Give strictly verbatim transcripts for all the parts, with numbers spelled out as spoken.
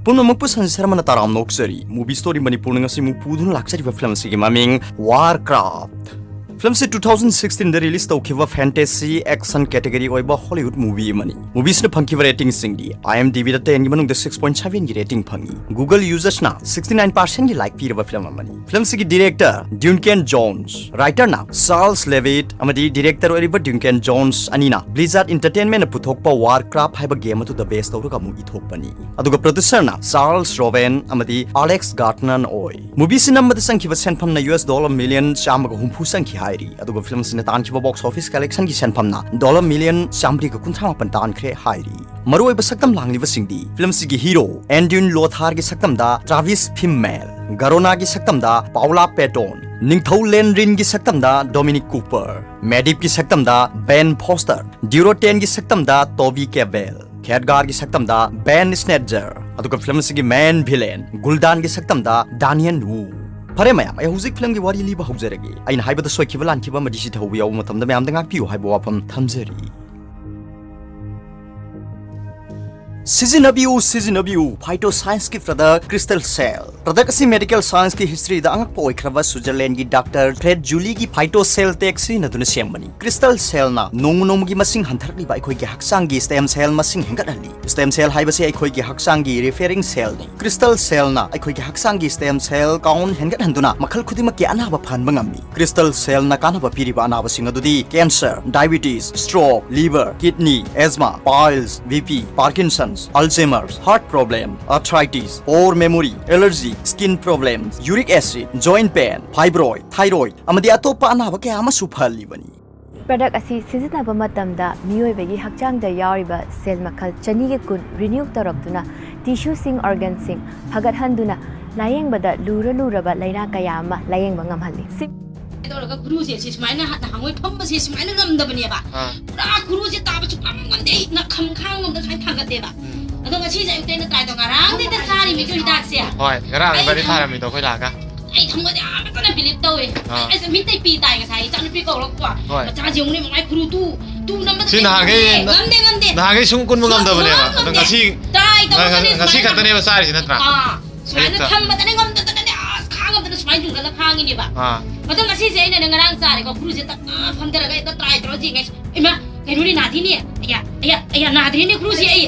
ꯄꯨꯝꯅꯃꯛꯄꯨ ꯁꯟꯖꯤꯠ ꯁꯔꯃꯅ ꯇꯔꯥꯝꯅ ꯑꯣꯛꯆꯔꯤ꯫ Movie Story ꯃꯅꯤꯄꯨꯔꯅ ꯉꯁꯤ ꯑꯃꯨꯛ ꯄꯨꯗꯨꯅ ꯂꯥꯛꯆꯔꯤꯕ film ꯑꯁꯤꯒꯤ ꯃꯃꯤꯡ Warcraft꯫ Film ꯑꯁꯤ two thousand sixteen ꯗ release ꯇꯧꯈꯤꯕ fantasy action category ꯑꯣꯏꯕ Hollywood movie ꯑꯃꯅꯤ꯫ Movie ꯑꯁꯤꯅ ꯐꯪꯈꯤꯕ rating ꯁꯤꯡꯗꯤ IMDb ꯗ ten ꯒꯤ ꯃꯅꯨꯡꯗ six point seven ꯒꯤ rating ꯐꯪꯉꯤ꯫ Google users ꯅ sixty nine percent ꯒꯤ like ꯄꯤꯔꯕ film ꯑꯃꯅꯤ꯫ Film ꯑꯁꯤꯒꯤ director Duncan Jones, writer ꯅ Charles Levitt ꯑꯃꯗꯤ director ꯑꯣꯏꯔꯤꯕ Duncan Jones ꯑꯅꯤꯅ Blizzard Entertainment ꯅ ꯄꯨꯊꯣꯛꯄ Warcraft ꯍꯥꯏꯕ game ꯑꯗꯨꯗ base ꯇꯧꯔꯒ ꯑꯃꯨꯛ ꯏꯊꯣꯛꯄꯅꯤ꯫ ꯑꯗꯨꯒ producer ꯅ Charles Roven ꯑꯃꯗꯤ Alex Gartner ꯑꯣꯏ꯫ Movie ꯑꯁꯤ ꯅꯝꯕꯗ ꯆꯪꯈꯤꯕ ꯁꯦꯟꯐꯝꯅ US dollar million ꯆꯥꯝꯃꯒ ꯍꯨꯝꯐꯨ ꯆꯪꯈꯤ ꯍꯥꯏꯔꯤ꯫ ꯑꯗꯨꯒ film ꯑꯁꯤꯅ ꯇꯥꯟꯈꯤꯕ box office collection ꯒꯤ ꯁꯦꯟꯐꯝꯅ dollar million ꯆꯥꯝꯃꯔꯤꯒ ꯀꯨꯟꯊ꯭ꯔꯥ ꯃꯥꯄꯟ ꯇꯥꯟꯈ꯭ꯔꯦ ꯍꯥꯏꯔꯤ꯫ ꯃꯔꯨꯑꯣꯏꯕ ꯁꯛꯇꯝ ꯂꯥꯡꯂꯤꯕꯁꯤꯡꯗꯤ film ꯑꯁꯤꯒꯤ hero Anduin Lothar ꯒꯤ ꯁꯛꯇꯝꯗ Travis Fimmel, Garona ꯒꯤ ꯁꯛꯇꯝꯗ Paula Patton, ꯅꯤꯡꯊꯧ Len Rin ꯒꯤ ꯁꯛꯇꯝꯗ Dominic Cooper, Medivh ꯀꯤ ꯁꯛꯇꯝꯗ Ben Foster, Durotan ꯒꯤ ꯁꯛꯇꯝꯗ Toby Kebbell, Khadgar ꯒꯤ ꯁꯛꯇꯝꯗ Ben Snetzer, ꯑꯗꯨꯒ film ꯑꯁꯤꯒꯤ main villain Gul'dan ꯒꯤ ꯁꯛꯇꯝꯗ Daniel Wu꯫ ꯐꯔꯦ ꯃꯌꯥꯝ, ꯑꯩ ꯍꯧꯖꯤꯛ film ꯒꯤ ꯋꯥꯔꯤ ꯂꯤꯕ ꯍꯧꯖꯔꯒꯦ꯫ ꯑꯩꯅ ꯍꯥꯏꯕꯗ ꯁꯣꯏꯈꯤꯕ ꯂꯥꯟꯈꯤꯕ ꯑꯃꯗꯤ ꯁꯤꯊꯍꯧꯕ ꯌꯥꯎꯕ ꯃꯇꯝꯗ ꯃꯌꯥꯝꯗ ꯉꯥꯛꯄꯤꯌꯨ ꯍꯥꯏꯕ ꯋꯥꯐꯝ ꯊꯝꯖꯔꯤ꯫ ꯁꯤꯖꯤꯟꯅꯕꯤꯌꯨ, ꯁꯤꯖꯤꯟꯅꯕꯤꯌꯨ, Phytoscience ꯀꯤ product Crystal Cell꯫ Product ꯑꯁꯤ medical science ꯀꯤ history ꯗ ꯑꯉꯛꯄ ꯑꯣꯏꯈ꯭ꯔꯕ Switzerland ꯒꯤ doctor Fred Julie ꯒꯤ Phytocell tech ꯁꯤꯖꯤꯟꯅꯗꯨꯅ ꯁꯦꯝꯕꯅꯤ꯫ Crystal Cell ꯅ ꯅꯣꯡꯃ ꯅꯣꯡꯃꯒꯤ ꯃꯁꯤꯡ ꯍꯟꯊꯔꯛꯂꯤꯕ ꯑꯩꯈꯣꯏꯒꯤ ꯍꯛꯆꯥꯡꯒꯤ stem cell ꯃꯁꯤꯡ ꯍꯦꯟꯒꯠꯍꯜꯂꯤ꯫ Stem cell ꯍꯥꯏꯕꯁꯤ ꯑꯩꯈꯣꯏꯒꯤ ꯍꯛꯆꯥꯡꯒꯤ repairing cell ꯅꯤ꯫ Crystal Cell ꯅ ꯑꯩꯈꯣꯏꯒꯤ ꯍꯛꯆꯥꯡꯒꯤ stem cell count ꯍꯦꯟꯒꯠꯍꯟꯗꯨꯅ ꯃꯈꯜ ꯈꯨꯗꯤꯡꯃꯛꯀꯤ ꯑꯅꯥꯕ ꯐꯍꯟꯕ ꯉꯝꯃꯤ꯫ Crystal Cell ꯅ ꯀꯥꯟꯅꯕ ꯄꯤꯔꯤꯕ ꯑꯅꯥꯕꯁꯤꯡ ꯑꯗꯨꯗꯤ cancer, diabetes, stroke, liver, kidney, asthma, piles, BP, Parkinson's, Alzheimer's, heart problem, arthritis, poor memory, allergy, skin problems, uric acid, joint pain, fibroid, thyroid, ꯑꯃꯗꯤ ꯑꯇꯣꯞꯄ ꯑꯅꯥꯕ ꯀꯌꯥ ꯑꯃꯁꯨ ꯐꯍꯜꯂꯤꯕꯅꯤ꯫ Product ꯑꯁꯤ ꯁꯤꯖꯤꯟꯅꯕ ꯃꯇꯝꯗ ꯃꯤꯑꯣꯏꯕꯒꯤ ꯍꯛꯆꯥꯡꯗ ꯌꯥꯎꯔꯤꯕ cell ꯃꯈꯜ ꯆꯅꯤꯒ ꯀꯨꯟ renew ꯇꯧꯔꯛꯇꯨꯅ tissue ꯁꯤꯡ, organ ꯁꯤꯡ ꯐꯒꯠꯍꯟꯗꯨꯅ ꯂꯥꯌꯦꯡꯕꯗ ꯂꯨꯔ ꯂꯨꯔꯕ ꯂꯥꯏꯅꯥ ꯀꯌꯥ ꯑꯃ ꯂꯥꯌꯦꯡꯕ ꯉꯝꯍꯜꯂꯤ꯫ ꯁꯤ ꯀꯩꯗꯧꯔꯒ ꯈꯨꯔꯨꯁꯦ ꯁꯤ ꯁꯨꯃꯥꯏꯅ ꯅꯍꯥꯟꯋꯥꯏ ꯐꯝꯕꯁꯦ ꯁꯨꯃꯥꯏꯅ ꯉꯝꯗꯕꯅꯦꯕ꯫ ꯑꯥ꯫ ꯄꯨꯔꯥ ꯈꯨꯔꯨꯁꯦ ꯇꯥꯕ ꯁꯨꯡꯉꯝ ꯉꯝꯗꯦ꯫ ꯑꯩ ꯅꯈꯝ ꯈꯥꯡ ꯉꯝꯗ ꯁꯨꯃꯥꯏꯅ ꯊꯥꯡꯒꯠꯇꯦꯕ꯫ ꯎꯝ꯫ ꯑꯗꯣ ꯉꯁꯤꯁꯦ ꯑꯌꯨꯛꯇ ꯑꯩꯅ try ꯇꯧ, ꯉꯔꯥꯡꯗꯩꯗ ꯆꯥꯔꯤꯃꯤ ꯍꯤꯗꯥꯛꯁꯦ꯫ ꯍꯣꯏ, ꯉꯔꯥꯡ ꯑꯩ ꯏꯕꯥꯅꯤ ꯊꯝ- ꯊꯥꯔꯝꯃꯤꯗꯣ ꯑꯩꯈꯣꯏ ꯂꯥꯛꯑꯒ꯫ ꯑꯩ ꯊꯃꯣꯏꯗ ꯑꯃꯠꯇꯅ believe ꯇꯧꯋꯦ꯫ ꯑꯥ꯫ ꯑꯩ ꯑꯁ ꯃꯤꯠꯇꯩ ꯄꯤ ꯇꯥꯏ ꯉꯁꯥꯏ ꯏꯆꯥꯅꯨꯄꯤ ꯀꯧꯔꯛꯄ꯫ ꯍꯣꯏ꯫ ꯃꯆꯥꯁꯦ ꯌꯦꯡꯉꯨꯅꯦ ꯃꯃꯥꯏ ꯈꯨꯔꯨ ꯇꯨ꯫ ꯇꯨ ꯅꯝꯕꯗ ꯁꯤ ꯅꯍꯥꯟꯈꯩ ꯉꯝꯗꯦ, ꯉꯝꯗꯦ, ꯉꯝꯗꯦ꯫ ꯅꯍꯥꯟꯈꯩ ꯁꯨꯡ ꯀꯨꯟꯕ ꯉꯝꯗꯕꯅꯦꯕ꯫ ꯁꯨꯡꯉꯝ ꯑꯗꯣ ꯉꯝꯗꯦ꯫ ꯉꯁꯤ, Try ꯇꯧꯔꯒꯅꯦ ꯉ-, ꯉꯁꯤ ꯁꯨꯃꯥꯏꯅ꯫ ꯈꯛꯇꯅꯦꯕ ꯆꯥꯔꯤꯁꯤ ꯅꯠꯇ꯭ꯔꯥ? ꯑꯥ, ꯁꯨꯃꯥꯏꯅ ꯑꯌꯨꯛꯇ꯫ ꯊꯝꯕꯗꯅꯦ ꯉꯝꯗꯗꯅꯅꯦ, ꯑꯁ, ꯈꯥꯡ ꯉꯝꯗꯅ ꯁꯨꯃꯥꯏꯅ ꯌꯨꯡꯈꯠꯂ ꯈꯥꯡꯉꯤꯅꯦꯕ꯫ ꯑꯥ꯫ ꯑꯗꯣ ꯉꯁꯤꯁꯦ ꯑꯩꯅꯅꯦ ꯉꯔꯥꯡ ꯆꯥꯔꯦꯀꯣ, ꯈꯨꯔꯨꯁꯦ ꯇꯛ, ꯑꯥ, ꯐꯝꯊꯔꯒ ꯍꯦꯛꯇ try ꯇꯧꯔ ꯌꯦꯡꯉꯦ꯫ ꯏꯃꯥ, ꯀꯩꯅꯣꯅꯦ, ꯅꯥꯗꯦꯅꯦ꯫ ꯑꯌꯥ, ꯑꯌꯥ, ꯑꯌꯥ, ꯅꯥꯗ꯭ꯔꯦꯅꯦ ꯈꯨꯔꯨꯁꯦ ꯑꯩ꯫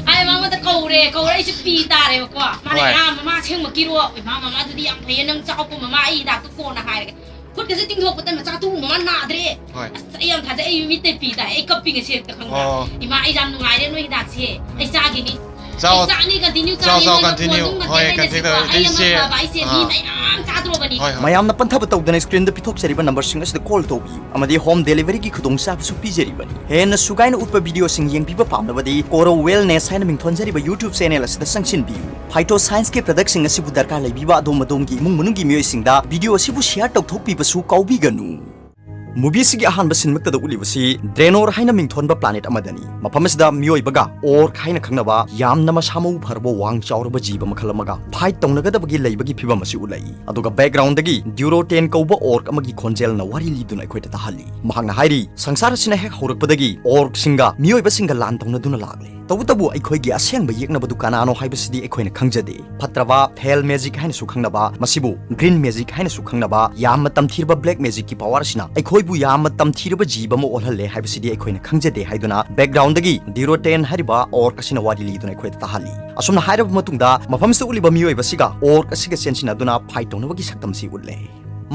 ꯑꯩ ꯃꯉꯣꯟꯗ ꯀꯧꯔꯦ, ꯀꯧꯔꯦ, ꯑꯩꯁꯦ ꯄꯤ ꯇꯥꯔꯦꯕꯀꯣ꯫ ꯃꯥꯅ, ꯍꯣꯏ꯫ "ꯑꯥ, ꯃꯃꯥ ꯑꯁꯦꯡꯕꯀꯤꯔꯣ?" "ꯏꯃꯥ, ꯃꯃꯥ, ꯑꯗꯨꯗꯤ ꯌꯥꯝ ꯐꯩꯌꯦ, ꯅꯪ ꯆꯥꯎꯀꯣ ꯃꯃꯥ, ꯑꯩ ꯍꯤꯗꯥꯛꯇꯣ ꯀꯣꯟꯅ ꯍꯥꯏꯔꯒꯦ꯫" ꯈꯨꯠꯀꯁꯦ ꯇꯤꯡꯊꯣꯛꯄꯗ ꯃꯆꯥ ꯇꯨ ꯃꯃꯥ ꯅꯥꯗ꯭ꯔꯦ꯫ ꯍꯣꯏ꯫ ꯑꯁ, ꯑꯩ ꯌꯥꯝ ꯊꯥꯖꯩ, ꯑꯩ ꯃꯤꯠꯇ ꯄꯤ ꯇꯥꯏ, ꯑꯩ ꯀꯞꯄꯤ ꯉꯁꯤ ꯍꯦꯛꯇ ꯈꯪꯕ꯭ꯔꯥ? ꯑꯣ꯫ "ꯏꯃꯥ, ꯑꯩ ꯌꯥꯝ ꯅꯨꯡꯉꯥꯏꯔꯦ ꯅꯣꯏ ꯍꯤꯗꯥꯛꯁꯦ, ꯑꯩ ꯆꯥꯒꯤꯅꯤ꯫ ꯆꯥꯎ꯫ ꯑꯩ ꯆꯥꯅꯤ, continue ꯆꯥꯎ, ꯆꯥꯅꯤ, ꯆꯥꯎ, ꯅꯣꯏꯅ continue꯫ ꯐꯣꯟ ꯑꯗꯨꯝ ꯍꯣꯏ, ꯉꯥꯛꯇꯪ continue ꯂꯩꯔꯁꯤꯀꯣ꯫ ꯇꯧꯔꯦ꯫ ꯑꯩ ꯑꯃ ꯑꯩꯁꯦ, ꯐꯕ, ꯑꯩꯁꯦ ꯃꯤ ꯑꯥ꯫ ꯃꯌꯥꯝ ꯆꯥꯗ꯭ꯔꯣꯕꯅꯤ꯫" ꯍꯣꯏ, ꯍꯣꯏ꯫ ꯃꯌꯥꯝꯅ ꯄꯟꯊꯕ ꯇꯧꯗꯅ screenꯗ ꯄꯤꯊꯣꯛꯆꯔꯤꯕ numberꯁꯤꯡ ꯑꯁꯤꯗ call ꯇꯧꯕꯤꯌꯨ ꯑꯃꯗꯤ home deliveryꯒꯤ ꯈꯨꯗꯣꯡꯆꯥꯕꯁꯨ ꯄꯤꯖꯔꯤꯕꯅꯤ꯫ ꯍꯦꯟꯅ ꯁꯨꯒꯥꯏꯅ ꯎꯠꯄ videoꯁꯤꯡ ꯌꯦꯡꯕꯤꯕ ꯄꯥꯝꯂꯕꯗꯤ Koro Wellness ꯍꯥꯏꯅ ꯃꯤꯡꯊꯣꯟꯖꯔꯤꯕ YouTube channel ꯑꯁꯤꯗ ꯆꯪꯁꯤꯟꯕꯤꯌꯨ꯫ Phytoscienceꯀꯤ productꯁꯤꯡ ꯑꯁꯤꯕꯨ ꯗꯔꯀꯥꯔ ꯂꯩꯕꯤꯕ ꯑꯗꯣꯝ ꯑꯗꯣꯝꯒꯤ ꯏꯃꯨꯡ ꯃꯅꯨꯡꯒꯤ ꯃꯤꯑꯣꯏꯁꯤꯡꯗ video ꯑꯁꯤꯕꯨ share ꯇꯧꯊꯣꯛꯄꯤꯕꯁꯨ ꯀꯥꯎꯕꯤꯒꯅꯨ꯫ Movieꯁꯤꯒꯤ ꯑꯍꯥꯟꯕ scene ꯃꯛꯇꯗ ꯎꯠꯂꯤꯕꯁꯤ Draenor ꯍꯥꯏꯅ ꯃꯤꯡꯊꯣꯟꯕ planet ꯑꯃꯗꯅꯤ꯫ ꯃꯐꯝ ꯑꯁꯤꯗ ꯃꯤꯑꯣꯏꯕꯒ Orc ꯍꯥꯏꯅ ꯈꯪꯅꯕ ꯌꯥꯝꯅ ꯃꯁꯥ ꯃꯎ ꯐꯔꯕ ꯋꯥꯡ ꯆꯥꯎꯔꯕ ꯖꯤꯕ ꯃꯈꯜ ꯑꯃꯒ fight ꯇꯧꯅꯒꯗꯕꯒꯤ ꯂꯩꯕꯒꯤ ꯐꯤꯕꯝ ꯑꯁꯤ ꯎꯠꯂꯛꯏ꯫ ꯑꯗꯨꯒ backgroundꯗꯒꯤ Durotan ꯀꯧꯕ Orc ꯑꯃꯒꯤ ꯈꯣꯟꯖꯦꯜꯅ ꯋꯥꯔꯤ ꯂꯤꯗꯨꯅ ꯑꯩꯈꯣꯏꯗ ꯇꯥꯍꯜꯂꯤ꯫ ꯃꯍꯥꯛꯅ ꯍꯥꯏꯔꯤ, "ꯁꯪꯁꯥꯔ ꯑꯁꯤꯅ ꯍꯦꯛ ꯍꯧꯔꯛꯄꯗꯒꯤ Orcꯁꯤꯡꯒ ꯃꯤꯑꯣꯏꯕꯁꯤꯡꯒ ꯂꯥꯟ ꯇꯧꯅꯗꯨꯅ ꯂꯥꯛꯂꯦ꯫ ꯇꯧꯕꯇꯕꯨ ꯑꯩꯈꯣꯏꯒꯤ ꯑꯁꯦꯡꯕ ꯌꯦꯛꯅꯕꯗꯨ ꯀꯅꯥꯅꯣ ꯍꯥꯏꯕꯁꯤꯗꯤ ꯑꯩꯈꯣꯏꯅ ꯈꯪꯖꯗꯦ꯫ ꯐꯠꯇ꯭ꯔꯕ Fel Magic ꯍꯥꯏꯅꯁꯨ ꯈꯪꯅꯕ, ꯃꯁꯤꯕꯨ Green Magic ꯍꯥꯏꯅꯁꯨ ꯈꯪꯅꯕ ꯌꯥꯝꯅ ꯇꯝꯊꯤꯔꯕ Black Magicꯀꯤ power ꯑꯁꯤꯅ ꯑꯩꯈꯣꯏꯕꯨ ꯌꯥꯝꯅ ꯇꯝꯊꯤꯔꯕ ꯖꯤꯕ ꯑꯃ ꯑꯣꯜꯍꯜꯂꯦ ꯍꯥꯏꯕꯁꯤꯗꯤ ꯑꯩꯈꯣꯏꯅ ꯈꯪꯖꯗꯦ" ꯍꯥꯏꯗꯨꯅ backgroundꯗꯒꯤ Durotan ꯍꯥꯏꯔꯤꯕ Orc ꯑꯁꯤꯅ ꯋꯥꯔꯤ ꯂꯤꯗꯨꯅ ꯑꯩꯈꯣꯏꯗ ꯇꯥꯍꯜꯂꯤ꯫ ꯑꯁꯨꯝꯅ ꯍꯥꯏꯔꯕ ꯃꯇꯨꯡꯗ ꯃꯐꯝꯁꯤꯗ ꯎꯠꯂꯤꯕ ꯃꯤꯑꯣꯏꯕ ꯑꯁꯤꯒ Orc ꯑꯁꯤꯒ ꯆꯦꯟꯁꯤꯟꯅꯗꯨꯅ fight ꯇꯧꯅꯕꯒꯤ ꯁꯛꯇꯝ ꯑꯁꯤ ꯎꯠꯂꯦ꯫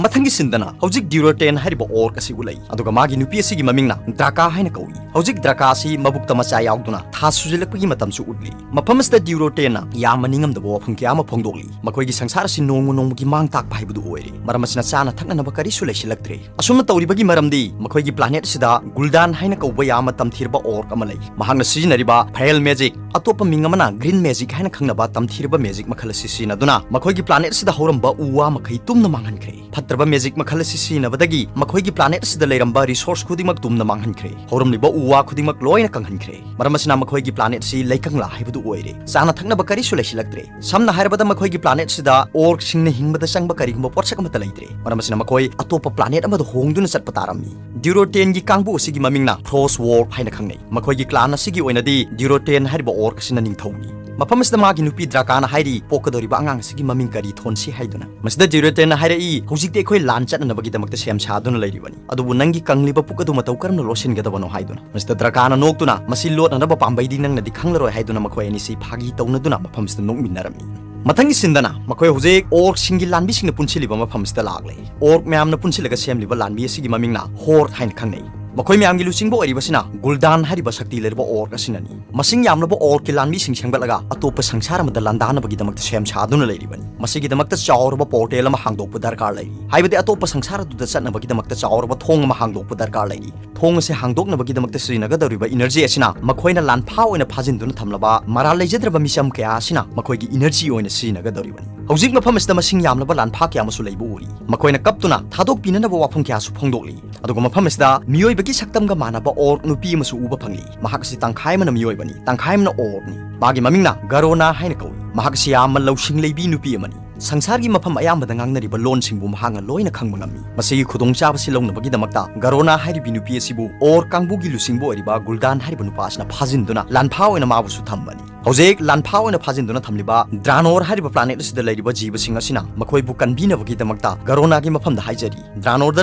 ꯃꯊꯪꯒꯤ sceneꯗꯅ ꯍꯧꯖꯤꯛ Durotan ꯍꯥꯏꯔꯤꯕ Orc ꯑꯁꯤ ꯎꯠꯂꯛꯏ, ꯑꯗꯨꯒ ꯃꯥꯒꯤ ꯅꯨꯄꯤ ꯑꯁꯤꯒꯤ ꯃꯃꯤꯡꯅ Draka ꯍꯥꯏꯅ ꯀꯧꯏ꯫ ꯍꯧꯖꯤꯛ Draka ꯑꯁꯤ ꯃꯕꯨꯛꯇ ꯃꯆꯥ ꯌꯥꯎꯗꯨꯅ ꯊꯥ ꯁꯨꯖꯤꯜꯂꯛꯄꯒꯤ ꯃꯇꯝꯁꯨ ꯎꯠꯂꯤ꯫ ꯃꯐꯝ ꯑꯁꯤꯗ Durotanꯅ ꯌꯥꯝꯅ ꯅꯤꯡꯉꯝꯗꯕ ꯋꯥꯐꯝ ꯀꯌꯥ ꯑꯃ ꯐꯣꯡꯗꯣꯛꯂꯤ꯫ ꯃꯈꯣꯏꯒꯤ ꯁꯪꯁꯥꯔ ꯑꯁꯤ ꯅꯣꯡꯃ ꯅꯣꯡꯃꯒꯤ ꯃꯥꯡ ꯇꯥꯛꯄ ꯍꯥꯏꯕꯗꯨ ꯑꯣꯏꯔꯦ꯫ ꯃꯔꯝ ꯑꯁꯤꯅ ꯆꯥꯅ ꯊꯛꯅꯅꯕ ꯀꯔꯤꯁꯨ ꯂꯩꯁꯤꯜꯂꯛꯇ꯭ꯔꯦ꯫ ꯑꯁꯨꯝꯅ ꯇꯧꯔꯤꯕꯒꯤ ꯃꯔꯝꯗꯤ ꯃꯈꯣꯏꯒꯤ planet ꯑꯁꯤꯗ Gul'dan ꯍꯥꯏꯅ ꯀꯧꯕ ꯌꯥꯝꯅ ꯇꯝꯊꯤꯔꯕ Orc ꯑꯃ ꯂꯩ꯫ ꯃꯍꯥꯛꯅ ꯁꯤꯖꯤꯟꯅꯔꯤꯕ Fel Magic ꯑꯇꯣꯞꯄ ꯃꯤꯡ ꯑꯃꯅ green magic ꯍꯥꯏꯅ ꯈꯪꯅꯕ ꯇꯝꯊꯤꯔꯕ magic ꯃꯈꯜ ꯑꯁꯤ ꯁꯤꯖꯤꯟꯅꯗꯨꯅ ꯃꯈꯣꯏꯒꯤ planet ꯑꯁꯤꯗ ꯍꯧꯔꯝꯕ ꯎ ꯋꯥ ꯃꯈꯩ ꯇꯨꯝꯅ ꯃꯥꯡꯍꯟꯈ꯭ꯔꯦ꯫ ꯐꯠꯇ꯭ꯔꯕ magic ꯃꯈꯜ ꯑꯁꯤ ꯁꯤꯖꯤꯟꯅꯕꯗꯒꯤ ꯃꯈꯣꯏꯒꯤ planet ꯑꯁꯤꯗ ꯂꯩꯔꯝꯕ resource ꯈꯨꯗꯤꯡꯃꯛ ꯇꯨꯝꯅ ꯃꯥꯡꯍꯟꯈ꯭ꯔꯦ꯫ ꯍꯧꯔꯝꯂꯤꯕ ꯎ ꯋꯥ ꯈꯨꯗꯤꯡꯃꯛ ꯂꯣꯏꯅ ꯀꯪꯍꯟꯈ꯭ꯔꯦ꯫ ꯃꯔꯝ ꯑꯁꯤꯅ ꯃꯈꯣꯏꯒꯤ planet ꯑꯁꯤ ꯂꯩꯀꯪꯂꯥ ꯍꯥꯏꯕꯗꯨ ꯑꯣꯏꯔꯦ꯫ ꯆꯥꯅ ꯊꯛꯅꯕ ꯀꯔꯤꯁꯨ ꯂꯩꯁꯤꯜꯂꯛꯇ꯭ꯔꯦ꯫ ꯁꯝꯅ ꯍꯥꯏꯔꯕꯗ ꯃꯈꯣꯏꯒꯤ planet ꯑꯁꯤꯗ orcꯁꯤꯡꯅ ꯍꯤꯡꯕꯗ ꯆꯪꯕ ꯀꯔꯤꯒꯨꯝꯕ ꯄꯣꯠꯁꯛ ꯑꯃꯠꯇ ꯂꯩꯇ꯭ꯔꯦ꯫ ꯃꯔꯝ ꯑꯁꯤꯅ ꯃꯈꯣꯏ ꯑꯇꯣꯞꯄ planet ꯑꯃꯗ ꯍꯣꯡꯗꯨꯅ ꯆꯠꯄ ꯇꯥꯔꯝꯃꯤ꯫ Durotanꯒꯤ ꯀꯥꯡꯕꯨ ꯑꯁꯤꯒꯤ ꯃꯃꯤꯡꯅ Frost Orc ꯍꯥꯏꯅ ꯈꯪꯅꯩ꯫ ꯃꯈꯣꯏꯒꯤ clan ꯑꯁꯤꯒꯤ ꯑꯣꯏꯅꯗꯤ Durotan ꯍꯥꯏꯔꯤꯕ orc ꯑꯁꯤꯅ ꯅꯤꯡꯊꯧꯅꯤ꯫ ꯃꯐꯝ ꯑꯁꯤꯗ ꯃꯥꯒꯤ ꯅꯨꯄꯤ ꯗ꯭ꯔꯥꯀꯥꯅ ꯍꯥꯏꯔꯤ, ꯄꯣꯛꯀꯗꯧꯔꯤꯕ ꯑꯉꯥꯡ ꯑꯁꯤꯒꯤ ꯃꯃꯤꯡ ꯀꯔꯤ ꯊꯣꯟꯁꯤ ꯍꯥꯏꯗꯨꯅ꯫ ꯃꯁꯤꯗ Durotanꯅ ꯍꯥꯏꯔꯛꯏ, "ꯍꯧꯖꯤꯛꯇꯤ ꯑꯩꯈꯣꯏ ꯂꯥꯟ ꯆꯠꯅꯅꯕꯒꯤꯗꯃꯛꯇ ꯁꯦꯝ ꯁꯥꯗꯨꯅ ꯂꯩꯔꯤꯕꯅꯤ, ꯑꯗꯨꯕꯨ ꯅꯪꯒꯤ ꯀꯪꯂꯤꯕ ꯄꯨꯛ ꯑꯗꯨ ꯃꯇꯧ ꯀꯔꯝꯅ ꯂꯣꯠꯁꯤꯟꯒꯗꯕꯅꯣ?" ꯍꯥꯏꯗꯨꯅ꯫ ꯃꯁꯤꯗ ꯗ꯭ꯔꯥꯀꯥꯅ ꯅꯣꯛꯇꯨꯅ, "ꯃꯁꯤ ꯂꯣꯠꯅꯅꯕ ꯄꯥꯝꯕꯩꯗꯤ ꯅꯪꯅꯗꯤ ꯈꯪꯂꯔꯣꯏ" ꯍꯥꯏꯗꯨꯅ ꯃꯈꯣꯏ ꯑꯅꯤꯁꯤ ꯐꯥꯒꯤ ꯇꯧꯅꯗꯨꯅ ꯃꯐꯝꯁꯤꯗ ꯅꯣꯛꯃꯤꯟꯅꯔꯝꯃꯤ꯫ ꯃꯊꯪꯒꯤ sceneꯗꯅ ꯃꯈꯣꯏ ꯍꯧꯖꯤꯛ orcꯁꯤꯡꯒꯤ ꯂꯥꯟꯃꯤꯁꯤꯡꯅ ꯄꯨꯟꯁꯤꯜꯂꯤꯕ ꯃꯐꯝꯁꯤꯗ ꯂꯥꯛꯂꯦ꯫ Orc ꯃꯌꯥꯝꯅ ꯄꯨꯟꯁꯤꯜꯂꯒ ꯁꯦꯝꯂꯤꯕ ꯂꯥꯟꯃꯤ ꯑꯁꯤꯒꯤ ꯃꯃꯤꯡꯅ Horde ꯍꯥꯏꯅ ꯈꯪꯅꯩ꯫ ꯃꯈꯣꯏ ꯃꯌꯥꯝꯒꯤ ꯂꯨꯆꯤꯡꯕ ꯑꯣꯏꯔꯤꯕꯁꯤꯅ Gul'dan ꯍꯥꯏꯔꯤꯕ ꯁꯛꯇꯤ ꯂꯩꯔꯕ orc ꯑꯁꯤꯅꯅꯤ꯫ ꯃꯁꯤꯡ ꯌꯥꯝꯂꯕ orcꯀꯤ ꯂꯥꯟꯃꯤꯁꯤꯡ ꯁꯦꯝꯒꯠꯂꯒ ꯑꯇꯣꯞꯄ ꯁꯪꯁꯥꯔ ꯑꯃꯗ ꯂꯥꯟꯗꯥꯅꯕꯒꯤꯗꯃꯛꯇ ꯁꯦꯝ ꯁꯥꯗꯨꯅ ꯂꯩꯔꯤꯕꯅꯤ꯫ ꯃꯁꯤꯒꯤꯗꯃꯛꯇ ꯆꯥꯎꯔꯕ portal ꯑꯃ ꯍꯥꯡꯗꯣꯛꯄ ꯗꯔꯀꯥꯔ ꯂꯩꯔꯤ꯫ ꯍꯥꯏꯕꯗꯤ ꯑꯇꯣꯞꯄ ꯁꯪꯁꯥꯔ ꯑꯗꯨꯗ ꯆꯠꯅꯕꯒꯤꯗꯃꯛꯇ ꯆꯥꯎꯔꯕ ꯊꯣꯡ ꯑꯃ ꯍꯥꯡꯗꯣꯛꯄ ꯗꯔꯀꯥꯔ ꯂꯩꯔꯤ꯫ ꯊꯣꯡ ꯑꯁꯤ ꯍꯥꯡꯗꯣꯛꯅꯕꯒꯤꯗꯃꯛꯇ ꯁꯤꯖꯤꯟꯅꯒꯗꯧꯔꯤꯕ energy ꯑꯁꯤꯅ ꯃꯈꯣꯏꯅ ꯂꯥꯟꯐꯥ ꯑꯣꯏꯅ ꯐꯥꯖꯤꯟꯗꯨꯅ ꯊꯝꯂꯕ ꯃꯔꯥꯜ ꯂꯩꯖꯗ꯭ꯔꯕ ꯃꯤꯆꯝ ꯀꯌꯥ ꯑꯁꯤꯅ ꯃꯈꯣꯏꯒꯤ energy ꯑꯣꯏꯅ ꯁꯤꯖꯤꯟꯅꯒꯗꯧꯔꯤꯕꯅꯤ꯫ ꯍꯧꯖꯤꯛ ꯃꯐꯝ ꯑꯁꯤꯗ ꯃꯁꯤꯡ ꯌꯥꯝꯂꯕ ꯂꯥꯟꯐꯥ ꯀꯌꯥ ꯑꯃꯁꯨ ꯂꯩꯕ ꯎꯔꯤ꯫ ꯃꯈꯣꯏꯅ ꯀꯞꯇꯨꯅ ꯊꯥꯗꯣꯛꯄꯤꯅꯅꯕ ꯋꯥꯐꯝ ꯀꯌꯥꯁꯨ ꯐꯣꯡꯗꯣꯛꯂꯤ꯫ ꯑꯗꯨꯒ ꯃꯐꯝ ꯑꯁꯤꯗ ꯃꯤꯑꯣꯏꯕꯒꯤ ꯁꯛꯇꯝꯒ ꯃꯥꯟꯅꯕ orc ꯅꯨꯄꯤ ꯑꯃꯁꯨ ꯎꯕ ꯐꯪꯂꯤ꯫ ꯃꯍꯥꯛ ꯑꯁꯤ ꯇꯪꯈꯥꯏ ꯑꯃꯅ ꯃꯤꯑꯣꯏꯕꯅꯤ, ꯇꯪꯈꯥꯏ ꯑꯃꯅ orcꯅꯤ꯫ ꯃꯥꯒꯤ ꯃꯃꯤꯡꯅ ꯒꯔꯣꯅꯥ ꯍꯥꯏꯅ ꯀꯧꯏ꯫ ꯃꯍꯥꯛ ꯑꯁꯤ ꯌꯥꯝꯅ ꯂꯧꯁꯤꯡ ꯂꯩꯕꯤ ꯅꯨꯄꯤ ꯑꯃꯅꯤ꯫ ꯁꯪꯁꯥꯔꯒꯤ ꯃꯐꯝ ꯑꯌꯥꯝꯕꯗ ꯉꯥꯡꯅꯔꯤꯕ ꯂꯣꯟꯁꯤꯡꯕꯨ ꯃꯍꯥꯛꯅ ꯂꯣꯏꯅ ꯈꯪꯕ ꯉꯝꯃꯤ꯫ ꯃꯁꯤꯒꯤ ꯈꯨꯗꯣꯡꯆꯥꯕꯁꯤ ꯂꯧꯅꯕꯒꯤꯗꯃꯛꯇ ꯒꯔꯣꯅꯥ ꯍꯥꯏꯔꯤꯕꯤ ꯅꯨꯄꯤ ꯑꯁꯤꯕꯨ orc ꯀꯥꯡꯕꯨꯒꯤ ꯂꯨꯆꯤꯡꯕ ꯑꯣꯏꯔꯤꯕ Gul'dan ꯍꯥꯏꯔꯤꯕ ꯅꯨꯄꯥ ꯑꯁꯤꯅ ꯐꯥꯖꯤꯟꯗꯨꯅ ꯂꯥꯟꯐꯥ ꯑꯣꯏꯅ ꯃꯥꯕꯨꯁꯨ ꯊꯝꯕꯅꯤ꯫ ꯍꯧꯖꯤꯛ ꯂꯥꯟꯐꯥ ꯑꯣꯏꯅ ꯐꯥꯖꯤꯟꯗꯨꯅ ꯊꯝꯂꯤꯕ Draenor ꯍꯥꯏꯔꯤꯕ planet ꯑꯁꯤꯗ ꯂꯩꯔꯤꯕ ꯖꯤꯕꯁꯤꯡ ꯑꯁꯤꯅ ꯃꯈꯣꯏꯕꯨ ꯀꯟꯕꯤꯅꯕꯒꯤꯗꯃꯛꯇ ꯒꯔꯣꯅꯥꯒꯤ ꯃꯐꯝꯗ ꯍꯥꯏꯖꯔꯤ꯫ Draenorꯗ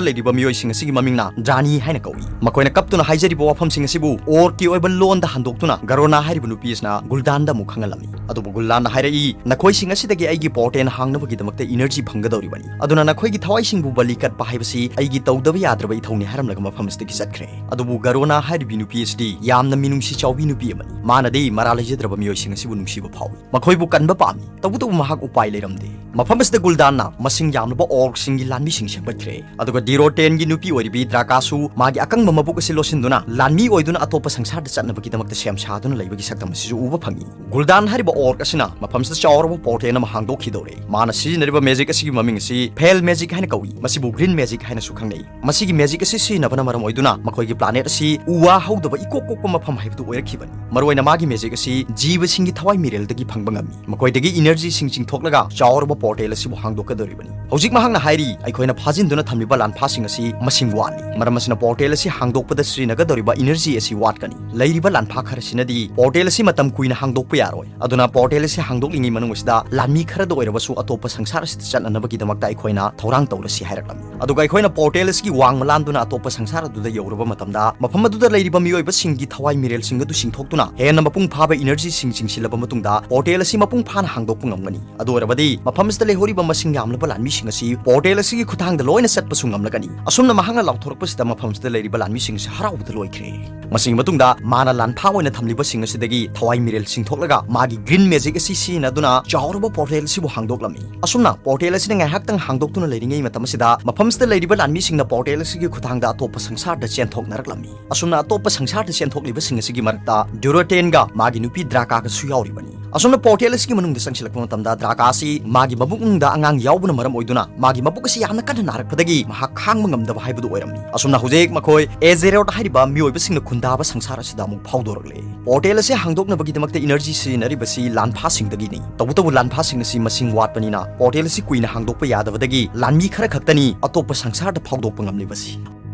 ꯂꯩꯔꯤꯕ ꯃꯤꯑꯣꯏꯁꯤꯡ ꯑꯁꯤꯒꯤ ꯃꯃꯤꯡꯅ Drani ꯍꯥꯏꯅ ꯀꯧꯏ꯫ ꯃꯈꯣꯏꯅ ꯀꯞꯇꯨꯅ ꯍꯥꯏꯖꯔꯤꯕ ꯋꯥꯐꯝꯁꯤꯡ ꯑꯁꯤꯕꯨ orcꯀꯤ ꯑꯣꯏꯕ ꯂꯣꯟꯗ ꯍꯟꯗꯣꯛꯇꯨꯅ ꯒꯔꯣꯅꯥ ꯍꯥꯏꯔꯤꯕ ꯅꯨꯄꯤ ꯑꯁꯤꯅ Gul'danꯗ ꯑꯃꯨꯛ ꯈꯪꯍꯜꯂꯝꯃꯤ꯫ ꯑꯗꯨꯕꯨ Gul'danꯅ ꯍꯥꯏꯔꯛꯏ, "ꯅꯈꯣꯏꯁꯤꯡ ꯑꯁꯤꯗꯒꯤ ꯑꯩꯒꯤ portal ꯍꯥꯡꯅꯕꯒꯤꯗꯃꯛꯇ energy ꯐꯪꯒꯗꯧꯔꯤꯕꯅꯤ꯫ ꯑꯗꯨꯅ ꯅꯈꯣꯏꯒꯤ ꯊꯋꯥꯏꯁꯤꯡꯕꯨ ꯕꯂꯤ ꯀꯠꯄ ꯍꯥꯏꯕꯁꯤ ꯑꯩꯒꯤ ꯇꯧꯗꯕ ꯌꯥꯗ꯭ꯔꯕ ꯏꯊꯧꯅꯤ" ꯍꯥꯏꯔꯝꯂꯒ ꯃꯐꯝ ꯑꯁꯤꯗꯒꯤ ꯆꯠꯈ꯭ꯔꯦ꯫ ꯑꯗꯨꯕꯨ ꯒꯔꯣꯅꯥ ꯍꯥꯏꯔꯤꯕꯤ ꯅꯨꯄꯤ ꯑꯁꯤꯗꯤ ꯌꯥꯝꯅ ꯃꯤꯅꯨꯡꯁꯤ ꯆꯥꯎꯕꯤ ꯅꯨꯄꯤ ꯑꯃꯅꯤ꯫ ꯃꯥꯅꯗꯤ ꯃꯔꯥꯜ ꯂꯩꯖꯗ꯭ꯔꯕ ꯃꯤꯑꯣꯏ ꯁꯤꯡ ꯑꯁꯤꯕꯨ ꯅꯨꯡꯁꯤꯕ ꯐꯥꯎꯏ꯫ ꯃꯈꯣꯏꯕꯨ ꯀꯟꯕ ꯄꯥꯝꯃꯤ꯫ ꯇꯧꯕꯇꯕꯨ ꯃꯍꯥꯛ ꯎꯄꯥꯏ ꯂꯩꯔꯝꯗꯦ꯫ ꯃꯐꯝ ꯑꯁꯤꯗ ꯒꯨꯜꯗꯥꯟꯅ ꯃꯁꯤꯡ ꯌꯥꯝꯂꯕ ꯑꯣꯔꯛꯁꯤꯡꯒꯤ ꯂꯥꯟꯃꯤꯁꯤꯡ ꯁꯦꯝꯒꯠꯈ꯭ꯔꯦ꯫ ꯑꯗꯨꯒ ꯗꯤꯔꯣꯇꯦꯟꯒꯤ ꯅꯨꯄꯤ ꯑꯣꯏꯔꯤꯕꯤ ꯗ꯭ꯔꯥꯀꯥꯁꯨ ꯃꯥꯒꯤ ꯑꯀꯪꯕ ꯃꯕꯨꯛ ꯑꯁꯤ ꯂꯣꯠꯁꯤꯟꯗꯨꯅ ꯂꯥꯟꯃꯤ ꯑꯣꯏꯗꯨꯅ ꯑꯇꯣꯞꯄ ꯁꯪꯁꯥꯔꯗ ꯆꯠꯅꯕꯒꯤꯗꯃꯛꯇ ꯁꯦꯝ ꯁꯥꯗꯨꯅ ꯂꯩꯕꯒꯤ ꯁꯛꯇꯝ ꯑꯁꯤꯁꯨ ꯎꯕ ꯐꯪꯏ꯫ ꯒꯨꯜꯗꯥꯟ ꯍꯥꯏꯔꯤꯕ ꯑꯣꯔꯛ ꯑꯁꯤꯅ ꯃꯐꯝꯁꯤꯗ ꯆꯥꯎꯔꯕ ꯄꯣꯔꯇꯦꯜ ꯑꯃ ꯍꯥꯡꯗꯣꯛꯈꯤꯗꯧꯔꯦ꯫ ꯃꯥꯅ ꯁꯤꯖꯤꯟꯅꯔꯤꯕ ꯃꯦꯖꯤꯛ ꯑꯁꯤꯒꯤ ꯃꯃꯤꯡ ꯑꯁꯤ ꯐꯦꯜ ꯃꯦꯖꯤꯛ ꯍꯥꯏꯅ ꯀꯧꯏ꯫ ꯃꯁꯤꯕꯨ ꯒ꯭ꯔꯤꯟ ꯃꯦꯖꯤꯛ ꯍꯥꯏꯅꯁꯨ ꯈꯪꯅꯩ꯫ ꯃꯁꯤꯒꯤ ꯃꯦꯖꯤꯛ ꯑꯁꯤ ꯁꯤꯖꯤꯟꯅꯕꯅ ꯃꯔꯝ ꯑꯣꯏꯗꯨꯅ ꯃꯈꯣꯏꯒꯤ ꯄ꯭ꯂꯥꯅꯦꯠ ꯑꯁꯤ ꯎ ꯋꯥ ꯍꯧꯗꯕ ꯏꯀꯣꯛ ꯀꯣꯛꯄ ꯃꯐꯝ ꯍꯥꯏꯕꯗꯨ ꯑꯣꯏꯔꯛꯈꯤꯕꯅꯤ꯫ ꯃꯔꯨꯑꯣꯏꯅ ꯃꯥꯒꯤ ꯃꯦꯖꯤꯛ ꯑꯁꯤ ꯖꯤꯕꯁꯤꯡꯒꯤ ꯊꯋꯥꯏ ꯃꯤꯔꯦꯜꯗꯒꯤ ꯐꯪꯕ ꯉꯝꯃꯤ꯫ ꯃꯈꯣꯏꯗꯒꯤ ꯏꯅꯔꯖꯤꯁꯤꯡ ꯆꯤꯡꯊꯣꯛꯂꯒ ꯆꯥꯎꯔꯕ ꯄꯣꯔꯇꯦꯜ ꯑꯁꯤꯕꯨ ꯍꯥꯡꯗꯣꯛꯀꯗꯧꯔꯤꯕꯅꯤ꯫ ꯍꯧꯖꯤꯛ ꯃꯍꯥꯛꯅ ꯍꯥꯏꯔꯤ, ꯑꯩꯈꯣꯏꯅ ꯐꯥꯖꯤꯟꯗꯨꯅ ꯊꯝꯂꯤꯕ ꯂꯥꯟꯐꯥꯁꯤꯡ ꯑꯁꯤ ꯃꯁꯤꯡ ꯋꯥꯠꯂꯤ꯫ ꯃꯔꯝ ꯑꯁꯤꯅ ꯄꯣꯔꯇꯦꯜ ꯑꯁꯤ ꯍꯥꯡꯗꯣꯛꯄꯗ ꯁꯤꯖꯤꯟꯅꯒꯗꯧꯔꯤꯕ ꯏꯅꯔꯖꯤ ꯑꯁꯤ ꯋꯥꯠꯀꯅꯤ꯫ ꯂꯩꯔꯤꯕ ꯂꯥꯟꯐꯥ ꯈꯔꯁꯤꯅꯗꯤ ꯄꯣꯔꯇꯦꯜ ꯑꯁꯤ ꯃꯇꯝ ꯀꯨꯏꯅ ꯍꯥꯡꯗꯣꯛꯄ ꯌꯥꯔꯣꯏ꯫ ꯑꯗꯨꯅ ꯄꯣꯔꯇꯦꯜ ꯑꯁꯤ ꯍꯥꯡꯗꯣꯛꯂꯤꯉꯩ ꯃꯅꯨꯡ ꯑꯁꯤꯗ ꯂꯥꯟꯃꯤ ꯈꯔꯗ ꯑꯣꯏꯔꯕꯁꯨ ꯑꯇꯣꯞꯄ ꯁꯪꯁꯥꯔ ꯑꯁꯤꯗ ꯆꯠꯅꯅꯕꯒꯤꯗꯃꯛꯇ ꯑꯩꯈꯣꯏꯅ ꯊꯧꯔꯥꯡ ꯇꯧꯔꯁꯤ ꯍꯥꯏꯔꯛꯂꯝꯃꯤ꯫ ꯑꯗꯨꯒ ꯑꯩꯈꯣꯏꯅ ꯄꯣꯔꯇꯦꯜ ꯑꯁꯤꯒꯤ ꯋꯥꯡꯃ ꯂꯥꯟꯗꯨꯅ ꯑꯇꯣꯞꯄ ꯁꯪꯁꯥꯔ ꯑꯗꯨꯗ ꯌꯧꯔꯕ ꯃꯇꯝꯗ ꯃꯐꯝ ꯑꯗꯨꯗ ꯂꯩꯔꯤꯕ ꯃꯤꯑꯣꯏꯕꯁꯤꯡꯒꯤ ꯊꯋꯥꯏ ꯃꯤꯔꯦꯜꯁꯤꯡ ꯑꯗꯨ ꯁꯤꯡꯊꯣꯛꯇꯨꯅ ꯍꯦꯟꯅ ꯃꯄꯨꯡ ꯐꯥꯕ ꯏꯅꯔꯖꯤꯁꯤꯡ ꯆꯤꯡꯁꯤꯜꯂꯕ ꯃꯇꯨꯡꯗ ꯄꯣꯔꯇꯦꯜ ꯑꯁꯤ ꯃꯄꯨꯡ ꯐꯥꯅ ꯍꯥꯡꯗꯣꯛꯄ ꯉꯝꯒꯅꯤ꯫ ꯑꯗꯨ ꯑꯣꯏꯔꯕꯗꯤ ꯃꯐꯝ ꯑꯁꯤꯗ ꯂꯩꯍꯧꯔꯤꯕ ꯃꯁꯤꯡ ꯌꯥꯝꯂꯕ ꯂꯥꯟꯃꯤꯁꯤꯡ ꯑꯁꯤ ꯄꯣꯔꯇꯦꯜ ꯑꯁꯤꯒꯤ ꯈꯨꯠꯊꯥꯡꯗ ꯂꯣꯏꯅ ꯆꯠꯄꯁꯨ ꯉꯝꯂꯒꯅꯤ꯫ ꯑꯁꯨꯝꯅ ꯃꯍꯥꯛꯅ ꯂꯥꯎꯊꯣꯔꯛꯄꯁꯤꯗ ꯃꯐꯝꯁꯤꯗ ꯂꯩꯔꯤꯕ ꯂꯥꯟꯃꯤꯁꯤꯡ ꯑꯁꯤ ꯍꯔꯥꯎꯕꯗ ꯂꯣꯏꯈ꯭ꯔꯦ꯫ ꯃꯁꯤꯒꯤ ꯃꯇꯨꯡꯗ ꯃꯥꯅ ꯂꯥꯟꯐꯥ ꯑꯣꯏꯅ ꯊꯝꯂꯤꯕꯁꯤꯡ ꯑꯁꯤꯗꯒꯤ ꯊꯋꯥꯏ ꯃꯤꯔꯦꯜ ꯆꯤꯡꯊꯣꯛꯂꯒ ꯃꯥꯒꯤ ꯒ꯭ꯔꯤꯟ ꯃꯦꯖꯤꯛ ꯑꯁꯤ ꯁꯤꯖꯤꯟꯅꯗꯨꯅ ꯆꯥꯎꯔꯕ ꯄꯣꯔꯇꯦꯜ ꯑꯁꯤꯕꯨ ꯍꯥꯡꯗꯣꯛꯂꯝꯃꯤ꯫ ꯑꯁꯨꯝꯅ ꯄꯣꯔꯇꯦꯜ ꯑꯁꯤꯅ ꯉꯥꯏꯍꯥꯛꯇꯪ ꯍꯥꯡꯗꯣꯛꯇꯨꯅ ꯂꯩꯔꯤꯉꯩ ꯃꯇꯝ ꯑꯁꯤꯗ ꯃꯐꯝꯁꯤꯗ ꯂꯩꯔꯤꯕ ꯂꯥꯟꯃꯤꯁꯤꯡꯅ ꯄꯣꯔꯇꯦꯜ ꯑꯁꯤꯒꯤ ꯈꯨꯠꯊꯥꯡꯗ ꯑꯇꯣꯞꯄ ꯁꯪꯁꯥꯔꯗ ꯆꯦꯟꯊꯣꯛꯅꯔꯛꯂꯝꯃꯤ꯫ ꯑꯁꯨꯝꯅ ꯑꯇꯣꯞꯄ ꯁꯪꯁꯥꯔꯗ ꯆꯦꯟꯊꯣꯛꯂꯤꯕꯁꯤꯡ ꯑꯁꯤꯒꯤ ꯃꯔꯛꯇ ꯗ꯭ꯌꯨꯔꯣꯇꯦꯟꯒ ꯃꯥꯒꯤ ꯅꯨꯄꯤ ꯗ꯭ꯔꯥꯀꯥꯒꯁꯨ ꯌꯥꯎꯔꯤꯕꯅꯤ꯫ ꯑꯁꯨꯝꯅ ꯄꯣꯔꯇꯦꯜ ꯑꯁꯤꯒꯤ ꯃꯅꯨꯡꯗ ꯆꯪꯁꯤꯜꯂꯛꯄ ꯃꯇꯝꯗ ꯗ꯭ꯔꯥꯀꯥ ꯑꯁꯤ ꯃꯥꯒꯤ ꯃꯕꯨꯛꯅꯨꯡꯗ ꯑꯉꯥꯡ ꯌꯥꯎꯕꯅ ꯃꯔꯝ ꯑꯣꯏꯗꯨꯅ ꯃꯥꯒꯤ ꯃꯕꯨꯛ ꯑꯁꯤ ꯌꯥꯝꯅ ꯀꯟꯅ ꯅꯥꯔꯛꯄꯗꯒꯤ ꯃꯍꯥꯛ ꯈꯥꯡꯕ ꯉꯝꯗꯕ ꯍꯥꯏꯕꯗꯨ ꯑꯣꯏꯔꯝꯃꯤ꯫ ꯑꯁꯨꯝꯅ ꯍꯧꯖꯤꯛ ꯃꯈꯣꯏ ꯑꯦꯖꯦꯔꯣꯠ ꯍꯥꯏꯔꯤꯕ ꯃꯤꯑꯣꯏꯕꯁꯤꯡꯅ ꯈꯨꯟꯗꯥꯕ ꯁꯪꯁꯥꯔ ꯑꯁꯤꯗ ꯑꯃꯨꯛ ꯐꯥꯎꯗꯣꯔꯛꯂꯦ꯫ ꯄꯣꯔꯇꯦꯜ ꯑꯁꯤ ꯍꯥꯡꯗꯣꯛꯅꯕꯒꯤꯗꯃꯛꯇ ꯏꯅꯔꯖꯤ ꯁꯤꯖꯤꯟꯅꯔꯤꯕꯁꯤ ꯂꯥꯟꯐꯥꯁꯤꯡꯗꯒꯤꯅꯤ꯫ ꯇꯧꯕꯇꯕꯨ ꯂꯥꯟꯐꯥꯁꯤꯡ ꯑꯁꯤ ꯃꯁꯤꯡ ꯋꯥꯠꯄꯅꯤꯅ ꯄꯣꯔꯇꯦꯜ ꯑꯁꯤ ꯀꯨꯏꯅ ꯍꯥꯡꯗꯣꯛꯄ ꯌꯥꯗꯕꯗꯒꯤ ꯂꯥꯟꯃꯤ ꯈꯔ ꯈꯛꯇꯅꯤ ꯑꯇꯣꯞꯄ ꯁꯪꯁꯥꯔꯗ ꯐꯥꯎꯗꯣꯛꯄ ꯉꯝꯂꯤꯕꯁꯤ꯫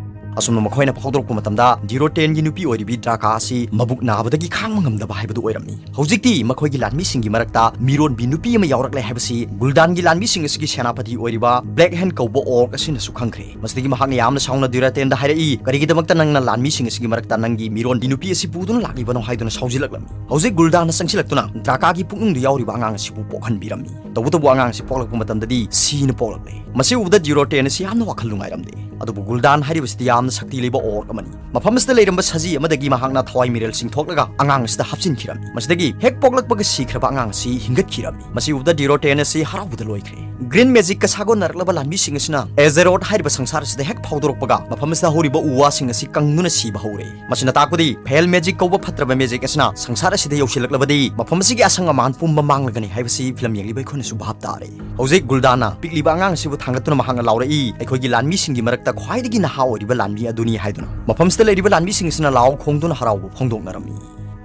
ꯑꯁꯨꯝꯅ ꯃꯈꯣꯏꯅ ꯐꯥꯎꯗꯣꯔꯛꯄ ꯃꯇꯝꯗ ꯗ꯭ꯌꯨꯔꯣꯇꯦꯟꯒꯤ ꯅꯨꯄꯤ ꯑꯣꯏꯔꯤꯕꯤ ꯗ꯭ꯔꯥꯀꯥ ꯑꯁꯤ ꯃꯕꯨꯛ ꯅꯥꯕꯗꯒꯤ ꯈꯥꯡꯕ ꯉꯝꯗꯕ ꯍꯥꯏꯕꯗꯨ ꯑꯣꯏꯔꯝꯃꯤ꯫ ꯍꯧꯖꯤꯛꯇꯤ ꯃꯈꯣꯏꯒꯤ ꯂꯥꯟꯃꯤꯁꯤꯡꯒꯤ ꯃꯔꯛꯇ ꯃꯤꯔꯣꯟꯕꯤ ꯅꯨꯄꯤ ꯑꯃ ꯌꯥꯎꯔꯛꯂꯦ ꯍꯥꯏꯕꯁꯤ ꯒꯨꯜꯗꯥꯟꯒꯤ ꯂꯥꯟꯃꯤꯁꯤꯡ ꯑꯁꯤꯒꯤ ꯁꯦꯅꯥꯄꯇꯤ ꯑꯣꯏꯔꯤꯕ ꯕ꯭ꯂꯦꯛ ꯍꯦꯟ ꯀꯧꯕ ꯑꯣꯔꯛ ꯑꯁꯤꯅꯁꯨ ꯈꯪꯈ꯭ꯔꯦ꯫ ꯃꯁꯤꯗꯒꯤ ꯃꯍꯥꯛꯅ ꯌꯥꯝꯅ ꯁꯥꯎꯅ ꯗ꯭ꯌꯨꯔꯣꯇꯦꯟꯗ ꯍꯥꯏꯔꯛꯏ, "ꯀꯔꯤꯒꯤꯗꯃꯛꯇ ꯅꯪꯅ ꯂꯥꯟꯃꯤꯁꯤꯡ ꯑꯁꯤꯒꯤ ꯃꯔꯛꯇ ꯅꯪꯒꯤ ꯃꯤꯔꯣꯟꯕꯤ ꯅꯨꯄꯤ ꯑꯁꯤ ꯄꯨꯗꯨꯅ ꯂꯥꯛꯂꯤꯕꯅꯣ?" ꯍꯥꯏꯗꯨꯅ ꯁꯥꯎꯖꯤꯜꯂꯛꯂꯝꯃꯤ꯫ ꯍꯧꯖꯤꯛ ꯒꯨꯜꯗꯥꯟꯅ ꯆꯪꯁꯤꯜꯂꯛꯇꯨꯅ ꯗ꯭ꯔꯥꯀꯥꯒꯤ ꯄꯨꯛꯅꯨꯡꯗ ꯌꯥꯎꯔꯤꯕ ꯑꯉꯥꯡ ꯑꯁꯤꯕꯨ ꯄꯣꯛꯍꯟꯕꯤꯔꯝꯃꯤ꯫ ꯇꯧꯕꯇꯕꯨ ꯑꯉꯥꯡ ꯑꯁꯤ ꯄꯣꯛꯂꯛꯄ ꯃꯇꯝꯗꯗꯤ ꯁꯤꯅ ꯄꯣꯛꯂꯛꯂꯦ꯫ ꯃꯁꯤ ꯎꯕꯗ ꯗ꯭ꯌꯨꯔꯣꯇꯦꯟ ꯑꯁꯤ ꯌꯥꯝꯅ ꯋꯥꯈꯜ ꯅꯨꯡꯉꯥꯏꯔꯝꯗꯦ꯫ ꯑꯗꯨꯕꯨ ꯒꯨꯜꯗꯥꯟ ꯍꯥꯏꯔꯤꯕꯁꯤꯗꯤ ꯌꯥꯝꯅ ꯁꯛꯇꯤ ꯂꯩꯕ orc ꯑꯃꯅꯤ꯫ ꯃꯐꯝ ꯑꯁꯤꯗ ꯂꯩꯔꯝꯕ ꯁꯖꯤ ꯑꯃꯗꯒꯤ ꯃꯍꯥꯛꯅ ꯊꯋꯥꯏ ꯃꯤꯔꯦꯜ ꯆꯤꯡꯊꯣꯛꯂꯒ ꯑꯉꯥꯡ ꯑꯁꯤꯗ ꯍꯥꯞꯆꯤꯟꯈꯤꯔꯝꯃꯤ꯫ ꯃꯁꯤꯗꯒꯤ ꯍꯦꯛ ꯄꯣꯛꯂꯛꯄꯒ ꯁꯤꯈ꯭ꯔꯕ ꯑꯉꯥꯡ ꯑꯁꯤ ꯍꯤꯡꯒꯠꯈꯤꯔꯝꯃꯤ꯫ ꯃꯁꯤ ꯎꯕꯗ ꯗꯤꯔꯣꯇꯦꯟ ꯑꯁꯤ ꯍꯔꯥꯎꯕꯗ ꯂꯣꯏꯈ꯭ꯔꯦ꯫ Green magicꯀ ꯁꯥꯒꯣꯟꯅꯔꯛꯂꯕ ꯂꯥꯟꯃꯤꯁꯤꯡ ꯑꯁꯤꯅ ꯑꯦꯖꯦꯔꯣꯠ ꯍꯥꯏꯔꯤꯕ ꯁꯪꯁꯥꯔ ꯑꯁꯤꯗ ꯍꯦꯛ ꯐꯥꯎꯗꯣꯔꯛꯄꯒ ꯃꯐꯝ ꯑꯁꯤꯗ ꯍꯧꯔꯤꯕ ꯎ ꯋꯥꯁꯤꯡ ꯑꯁꯤ ꯀꯪꯗꯨꯅ ꯁꯤꯕ ꯍꯧꯔꯦ꯫ ꯃꯁꯤꯅ ꯇꯥꯛꯄꯗꯤ ꯐꯦꯜ ꯃꯦꯖꯤꯛ ꯀꯧꯕ ꯐꯠꯇ꯭ꯔꯕ ꯃꯦꯖꯤꯛ ꯑꯁꯤꯅ ꯁꯪꯁꯥꯔ ꯑꯁꯤꯗ ꯌꯧꯁꯤꯜꯂꯛꯂꯕꯗꯤ ꯃꯐꯝ ꯑꯁꯤꯒꯤ ꯑꯁꯪ ꯑꯃꯥꯟ ꯄꯨꯝꯕ ꯃꯥꯡꯂꯒꯅꯤ ꯍꯥꯏꯕꯁꯤ ꯐꯤꯂꯝ ꯌꯦꯡꯂꯤꯕ ꯑꯩꯈꯣꯏꯅꯁꯨ ꯚꯥꯞ ꯇꯥꯔꯦ꯫ ꯍꯧꯖꯤꯛ ꯒꯨꯜꯗꯥꯅ ꯄꯤꯛꯂꯤꯕ ꯑꯉꯥꯡ ꯑꯁꯤꯕꯨ ꯊꯥꯡꯒꯠꯇꯨꯅ ꯃꯍꯥꯛꯅ ꯂꯥꯎꯔꯛꯏ, "ꯑꯩꯈꯣꯏꯒꯤ ꯂꯥꯟꯃꯤꯁꯤꯡꯒꯤ ꯃꯔꯛꯇ ꯈ꯭ꯋꯥꯏꯗꯒꯤ ꯅꯍꯥ ꯑꯣꯏꯔꯤꯕ ꯂꯥꯟꯃꯤ ꯑꯗꯨꯅꯤ" ꯍꯥꯏꯗꯨꯅ꯫ ꯃꯐꯝꯁꯤꯗ ꯂꯩꯔꯤꯕ ꯂꯥꯟꯃꯤꯁꯤꯡ ꯑꯁꯤꯅ ꯂꯥꯎ ꯈꯣꯡꯗꯨꯅ ꯍꯔꯥꯎꯕ ꯐꯣꯡꯗꯣꯛꯅꯔꯝꯃꯤ꯫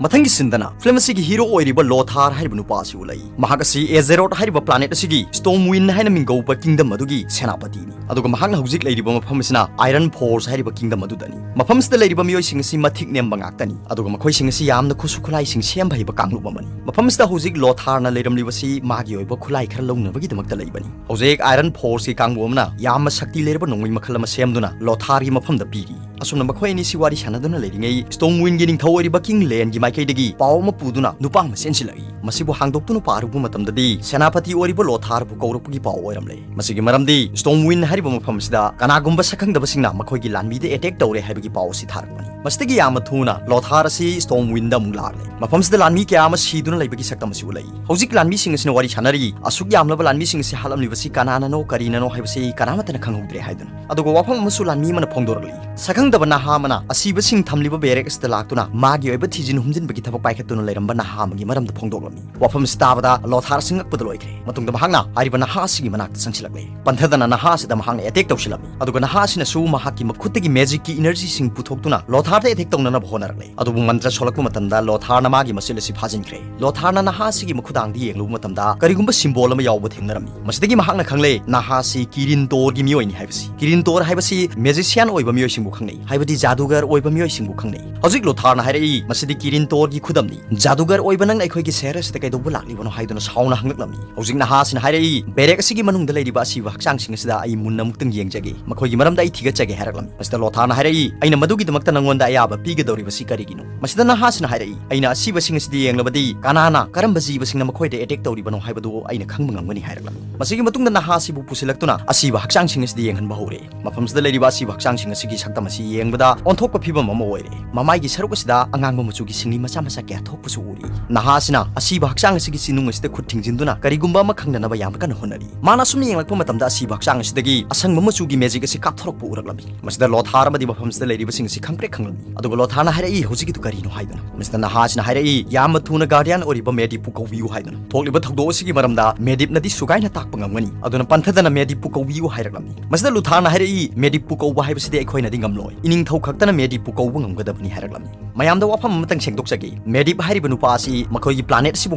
ꯃꯊꯪꯒꯤ ꯁꯤꯟꯗꯅ ꯐꯤꯂꯝ ꯑꯁꯤꯒꯤ ꯍꯤꯔꯣ ꯑꯣꯏꯔꯤꯕ ꯂꯣꯊꯥꯔ ꯍꯥꯏꯔꯤꯕ ꯅꯨꯄꯥ ꯑꯁꯤ ꯎꯠꯂꯛꯏ꯫ ꯃꯍꯥꯛ ꯑꯁꯤ ꯑꯦꯖꯦꯔꯣꯠ ꯍꯥꯏꯔꯤꯕ ꯄ꯭ꯂꯥꯅꯦꯠ ꯑꯁꯤꯒꯤ ꯁ꯭ꯇꯣꯝ ꯋꯤꯟ ꯍꯥꯏꯅ ꯃꯤꯡꯒꯧꯕ ꯀꯤꯡꯗꯝ ꯑꯗꯨꯒꯤ ꯁꯦꯅꯥꯄꯇꯤꯅꯤ꯫ ꯑꯗꯨꯒ ꯃꯍꯥꯛꯅ ꯍꯧꯖꯤꯛ ꯂꯩꯔꯤꯕ ꯃꯐꯝ ꯑꯁꯤꯅ ꯑꯥꯏꯔꯟ ꯐꯣꯔꯁ ꯍꯥꯏꯔꯤꯕ ꯀꯤꯡꯗꯝ ꯑꯗꯨꯗꯅꯤ꯫ ꯃꯐꯝꯁꯤꯗ ꯂꯩꯔꯤꯕ ꯃꯤꯑꯣꯏꯁꯤꯡ ꯑꯁꯤ ꯃꯊꯤꯛ ꯅꯦꯝꯕ ꯉꯥꯛꯇꯅꯤ꯫ ꯑꯗꯨꯒ ꯃꯈꯣꯏꯁꯤꯡ ꯑꯁꯤ ꯌꯥꯝꯅ ꯈꯨꯠꯁꯨ ꯈꯨꯠꯂꯥꯏꯁꯤꯡ ꯁꯦꯝꯕ ꯍꯩꯕ ꯀꯥꯡꯂꯨꯞ ꯑꯃꯅꯤ꯫ ꯃꯐꯝꯁꯤꯗ ꯍꯧꯖꯤꯛ ꯂꯣꯊꯥꯔꯅ ꯂꯩꯔꯝꯂꯤꯕꯁꯤ ꯃꯥꯒꯤ ꯑꯣꯏꯕ ꯈꯨꯠꯂꯥꯏ ꯈꯔ ꯂꯧꯅꯕꯒꯤꯗꯃꯛꯇ ꯂꯩꯕꯅꯤ꯫ ꯍꯧꯖꯤꯛ ꯑꯥꯏꯔꯟ ꯐꯣꯔꯁꯀꯤ ꯀꯥꯡꯕꯨ ꯑꯃꯅ ꯌꯥꯝꯅ ꯁꯛꯇꯤ ꯂꯩꯔꯕ ꯅꯣꯡꯃꯩ ꯃꯈꯜ ꯑꯃ ꯁꯦꯝꯗꯨꯅ ꯂꯣꯊꯥꯔꯒꯤ ꯃꯐꯝꯗ ꯄꯤꯔꯤ꯫ ꯑꯁꯨꯝꯅ ꯃꯈꯣꯏ ꯑꯅꯤꯁꯤ ꯋꯥꯔꯤ ꯁꯥꯟꯅꯗꯨꯅ ꯂꯩꯔꯤꯉꯩ, ꯁ꯭ꯇꯣꯝ ꯋꯤꯟꯒꯤ ꯅꯤꯡꯊꯧ ꯑꯣꯏꯔꯤꯕ ꯀꯤꯡ ꯂꯦꯟꯒꯤ ꯃꯥꯏꯀꯩꯗꯒꯤ ꯄꯥꯎ ꯑꯃ ꯄꯨꯗꯨꯅ ꯅꯨꯄꯥ ꯑꯃ ꯆꯦꯟꯁꯤꯜꯂꯛꯏ꯫ ꯃꯁꯤꯕꯨ ꯍꯥꯡꯗꯣꯛꯇꯨꯅ ꯄꯥꯔꯨꯕ ꯃꯇꯝꯗꯗꯤ ꯁꯦꯅꯥꯄꯇꯤ ꯑꯣꯏꯔꯤꯕ ꯂꯣꯊꯥꯔꯕꯨ ꯀꯧꯔꯛꯄꯒꯤ ꯄꯥꯎ ꯑꯣꯏꯔꯝꯂꯦ꯫ ꯃꯁꯤꯒꯤ ꯃꯔꯝꯗꯤ ꯁ꯭ꯇꯣꯝ ꯋꯤꯟ ꯍꯥꯏꯔꯤꯕ ꯃꯐꯝ ꯑꯁꯤꯗ ꯀꯅꯥꯒꯨꯝꯕ ꯁꯛꯈꯪꯗꯕꯁꯤꯡꯅ ꯃꯈꯣꯏꯒꯤ ꯂꯥꯟꯃꯤꯗ ꯑꯦꯇꯦꯛ ꯇꯧꯔꯦ ꯍꯥꯏꯕꯒꯤ ꯄꯥꯎ ꯑꯁꯤ ꯊꯥꯔꯛꯄꯅꯤ꯫ ꯃꯁꯤꯗꯒꯤ ꯌꯥꯝꯅ ꯊꯨꯅ ꯂꯣꯊꯥꯔ ꯑꯁꯤ ꯁ꯭ꯇꯣꯝ ꯋꯤꯟꯗ ꯑꯃꯨꯛ ꯂꯥꯛꯂꯦ꯫ ꯃꯐꯝꯁꯤꯗ ꯂꯥꯟꯃꯤ ꯀꯌꯥ ꯑꯃ ꯁꯤꯗꯨꯅ ꯂꯩꯕꯒꯤ ꯁꯛꯇꯝ ꯑꯁꯤ ꯎꯠꯂꯛꯏ꯫ ꯍꯧꯖꯤꯛ ꯂꯥꯟꯃꯤꯁꯤꯡ ꯑꯁꯤꯅ ꯋꯥꯔꯤ ꯁꯥꯟꯅꯔꯤ, ꯑꯁꯨꯛ ꯌꯥꯝꯂꯕ ꯂꯥꯟꯃꯤꯁꯤꯡ ꯑꯁꯤ ꯍꯥꯠꯂꯝꯂꯤꯕꯁꯤ ꯀꯅꯥꯅꯅꯣ ꯀꯔꯤꯅꯅꯣ ꯍꯥꯏꯕꯁꯤ ꯀꯅꯥꯃꯠꯇꯅ ꯈꯪꯍꯧꯗ꯭ꯔꯦ ꯍꯥꯏꯗꯨꯅ꯫ ꯑꯗꯨꯒ ꯋꯥꯐꯝ ꯑꯃꯁꯨ ꯂꯥꯟꯃꯤ ꯑꯃꯅ ꯐꯣꯡꯗꯣꯔꯛꯂꯤ꯫ ꯁꯛꯈꯪꯗꯕ ꯅꯍꯥ ꯑꯃꯅ ꯑꯁꯤꯕꯁꯤꯡ ꯊꯝꯂꯤꯕ ꯕꯦꯔꯦꯛ ꯑꯁꯤꯗ ꯂꯥꯛꯇꯨꯅ ꯃꯥꯒꯤ ꯑꯣꯏꯕ ꯊꯤꯖꯤꯟ ꯍꯨꯝꯖꯤꯟꯕꯒꯤ ꯊꯕꯛ ꯄꯥꯏꯈꯠꯇꯨꯅ ꯂꯩꯔꯝꯕ ꯅꯍꯥ ꯑꯃꯒꯤ ꯃꯔꯝꯗ ꯐꯣꯡꯗꯣꯛꯂꯝꯃꯤ꯫ ꯋꯥꯐꯝ ꯑꯁꯤ ꯇꯥꯕꯗ ꯂꯣꯊꯥꯔ ꯑꯁꯤ ꯉꯛꯄꯗ ꯂꯣꯏꯈ꯭ꯔꯦ꯫ ꯃꯇꯨꯡꯗ ꯃꯍꯥꯛꯅ ꯍꯥꯏꯔꯤꯕ ꯅꯍꯥ ꯑꯁꯤꯒꯤ ꯃꯅꯥꯛꯇ ꯆꯪꯁꯤꯜꯂꯛꯂꯦ꯫ ꯄꯟꯊꯗꯅ ꯅꯍꯥ ꯑꯁꯤꯗ ꯃꯍꯥꯛꯅ ꯑꯦꯇꯦꯛ ꯇꯧꯁꯤꯜꯂꯝꯃꯤ꯫ ꯑꯗꯨꯒ ꯅꯍꯥ ꯑꯁꯤꯅꯁꯨ ꯃꯍꯥꯛꯀꯤ ꯃꯈꯨꯠꯇꯒꯤ ꯃꯦꯖꯤꯛꯀꯤ ꯏꯅꯔꯖꯤꯁꯤꯡ ꯄꯨꯊꯣꯛꯇꯨꯅ ꯂꯣꯊꯥꯔꯗ ꯑꯦꯇꯦꯛ ꯇꯧꯅꯅꯕ ꯍꯣꯠꯅꯔꯛꯂꯦ꯫ ꯑꯗꯨꯕꯨ ꯃꯟꯇ꯭ꯔ ꯁꯣꯜꯂꯛꯄ ꯃꯇꯝꯗ ꯂꯣꯊꯥꯔꯅ ꯃꯥꯒꯤ ꯃꯆꯤꯜ ꯑꯁꯤ ꯐꯥꯖꯤꯟꯈ꯭ꯔꯦ꯫ ꯂꯣꯊꯥꯔꯅ ꯅꯍꯥ ꯑꯁꯤꯒꯤ ꯃꯈꯨꯗꯥꯡꯗ ꯌꯦꯡꯂꯨꯕ ꯃꯇꯝꯗ ꯀꯔꯤꯒꯨꯝꯕ ꯁꯤꯝꯕꯣꯜ ꯑꯃ ꯌꯥꯎꯕ ꯊꯦꯡꯅꯔꯝꯃꯤ꯫ ꯃꯁꯤꯗꯒꯤ ꯃꯍꯥꯛꯅ ꯈꯪꯂꯦ ꯅꯍꯥ ꯑꯁꯤ ꯀꯤꯔꯤꯟ ꯇꯣꯔꯒꯤ ꯃꯤꯑꯣꯏꯅꯤ ꯍꯥꯏꯕꯁꯤ꯫ ꯀꯤꯔꯤꯟ ꯇꯣꯔ ꯍꯥꯏꯕꯁꯤ ꯃꯦꯖꯤꯁꯤꯌꯥꯟ ꯑꯣꯏꯕ ꯃꯤꯑꯣꯏꯁꯤꯡꯕꯨ ꯈꯪꯅꯩ, ꯍꯥꯏꯕꯗꯤ ꯖꯥꯗꯨꯒꯔ ꯑꯣꯏꯕ ꯃꯤꯑꯣꯏꯁꯤꯡꯕꯨ ꯈꯪꯅꯩ꯫ ꯍꯧꯖꯤꯛ ꯂꯣꯊꯥꯔꯅ ꯍꯥꯏꯔꯛꯏ, "ꯃꯁꯤꯗꯤ ꯀꯤꯔꯤꯟ ꯇꯣꯔꯒꯤ ꯈꯨꯗꯝꯅꯤ꯫ ꯖꯥꯗꯨꯒꯔ ꯑꯣꯏꯕ ꯅꯪꯅ ꯑꯩꯈꯣꯏꯒꯤ ꯁꯍꯔ ꯑꯁꯤꯗ ꯀꯩꯗꯧꯕ ꯂꯥꯛꯂꯤꯕꯅꯣ?" ꯍꯥꯏꯗꯨꯅ ꯁꯥꯎꯅ ꯍꯪꯂꯛꯂꯝꯃꯤ꯫ ꯍꯧꯖꯤꯛ ꯅꯍꯥ ꯑꯁꯤꯅ ꯍꯥꯏꯔꯛꯏ, "ꯕꯦꯔꯦꯛ ꯑꯁꯤꯒꯤ ꯃꯅꯨꯡꯗ ꯂꯩꯔꯤꯕ ꯑꯁꯤꯕ ꯍꯛꯆꯥꯡꯁꯤꯡ ꯑꯁꯤꯗ ꯑꯩ ꯃꯨꯟꯅ ꯑꯃꯨꯛꯇꯪ ꯌꯦꯡꯖꯒꯦ꯫ ꯃꯈꯣꯏꯒꯤ ꯃꯔꯝꯗ ꯑꯩ ꯊꯤꯒꯠꯆꯒꯦ" ꯍꯥꯏꯔꯛꯂꯝꯃꯤ꯫ ꯃꯁꯤꯗ ꯂꯣꯊꯥꯔꯅ ꯍꯥꯏꯔꯛꯏ, "ꯑꯩꯅ ꯃꯗꯨꯒꯤꯗꯃꯛꯇ ꯅꯪꯉꯣꯟꯗ ꯑꯌꯥꯕ ꯄꯤꯒꯗꯧꯔꯤꯕꯁꯤ ꯀꯔꯤꯒꯤꯅꯣ? ꯃꯁꯤꯗ ꯅꯍꯥꯁꯤꯅ ꯍꯥꯏꯔꯛꯏ, "ꯑꯩꯅ ꯑꯁꯤꯕꯁꯤꯡ ꯑꯁꯤꯗ ꯌꯦꯡꯂꯕꯗꯤ ꯀꯅꯥꯅ ꯀꯔꯝꯕ ꯖꯤꯕꯁꯤꯡꯅ ꯃꯈꯣꯏꯗ ꯑꯦꯇꯦꯛ ꯇꯧꯔꯤꯕꯅꯣ ꯍꯥꯏꯕꯗꯨ ꯑꯩꯅ ꯈꯪꯕ ꯉꯝꯒꯅꯤ" ꯍꯥꯏꯔꯛꯂꯝꯃꯤ꯫ ꯃꯁꯤꯒꯤ ꯃꯇꯨꯡꯗ ꯅꯍꯥ ꯑꯁꯤꯕꯨ ꯄꯨꯁꯤꯜꯂꯛꯇꯨꯅ ꯑꯁꯤꯕ ꯍꯛꯆꯥꯡꯁꯤꯡ ꯑꯁꯤꯗ ꯌꯦꯡꯍꯟꯕ ꯍꯧꯔꯦ꯫ ꯃꯐꯝꯁꯤꯗ ꯂꯩꯔꯤꯕ ꯑꯁꯤꯕ ꯍꯛꯆꯥꯡꯁꯤꯡ ꯑꯁꯤꯒꯤ ꯁꯛꯇꯝ ꯑꯁꯤ ꯌꯦꯡꯕꯗ ꯑꯣꯟꯊꯣꯛꯄ ꯐꯤꯕꯝ ꯑꯃ ꯑꯣꯏꯔꯦ꯫ ꯃꯃꯥꯏꯒꯤ ꯁꯔꯨꯛ ꯑꯁꯤꯗ ꯑꯉꯥꯡꯕ ꯃꯆꯨꯒꯤ ꯁꯤꯡꯂꯤ ꯃꯆꯥ ꯃꯆꯥ ꯀꯌꯥ ꯊꯣꯛꯄꯁꯨ ꯎꯔꯤ꯫ ꯅꯍꯥ ꯑꯁꯤꯅ ꯑꯁꯤꯕ ꯍꯛꯆꯥꯡ ꯑꯁꯤꯒꯤ ꯆꯤꯅꯨꯡ ꯑꯁꯤꯗ ꯈꯨꯠ ꯊꯤꯡꯖꯤꯟꯗꯨꯅ ꯀꯔꯤꯒꯨꯝꯕ ꯑꯃ ꯈꯪꯅꯅꯕ ꯌꯥꯝ ꯀꯟꯅ ꯍꯣꯠꯅꯔꯤ꯫ ꯃꯥꯅ ꯑꯁꯨꯝ ꯌꯦꯡꯂꯛꯄ ꯃꯇꯝꯗ ꯑꯁꯤꯕ ꯍꯛꯆꯥꯡ ꯑꯁꯤꯗꯒꯤ ꯑꯁꯪꯕ ꯃꯆꯨꯒꯤ ꯃꯦꯖꯤꯛ ꯑꯁꯤ ꯀꯥꯞꯊꯣꯔꯛꯄ ꯎꯔꯛꯂꯝꯃꯤ꯫ ꯃꯁꯤꯗ ꯂꯣꯊꯥꯔ ꯑꯃꯗꯤ ꯃꯐꯝꯁꯤꯗ ꯂꯩꯔꯤꯕꯁꯤꯡ ꯑꯁꯤ ꯈꯪꯄ꯭ꯔꯦꯛ ꯈꯪꯂꯝꯃꯤ꯫ ꯑꯗꯨꯒ ꯂꯣꯊꯥꯔꯅ ꯍꯥꯏꯔꯛꯏ, "ꯍꯧꯖꯤꯛꯀꯤꯗꯨ ꯀꯔꯤꯅꯣ?" ꯍꯥꯏꯗꯨꯅ꯫ ꯃꯁꯤꯗ ꯅꯍꯥ ꯑꯁꯤꯅ ꯍꯥꯏꯔꯛꯏ, "ꯌꯥꯝꯅ ꯊꯨꯅ ꯒꯥꯔꯗꯤꯌꯥꯟ ꯑꯣꯏꯔꯤꯕ ꯃꯦꯗꯤꯞꯄꯨ ꯀꯧꯕꯤꯌꯨ" ꯍꯥꯏꯗꯨꯅ꯫ ꯊꯣꯛꯂꯤꯕ ꯊꯧꯗꯣꯛ ꯑꯁꯤꯒꯤ ꯃꯔꯝꯗ ꯃꯦꯗꯤꯞꯅꯗꯤ ꯁꯨꯒꯥꯏꯅ ꯇꯥꯛꯄ ꯉꯝꯒꯅꯤ, ꯑꯗꯨꯅ ꯄꯟꯊꯗꯅ ꯃꯦꯗꯤꯞꯄꯨ ꯀꯧꯕꯤꯌꯨ ꯍꯥꯏꯔꯛꯂꯝꯃꯤ꯫ ꯃꯁꯤꯗ ꯂꯨꯊꯥꯔꯅ ꯍꯥꯏꯔꯛꯏ, "ꯃꯦꯗꯤꯞꯄꯨ ꯀꯧꯕ ꯍꯥꯏꯕꯁꯤꯗꯤ ꯑꯩꯈꯣꯏꯅꯗꯤ ꯉꯝꯂꯣꯏ, ꯏꯅꯤꯡꯊꯧ ꯈꯛꯇꯅ ꯃꯦꯗꯤꯞꯄꯨ ꯀꯧꯕ ꯉꯝꯒꯗꯕꯅꯤ" ꯍꯥꯏꯔꯛꯂꯝꯃꯤ꯫ ꯃꯌꯥꯝꯗ ꯋꯥꯐꯝ ꯑꯃꯇꯪ ꯁꯦꯡꯗꯣꯛꯆꯒꯦ, ꯃꯦꯗꯤꯞ ꯍꯥꯏꯔꯤꯕ ꯅꯨꯄꯥ ꯑꯁꯤ ꯃꯈꯣꯏꯒꯤ ꯄ꯭ꯂꯥꯅꯦꯠ ꯑꯁꯤꯕꯨ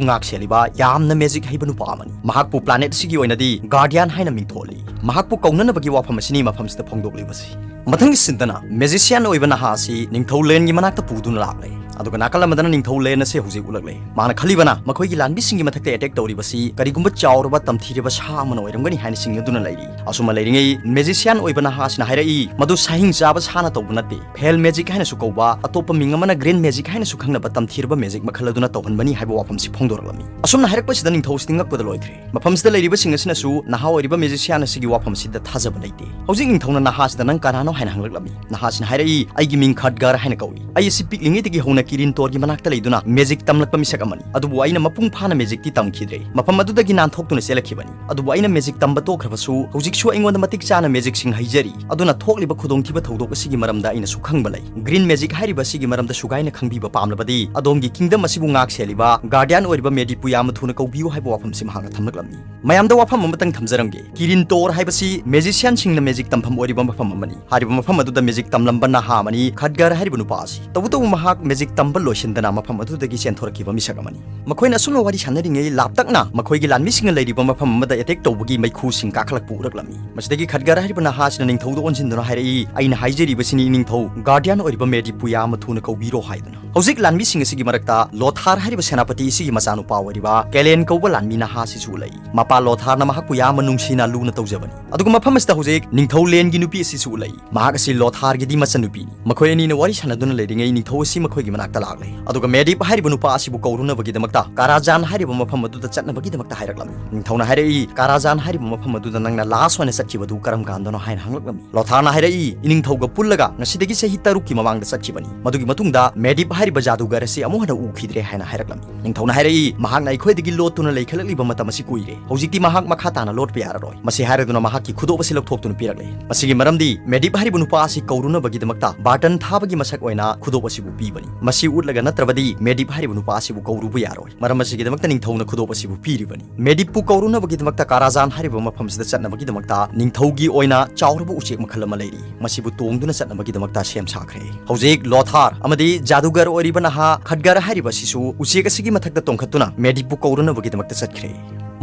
ꯉꯥꯛ ꯁꯦꯜꯂꯤꯕ ꯌꯥꯝꯅ ꯃꯦꯖꯤꯛ ꯍꯩꯕ ꯅꯨꯄꯥ ꯑꯃꯅꯤ꯫ ꯃꯍꯥꯛꯄꯨ ꯄ꯭ꯂꯥꯅꯦꯠ ꯑꯁꯤꯒꯤ ꯑꯣꯏꯅꯗꯤ ꯒꯥꯔꯗꯤꯌꯥꯟ ꯍꯥꯏꯅ ꯃꯤꯡꯊꯣꯜꯂꯤ꯫ ꯃꯍꯥꯛꯄꯨ ꯀꯧꯅꯅꯕꯒꯤ ꯋꯥꯐꯝ ꯑꯁꯤꯅꯤ ꯃꯐꯝꯁꯤꯗ ꯐꯣꯡꯗꯣꯛꯂꯤꯕꯁꯤ꯫ ꯃꯊꯪꯒꯤ ꯁꯤꯟꯗꯅ ꯃꯦꯖꯤꯁꯤꯌꯥꯟ ꯑꯣꯏꯕ ꯅꯍꯥ ꯑꯁꯤ ꯅꯤꯡꯊꯧ ꯂꯦꯟꯒꯤ ꯃꯅꯥꯛꯇ ꯄꯨꯗꯨꯅ ꯂꯥꯛꯂꯦ꯫ ꯑꯗꯨꯒ ꯅꯥꯀꯜ ꯑꯃꯗꯅ ꯅꯤꯡꯊꯧ ꯂꯦꯟ ꯑꯁꯤ ꯍꯧꯖꯤꯛ ꯎꯠꯂꯛꯂꯦ꯫ ꯃꯥꯅ ꯈꯜꯂꯤꯕꯅ ꯃꯈꯣꯏꯒꯤ ꯂꯥꯟꯃꯤꯁꯤꯡꯒꯤ ꯃꯊꯛꯇ ꯑꯦꯇꯦꯛ ꯇꯧꯔꯤꯕꯁꯤ ꯀꯔꯤꯒꯨꯝꯕ ꯆꯥꯎꯔꯕ ꯇꯝꯊꯤꯔꯕ ꯁꯥ ꯑꯃꯅ ꯑꯣꯏꯔꯝꯒꯅꯤ ꯍꯥꯏꯅ ꯆꯤꯡꯅꯗꯨꯅ ꯂꯩꯔꯤ꯫ ꯑꯁꯨꯝꯅ ꯂꯩꯔꯤꯉꯩ ꯃꯦꯖꯤꯁꯤꯌꯥꯟ ꯑꯣꯏꯕ ꯅꯍꯥ ꯑꯁꯤꯅ ꯍꯥꯏꯔꯛꯏ, "ꯃꯗꯨ ꯁꯥꯍꯤꯡ ꯆꯥꯕ ꯁꯥꯅ ꯇꯧꯕ ꯅꯠꯇꯦ, ꯐꯦꯜ ꯃꯦꯖꯤꯛ ꯍꯥꯏꯅꯁꯨ ꯀꯧꯕ, ꯑꯇꯣꯞꯄ ꯃꯤꯡ ꯑꯃꯅ ꯒ꯭ꯔꯤꯟ ꯃꯦꯖꯤꯛ ꯍꯥꯏꯅꯁꯨ ꯈꯪꯅꯕ ꯇꯝꯊꯤꯔꯕ ꯃꯦꯖꯤꯛ ꯃꯈꯜ ꯑꯗꯨꯅ ꯇꯧꯍꯟꯕꯅꯤ" ꯍꯥꯏꯕ ꯋꯥꯐꯝꯁꯤ ꯐꯣꯡꯗꯣꯔꯛꯂꯝꯃꯤ꯫ ꯑꯁꯨꯝꯅ ꯍꯥꯏꯔꯛꯄꯁꯤꯗ ꯅꯤꯡꯊꯧꯁꯤꯗꯤ ꯉꯛꯄꯗ ꯂꯣꯏꯈ꯭ꯔꯦ꯫ ꯃꯐꯝꯁꯤꯗ ꯂꯩꯔꯤꯕꯁꯤꯡ ꯑꯁꯤꯅꯁꯨ ꯅꯍꯥ ꯑꯣꯏꯔꯤꯕ ꯃꯦꯖꯤꯁꯤꯌꯥꯟ ꯑꯁꯤꯒꯤ ꯋꯥꯐꯝꯁꯤꯗ ꯊꯥꯖꯕ ꯂꯩꯇꯦ꯫ ꯍꯧꯖꯤꯛ ꯅꯤꯡꯊꯧꯅ ꯅꯍꯥꯁꯤꯗ "ꯅꯪ ꯀꯅꯥꯅꯣ?" ꯍꯥꯏꯅ ꯍꯪꯂꯛꯂꯝꯃꯤ꯫ ꯅꯍꯥꯁꯤꯅ ꯍꯥꯏꯔꯛꯏ, "ꯑꯩꯒꯤ ꯃꯤꯡ ꯈꯠꯒꯔ ꯍꯥꯏꯅ ꯀꯧꯏ꯫ ꯑꯩ ꯑꯁꯤ ꯄꯤꯛꯂꯤꯉꯩꯗꯒꯤ ꯍꯧꯅ ꯀꯤꯔꯤꯟ ꯇꯣꯔꯒꯤ ꯃꯅꯥꯛꯇ ꯂꯩꯗꯨꯅ ꯃꯦꯖꯤꯛ ꯇꯝꯂꯛꯄ ꯃꯤꯁꯛ ꯑꯃꯅꯤ꯫ ꯑꯗꯨꯕꯨ ꯑꯩꯅ ꯃꯄꯨꯡ ꯐꯥꯅ ꯃꯦꯖꯤꯛꯇꯤ ꯇꯝꯈꯤꯗ꯭ꯔꯦ꯫ ꯃꯐꯝ ꯑꯗꯨꯗꯒꯤ ꯅꯥꯟꯊꯣꯛꯇꯨꯅ ꯆꯦꯜꯂꯛꯈꯤꯕꯅꯤ꯫ ꯑꯗꯨꯕꯨ ꯑꯩꯅ ꯃꯦꯖꯤꯛ ꯇꯝꯕ ꯇꯣꯛꯈ꯭ꯔꯕꯁꯨ ꯍꯧꯖꯤꯛꯁꯨ ꯑꯩꯉꯣꯟꯗ ꯃꯇꯤꯛ ꯆꯥꯅ ꯃꯦꯖꯤꯛꯁꯤꯡ ꯍꯩꯖꯔꯤ꯫ ꯑꯗꯨꯅ ꯊꯣꯛꯂꯤꯕ ꯈꯨꯗꯣꯡꯊꯤꯕ ꯊꯧꯗꯣꯛ ꯑꯁꯤꯒꯤ ꯃꯔꯝꯗ ꯑꯩꯅꯁꯨ ꯈꯪꯕ ꯂꯩ꯫ ꯒ꯭ꯔꯤꯟ ꯃꯦꯖꯤꯛ ꯍꯥꯏꯔꯤꯕ ꯑꯁꯤꯒꯤ ꯃꯔꯝꯗ ꯁꯨꯒꯥꯏꯅ ꯈꯪꯕꯤꯕ ꯄꯥꯝꯂꯕꯗꯤ ꯑꯗꯣꯝꯒꯤ ꯀꯤꯡꯗꯝ ꯑꯁꯤꯕꯨ ꯉꯥꯛ ꯁꯦꯜꯂꯤꯕ ꯒꯥꯔꯗꯤꯌꯥꯟ ꯑꯣꯏꯔꯤꯕ ꯃꯦꯗꯤꯞꯄꯨ ꯌꯥꯝꯅ ꯊꯨꯅ ꯀꯧꯕꯤꯌꯨ" ꯍꯥꯏꯕ ꯋꯥꯐꯝꯁꯤ ꯃꯍꯥꯛꯅ ꯊꯝꯂꯛꯂꯝꯃꯤ꯫ ꯃꯌꯥꯝꯗ ꯋꯥꯐꯝ ꯑꯃꯇꯪ ꯊꯝꯖꯔꯝꯒꯦ꯫ ꯀꯤꯔꯤꯟ ꯇꯣꯔ ꯍꯥꯏꯕꯁꯤ ꯃꯦꯖꯤꯁꯤꯌꯥꯟꯁꯤꯡꯅ ꯃꯦꯖꯤꯛ ꯇꯝꯐꯝ ꯑꯣꯏꯔꯤꯕ ꯃꯐꯝ ꯑꯃꯅꯤ꯫ ꯍꯥꯏꯔꯤꯕ ꯃꯐꯝ ꯑꯗꯨꯗ ꯃꯦꯖꯤꯛ ꯇꯝꯂꯝꯕ ꯅꯍꯥ ꯑꯃꯅꯤ ꯈꯠꯒꯔ ꯍꯥꯏꯔꯤꯕ ꯅꯨꯄꯥ ꯑꯁꯤ꯫ ꯇꯧꯕꯇꯕꯨ ꯃꯍꯥꯛ ꯃꯦꯖꯤꯛ ꯇꯝꯕ ꯂꯣꯏꯁꯤꯟꯗꯅ ꯃꯐꯝ ꯑꯗꯨꯗꯒꯤ ꯆꯦꯟꯊꯣꯔꯛꯈꯤꯕ ꯃꯤꯁꯛ ꯑꯃꯅꯤ꯫ ꯃꯈꯣꯏꯅ ꯑꯁꯨꯝꯅ ꯋꯥꯔꯤ ꯁꯥꯟꯅꯔꯤꯉꯩ ꯂꯥꯞꯇꯛꯅ ꯃꯈꯣꯏꯒꯤ ꯂꯥꯟꯃꯤꯁꯤꯡꯅ ꯂꯩꯔꯤꯕ ꯃꯐꯝ ꯑꯃꯗ ꯑꯦꯇꯦꯛ ꯇꯧꯕꯒꯤ ꯃꯩꯈꯨꯁꯤꯡ ꯀꯥꯈꯠꯂꯛꯄ ꯎꯔꯛꯂꯝꯃꯤ꯫ ꯃꯁꯤꯗꯒꯤ ꯈꯠꯒꯔ ꯍꯥꯏꯔꯤꯕ ꯅꯍꯥ ꯑꯁꯤꯅ ꯅꯤꯡꯊꯧꯗ ꯑꯣꯟꯁꯤꯟꯗꯨꯅ ꯍꯥꯏꯔꯛꯏ, "ꯑꯩꯅ ꯍꯥꯏꯖꯔꯤꯕꯁꯤꯅꯤ ꯏꯅꯤꯡꯊꯧ, ꯒꯥꯔꯗꯤꯌꯥꯟ ꯑꯣꯏꯔꯤꯕ ꯃꯦꯗꯤꯞꯄꯨ ꯌꯥꯝꯅ ꯊꯨꯅ ꯀꯧꯕꯤꯔꯣ" ꯍꯥꯏꯗꯨꯅ꯫ ꯍꯧꯖꯤꯛ ꯂꯥꯟꯃꯤꯁꯤꯡ ꯑꯁꯤꯒꯤ ꯃꯔꯛꯇ ꯂꯣꯊꯥꯔ ꯍꯥꯏꯔꯤꯕ ꯁꯦꯅꯥꯄꯇꯤ ꯑꯁꯤꯒꯤ ꯃꯆꯥꯅꯨꯄꯥ ꯑꯣꯏꯔꯤꯕ ꯀꯦꯂꯦꯟ ꯀꯧꯕ ꯂꯥꯟꯃꯤ ꯅꯍꯥ ꯑꯁꯤꯁꯨ ꯂꯩ꯫ ꯃꯄꯥ ꯂꯣꯊꯥꯔꯅ ꯃꯍꯥꯛꯄꯨ ꯌꯥꯝꯅ ꯅꯨꯡꯁꯤꯅ ꯂꯨꯅ ꯇꯧꯖꯕꯅꯤ꯫ ꯑꯗꯨꯒ ꯃꯐꯝ ꯑꯁꯤꯗ ꯍꯧꯖꯤꯛ ꯅꯤꯡꯊꯧ ꯂꯦꯟꯒꯤ ꯅꯨꯄꯤ ꯑꯁꯤꯁꯨ ꯂꯩ꯫ ꯃꯍꯥꯛ ꯑꯁꯤ ꯂꯣꯊꯥꯔꯒꯤꯗꯤ ꯃꯆꯟꯅꯨꯄꯤꯅꯤ꯫ ꯃꯈꯣꯏ ꯑꯅꯤꯅ ꯋꯥꯔꯤ ꯁꯥꯟꯅꯗꯨꯅ ꯂꯩꯔꯤꯉꯩ ꯅꯤꯡꯊꯧ ꯑꯁꯤ ꯃꯈꯣꯏꯒꯤ ꯃꯅꯥꯛꯇ ꯂꯥꯛꯂꯦ꯫ ꯑꯗꯨꯒ ꯃꯦꯗꯤꯞ ꯍꯥꯏꯔꯤꯕ ꯅꯨꯄꯥ ꯑꯁꯤꯕꯨ ꯀꯧꯔꯨꯅꯕꯒꯤꯗꯃꯛꯇ ꯀꯥꯔꯥꯖꯥꯟ ꯍꯥꯏꯔꯤꯕ ꯃꯐꯝ ꯑꯗꯨꯗ ꯆꯠꯅꯕꯒꯤꯗꯃꯛꯇ ꯍꯥꯏꯔꯛꯂꯝꯃꯤ꯫ ꯅꯤꯡꯊꯧꯅ ꯍꯥꯏꯔꯛꯏ, "ꯀꯥꯔꯥꯖꯥꯟ ꯍꯥꯏꯔꯤꯕ ꯃꯐꯝ ꯑꯗꯨꯗ ꯅꯪꯅ ꯂꯥꯁ ꯑꯣꯏꯅ ꯆꯠꯈꯤꯕꯗꯨ ꯀꯔꯝ ꯀꯥꯟꯗꯅꯣ?" ꯍꯥꯏꯅ ꯍꯪꯂꯛꯂꯝꯃꯤ꯫ ꯂꯣꯊꯥꯔꯅ ꯍꯥꯏꯔꯛꯏ, "ꯏꯅꯤꯡꯊꯧꯒ ꯄꯨꯜꯂꯒ ꯉꯁꯤꯗꯒꯤ ꯆꯍꯤ ꯇꯔꯨꯛꯀꯤ ꯃꯃꯥꯡꯗ ꯆꯠꯈꯤꯕꯅꯤ꯫ ꯃꯗꯨꯒꯤ ꯃꯇꯨꯡꯗ ꯃꯦꯗꯤꯞ ꯍꯥꯏꯔꯤꯕ ꯖꯥꯗꯨꯒꯔ ꯑꯁꯤ ꯑꯃꯨꯛ ꯍꯟꯅ ꯎꯈꯤꯗ꯭ꯔꯦ" ꯍꯥꯏꯅ ꯍꯥꯏꯔꯛꯂꯝꯃꯤ꯫ ꯅꯤꯡꯊꯧꯅ ꯍꯥꯏꯔꯛꯏ, "ꯃꯍꯥꯛꯅ ꯑꯩꯈꯣꯏꯗꯒꯤ ꯂꯣꯠꯇꯨꯅ ꯂꯩꯈꯠꯂꯛꯂꯤꯕ ꯃꯇꯝ ꯑꯁꯤ ꯀꯨꯏꯔꯦ꯫ ꯍꯧꯖꯤꯛꯇꯤ ꯃꯍꯥꯛ ꯃꯈꯥ ꯇꯥꯅ ꯂꯣꯠꯄ ꯌꯥꯔꯔꯣꯏ꯫" ꯃꯁꯤ ꯍꯥꯏꯔꯗꯨꯅ ꯃꯍꯥꯛꯀꯤ ꯈꯨꯗꯣꯞ ꯑꯁꯤ ꯂꯧꯊꯣꯛꯇꯨꯅ ꯄꯤꯔꯛꯂꯦ꯫ ꯃꯁꯤꯒꯤ ꯃꯔꯝꯗꯤ ꯃꯦꯗꯤꯞ ꯍꯥꯏꯔꯤꯕ ꯅꯨꯄꯥ ꯑꯁꯤ ꯀꯧꯔꯨꯅꯕꯒꯤꯗꯃꯛꯇ ꯕꯥꯔꯇꯟ ꯊꯥꯕꯒꯤ ꯃꯁꯛ ꯑꯣꯏꯅ ꯈꯨꯗꯣꯞ ꯑꯁꯤꯕꯨ ꯄꯤꯕꯅꯤ꯫ ꯃꯁꯤ ꯎꯠꯂꯒ ꯅꯠꯇ꯭ꯔꯕꯗꯤ ꯃꯦꯗꯤꯞ ꯍꯥꯏꯔꯤꯕ ꯅꯨꯄꯥ ꯑꯁꯤꯕꯨ ꯀꯧꯔꯨꯕ ꯌꯥꯔꯣꯏ꯫ ꯃꯔꯝ ꯑꯁꯤꯒꯤꯗꯃꯛꯇ ꯅꯤꯡꯊꯧꯅ ꯈꯨꯗꯣꯞ ꯑꯁꯤꯕꯨ ꯄꯤꯔꯤꯕꯅꯤ꯫ ꯃꯦꯗꯤꯞꯄꯨ ꯀꯧꯔꯨꯅꯕꯒꯤꯗꯃꯛꯇ ꯀꯥꯔꯥꯖꯥꯟ ꯍꯥꯏꯔꯤꯕ ꯃꯐꯝꯁꯤꯗ ꯆꯠꯅꯕꯒꯤꯗꯃꯛꯇ ꯅꯤꯡꯊꯧꯒꯤ ꯑꯣꯏꯅ ꯆꯥꯎꯔꯕ ꯎꯆꯦꯛ ꯃꯈꯜ ꯑꯃ ꯂꯩꯔꯤ꯫ ꯃꯁꯤꯕꯨ ꯇꯣꯡꯗꯨꯅ ꯆꯠꯅꯕꯒꯤꯗꯃꯛꯇ ꯁꯦꯝ ꯁꯥꯈ꯭ꯔꯦ꯫ ꯍꯧꯖꯤꯛ ꯂꯣꯊꯥꯔ ꯑꯃꯗꯤ ꯖꯥꯗꯨꯒꯔ ꯑꯣꯏꯔꯤꯕ ꯅꯍꯥ ꯈꯠꯒꯔ ꯍꯥꯏꯔꯤꯕ ꯑꯁꯤꯁꯨ ꯎꯆꯦꯛ ꯑꯁꯤꯒꯤ ꯃꯊꯛꯇ ꯇꯣꯡꯈꯠꯇꯨꯅ ꯃꯦꯗꯤꯞꯄꯨ ꯀꯧꯔꯨꯅꯕꯒꯤꯗꯃꯛꯇ ꯆꯠꯈ꯭ꯔꯦ꯫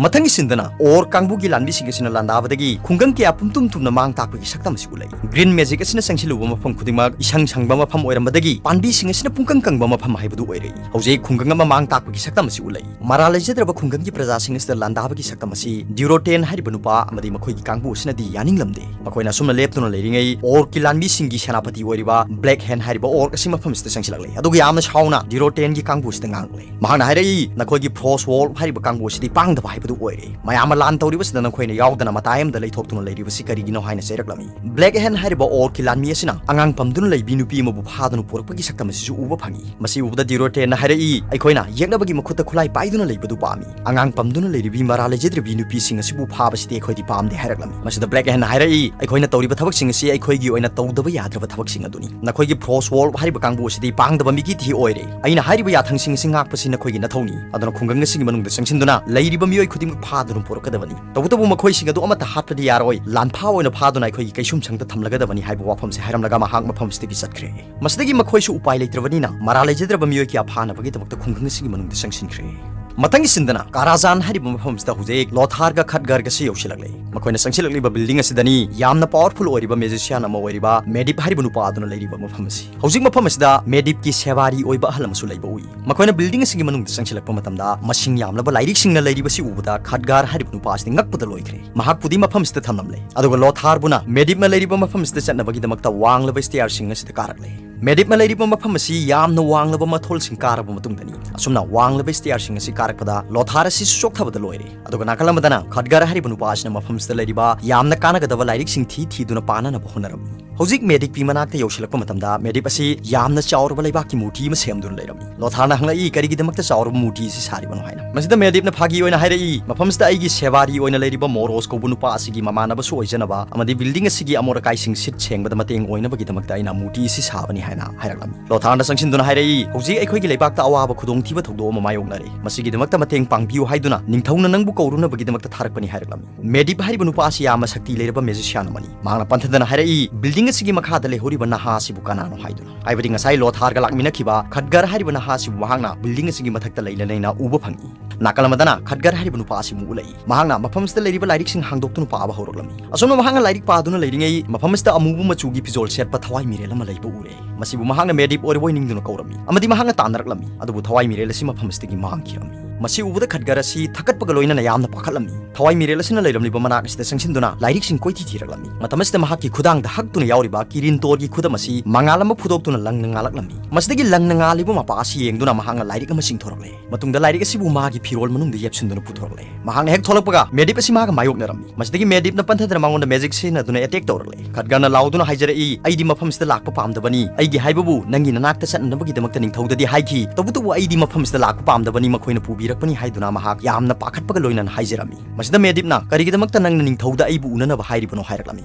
ꯃꯊꯪꯒꯤ ꯁꯤꯟꯗꯅ ꯑꯣꯔ ꯀꯥꯡꯕꯨꯒꯤ ꯂꯥꯟꯃꯤꯁꯤꯡ ꯑꯁꯤꯅ ꯂꯥꯟꯗꯥꯕꯗꯒꯤ ꯈꯨꯡꯒꯪ ꯀꯌꯥ ꯄꯨꯝꯇꯨꯝ ꯇꯨꯝꯅ ꯃꯥꯡ ꯇꯥꯛꯄꯒꯤ ꯁꯛꯇꯝ ꯑꯁꯤ ꯎꯠꯂꯛꯏ꯫ ꯒ꯭ꯔꯤꯟ ꯃꯦꯖꯤꯛ ꯑꯁꯤꯅ ꯆꯪꯁꯤꯜꯂꯨꯕ ꯃꯐꯝ ꯈꯨꯗꯤꯡꯃꯛ ꯏꯁꯪ ꯁꯪꯕ ꯃꯐꯝ ꯑꯣꯏꯔꯝꯕꯗꯒꯤ ꯄꯥꯝꯕꯤꯁꯤꯡ ꯑꯁꯤꯅ ꯄꯨꯡꯀꯪ ꯀꯪꯕ ꯃꯐꯝ ꯍꯥꯏꯕꯗꯨ ꯑꯣꯏꯔꯛꯏ꯫ ꯍꯧꯖꯤꯛ ꯈꯨꯡꯒꯪ ꯑꯃ ꯃꯥꯡ ꯇꯥꯛꯄꯒꯤ ꯁꯛꯇꯝ ꯑꯁꯤ ꯎꯠꯂꯛꯏ꯫ ꯃꯔꯥꯜ ꯂꯩꯖꯗ꯭ꯔꯕ ꯈꯨꯡꯒꯪꯒꯤ ꯄ꯭ꯔꯖꯥꯁꯤꯡ ꯑꯁꯤꯗ ꯂꯥꯟꯗꯥꯕꯒꯤ ꯁꯛꯇꯝ ꯑꯁꯤ ꯗ꯭ꯌꯨꯔꯣꯇꯦꯟ ꯍꯥꯏꯔꯤꯕ ꯅꯨꯄꯥ ꯑꯃꯗꯤ ꯃꯈꯣꯏꯒꯤ ꯀꯥꯡꯕꯨ ꯑꯁꯤꯅꯗꯤ ꯌꯥꯅꯤꯡꯂꯝꯗꯦ꯫ ꯃꯈꯣꯏꯅ ꯑꯁꯨꯝꯅ ꯂꯦꯞꯇꯨꯅ ꯂꯩꯔꯤꯉꯩ ꯑꯣꯔꯛꯀꯤ ꯂꯥꯟꯃꯤꯁꯤꯡꯒꯤ ꯁꯦꯅꯥꯄꯇꯤ ꯑꯣꯏꯔꯤꯕ ꯕ꯭ꯂꯦꯛ ꯍꯦꯟ ꯍꯥꯏꯔꯤꯕ ꯑꯣꯔꯛ ꯑꯁꯤ ꯃꯐꯝ ꯑꯁꯤꯗ ꯆꯪꯁꯤꯜꯂꯛꯂꯦ꯫ ꯑꯗꯨꯒ ꯌꯥꯝꯅ ꯁꯥꯎꯅ ꯗ꯭ꯌꯨꯔꯣꯇꯦꯟꯒꯤ ꯀꯥꯡꯕꯨ ꯑꯁꯤꯗ ꯉꯥꯡꯂꯦ꯫ ꯃꯍꯥꯛꯅ ꯍꯥꯏꯔꯛꯏ, "ꯅꯈꯣꯏꯒꯤ ꯐ꯭ꯔꯣꯁ ꯋꯣꯜꯐ ꯍꯥꯏꯔꯤꯕ ꯀꯥꯡꯕꯨ ꯑꯁꯤꯗꯤ ꯄꯥꯡꯗꯕ ꯍꯥꯏꯕꯗꯨ ꯑꯣꯏꯔꯦ꯫ ꯃꯌꯥꯝ ꯑꯃ ꯂꯥꯟ ꯇꯧꯔꯤꯕꯁꯤꯗ ꯅꯈꯣꯏꯅ ꯌꯥꯎꯗꯅ ꯃꯇꯥꯏ ꯑꯃꯗ ꯂꯩꯊꯣꯛꯇꯨꯅ ꯂꯩꯔꯤꯕꯁꯤ ꯀꯔꯤꯒꯤꯅꯣ?" ꯍꯥꯏꯅ ꯆꯩꯔꯛꯂꯝꯃꯤ꯫ ꯕ꯭ꯂꯦꯛ ꯍꯦꯟ ꯍꯥꯏꯔꯤꯕ ꯑꯣꯔꯛꯀꯤ ꯂꯥꯟꯃꯤ ꯑꯁꯤꯅ ꯑꯉꯥꯡ ꯄꯝꯗꯨꯅ ꯂꯩꯕꯤ ꯅꯨꯄꯤ ꯑꯃꯕꯨ ꯐꯥꯗꯨꯅ ꯄꯨꯔꯛꯄꯒꯤ ꯁꯛꯇꯝ ꯑꯁꯤꯁꯨ ꯎꯕ ꯐꯪꯏ꯫ ꯃꯁꯤ ꯎꯕꯗ ꯗ꯭ꯌꯨꯔꯣꯇꯦꯟꯅ ꯍꯥꯏꯔꯛꯏ, "ꯑꯩꯈꯣꯏꯅ ꯌꯦꯛꯅꯕꯒꯤ ꯃꯈꯨꯠꯇ ꯈꯨꯠꯂꯥꯏ ꯄꯥꯏꯗꯨꯅ ꯂꯩꯕꯗꯨ ꯄꯥꯝꯃꯤ꯫ ꯑꯉꯥꯡ ꯄꯝꯗꯨꯅ ꯂꯩꯔꯤꯕꯤ ꯃꯔꯥꯜ ꯂꯩꯖꯗ꯭ꯔꯕꯤ ꯅꯨꯄꯤꯁꯤꯡ ꯑꯁꯤꯕꯨ ꯐꯥꯕꯁꯤꯗꯤ ꯑꯩꯈꯣꯏꯗꯤ ꯄꯥꯝꯗꯦ" ꯍꯥꯏꯔꯛꯂꯝꯃꯤ꯫ ꯃꯁꯤꯗ ꯕ꯭ꯂꯦꯛ ꯍꯦꯟꯅ ꯍꯥꯏꯔꯛꯏ, "ꯑꯩꯈꯣꯏꯅ ꯇꯧꯔꯤꯕ ꯊꯕꯛꯁꯤꯡ ꯑꯁꯤ ꯑꯩꯈꯣꯏꯒꯤ ꯑꯣꯏꯅ ꯇꯧꯗꯕ ꯌꯥꯗ꯭ꯔꯕ ꯊꯕꯛꯁꯤꯡ ꯑꯗꯨꯅꯤ꯫ ꯅꯈꯣꯏꯒꯤ ꯐ꯭ꯔꯣꯁ ꯋꯣꯜꯐ ꯍꯥꯏꯔꯤꯕ ꯀꯥꯡꯕꯨ ꯑꯁꯤꯗꯤ ꯄꯥꯡꯗꯕ ꯃꯤꯒꯤ ꯊꯤ ꯑꯣꯏꯔꯦ꯫ ꯑꯩꯅ ꯍꯥꯏꯔꯤꯕ ꯌꯥꯊꯪꯁꯤꯡ ꯑꯁꯤ ꯉꯥꯛꯄꯁꯤ ꯅꯈꯣꯏꯒꯤ ꯅꯊꯧꯅꯤ꯫ ꯑꯗꯨꯅ ꯈꯨꯡꯒꯪ ꯑꯁꯤꯒꯤ ꯃꯅꯨꯡꯗ ꯆꯪꯁꯤꯟꯗꯨꯅ ꯂꯩꯔꯤꯕ ꯃꯤꯑꯣꯏ ꯈꯨꯗꯤꯡꯃꯛ ꯐꯥꯗꯨꯅ ꯄꯨꯔꯛꯀꯗꯕꯅꯤ꯫ ꯇꯧꯕꯇꯕꯨ ꯃꯈꯣꯏꯁꯤꯡ ꯑꯗꯨ ꯑꯃꯠꯇ ꯍꯥꯠꯄꯗꯤ ꯌꯥꯔꯣꯏ, ꯂꯥꯟꯐꯥ ꯑꯣꯏꯅ ꯐꯥꯗꯨꯅ ꯑꯩꯈꯣꯏꯒꯤ ꯀꯩꯁꯨꯝꯁꯪꯗ ꯊꯝꯂꯒꯗꯕꯅꯤ ꯍꯥꯏꯕ ꯋꯥꯐꯝꯁꯦ ꯍꯥꯏꯔꯝꯂꯒ ꯃꯍꯥꯛ ꯃꯐꯝꯁꯤꯗꯒꯤ ꯆꯠꯈ꯭ꯔꯦ꯫ ꯃꯁꯤꯗꯒꯤ ꯃꯈꯣꯏꯁꯨ ꯎꯄꯥꯏ ꯂꯩꯇ꯭ꯔꯕꯅꯤꯅ ꯃꯔꯥꯜ ꯂꯩꯖꯗ꯭ꯔꯕ ꯃꯤꯑꯣꯏ ꯀꯌꯥ ꯐꯥꯅꯕꯒꯤꯗꯃꯛꯇ ꯈꯨꯡꯒꯪ ꯑꯁꯤꯒꯤ ꯃꯅꯨꯡꯗ ꯆꯪꯁꯤꯟꯈ꯭ꯔꯦ꯫ ꯃꯊꯪꯒꯤ ꯁꯤꯟꯗꯅ ꯀꯥꯔꯥꯖꯥꯟ ꯍꯥꯏꯔꯤꯕ ꯃꯐꯝ ꯑꯁꯤꯗ ꯍꯧꯖꯤꯛ ꯂꯣꯊꯥꯔꯒ ꯈꯠꯒꯔꯒꯁꯤ ꯌꯧꯁꯤꯜꯂꯛꯂꯦ꯫ ꯃꯈꯣꯏꯅ ꯆꯪꯁꯤꯜꯂꯛꯂꯤꯕ ꯕꯤꯜꯗꯤꯡ ꯑꯁꯤꯗꯅꯤ ꯌꯥꯝꯅ ꯄꯥꯋꯔꯐꯨꯜ ꯑꯣꯏꯔꯤꯕ ꯃꯦꯖꯤꯁꯤꯌꯥꯟ ꯑꯃ ꯑꯣꯏꯔꯤꯕ ꯃꯦꯗꯤꯞ ꯍꯥꯏꯔꯤꯕ ꯅꯨꯄꯥ ꯑꯗꯨꯅ ꯂꯩꯔꯤꯕ ꯃꯐꯝ ꯑꯁꯤ꯫ ꯍꯧꯖꯤꯛ ꯃꯐꯝ ꯑꯁꯤꯗ ꯃꯦꯗꯤꯞꯀꯤ ꯁꯦꯕꯥꯔꯤ ꯑꯣꯏꯕ ꯑꯍꯜ ꯑꯃꯁꯨ ꯂꯩꯕ ꯎꯏ꯫ ꯃꯈꯣꯏꯅ ꯕꯤꯜꯗꯤꯡ ꯑꯁꯤꯒꯤ ꯃꯅꯨꯡꯗ ꯆꯪꯁꯤꯜꯂꯛꯄ ꯃꯇꯝꯗ ꯃꯁꯤꯡ ꯌꯥꯝꯂꯕ ꯂꯥꯏꯔꯤꯛꯁꯤꯡꯅ ꯂꯩꯔꯤꯕꯁꯤ ꯎꯕꯗ ꯈꯠꯒꯥꯔ ꯍꯥꯏꯔꯤꯕ ꯅꯨꯄꯥ ꯑꯁꯤꯗꯤ ꯉꯛꯄꯗ ꯂꯣꯏꯈ꯭ꯔꯦ꯫ ꯃꯍꯥꯛꯄꯨꯗꯤ ꯃꯐꯝ ꯑꯁꯤꯗ ꯊꯝꯂꯝꯂꯦ, ꯑꯗꯨꯒ ꯂꯣꯊꯥꯔꯕꯨꯅ ꯃꯦꯗꯤꯞꯅ ꯂꯩꯔꯤꯕ ꯃꯐꯝ ꯑꯁꯤꯗ ꯆꯠꯅꯕꯒꯤꯗꯃꯛꯇ ꯋꯥꯡꯂꯕ ꯁ꯭ꯇꯦꯌꯔꯁꯤꯡ ꯑꯁꯤꯗ ꯀꯥꯔꯛꯂꯦ꯫ ꯃꯦꯗꯤꯞꯅ ꯂꯩꯔꯤꯕ ꯃꯐꯝ ꯑꯁꯤ ꯌꯥꯝꯅ ꯋꯥꯡꯂꯕ ꯃꯊꯣꯜꯁꯤꯡ ꯀꯥꯔꯕ ꯃꯇꯨꯡꯗꯅꯤ꯫ ꯑꯁꯨꯝꯅ ꯋꯥꯡꯂꯕ ꯁ꯭ꯇꯦꯌꯔꯁꯤꯡ ꯑꯁꯤ ꯀꯥꯔꯛꯄꯗ ꯂꯣꯊꯥꯔ ꯑꯁꯤꯁꯨ ꯆꯣꯛꯊꯕꯗ ꯂꯣꯏꯔꯦ꯫ ꯑꯗꯨꯒ ꯅꯥꯀꯜ ꯑꯃꯗꯅ ꯈꯠꯒꯥꯔ ꯍꯥꯏꯔꯤꯕ ꯅꯨꯄꯥ ꯑꯁꯤꯅ ꯃꯐꯝꯁꯤꯗ ꯂꯩꯔꯤꯕ ꯌꯥꯝꯅ ꯀꯥꯟꯅꯒꯗꯕ ꯂꯥꯏꯔꯤꯛꯁꯤꯡ ꯊꯤ ꯊꯤꯗꯨꯅ ꯄꯥꯅꯅꯕ ꯍꯣꯠꯅꯔꯝꯃꯤ꯫ ꯍꯧꯖꯤꯛ ꯃꯦꯗꯤꯞꯀꯤ ꯃꯅꯥꯛꯇ ꯌꯧꯁꯤꯜꯂꯛꯄ ꯃꯇꯝꯗ ꯃꯦꯗꯤꯞ ꯑꯁꯤ ꯌꯥꯝꯅ ꯆꯥꯎꯔꯕ ꯂꯩꯕꯥꯛꯀꯤ ꯃꯨꯔꯇꯤ ꯑꯃ ꯁꯦꯝꯗꯨꯅ ꯂꯩꯔꯝꯃꯤ꯫ ꯂꯣꯊꯥꯔꯅ ꯍꯪꯂꯛꯏ, "ꯀꯔꯤꯒꯤꯗꯃꯛꯇ ꯆꯥꯎꯔꯕ ꯃꯨꯔꯇꯤ ꯑꯁꯤ ꯁꯥꯔꯤꯕꯅꯣ?" ꯍꯥꯏꯅ꯫ ꯃꯁꯤꯗ ꯃꯦꯗꯤꯞꯅ ꯐꯥꯒꯤ ꯑꯣꯏꯅ ꯍꯥꯏꯔꯛꯏ, "ꯃꯐꯝꯁꯤꯗ ꯑꯩꯒꯤ ꯁꯦꯕꯥꯔꯤ ꯑꯣꯏꯅ ꯂꯩꯔꯤꯕ ꯃꯣꯔꯣꯁ ꯀꯧꯕ ꯅꯨꯄꯥ ꯑꯁꯤꯒꯤ ꯃꯃꯥꯟꯅꯕꯁꯨ ꯑꯣꯏꯖꯅꯕ ꯑꯃꯗꯤ ꯕꯤꯜꯗꯤꯡ ꯑꯁꯤꯒꯤ ꯑꯃꯣꯠ ꯑꯀꯥꯏꯁꯤꯡ ꯁꯤꯠ ꯁꯦꯡꯕꯗ ꯃꯇꯦꯡ ꯑꯣꯏꯅꯕꯒꯤꯗꯃꯛꯇ ꯑꯩꯅ ꯃꯨꯔꯇꯤ ꯑꯁꯤ ꯁꯥꯕꯅꯤ" ꯍꯥꯏꯅ ꯍꯥꯏꯔꯛꯂꯝꯃꯤ꯫ ꯂꯣꯊꯥꯔꯅ ꯆꯪꯁꯤꯟꯗꯨꯅ ꯍꯥꯏꯔꯛꯏ, "ꯍꯧꯖꯤꯛ ꯑꯩꯈꯣꯏꯒꯤ ꯂꯩꯕꯥꯛꯇ ꯑꯋꯥꯕ ꯈꯨꯗꯣꯡꯊꯤꯕ ꯊꯧꯗꯣꯛ ꯑꯃ ꯃꯥꯌꯣꯛꯅꯔꯦ꯫ ꯃꯁꯤꯒꯤꯗꯃꯛꯇ ꯃꯇꯦꯡ ꯄꯥꯡꯕꯤꯌꯨ ꯍꯥꯏꯗꯨꯅ ꯅꯤꯡꯊꯧꯅ ꯅꯪꯕꯨ ꯀꯧꯔꯨꯅꯕꯒꯤꯗꯃꯛꯇ ꯊꯥꯔꯛꯄꯅꯤ" ꯍꯥꯏꯔꯛꯂꯝꯃꯤ꯫ ꯃꯦꯗꯤꯞ ꯍꯥꯏꯔꯤꯕ ꯅꯨꯄꯥ ꯑꯁꯤ ꯌꯥꯝꯅ ꯁꯛꯇꯤ ꯂꯩꯔꯕ ꯃꯦꯖꯤꯁꯤꯌꯥꯟ ꯑꯃꯅꯤ꯫ ꯃꯍꯥꯛꯅ ꯄꯟꯊꯗꯅ ꯍꯥꯏꯔꯛꯏ, "ꯕꯤꯜꯗꯤꯡ ꯑꯁꯤꯒꯤ ꯃꯈꯥꯗ ꯂꯩꯍꯧꯔꯤꯕ ꯅꯍꯥ ꯑꯁꯤꯕꯨ ꯀꯅꯥꯅꯣ ꯍꯥꯏꯗꯨꯅ?" ꯍꯥꯏꯕꯗꯤ ꯉꯁꯥꯏ ꯂꯣꯊꯥꯔꯒ ꯂꯥꯛꯃꯤꯟꯅꯈꯤꯕ ꯈꯠꯒꯔ ꯍꯥꯏꯔꯤꯕ ꯅꯍꯥ ꯑꯁꯤꯕꯨ ꯃꯍꯥꯛꯅ ꯕꯤꯜꯗꯤꯡ ꯑꯁꯤꯒꯤ ꯃꯊꯛꯇ ꯂꯩꯅ ꯂꯩꯅ ꯎꯕ ꯐꯪꯏ꯫ ꯅꯥꯀꯜ ꯑꯃꯗꯅ ꯈꯠꯒꯔ ꯍꯥꯏꯔꯤꯕ ꯅꯨꯄꯥ ꯑꯁꯤꯕꯨ ꯎꯠꯂꯛꯏ꯫ ꯃꯍꯥꯛꯅ ꯃꯐꯝꯁꯤꯗ ꯂꯩꯔꯤꯕ ꯂꯥꯏꯔꯤꯛꯁꯤꯡ ꯍꯥꯡꯗꯣꯛꯇꯨꯅ ꯄꯥꯕ ꯍꯧꯔꯛꯂꯝꯃꯤ꯫ ꯑꯁꯨꯝꯅ ꯃꯍꯥꯛꯅ ꯂꯥꯏꯔꯤꯛ ꯄꯥꯗꯨꯅ ꯂꯩꯔꯤꯉꯩ ꯃꯐꯝ ꯑꯁꯤꯗ ꯑꯃꯨꯕ ꯃꯆꯨꯒꯤ ꯐꯤꯖꯣꯜ ꯁꯦꯠꯄ ꯊꯋꯥꯏ ꯃꯤꯔꯦꯜ ꯑꯃ ꯂꯩꯕ ꯎꯔꯦ꯫ ꯃꯁꯤꯕꯨ ꯃꯍꯥꯛꯅ ꯃꯦꯗꯤꯞ ꯑꯣꯏꯔꯕꯣꯏ ꯅꯤꯡꯗꯨꯅ ꯀꯧꯔꯝꯃꯤ ꯑꯃꯗꯤ ꯃꯍꯥꯛꯅ ꯇꯥꯟꯅꯔꯛꯂꯝꯃꯤ, ꯑꯗꯨꯕꯨ ꯊꯋꯥꯏ ꯃꯤꯔꯦꯜ ꯑꯁꯤ ꯃꯐꯝ ꯑꯁꯤꯗꯒꯤ ꯃꯥꯡꯈꯤꯔꯝꯃꯤ꯫ ꯃꯁꯤ ꯎꯕꯗ ꯈꯠꯒꯔ ꯑꯁꯤ ꯊꯀꯠꯄꯒ ꯂꯣꯏꯅꯅ ꯌꯥꯝꯅ ꯄꯥꯈꯠꯂꯝꯃꯤ꯫ ꯊꯋꯥꯏ ꯃꯤꯔꯦꯜ ꯑꯁꯤꯅ ꯂꯩꯔꯝꯂꯤꯕ ꯃꯅꯥꯛ ꯑꯁꯤꯗ ꯆꯪꯁꯤꯟꯗꯨꯅ ꯂꯥꯏꯔꯤꯛꯁꯤꯡ ꯀꯣꯏꯊꯤ ꯊꯤꯔꯛꯂꯝꯃꯤ꯫ ꯃꯇꯝ ꯑꯁꯤꯗ ꯃꯍꯥꯛꯀꯤ ꯈꯨꯗꯥꯡꯗ ꯍꯛꯇꯨꯅ ꯌꯥꯎꯔꯤꯕ ꯀꯤꯔꯤꯟꯇꯣꯔꯒꯤ ꯈꯨꯗꯝ ꯑꯁꯤ ꯃꯉꯥꯜ ꯑꯃ ꯐꯨꯗꯣꯛꯇꯨꯅ ꯂꯪꯅ ꯉꯥꯜꯂꯛꯂꯝꯃꯤ꯫ ꯃꯁꯤꯗꯒꯤ ꯂꯪꯅ ꯉꯥꯜꯂꯤꯕ ꯃꯄꯥ ꯑꯁꯤ ꯌꯦꯡꯗꯨꯅ ꯃꯍꯥꯛꯅ ꯂꯥꯏꯔꯤꯛ ꯑꯃ ꯆꯤꯡꯊꯣꯔꯛꯂꯦ꯫ ꯃꯇꯨꯡꯗ ꯂꯥꯏꯔꯤꯛ ꯑꯁꯤꯕꯨ ꯃꯥꯒꯤ ꯐꯤꯔꯣꯜ ꯃꯅꯨꯡꯗ ꯌꯦꯞꯁꯤꯟꯗꯨꯅ ꯄꯨꯊꯣꯔꯛꯂꯦ꯫ ꯃꯍꯥꯛꯅ ꯍꯦꯛ ꯊꯣꯛꯂꯛꯄꯒ ꯃꯦꯗꯤꯞ ꯑꯁꯤ ꯃꯥꯒ ꯃꯥꯌꯣꯛꯅꯔꯝꯃꯤ꯫ ꯃꯁꯤꯗꯒꯤ ꯃꯦꯗꯤꯞꯅ ꯄꯟꯊꯗꯅ ꯃꯉꯣꯟꯗ ꯃꯦꯖꯤꯛ ꯁꯤꯖꯤꯟꯅꯗꯨꯅ ꯑꯦꯇꯦꯛ ꯇꯧꯔꯛꯂꯦ꯫ ꯈꯠꯒꯔꯅ ꯂꯥꯎꯗꯨꯅ ꯍꯥꯏꯖꯔꯛꯏ, "ꯑꯩꯗꯤ ꯃꯐꯝꯁꯤꯗ ꯂꯥꯛꯄ ꯄꯥꯝꯗꯕꯅꯤ꯫ ꯑꯩꯒꯤ ꯍꯥꯏꯕꯕꯨ ꯅꯪꯒꯤ ꯅꯅꯥꯛꯇ ꯆꯠꯅꯅꯕꯒꯤꯗꯃꯛꯇ ꯅꯤꯡꯊꯧꯗꯗꯤ ꯍꯥꯏꯈꯤ, ꯇꯧꯕꯇꯕꯨ ꯑꯩꯗꯤ ꯃꯐꯝꯁꯤꯗ ꯂꯥꯛꯄ ꯄꯥꯝꯗꯕꯅꯤ, ꯃꯈꯣꯏꯅ ꯄꯨꯕꯤꯔꯛꯄꯅꯤ" ꯍꯥꯏꯗꯨꯅ ꯃꯍꯥꯛ ꯌꯥꯝꯅ ꯄꯥꯈꯠꯄꯒ ꯂꯣꯏꯅꯅ ꯍꯥꯏꯖꯔꯝꯃꯤ꯫ ꯃꯁꯤꯗ ꯃꯦꯗꯤꯞꯅ, "ꯀꯔꯤꯒꯤꯗꯃꯛꯇ ꯅꯪꯅ ꯅꯤꯡꯊꯧꯗ ꯑꯩꯕꯨ ꯎꯅꯅꯕ ꯍꯥꯏꯔꯤꯕꯅꯣ?" ꯍꯥꯏꯔꯛꯂꯝꯃꯤ꯫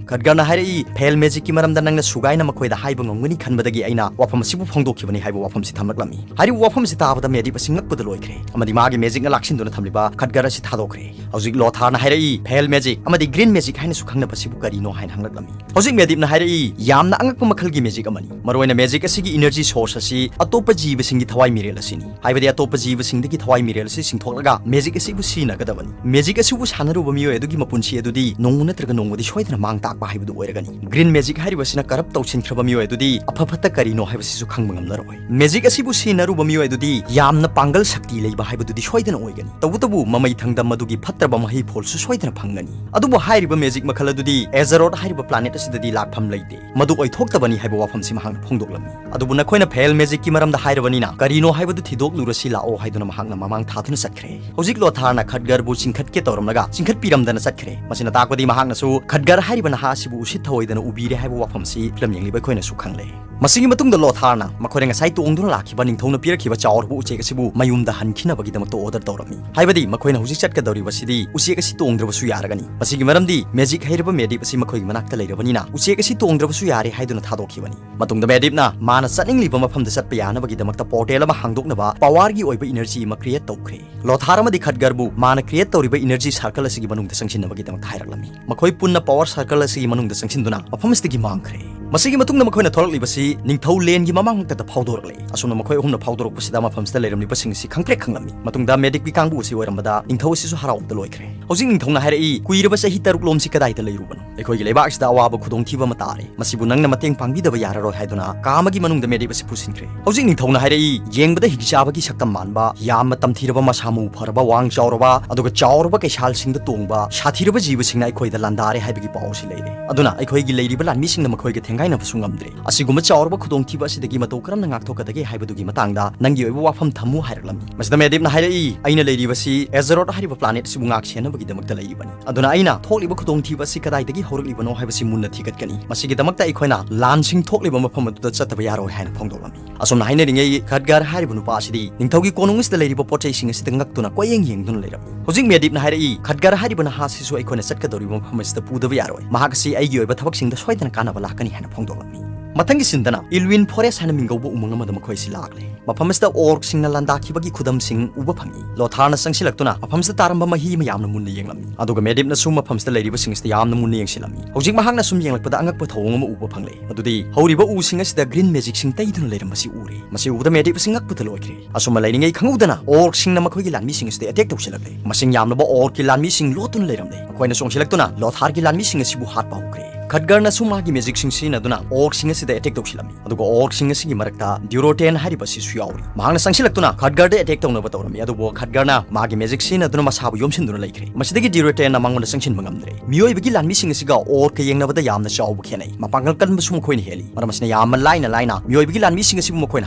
ꯈꯠꯒꯔꯅ ꯍꯥꯏꯔꯛꯏ, "ꯐꯦꯜ ꯃꯦꯖꯤꯛꯀꯤ ꯃꯔꯝꯗ ꯅꯪꯅ ꯁꯨꯒꯥꯏꯅ ꯃꯈꯣꯏꯗ ꯍꯥꯏꯕ ꯉꯝꯒꯅꯤ ꯈꯟꯕꯗꯒꯤ ꯑꯩꯅ ꯋꯥꯐꯝ ꯑꯁꯤꯕꯨ ꯐꯣꯡꯗꯣꯛꯈꯤꯕꯅꯤ" ꯍꯥꯏꯕ ꯋꯥꯐꯝꯁꯤ ꯊꯝꯂꯛꯂꯝꯃꯤ꯫ ꯍꯥꯏꯔꯤꯕ ꯋꯥꯐꯝꯁꯤ ꯇꯥꯕꯗ ꯃꯦꯗꯤꯞ ꯑꯁꯤ ꯉꯛꯄꯗ ꯂꯣꯏꯈ꯭ꯔꯦ, ꯑꯃꯗꯤ ꯃꯥꯒꯤ ꯃꯦꯖꯤꯛꯅ ꯂꯥꯛꯁꯤꯟꯗꯨꯅ ꯊꯝꯂꯤꯕ ꯈꯠꯒꯔ ꯑꯁꯤ ꯊꯥꯗꯣꯛꯈ꯭ꯔꯦ꯫ ꯍꯧꯖꯤꯛ ꯂꯣꯊꯥꯔꯅ ꯍꯥꯏꯔꯛꯏ, "ꯐꯦꯜ ꯃꯦꯖꯤꯛ ꯑꯃꯗꯤ ꯒ꯭ꯔꯤꯟ ꯃꯦꯖꯤꯛ ꯍꯥꯏꯅꯁꯨ ꯈꯪꯅꯕꯁꯤꯕꯨ ꯀꯔꯤꯅꯣ?" ꯍꯥꯏꯅ ꯍꯪꯂꯛꯂꯝꯃꯤ꯫ ꯍꯧꯖꯤꯛ ꯃꯦꯗꯤꯞꯅ ꯍꯥꯏꯔꯛꯏ, "ꯌꯥꯝꯅ ꯑꯉꯛꯄ ꯃꯈꯜꯒꯤ ꯃꯦꯖꯤꯛ ꯑꯃꯅꯤ꯫ ꯃꯔꯨꯑꯣꯏꯅ ꯃꯦꯖꯤꯛ ꯑꯁꯤꯒꯤ ꯏꯅꯔꯖꯤ ꯁꯣꯔꯁ ꯑꯁꯤ ꯑꯇꯣꯞꯄ ꯖꯤꯕꯁꯤꯡꯒꯤ ꯊꯋꯥꯏ ꯃꯤꯔꯦꯜ ꯑꯁꯤꯅꯤ꯫ ꯍꯥꯏꯕꯗꯤ ꯑꯇꯣꯞꯄ ꯖꯤꯕꯁꯤꯡꯗꯒꯤ ꯊꯋꯥꯏ ꯃꯤꯔꯦꯜ ꯑꯁꯤ ꯁꯤꯡꯊꯣꯛꯂꯒ ꯃꯦꯖꯤꯛ ꯑꯁꯤꯕꯨ ꯁꯤꯖꯤꯟꯅꯒꯗꯕꯅꯤ꯫ ꯃꯦꯖꯤꯛ ꯑꯁꯤꯕꯨ ꯁꯥꯟꯅꯔꯨꯕ ꯃꯤꯑꯣꯏ ꯑꯗꯨꯒꯤ ꯃꯄꯨꯟꯁꯤ ꯑꯗꯨꯗꯤ ꯅꯣꯡꯃ ꯅꯠꯇ꯭ꯔꯒ ꯅꯣꯡꯃꯗꯤ ꯁꯣꯏꯗꯅ ꯃꯥꯡ ꯇꯥꯛꯄ ꯍꯥꯏꯕꯗꯨ ꯑꯣꯏꯔꯒꯅꯤ꯫ ꯒ꯭ꯔꯤꯟ ꯃꯦꯖꯤꯛ ꯍꯥꯏꯔꯤꯕꯁꯤꯅ ꯀꯔꯞ ꯇꯧꯁꯤꯟꯈ꯭ꯔꯕ ꯃꯤꯑꯣꯏ ꯑꯗꯨꯗꯤ ꯑꯐ ꯐꯠꯇ ꯀꯔꯤꯅꯣ ꯍꯥꯏꯕꯁꯤꯁꯨ ꯈꯪꯕ ꯉꯝꯂꯔꯣꯏ꯫ ꯃꯦꯖꯤꯛ ꯑꯁꯤꯕꯨ ꯁꯤꯖꯤꯟꯅꯔꯨꯕ ꯃꯤꯑꯣꯏ ꯑꯗꯨꯗꯤ ꯌꯥꯝꯅ ꯄꯥꯡꯒꯜ ꯁꯛꯇꯤ ꯂꯩꯕ ꯍꯥꯏꯕꯗꯨꯗꯤ ꯁꯣꯏꯗꯅ ꯑꯣꯏꯒꯅꯤ꯫ ꯇꯧꯕꯇꯕꯨ ꯃꯃꯩ ꯊꯪꯗ ꯃꯗꯨꯒꯤ ꯐꯠꯇ꯭ꯔꯕ ꯃꯍꯩ ꯐꯣꯜꯁꯨ ꯁꯣꯏꯗꯅ ꯐꯪꯒꯅꯤ꯫ ꯑꯗꯨꯕꯨ ꯍꯥꯏꯔꯤꯕ ꯃꯦꯖꯤꯛ ꯃꯈꯜ ꯑꯗꯨꯗꯤ ꯑꯦꯖꯔꯣꯠ ꯍꯥꯏꯔꯤꯕ ꯄ꯭ꯂꯥꯅꯦꯠ ꯑꯁꯤꯗꯗꯤ ꯂꯥꯛꯐꯝ ꯂꯩꯇꯦ꯫ ꯃꯗꯨ ꯑꯣꯏꯊꯣꯛꯇꯕꯅꯤ ꯍꯥꯏꯕ ꯋꯥꯐꯝꯁꯤ ꯃꯍꯥꯛꯅ ꯐꯣꯡꯗꯣꯛꯂꯝꯃꯤ꯫ ꯑꯗꯨꯕꯨ ꯅꯈꯣꯏꯅ ꯐꯦꯜ ꯃꯦꯖꯤꯛꯀꯤ ꯃꯔꯝꯗ ꯍꯥꯏꯔꯕꯅꯤꯅ ꯀꯔꯤꯅꯣ ꯍꯥꯏꯕꯗꯨ ꯊꯤꯗꯣꯛꯂꯨꯔꯁꯤ ꯂꯥꯛꯑꯣ ꯍꯥꯏꯗꯨꯅ ꯃꯍꯥꯛꯅ ꯃꯃꯥꯡ ꯊꯥꯗꯨꯅ ꯆꯠꯈ꯭ꯔꯦ꯫ ꯍꯧꯖꯤꯛ ꯂꯣꯊꯥꯔꯅ ꯈꯠꯒꯔꯕꯨ ꯆꯤꯡꯈꯠꯀꯦ ꯇꯧꯔꯝꯂꯒ ꯆꯤꯡꯈꯠꯄꯤꯔꯝꯗꯅ ꯆꯠꯈ꯭ꯔꯦ꯫ ꯃꯁꯤꯅ ꯇꯥꯛꯄꯗꯤ ꯃꯍꯥꯛꯅꯁꯨ ꯈꯠꯒꯔ ꯍꯥꯏꯔꯤꯕ ꯅꯍꯥ ꯑꯁꯤꯕꯨ ꯎꯁꯤꯠ ꯊꯑꯣꯏꯗꯅ ꯎꯕꯤꯔꯦ ꯍꯥꯏꯕ ꯋꯥꯐꯝꯁꯤ ꯐꯤꯂꯝ ꯌꯦꯡꯂꯤꯕ ꯑꯩꯈꯣꯏꯅꯁꯨ ꯈꯪꯂꯦ꯫ ꯃꯁꯤꯒꯤ ꯃꯇꯨꯡꯗ ꯂꯣꯊꯥꯔꯅ ꯃꯈꯣꯏꯅ ꯉꯁꯥꯏ ꯇꯣꯡꯗꯨꯅ ꯂꯥꯛꯈꯤꯕ ꯅꯤꯡꯊꯧꯅ ꯄꯤꯔꯛꯈꯤꯕ ꯆꯥꯎꯔꯕ ꯎꯆꯦꯛ ꯑꯁꯤꯕꯨ ꯃꯌꯨꯝꯗ ꯍꯟꯈꯤꯅꯕꯒꯤꯗꯃꯛꯇ ꯑꯣꯔꯗꯔ ꯇꯧꯔꯝꯃꯤ꯫ ꯍꯥꯏꯕꯗꯤ ꯃꯈꯣꯏꯅ ꯍꯧꯖꯤꯛ ꯆꯠꯀꯗꯧꯔꯤꯕꯁꯤꯗꯤ ꯎꯆꯦꯛ ꯑꯁꯤ ꯇꯣꯡꯗ꯭ꯔꯕꯁꯨ ꯌꯥꯔꯒꯅꯤ꯫ ꯃꯁꯤꯒꯤ ꯃꯔꯝꯗꯤ ꯃꯦꯖꯤꯛ ꯍꯩꯔꯕ ꯃꯦꯗꯤꯞ ꯑꯁꯤ ꯃꯈꯣꯏꯒꯤ ꯃꯅꯥꯛꯇ ꯂꯩꯔꯕꯅꯤꯅ ꯎꯆꯦꯛ ꯑꯁꯤ ꯇꯣꯡꯗ꯭ꯔꯕꯁꯨ ꯌꯥꯔꯦ ꯍꯥꯏꯗꯨꯅ ꯊꯥꯗꯣꯛꯈꯤꯕꯅꯤ꯫ ꯃꯇꯨꯡꯗ ꯃꯦꯗꯤꯞꯅ ꯃꯥꯅ ꯆꯠꯅꯤꯡꯂꯤꯕ ꯃꯐꯝꯗ ꯆꯠꯄ ꯌꯥꯅꯕꯒꯤꯗꯃꯛꯇ ꯄꯣꯔꯇꯦꯜ ꯑꯃ ꯍꯥꯡꯗꯣꯛꯅꯕ ꯄꯋꯥꯔꯒꯤ ꯑꯣꯏꯕ ꯏꯅꯔꯖꯤ ꯑꯃ ꯀ꯭ꯔꯤꯌꯦꯠ ꯇꯧꯈ꯭ꯔꯦ꯫ ꯂꯣꯊꯥꯔ ꯑꯃꯗꯤ ꯈꯠꯒꯔꯕꯨ ꯃꯥꯅ ꯀ꯭ꯔꯤꯌꯦꯠ ꯇꯧꯔꯤꯕ ꯏꯅꯔꯖꯤ ꯁꯥꯔꯀꯜ ꯑꯁꯤꯒꯤ ꯃꯅꯨꯡꯗ ꯆꯪꯁꯤꯟꯅꯕꯒꯤꯗꯃꯛꯇ ꯍꯥꯏꯔꯛꯂꯝꯃꯤ꯫ ꯃꯈꯣꯏ ꯄꯨꯟꯅ ꯄꯋꯥꯔ ꯁꯥꯔꯀꯜ ꯑꯁꯤꯒꯤ ꯃꯅꯨꯡꯗ ꯆꯪꯁꯤꯟꯗꯨꯅ ꯃꯐꯝ ꯑꯁꯤꯗꯒꯤ ꯃꯥꯡꯈ꯭ꯔꯦ꯫ ꯃꯁꯤꯒꯤ ꯃꯇꯨꯡꯗ ꯃꯈꯣꯏꯅ ꯊꯣꯛꯂꯛꯂꯤꯕꯁꯤ ꯅꯤꯡꯊꯧ ꯂꯦꯟꯒꯤ ꯃꯃꯥꯡꯃꯛꯇꯗ ꯐꯥꯎꯗꯣꯔꯛꯂꯦ꯫ ꯑꯁꯨꯝꯅ ꯃꯈꯣꯏ ꯑꯍꯨꯝꯅ ꯐꯥꯎꯗꯣꯔꯛꯄꯁꯤꯗ ꯃꯐꯝꯁꯤꯗ ꯂꯩꯔꯝꯂꯤꯕꯁꯤꯡ ꯑꯁꯤ ꯈꯪꯄ꯭ꯔꯦꯛ ꯈꯪꯂꯝꯃꯤ꯫ ꯃꯇꯨꯡꯗ ꯃꯦꯗꯤꯛꯀꯤ ꯀꯥꯡꯕꯨ ꯑꯁꯤ ꯑꯣꯏꯔꯝꯕꯗ ꯅꯤꯡꯊꯧ ꯑꯁꯤꯁꯨ ꯍꯔꯥꯎꯕꯗ ꯂꯣꯏꯈ꯭ꯔꯦ꯫ ꯍꯧꯖꯤꯛ ꯅꯤꯡꯊꯧꯅ ꯍꯥꯏꯔꯛꯏ, "ꯀꯨꯏꯔꯕ ꯆꯍꯤ ꯇꯔꯨꯛ ꯂꯣꯝꯁꯤ ꯀꯗꯥꯏꯗ ꯂꯩꯔꯨꯕꯅꯣ? ꯑꯩꯈꯣꯏꯒꯤ ꯂꯩꯕꯥꯛ ꯑꯁꯤꯗ ꯑꯋꯥꯕ ꯈꯨꯗꯣꯡꯊꯤꯕ ꯑꯃ ꯇꯥꯔꯦ꯫ ꯃꯁꯤꯕꯨ ꯅꯪꯅ ꯃꯇꯦꯡ ꯄꯥꯡꯕꯤꯗꯕ ꯌꯥꯔꯔꯣꯏ" ꯍꯥꯏꯗꯨꯅ ꯀꯥ ꯑꯃꯒꯤ ꯃꯅꯨꯡꯗ ꯃꯦꯗꯤꯞ ꯑꯁꯤ ꯄꯨꯁꯤꯟꯈ꯭ꯔꯦ꯫ ꯍꯧꯖꯤꯛ ꯅꯤꯡꯊꯧꯅ ꯍꯥꯏꯔꯛꯏ, "ꯌꯦꯡꯕꯗ ꯍꯤꯡꯆꯥꯕꯒꯤ ꯁꯛꯇꯝ ꯃꯥꯟꯕ, ꯌꯥꯝꯅ ꯇꯝꯊꯤꯔꯕ, ꯃꯁꯥ ꯃꯎ ꯐꯔꯕ, ꯋꯥꯡ ꯆꯥꯎꯔꯕ, ꯑꯗꯨꯒ ꯆꯥꯎꯔꯕ ꯀꯩꯁꯥꯜꯁꯤꯡꯗ ꯇꯣꯡꯕ ꯁꯥꯊꯤꯔꯕ ꯖꯤꯕꯁꯤꯡꯅ ꯑꯩꯈꯣꯏꯗ ꯂꯥꯟꯗꯥꯔꯦ ꯍꯥꯏꯕꯒꯤ ꯄꯥꯎ ꯑꯁꯤ ꯂꯩꯔꯦ꯫ ꯑꯗꯨꯅ ꯑꯩꯈꯣꯏꯒꯤ ꯂꯩꯔꯤꯕ ꯂꯥꯟꯃꯤꯁꯤꯡꯅ ꯃꯈꯣꯏꯒ ꯊꯦꯡꯅ" ꯀꯥꯏꯅꯕꯁꯨ ꯉꯝꯗ꯭ꯔꯦ꯫ ꯑꯁꯤꯒꯨꯝꯕ ꯆꯥꯎꯔꯕ ꯈꯨꯗꯣꯡꯊꯤꯕ ꯑꯁꯤꯗꯒꯤ ꯃꯇꯧ ꯀꯔꯝꯅ ꯉꯥꯛꯊꯣꯛꯀꯗꯒꯦ ꯍꯥꯏꯕꯗꯨꯒꯤ ꯃꯇꯥꯡꯗ ꯅꯪꯒꯤ ꯑꯣꯏꯕ ꯋꯥꯐꯝ ꯊꯝꯃꯨ ꯍꯥꯏꯔꯛꯂꯝꯃꯤ꯫ ꯃꯁꯤꯗ ꯃꯦꯗꯤꯞꯅ ꯍꯥꯏꯔꯛꯏ, "ꯑꯩꯅ ꯂꯩꯔꯤꯕꯁꯤ ꯑꯦꯖꯔꯣꯠ ꯍꯥꯏꯔꯤꯕ ꯄ꯭ꯂꯥꯅꯦꯠ ꯑꯁꯤꯕꯨ ꯉꯥꯛ ꯁꯦꯟꯅꯕꯒꯤꯗꯃꯛꯇ ꯂꯩꯔꯤꯕꯅꯤ꯫ ꯑꯗꯨꯅ ꯑꯩꯅ ꯊꯣꯛꯂꯤꯕ ꯈꯨꯗꯣꯡꯊꯤꯕ ꯑꯁꯤ ꯀꯗꯥꯏꯗꯒꯤ ꯍꯧꯔꯛꯂꯤꯕꯅꯣ ꯍꯥꯏꯕꯁꯤ ꯃꯨꯟꯅ ꯊꯤꯒꯠꯀꯅꯤ꯫ ꯃꯁꯤꯒꯤꯗꯃꯛꯇ ꯑꯩꯈꯣꯏꯅ ꯂꯥꯟꯁꯤꯡ ꯊꯣꯛꯂꯤꯕ ꯃꯐꯝ ꯑꯗꯨꯗ ꯆꯠꯇꯕ ꯌꯥꯔꯣꯏ" ꯍꯥꯏꯅ ꯐꯣꯡꯗꯣꯛꯂꯝꯃꯤ꯫ ꯑꯁꯨꯝꯅ ꯍꯥꯏꯅꯔꯤꯉꯩ ꯈꯠꯒꯔ ꯍꯥꯏꯔꯤꯕ ꯅꯨꯄꯥ ꯑꯁꯤꯗꯤ ꯅꯤꯡꯊꯧꯒꯤ ꯀꯣꯅꯨꯡ ꯑꯁꯤꯗ ꯂꯩꯔꯤꯕ ꯄꯣꯠ ꯆꯩꯁꯤꯡ ꯑꯁꯤꯗ ꯉꯛꯇꯨꯅ ꯀꯣꯏꯌꯦꯡ ꯌꯦꯡꯗꯨꯅ ꯂꯩꯔꯝꯃꯤ꯫ ꯍꯧꯖꯤꯛ ꯃꯦꯗꯤꯞꯅ ꯍꯥꯏꯔꯛꯏ, "ꯈꯠꯒꯔ ꯍꯥꯏꯔꯤꯕ ꯅꯍꯥ ꯑꯁꯤꯁꯨ ꯑꯩꯈꯣꯏꯅ ꯆꯠꯀꯗꯧꯔꯤꯕ ꯃꯐꯝ ꯑꯁꯤꯗ ꯄꯨꯗꯕ ꯌꯥꯔꯣꯏ꯫ ꯃꯍꯥꯛ ꯑꯁꯤ ꯑꯩꯒꯤ ꯑꯣꯏꯕ ꯊꯕꯛꯁꯤꯡꯗ ꯁꯣꯏꯗꯅ ꯀꯥꯟꯅꯕ ꯂꯥꯛꯀꯅꯤ" ꯍꯥꯏꯅ ꯐꯣꯡꯗꯣꯛꯂꯝꯃꯤ꯫ ꯃꯊꯪꯒꯤ ꯁꯤꯟꯗꯅ ꯏꯜꯋꯤꯟ ꯐꯣꯔꯦꯁ ꯍꯥꯏꯅ ꯃꯤꯡꯒꯧꯕ ꯎꯃꯪ ꯑꯃꯗ ꯃꯈꯣꯏ ꯑꯁꯤ ꯂꯥꯛꯂꯦ꯫ ꯃꯐꯝ ꯑꯁꯤꯗ ꯑꯣꯔꯛꯁꯤꯡꯅ ꯂꯥꯟꯗꯥꯈꯤꯕꯒꯤ ꯈꯨꯗꯝꯁꯤꯡ ꯎꯕ ꯐꯪꯏ꯫ ꯂꯣꯊꯥꯔꯅ ꯆꯪꯁꯤꯜꯂꯛꯇꯨꯅ ꯃꯐꯝꯁꯤꯗ ꯇꯥꯔꯝꯕ ꯃꯍꯤ ꯃꯌꯥꯝꯅ ꯃꯨꯟꯅ ꯌꯦꯡꯂꯝꯃꯤ꯫ ꯑꯗꯨꯒ ꯃꯦꯗꯤꯞꯅꯁꯨ ꯃꯐꯝꯁꯤꯗ ꯂꯩꯔꯤꯕꯁꯤꯡ ꯑꯁꯤꯗ ꯌꯥꯝꯅ ꯃꯨꯟꯅ ꯌꯦꯡꯁꯤꯜꯂꯝꯃꯤ꯫ ꯍꯧꯖꯤꯛ ꯃꯍꯥꯛꯅ ꯁꯨꯝ ꯌꯦꯡꯂꯛꯄꯗ ꯑꯉꯛꯄ ꯊꯧꯑꯣꯡ ꯑꯃ ꯎꯕ ꯐꯪꯂꯦ꯫ ꯃꯗꯨꯗꯤ ꯍꯧꯔꯤꯕ ꯎꯁꯤꯡ ꯑꯁꯤꯗ ꯒ꯭ꯔꯤꯟ ꯃꯦꯖꯤꯛꯁꯤꯡ ꯇꯩꯗꯨꯅ ꯂꯩꯔꯝꯕꯁꯤ ꯎꯔꯦ꯫ ꯃꯁꯤ ꯎꯕꯗ ꯃꯦꯗꯤꯞ ꯑꯁꯤ ꯉꯛꯄꯗ ꯂꯣꯏꯈ꯭ꯔꯦ꯫ ꯑꯁꯨꯝꯅ ꯂꯩꯔꯤꯉꯩ ꯈꯪꯍꯧꯗꯅ ꯑꯣꯔꯛꯁꯤꯡꯅ ꯃꯈꯣꯏꯒꯤ ꯂꯥꯟꯃꯤꯁꯤꯡ ꯑꯁꯤꯗ ꯑꯦꯇꯦꯛ ꯇꯧꯁꯤꯜꯂꯛꯂꯦ꯫ ꯃꯁꯤꯡ ꯌꯥꯝꯂꯕ ꯑꯣꯔꯛꯀꯤ ꯂꯥꯟꯃꯤꯁꯤꯡ ꯂꯣꯠꯇꯨꯅ ꯂꯩꯔꯝꯂꯦ꯫ ꯃꯈꯣꯏꯅ ꯆꯣꯡꯁꯤꯜꯂꯛꯇꯨꯅ ꯂꯣꯊꯥꯔꯒꯤ ꯂꯥꯟꯃꯤꯁꯤꯡ ꯑꯁꯤꯕꯨ ꯍꯥꯠꯄ ꯍꯧꯈ꯭ꯔꯦ꯫ ꯈꯠꯒꯔꯅꯁꯨ ꯃꯥꯒꯤ ꯃꯦꯖꯤꯛꯁꯤꯡ ꯁꯤꯖꯤꯟꯅꯗꯨꯅ ꯑꯣꯔꯛꯁꯤꯡ ꯑꯁꯤꯗ ꯑꯦꯇꯦꯛ ꯇꯧꯁꯤꯜꯂꯝꯃꯤ꯫ ꯑꯗꯨꯒ ꯑꯣꯔꯛꯁꯤꯡ ꯑꯁꯤꯒꯤ ꯃꯔꯛꯇ ꯗ꯭ꯌꯨꯔꯣꯇꯦꯟ ꯍꯥꯏꯔꯤꯕ ꯑꯁꯤꯁꯨ ꯌꯥꯎꯔꯤ꯫ ꯃꯍꯥꯛꯅ ꯆꯪꯁꯤꯜꯂꯛꯇꯨꯅ ꯈꯠꯒꯔꯗ ꯑꯦꯇꯦꯛ ꯇꯧꯅꯕ ꯇꯧꯔꯝꯃꯤ, ꯑꯗꯨꯕꯨ ꯈꯠꯒꯔꯅ ꯃꯥꯒꯤ ꯃꯦꯖꯤꯛ ꯁꯤꯖꯤꯟꯅꯗꯨꯅ ꯃꯁꯥꯕꯨ ꯌꯣꯝꯁꯤꯟꯗꯨꯅ ꯂꯩꯈ꯭ꯔꯦ꯫ ꯃꯁꯤꯗꯒꯤ ꯗ꯭ꯌꯨꯔꯣꯇꯦꯟꯅ ꯃꯉꯣꯟꯗ ꯆꯪꯁꯤꯟꯕ ꯉꯝꯗ꯭ꯔꯦ꯫ ꯃꯤꯑꯣꯏꯕꯒꯤ ꯂꯥꯟꯃꯤꯁꯤꯡ ꯑꯁꯤꯒ ꯑꯣꯔꯛꯀ ꯌꯦꯡꯅꯕꯗ ꯌꯥꯝꯅ ꯆꯥꯎꯕ ꯈꯦꯠꯅꯩ꯫ ꯃꯄꯥꯡꯒꯜ ꯀꯟꯕꯁꯨ ꯃꯈꯣꯏꯅ ꯍꯦꯜꯂꯤ꯫ ꯃꯔꯝ ꯑꯁꯤꯅ ꯌꯥꯝꯅ ꯂꯥꯏꯅ ꯂꯥꯏꯅ ꯃꯤꯑꯣꯏꯕꯒꯤ ꯂꯥꯟꯃꯤꯁꯤꯡ ꯑꯁꯤꯕꯨ ꯃꯈꯣꯏꯅ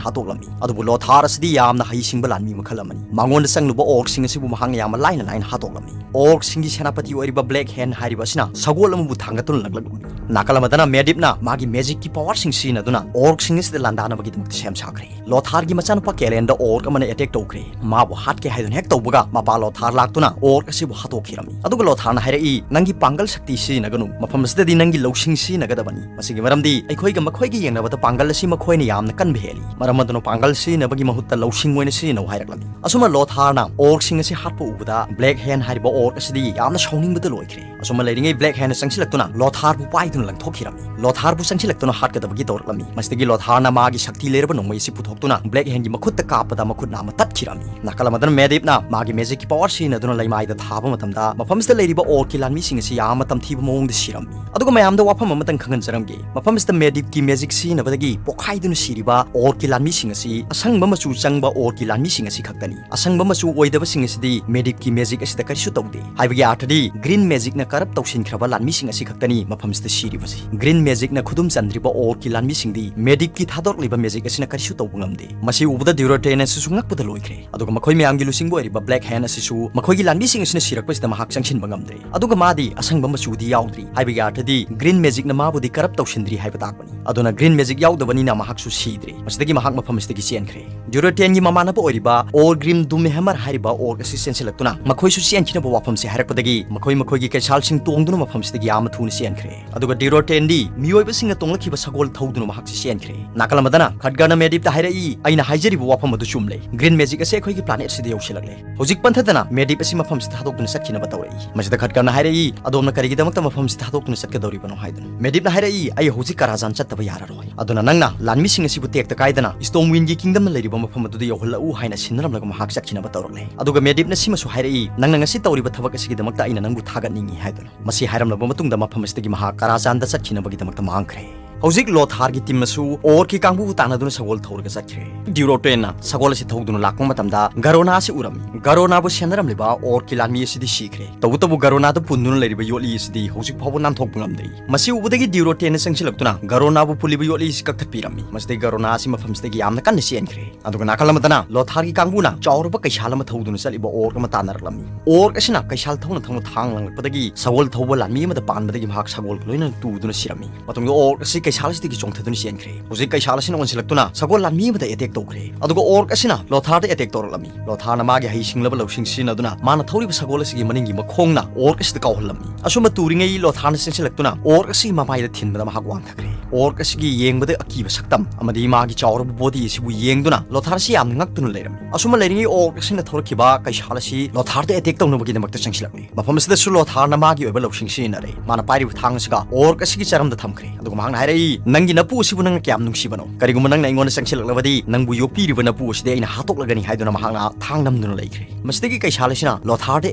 ꯍꯥꯠꯇꯣꯛꯂꯝꯃꯤ꯫ ꯑꯗꯨꯕꯨ ꯂꯣꯊꯥꯔ ꯑꯁꯤꯗꯤ ꯌꯥꯝꯅ ꯍꯩꯁꯤꯡꯕ ꯂꯥꯟꯃꯤ ꯃꯈꯜ ꯑꯃꯅꯤ꯫ ꯃꯉꯣꯟꯗ ꯆꯪꯂꯨꯕ ꯑꯣꯔꯛꯁꯤꯡ ꯑꯁꯤꯕꯨ ꯃꯍꯥꯛꯅ ꯌꯥꯝꯅ ꯂꯥꯏꯅ ꯂꯥꯏꯅ ꯍꯥꯠꯇꯣꯛꯂꯝꯃꯤ꯫ ꯑꯣꯔꯛꯁꯤꯡꯒꯤ ꯁꯦꯅꯥꯄꯇꯤ ꯑꯣꯏꯔꯤꯕ ꯕ꯭ꯂꯦꯛ ꯍꯦꯟ ꯍꯥꯏꯔꯤꯕ ꯑꯁꯤꯅ ꯁꯒꯣꯜ ꯑꯃꯕꯨ ꯊꯥꯡꯒꯠꯇꯨꯅ ꯂꯪꯂꯛꯂꯝꯃꯤ꯫ ꯅꯥꯀꯜ ꯑꯃꯗꯅ ꯃꯦꯗꯤꯞꯅ ꯃꯥꯒꯤ ꯃꯦꯖꯤꯛꯀꯤ ꯄꯋꯥꯔꯁꯤꯡ ꯁꯤꯖꯤꯟꯅꯗꯨꯅ ꯑꯣꯔꯛꯁꯤꯡ ꯑꯁꯤꯗ ꯂꯥꯟꯗꯥꯅꯕꯒꯤꯗꯃꯛꯇ ꯁꯦꯝ ꯁꯥꯈ꯭ꯔꯦ꯫ ꯂꯣꯊꯥꯔꯒꯤ ꯃꯆꯥꯅꯨꯄꯥ ꯀꯦꯂꯦꯟꯗ ꯑꯣꯔꯛ ꯑꯃꯅ ꯑꯦꯇꯦꯛ ꯇꯧꯈ꯭ꯔꯦ꯫ ꯃꯥꯕꯨ ꯍꯥꯠꯀꯦ ꯍꯥꯏꯗꯨꯅ ꯍꯦꯛ ꯇꯧꯕꯒ, ꯃꯄꯥ ꯂꯣꯊꯥꯔ ꯂꯥꯛꯇꯨꯅ ꯑꯣꯔꯛ ꯑꯁꯤꯕꯨ ꯍꯥꯠꯇꯣꯛꯈꯤꯔꯝꯃꯤ꯫ ꯑꯗꯨꯒ ꯂꯣꯊꯥꯔꯅ ꯍꯥꯏꯔꯛꯏ, "ꯅꯪꯒꯤ ꯄꯥꯡꯒꯜ ꯁꯛꯇꯤ ꯁꯤꯖꯤꯟꯅꯒꯅꯨ꯫ ꯃꯐꯝ ꯑꯁꯤꯗꯗꯤ ꯅꯪꯒꯤ ꯂꯧꯁꯤꯡ ꯁꯤꯖꯤꯟꯅꯒꯗꯕꯅꯤ꯫ ꯃꯁꯤꯒꯤ ꯃꯔꯝꯗꯤ ꯑꯩꯈꯣꯏꯒ ꯃꯈꯣꯏꯒ ꯌꯦꯡꯅꯕꯗ ꯄꯥꯡꯒꯜ ꯑꯁꯤ ꯃꯈꯣꯏꯅ ꯌꯥꯝꯅ ꯀꯟꯕ ꯍꯦꯜꯂꯤ꯫ ꯃꯔꯝ ꯑꯗꯨꯅ ꯄꯥꯡꯒꯜ ꯁꯤꯖꯤꯟꯅꯕꯒꯤ ꯃꯍꯨꯠꯇ ꯂꯧꯁꯤꯡ ꯑꯣꯏꯅ ꯁꯤꯖꯤꯟꯅꯧ" ꯍꯥꯏꯔꯛꯂꯝꯃꯤ꯫ ꯑꯁꯨꯝꯅ ꯂꯣꯊꯥꯔꯅ ꯑꯣꯔꯛꯁꯤꯡ ꯑꯁꯤ ꯍꯥꯠꯄ ꯎꯕꯗ, ꯕ꯭ꯂꯦꯛ ꯍꯦꯟ ꯍꯥꯏꯔꯤꯕ ꯑꯣꯔꯛ ꯑꯁꯤꯗꯤ ꯌꯥꯝꯅ ꯁꯥꯎꯅꯤꯡꯕꯗ ꯂꯣꯏꯈ꯭ꯔꯦ꯫ ꯑꯁꯨꯝꯅ ꯂꯩꯔꯤꯉꯩ ꯕ꯭ꯂꯦꯛ ꯍꯦꯟꯅ ꯆꯪꯁꯤꯜꯂꯛꯇꯨꯅ ꯂꯣꯊꯥꯔꯕꯨ ꯄꯥꯏꯗꯨꯅ ꯂꯪꯊꯣꯛꯈꯤꯔꯝꯃꯤ꯫ ꯂꯣꯊꯥꯔꯕꯨ ꯆꯪꯁꯤꯜꯂꯛꯇꯨꯅ ꯍꯥꯠꯀꯗꯕꯒꯤ ꯇꯧꯔꯛꯂꯝꯃꯤ꯫ ꯃꯁꯤꯗꯒꯤ ꯂꯣꯊꯥꯔꯅ ꯃꯥꯒꯤ ꯁꯛꯇꯤ ꯂꯩꯔꯕ ꯅꯣꯡꯃꯩ ꯑꯁꯤ ꯄꯨꯊꯣꯛꯇꯨꯅ ꯕ꯭ꯂꯦꯛ ꯍꯦꯟꯒꯤ ꯃꯈꯨꯠꯇ ꯀꯥꯞꯄꯗ ꯃꯈꯨꯠ ꯅꯥꯝꯃ ꯇꯠꯈꯤꯔꯝꯃꯤ꯫ ꯅꯥꯀꯜ ꯑꯃꯗꯅ ꯃꯦꯗꯤꯞꯅ ꯃꯥꯒꯤ ꯃꯦꯖꯤꯛꯀꯤ ꯄꯋꯥꯔ ꯁꯤꯖꯤꯟꯅꯗꯨꯅ ꯂꯩꯃꯥꯏꯗ ꯊꯥꯕ ꯃꯇꯝꯗ, ꯃꯐꯝꯁꯤꯗ ꯂꯩꯔꯤꯕ ꯑꯣꯔꯛꯀꯤ ꯂꯥꯟꯃꯤꯁꯤꯡ ꯑꯁꯤ ꯌꯥꯝꯅ ꯇꯝꯊꯤꯕ ꯃꯑꯣꯡꯗ ꯁꯤꯔꯝꯃꯤ꯫ ꯑꯗꯨꯒ ꯃꯌꯥꯝꯗ ꯋꯥꯐꯝ ꯑꯃꯇꯪ ꯈꯪꯍꯟꯖꯔꯝꯒꯦ, ꯃꯐꯝꯁꯤꯗ ꯃꯦꯗꯤꯞꯀꯤ ꯃꯦꯖꯤꯛ ꯁꯤꯖꯤꯟꯅꯕꯗꯒꯤ ꯄꯣꯛꯈꯥꯏꯗꯨꯅ ꯁꯤꯔꯤꯕ ꯑꯣꯔꯛꯀꯤ ꯂꯥꯟꯃꯤꯁꯤꯡ ꯑꯁꯤ ꯑꯁꯪꯕ ꯃꯆꯨ ꯆꯪꯕ ꯑꯣꯔꯛꯀꯤ ꯂꯥꯟꯃꯤꯁꯤꯡ ꯑꯁꯤ ꯈꯛꯇꯅꯤ꯫ ꯑꯁꯪꯕ ꯃꯆꯨ ꯑꯣꯏꯗꯕꯁꯤꯡ ꯑꯁꯤꯗꯤ ꯃꯦꯗꯤꯞꯀꯤ ꯃꯦꯖꯤꯛ ꯑꯁꯤꯗ ꯀꯔꯤꯁꯨ ꯇꯧꯗꯦ꯫ ꯍꯥꯏꯕꯒꯤ ꯑꯥꯔꯊꯗꯤ, ꯒ꯭ꯔꯤꯟ ꯃꯦꯖꯤꯛꯅ ꯀꯔꯞ ꯇꯧꯁꯤꯟꯈ꯭ꯔꯕ ꯂꯥꯟꯃꯤꯁꯤꯡ ꯑꯁꯤ ꯈꯛꯇꯅꯤ ꯃꯐꯝꯁꯤꯗ ꯁꯤꯔꯤꯕꯁꯤ꯫ ꯒ꯭ꯔꯤꯟ ꯃꯦꯖꯤꯛꯅ ꯈꯨꯗꯨꯝ ꯆꯟꯗ꯭ꯔꯤꯕ ꯑꯣꯔꯛꯀꯤ ꯂꯥꯟꯃꯤꯁꯤꯡꯗꯤ ꯃꯦꯗꯤꯞꯀꯤ ꯊꯥꯗꯣꯔꯛꯂꯤꯕ ꯃꯦꯖꯤꯛ ꯑꯁꯤꯅ ꯀꯔꯤꯁꯨ ꯇꯧꯕ ꯉꯝꯗꯦ꯫ ꯃꯁꯤ ꯎꯕꯗ ꯗ꯭ꯌꯨꯔꯣꯇꯦꯟ ꯑꯁꯤꯁꯨ ꯉꯛꯄꯗ ꯂꯣꯏꯈ꯭ꯔꯦ꯫ ꯑꯗꯨꯒ ꯃꯈꯣꯏ ꯃꯌꯥꯝꯒꯤ ꯂꯨꯆꯤꯡꯕ ꯑꯣꯏꯔꯤꯕ ꯕ꯭ꯂꯦꯛ ꯍꯦꯟ ꯑꯁꯤꯁꯨ ꯃꯈꯣꯏꯒꯤ ꯂꯥꯟꯃꯤꯁꯤꯡ ꯑꯁꯤꯅ ꯁꯤꯔꯛꯄꯁꯤꯗ ꯃꯍꯥꯛ ꯆꯪꯁꯤꯟꯕ ꯉꯝꯗ꯭ꯔꯦ꯫ ꯑꯗꯨꯒ ꯃꯥꯗꯤ ꯑꯁꯪꯕ ꯃꯆꯨꯗꯤ ꯌꯥꯎꯗ꯭ꯔꯤ ꯍꯥꯏꯕꯒꯤ ꯑꯥꯔꯊꯗꯤ ꯒ꯭ꯔꯤꯟ ꯃꯦꯖꯤꯛꯅ ꯃꯥꯕꯨꯗꯤ ꯀꯔꯞ ꯇꯧꯁꯤꯟꯗ꯭ꯔꯤ ꯍꯥꯏꯕ ꯇꯥꯛꯄꯅꯤ꯫ ꯑꯗꯨꯅ ꯒ꯭ꯔꯤꯟ ꯃꯦꯖꯤꯛ ꯌꯥꯎꯗꯕꯅꯤꯅ ꯃꯍꯥꯛꯁꯨ ꯁꯤꯗ꯭ꯔꯦ꯫ ꯃꯁꯤꯗꯒꯤ ꯃꯍꯥꯛ ꯃꯐꯝ ꯑꯁꯤꯗꯒꯤ ꯆꯦꯟꯈ꯭ꯔꯦ꯫ ꯗ꯭ꯌꯨꯔꯣꯇꯦꯟꯒꯤ ꯃꯃꯥꯟꯅꯕ ꯑꯣꯏꯔꯤꯕ ꯑꯣꯔꯒ꯭ꯔꯤꯝ ꯗꯨꯝꯍꯦꯃꯔ ꯍꯥꯏꯔꯤꯕ ꯑꯣꯔꯛ ꯑꯁꯤ ꯆꯦꯟꯁꯤꯜꯂꯛꯇꯨꯅ ꯃꯈꯣꯏꯁꯨ ꯆꯦꯟꯈꯤꯅꯕ ꯋꯥꯐꯝꯁꯦ ꯍꯥꯏꯔꯛꯄꯗꯒꯤ ꯃꯈꯣꯏ ꯃꯈꯣꯏꯒꯤ ꯀꯩꯁꯥꯜꯁꯤꯡ ꯇꯣꯡꯗꯨꯅ ꯃꯐꯝꯁꯤꯗꯒꯤ ꯌꯥꯝꯅ ꯊꯨꯅ ꯆꯦꯟꯈ꯭ꯔꯦ꯫ ꯑꯗꯨꯒ ꯗ꯭ꯌꯨꯔꯣꯇꯦꯟꯗꯤ ꯃꯤꯑꯣꯏꯕꯁꯤꯡꯅ ꯇꯣꯡꯂꯛꯈꯤꯕ ꯁꯒꯣꯜ ꯊꯧꯗꯨꯅ ꯃꯍꯥꯛꯁꯤ ꯆꯦꯟꯈ꯭ꯔꯦ꯫ ꯅꯥꯀꯜ ꯑꯃꯗꯅ ꯈꯠꯒꯔꯅ ꯃꯦꯗꯤꯞꯇ ꯍꯥꯏꯔꯛꯏ, "ꯑꯩꯅ ꯍꯥꯏꯖꯔꯤꯕ ꯋꯥꯐꯝ ꯑꯗꯨ ꯆꯨꯝꯂꯦ꯫ ꯒ꯭ꯔꯤꯟ ꯃꯦꯖꯤꯛ ꯑꯁꯤ ꯑꯩꯈꯣꯏꯒꯤ ꯄ꯭ꯂꯥꯅꯦꯠ ꯑꯁꯤꯗ ꯌꯧꯁꯤꯜꯂꯛꯂꯦ꯫ ꯍꯧꯖꯤꯛ ꯄꯟꯊꯗꯅ ꯃꯦꯗꯤꯞ ꯑꯁꯤ ꯃꯐꯝꯁꯤ ꯊꯥꯗꯣꯛꯇꯨꯅ ꯆꯠꯈꯤꯅꯕ ꯇꯧꯔꯛꯏ꯫" ꯃꯁꯤꯗ ꯈꯠꯒꯔꯅ ꯍꯥꯏꯔꯛꯏ, "ꯑꯗꯣꯝꯅ ꯀꯔꯤꯒꯤꯗꯃꯛꯇ ꯃꯐꯝꯁꯤ ꯊꯥꯗꯣꯛꯇꯨꯅ ꯆꯠꯀꯗꯧꯔꯤꯕꯅꯣ?" ꯍꯥꯏꯗꯨꯅ꯫ ꯃꯦꯗꯤꯞꯅ ꯍꯥꯏꯔꯛꯏ, "ꯑꯩ ꯍꯧꯖꯤꯛ ꯀꯔꯥꯖꯥꯟ ꯆꯠꯇꯕ ꯌꯥꯔꯔꯣꯏ꯫ ꯑꯗꯨꯅ ꯅꯪꯅ ꯂꯥꯟꯃꯤꯁꯤꯡ ꯑꯁꯤꯕꯨ ꯇꯦꯛꯇ ꯀꯥꯏꯗꯅ ꯁ꯭ꯇꯣꯝ ꯋꯤꯟꯒꯤ ꯀꯤꯡꯗꯝꯗ ꯂꯩꯔꯤꯕ ꯃꯐꯝ ꯑꯗꯨꯗ ꯌꯧꯍꯜꯂꯛꯎ" ꯍꯥꯏꯅ ꯁꯤꯟꯅꯔꯝꯂꯒ ꯃꯍꯥꯛ ꯆꯠꯈꯤꯅꯕ ꯇꯧꯔꯛꯂꯦ꯫ ꯑꯗꯨꯒ ꯃꯦꯗꯤꯞꯅ ꯁꯤꯃꯁꯨ ꯍꯥꯏꯔꯛꯏ, "ꯅꯪꯅ ꯉꯁꯤ ꯇꯧꯔꯤꯕ ꯊꯕꯛ ꯑꯁꯤꯒꯤꯗꯃꯛꯇ ꯑꯩꯅ ꯅꯪꯕꯨ ꯊꯥꯒꯠꯅꯤꯡꯏ" ꯍꯥꯏꯗꯨꯅ꯫ ꯃꯁꯤ ꯍꯥꯏꯔꯝꯂꯕ ꯃꯇꯨꯡꯗ ꯃꯐꯝ ꯑꯁꯤꯗꯒꯤ ꯃꯍꯥꯛ ꯀꯔꯥꯖꯥꯟꯗ ꯆꯠꯈꯤꯅꯕꯒꯤꯗꯃꯛꯇ ꯃꯥꯡꯈ꯭ꯔꯦ꯫ ꯍꯧꯖꯤꯛ ꯂꯣꯊꯥꯔꯒꯤ ꯇꯤꯝ ꯑꯁꯨ ꯑꯣꯔꯛꯀꯤ ꯀꯥꯡꯕꯨꯕꯨ ꯇꯥꯟꯅꯗꯨꯅ ꯁꯒꯣꯜ ꯊꯧꯔꯒ ꯆꯠꯈ꯭ꯔꯦ꯫ ꯗ꯭ꯌꯨꯔꯣꯇꯦꯟꯅ ꯁꯒꯣꯜ ꯑꯁꯤ ꯊꯧꯗꯨꯅ ꯂꯥꯛꯄ ꯃꯇꯝꯗ ꯒꯔꯣꯅꯥ ꯑꯁꯤ ꯎꯔꯝꯃꯤ꯫ ꯒꯔꯣꯅꯥꯕꯨ ꯁꯦꯟꯅꯔꯝꯂꯤꯕ ꯑꯣꯔꯛꯀꯤ ꯂꯥꯟꯃꯤ ꯑꯁꯤꯗꯤ ꯁꯤꯈ꯭ꯔꯦ꯫ ꯇꯧꯕꯇꯕꯨ ꯒꯔꯣꯅꯥꯗ ꯄꯨꯟꯗꯨꯅ ꯂꯩꯔꯤꯕ ꯌꯣꯠꯂꯤ ꯑꯁꯤꯗꯤ ꯍꯧꯖꯤꯛ ꯐꯥꯎꯕ ꯅꯥꯟꯊꯣꯛꯄ ꯉꯝꯗ꯭ꯔꯤ꯫ ꯃꯁꯤ ꯎꯕꯗꯒꯤ ꯗ꯭ꯌꯨꯔꯣꯇꯦꯟꯅ ꯆꯪꯁꯤꯜꯂꯛꯇꯨꯅ ꯒꯔꯣꯅꯥꯕꯨ ꯄꯨꯜꯂꯤꯕ ꯌꯣꯠꯂꯤ ꯑꯁꯤ ꯀꯛꯊꯠꯄꯤꯔꯝꯃꯤ꯫ ꯃꯁꯤꯗꯒꯤ ꯒꯔꯣꯅꯥ ꯑꯁꯤ ꯃꯐꯝꯁꯤꯗꯒꯤ ꯌꯥꯝꯅ ꯀꯟꯅ ꯆꯦꯟꯈ꯭ꯔꯦ꯫ ꯑꯗꯨꯒ ꯅꯥꯀꯜ ꯑꯃꯗꯅ ꯂꯣꯊꯥꯔꯒꯤ ꯀꯥꯡꯕꯨꯅ ꯆꯥꯎꯔꯕ ꯀꯩꯁꯥꯜ ꯑꯃ ꯊꯧꯗꯨꯅ ꯆꯠꯂꯤꯕ ꯑꯣꯔꯛ ꯑꯃ ꯇꯥꯟꯅꯔꯛꯂꯝꯃꯤ꯫ ꯑꯣꯔꯛ ꯑꯁꯤꯅ ꯀꯩꯁꯥꯜ ꯊꯧꯅ ꯊꯧꯅ ꯊꯥꯡ ꯂꯪꯂꯛꯄꯗꯒꯤ ꯁꯒꯣꯜ ꯊꯧꯕ ꯂꯥꯟꯃꯤ ꯑꯃꯗ ꯄꯥꯟꯕꯗꯒꯤ ꯃꯍꯥꯛ ꯁꯒꯣꯜꯒ ꯂꯣꯏꯅꯅ ꯇꯨꯗꯨꯅ ꯁꯤꯔꯝꯃꯤ꯫ ꯃꯇꯨꯡꯗ ꯑꯣꯔꯛ ꯑꯁꯤ ꯀꯩꯁꯥꯜ ꯑꯁꯤꯗꯒꯤ ꯆꯣꯡꯊꯗꯨꯅ ꯆꯦꯟꯈ꯭ꯔꯦ꯫ ꯍꯧꯖꯤꯛ ꯀꯩꯁꯥꯜ ꯑꯁꯤꯅ ꯑꯣꯟꯁꯤꯜꯂꯛꯇꯨꯅ ꯁꯒꯣꯜ ꯂꯥꯟꯃꯤ ꯑꯃꯗ ꯑꯦꯇꯦꯛ ꯇꯧꯈ꯭ꯔꯦ꯫ ꯑꯗꯨꯒ ꯑꯣꯔꯛ ꯑꯁꯤꯅ ꯂꯣꯊꯥꯔꯗ ꯑꯦꯇꯦꯛ ꯇꯧꯔꯛꯂꯝꯃꯤ꯫ ꯂꯣꯊꯥꯔꯅ ꯃꯥꯒꯤ ꯍꯩꯁꯤꯡꯂꯕ ꯂꯧꯁꯤꯡ ꯁꯤꯖꯤꯟꯅꯗꯨꯅ ꯃꯥꯅ ꯊꯧꯔꯤꯕ ꯁꯒꯣꯜ ꯑꯁꯤꯒꯤ ꯃꯅꯤꯡꯒꯤ ꯃꯈꯣꯡꯅ ꯑꯣꯔꯛ ꯑꯁꯤꯗ ꯀꯥꯎꯍꯜꯂꯝꯃꯤ꯫ ꯑꯁꯨꯝꯅ ꯇꯨꯔꯤꯉꯩ ꯂꯣꯊꯥꯔꯅ ꯆꯦꯟꯁꯤꯜꯂꯛꯇꯨꯅ ꯑꯣꯔꯛ ꯑꯁꯤꯒꯤ ꯃꯃꯥꯏꯗ ꯊꯤꯟꯕꯗ ꯃꯍꯥꯛ ꯋꯥꯟꯊꯈ꯭ꯔꯦ꯫ ꯑꯣꯔꯛ ꯑꯁꯤꯒꯤ ꯌꯦꯡꯕꯗ ꯑꯀꯤꯕ ꯁꯛꯇꯝ ꯑꯃꯗꯤ ꯃꯥꯒꯤ ꯆꯥꯎꯔꯕ ꯕꯣꯗꯤ ꯑꯁꯤꯕꯨ ꯌꯦꯡꯗꯨꯅ ꯂꯣꯊꯥꯔ ꯑꯁꯤ ꯌꯥꯝꯅ ꯉꯛꯇꯨꯅ ꯂꯩꯔꯝꯃꯤ꯫ ꯑꯁꯨꯝꯅ ꯂꯩꯔꯤꯉꯩ ꯑꯣꯔꯛ ꯑꯁꯤꯅ ꯊꯧꯔꯛꯈꯤꯕ ꯀꯩꯁꯥꯜ ꯑꯁꯤ ꯂꯣꯊꯥꯔꯗ ꯑꯦꯇꯦꯛ ꯇꯧꯅꯕꯒꯤꯗꯃꯛꯇ ꯆꯪꯁꯤꯜꯂꯛꯂꯤ꯫ ꯃꯐꯝ ꯑꯁꯤꯗꯁꯨ ꯂꯣꯊꯥꯔꯅ ꯃꯥꯒꯤ ꯑꯣꯏꯕ ꯂꯧꯁꯤꯡ ꯁꯤꯖꯤꯟꯅꯔꯦ꯫ ꯃꯥꯅ ꯄꯥꯏꯔꯤꯕ ꯊꯥꯡ ꯑꯁꯤꯒ ꯑꯣꯔꯛ ꯑꯁꯤꯒꯤ ꯆꯔꯝꯗ ꯊꯝꯈ꯭ꯔꯦ꯫ ꯑꯗꯨꯒ ꯃꯍꯥꯛꯅ ꯍꯥꯏꯔꯛꯏ, "ꯅꯪꯒꯤ ꯅꯄꯨ ꯑꯁꯤꯕꯨ ꯅꯪꯅ ꯀꯌꯥꯝ ꯅꯨꯡꯁꯤꯕꯅꯣ? ꯀꯔꯤꯒꯨꯝꯕ ꯅꯪꯅ ꯑꯩꯉꯣꯟꯗ ꯆꯪꯁꯤꯜꯂꯛꯂꯕꯗꯤ ꯅꯪꯕꯨ ꯌꯣꯛꯄꯤꯔꯤꯕ ꯅꯄꯨ ꯑꯁꯤꯗꯤ ꯑꯩꯅ ꯍꯥꯠꯇꯣꯛꯂꯒꯅꯤ" ꯍꯥꯏꯗꯨꯅ ꯃꯍꯥꯛꯅ ꯊꯥꯡ ꯅꯝꯗꯨꯅ ꯂꯩꯈ꯭ꯔꯦ꯫ ꯃꯁꯤꯗꯒꯤ ꯀꯩꯁꯥꯜ ꯑꯁꯤꯅ ꯂꯣꯊꯥꯔꯗ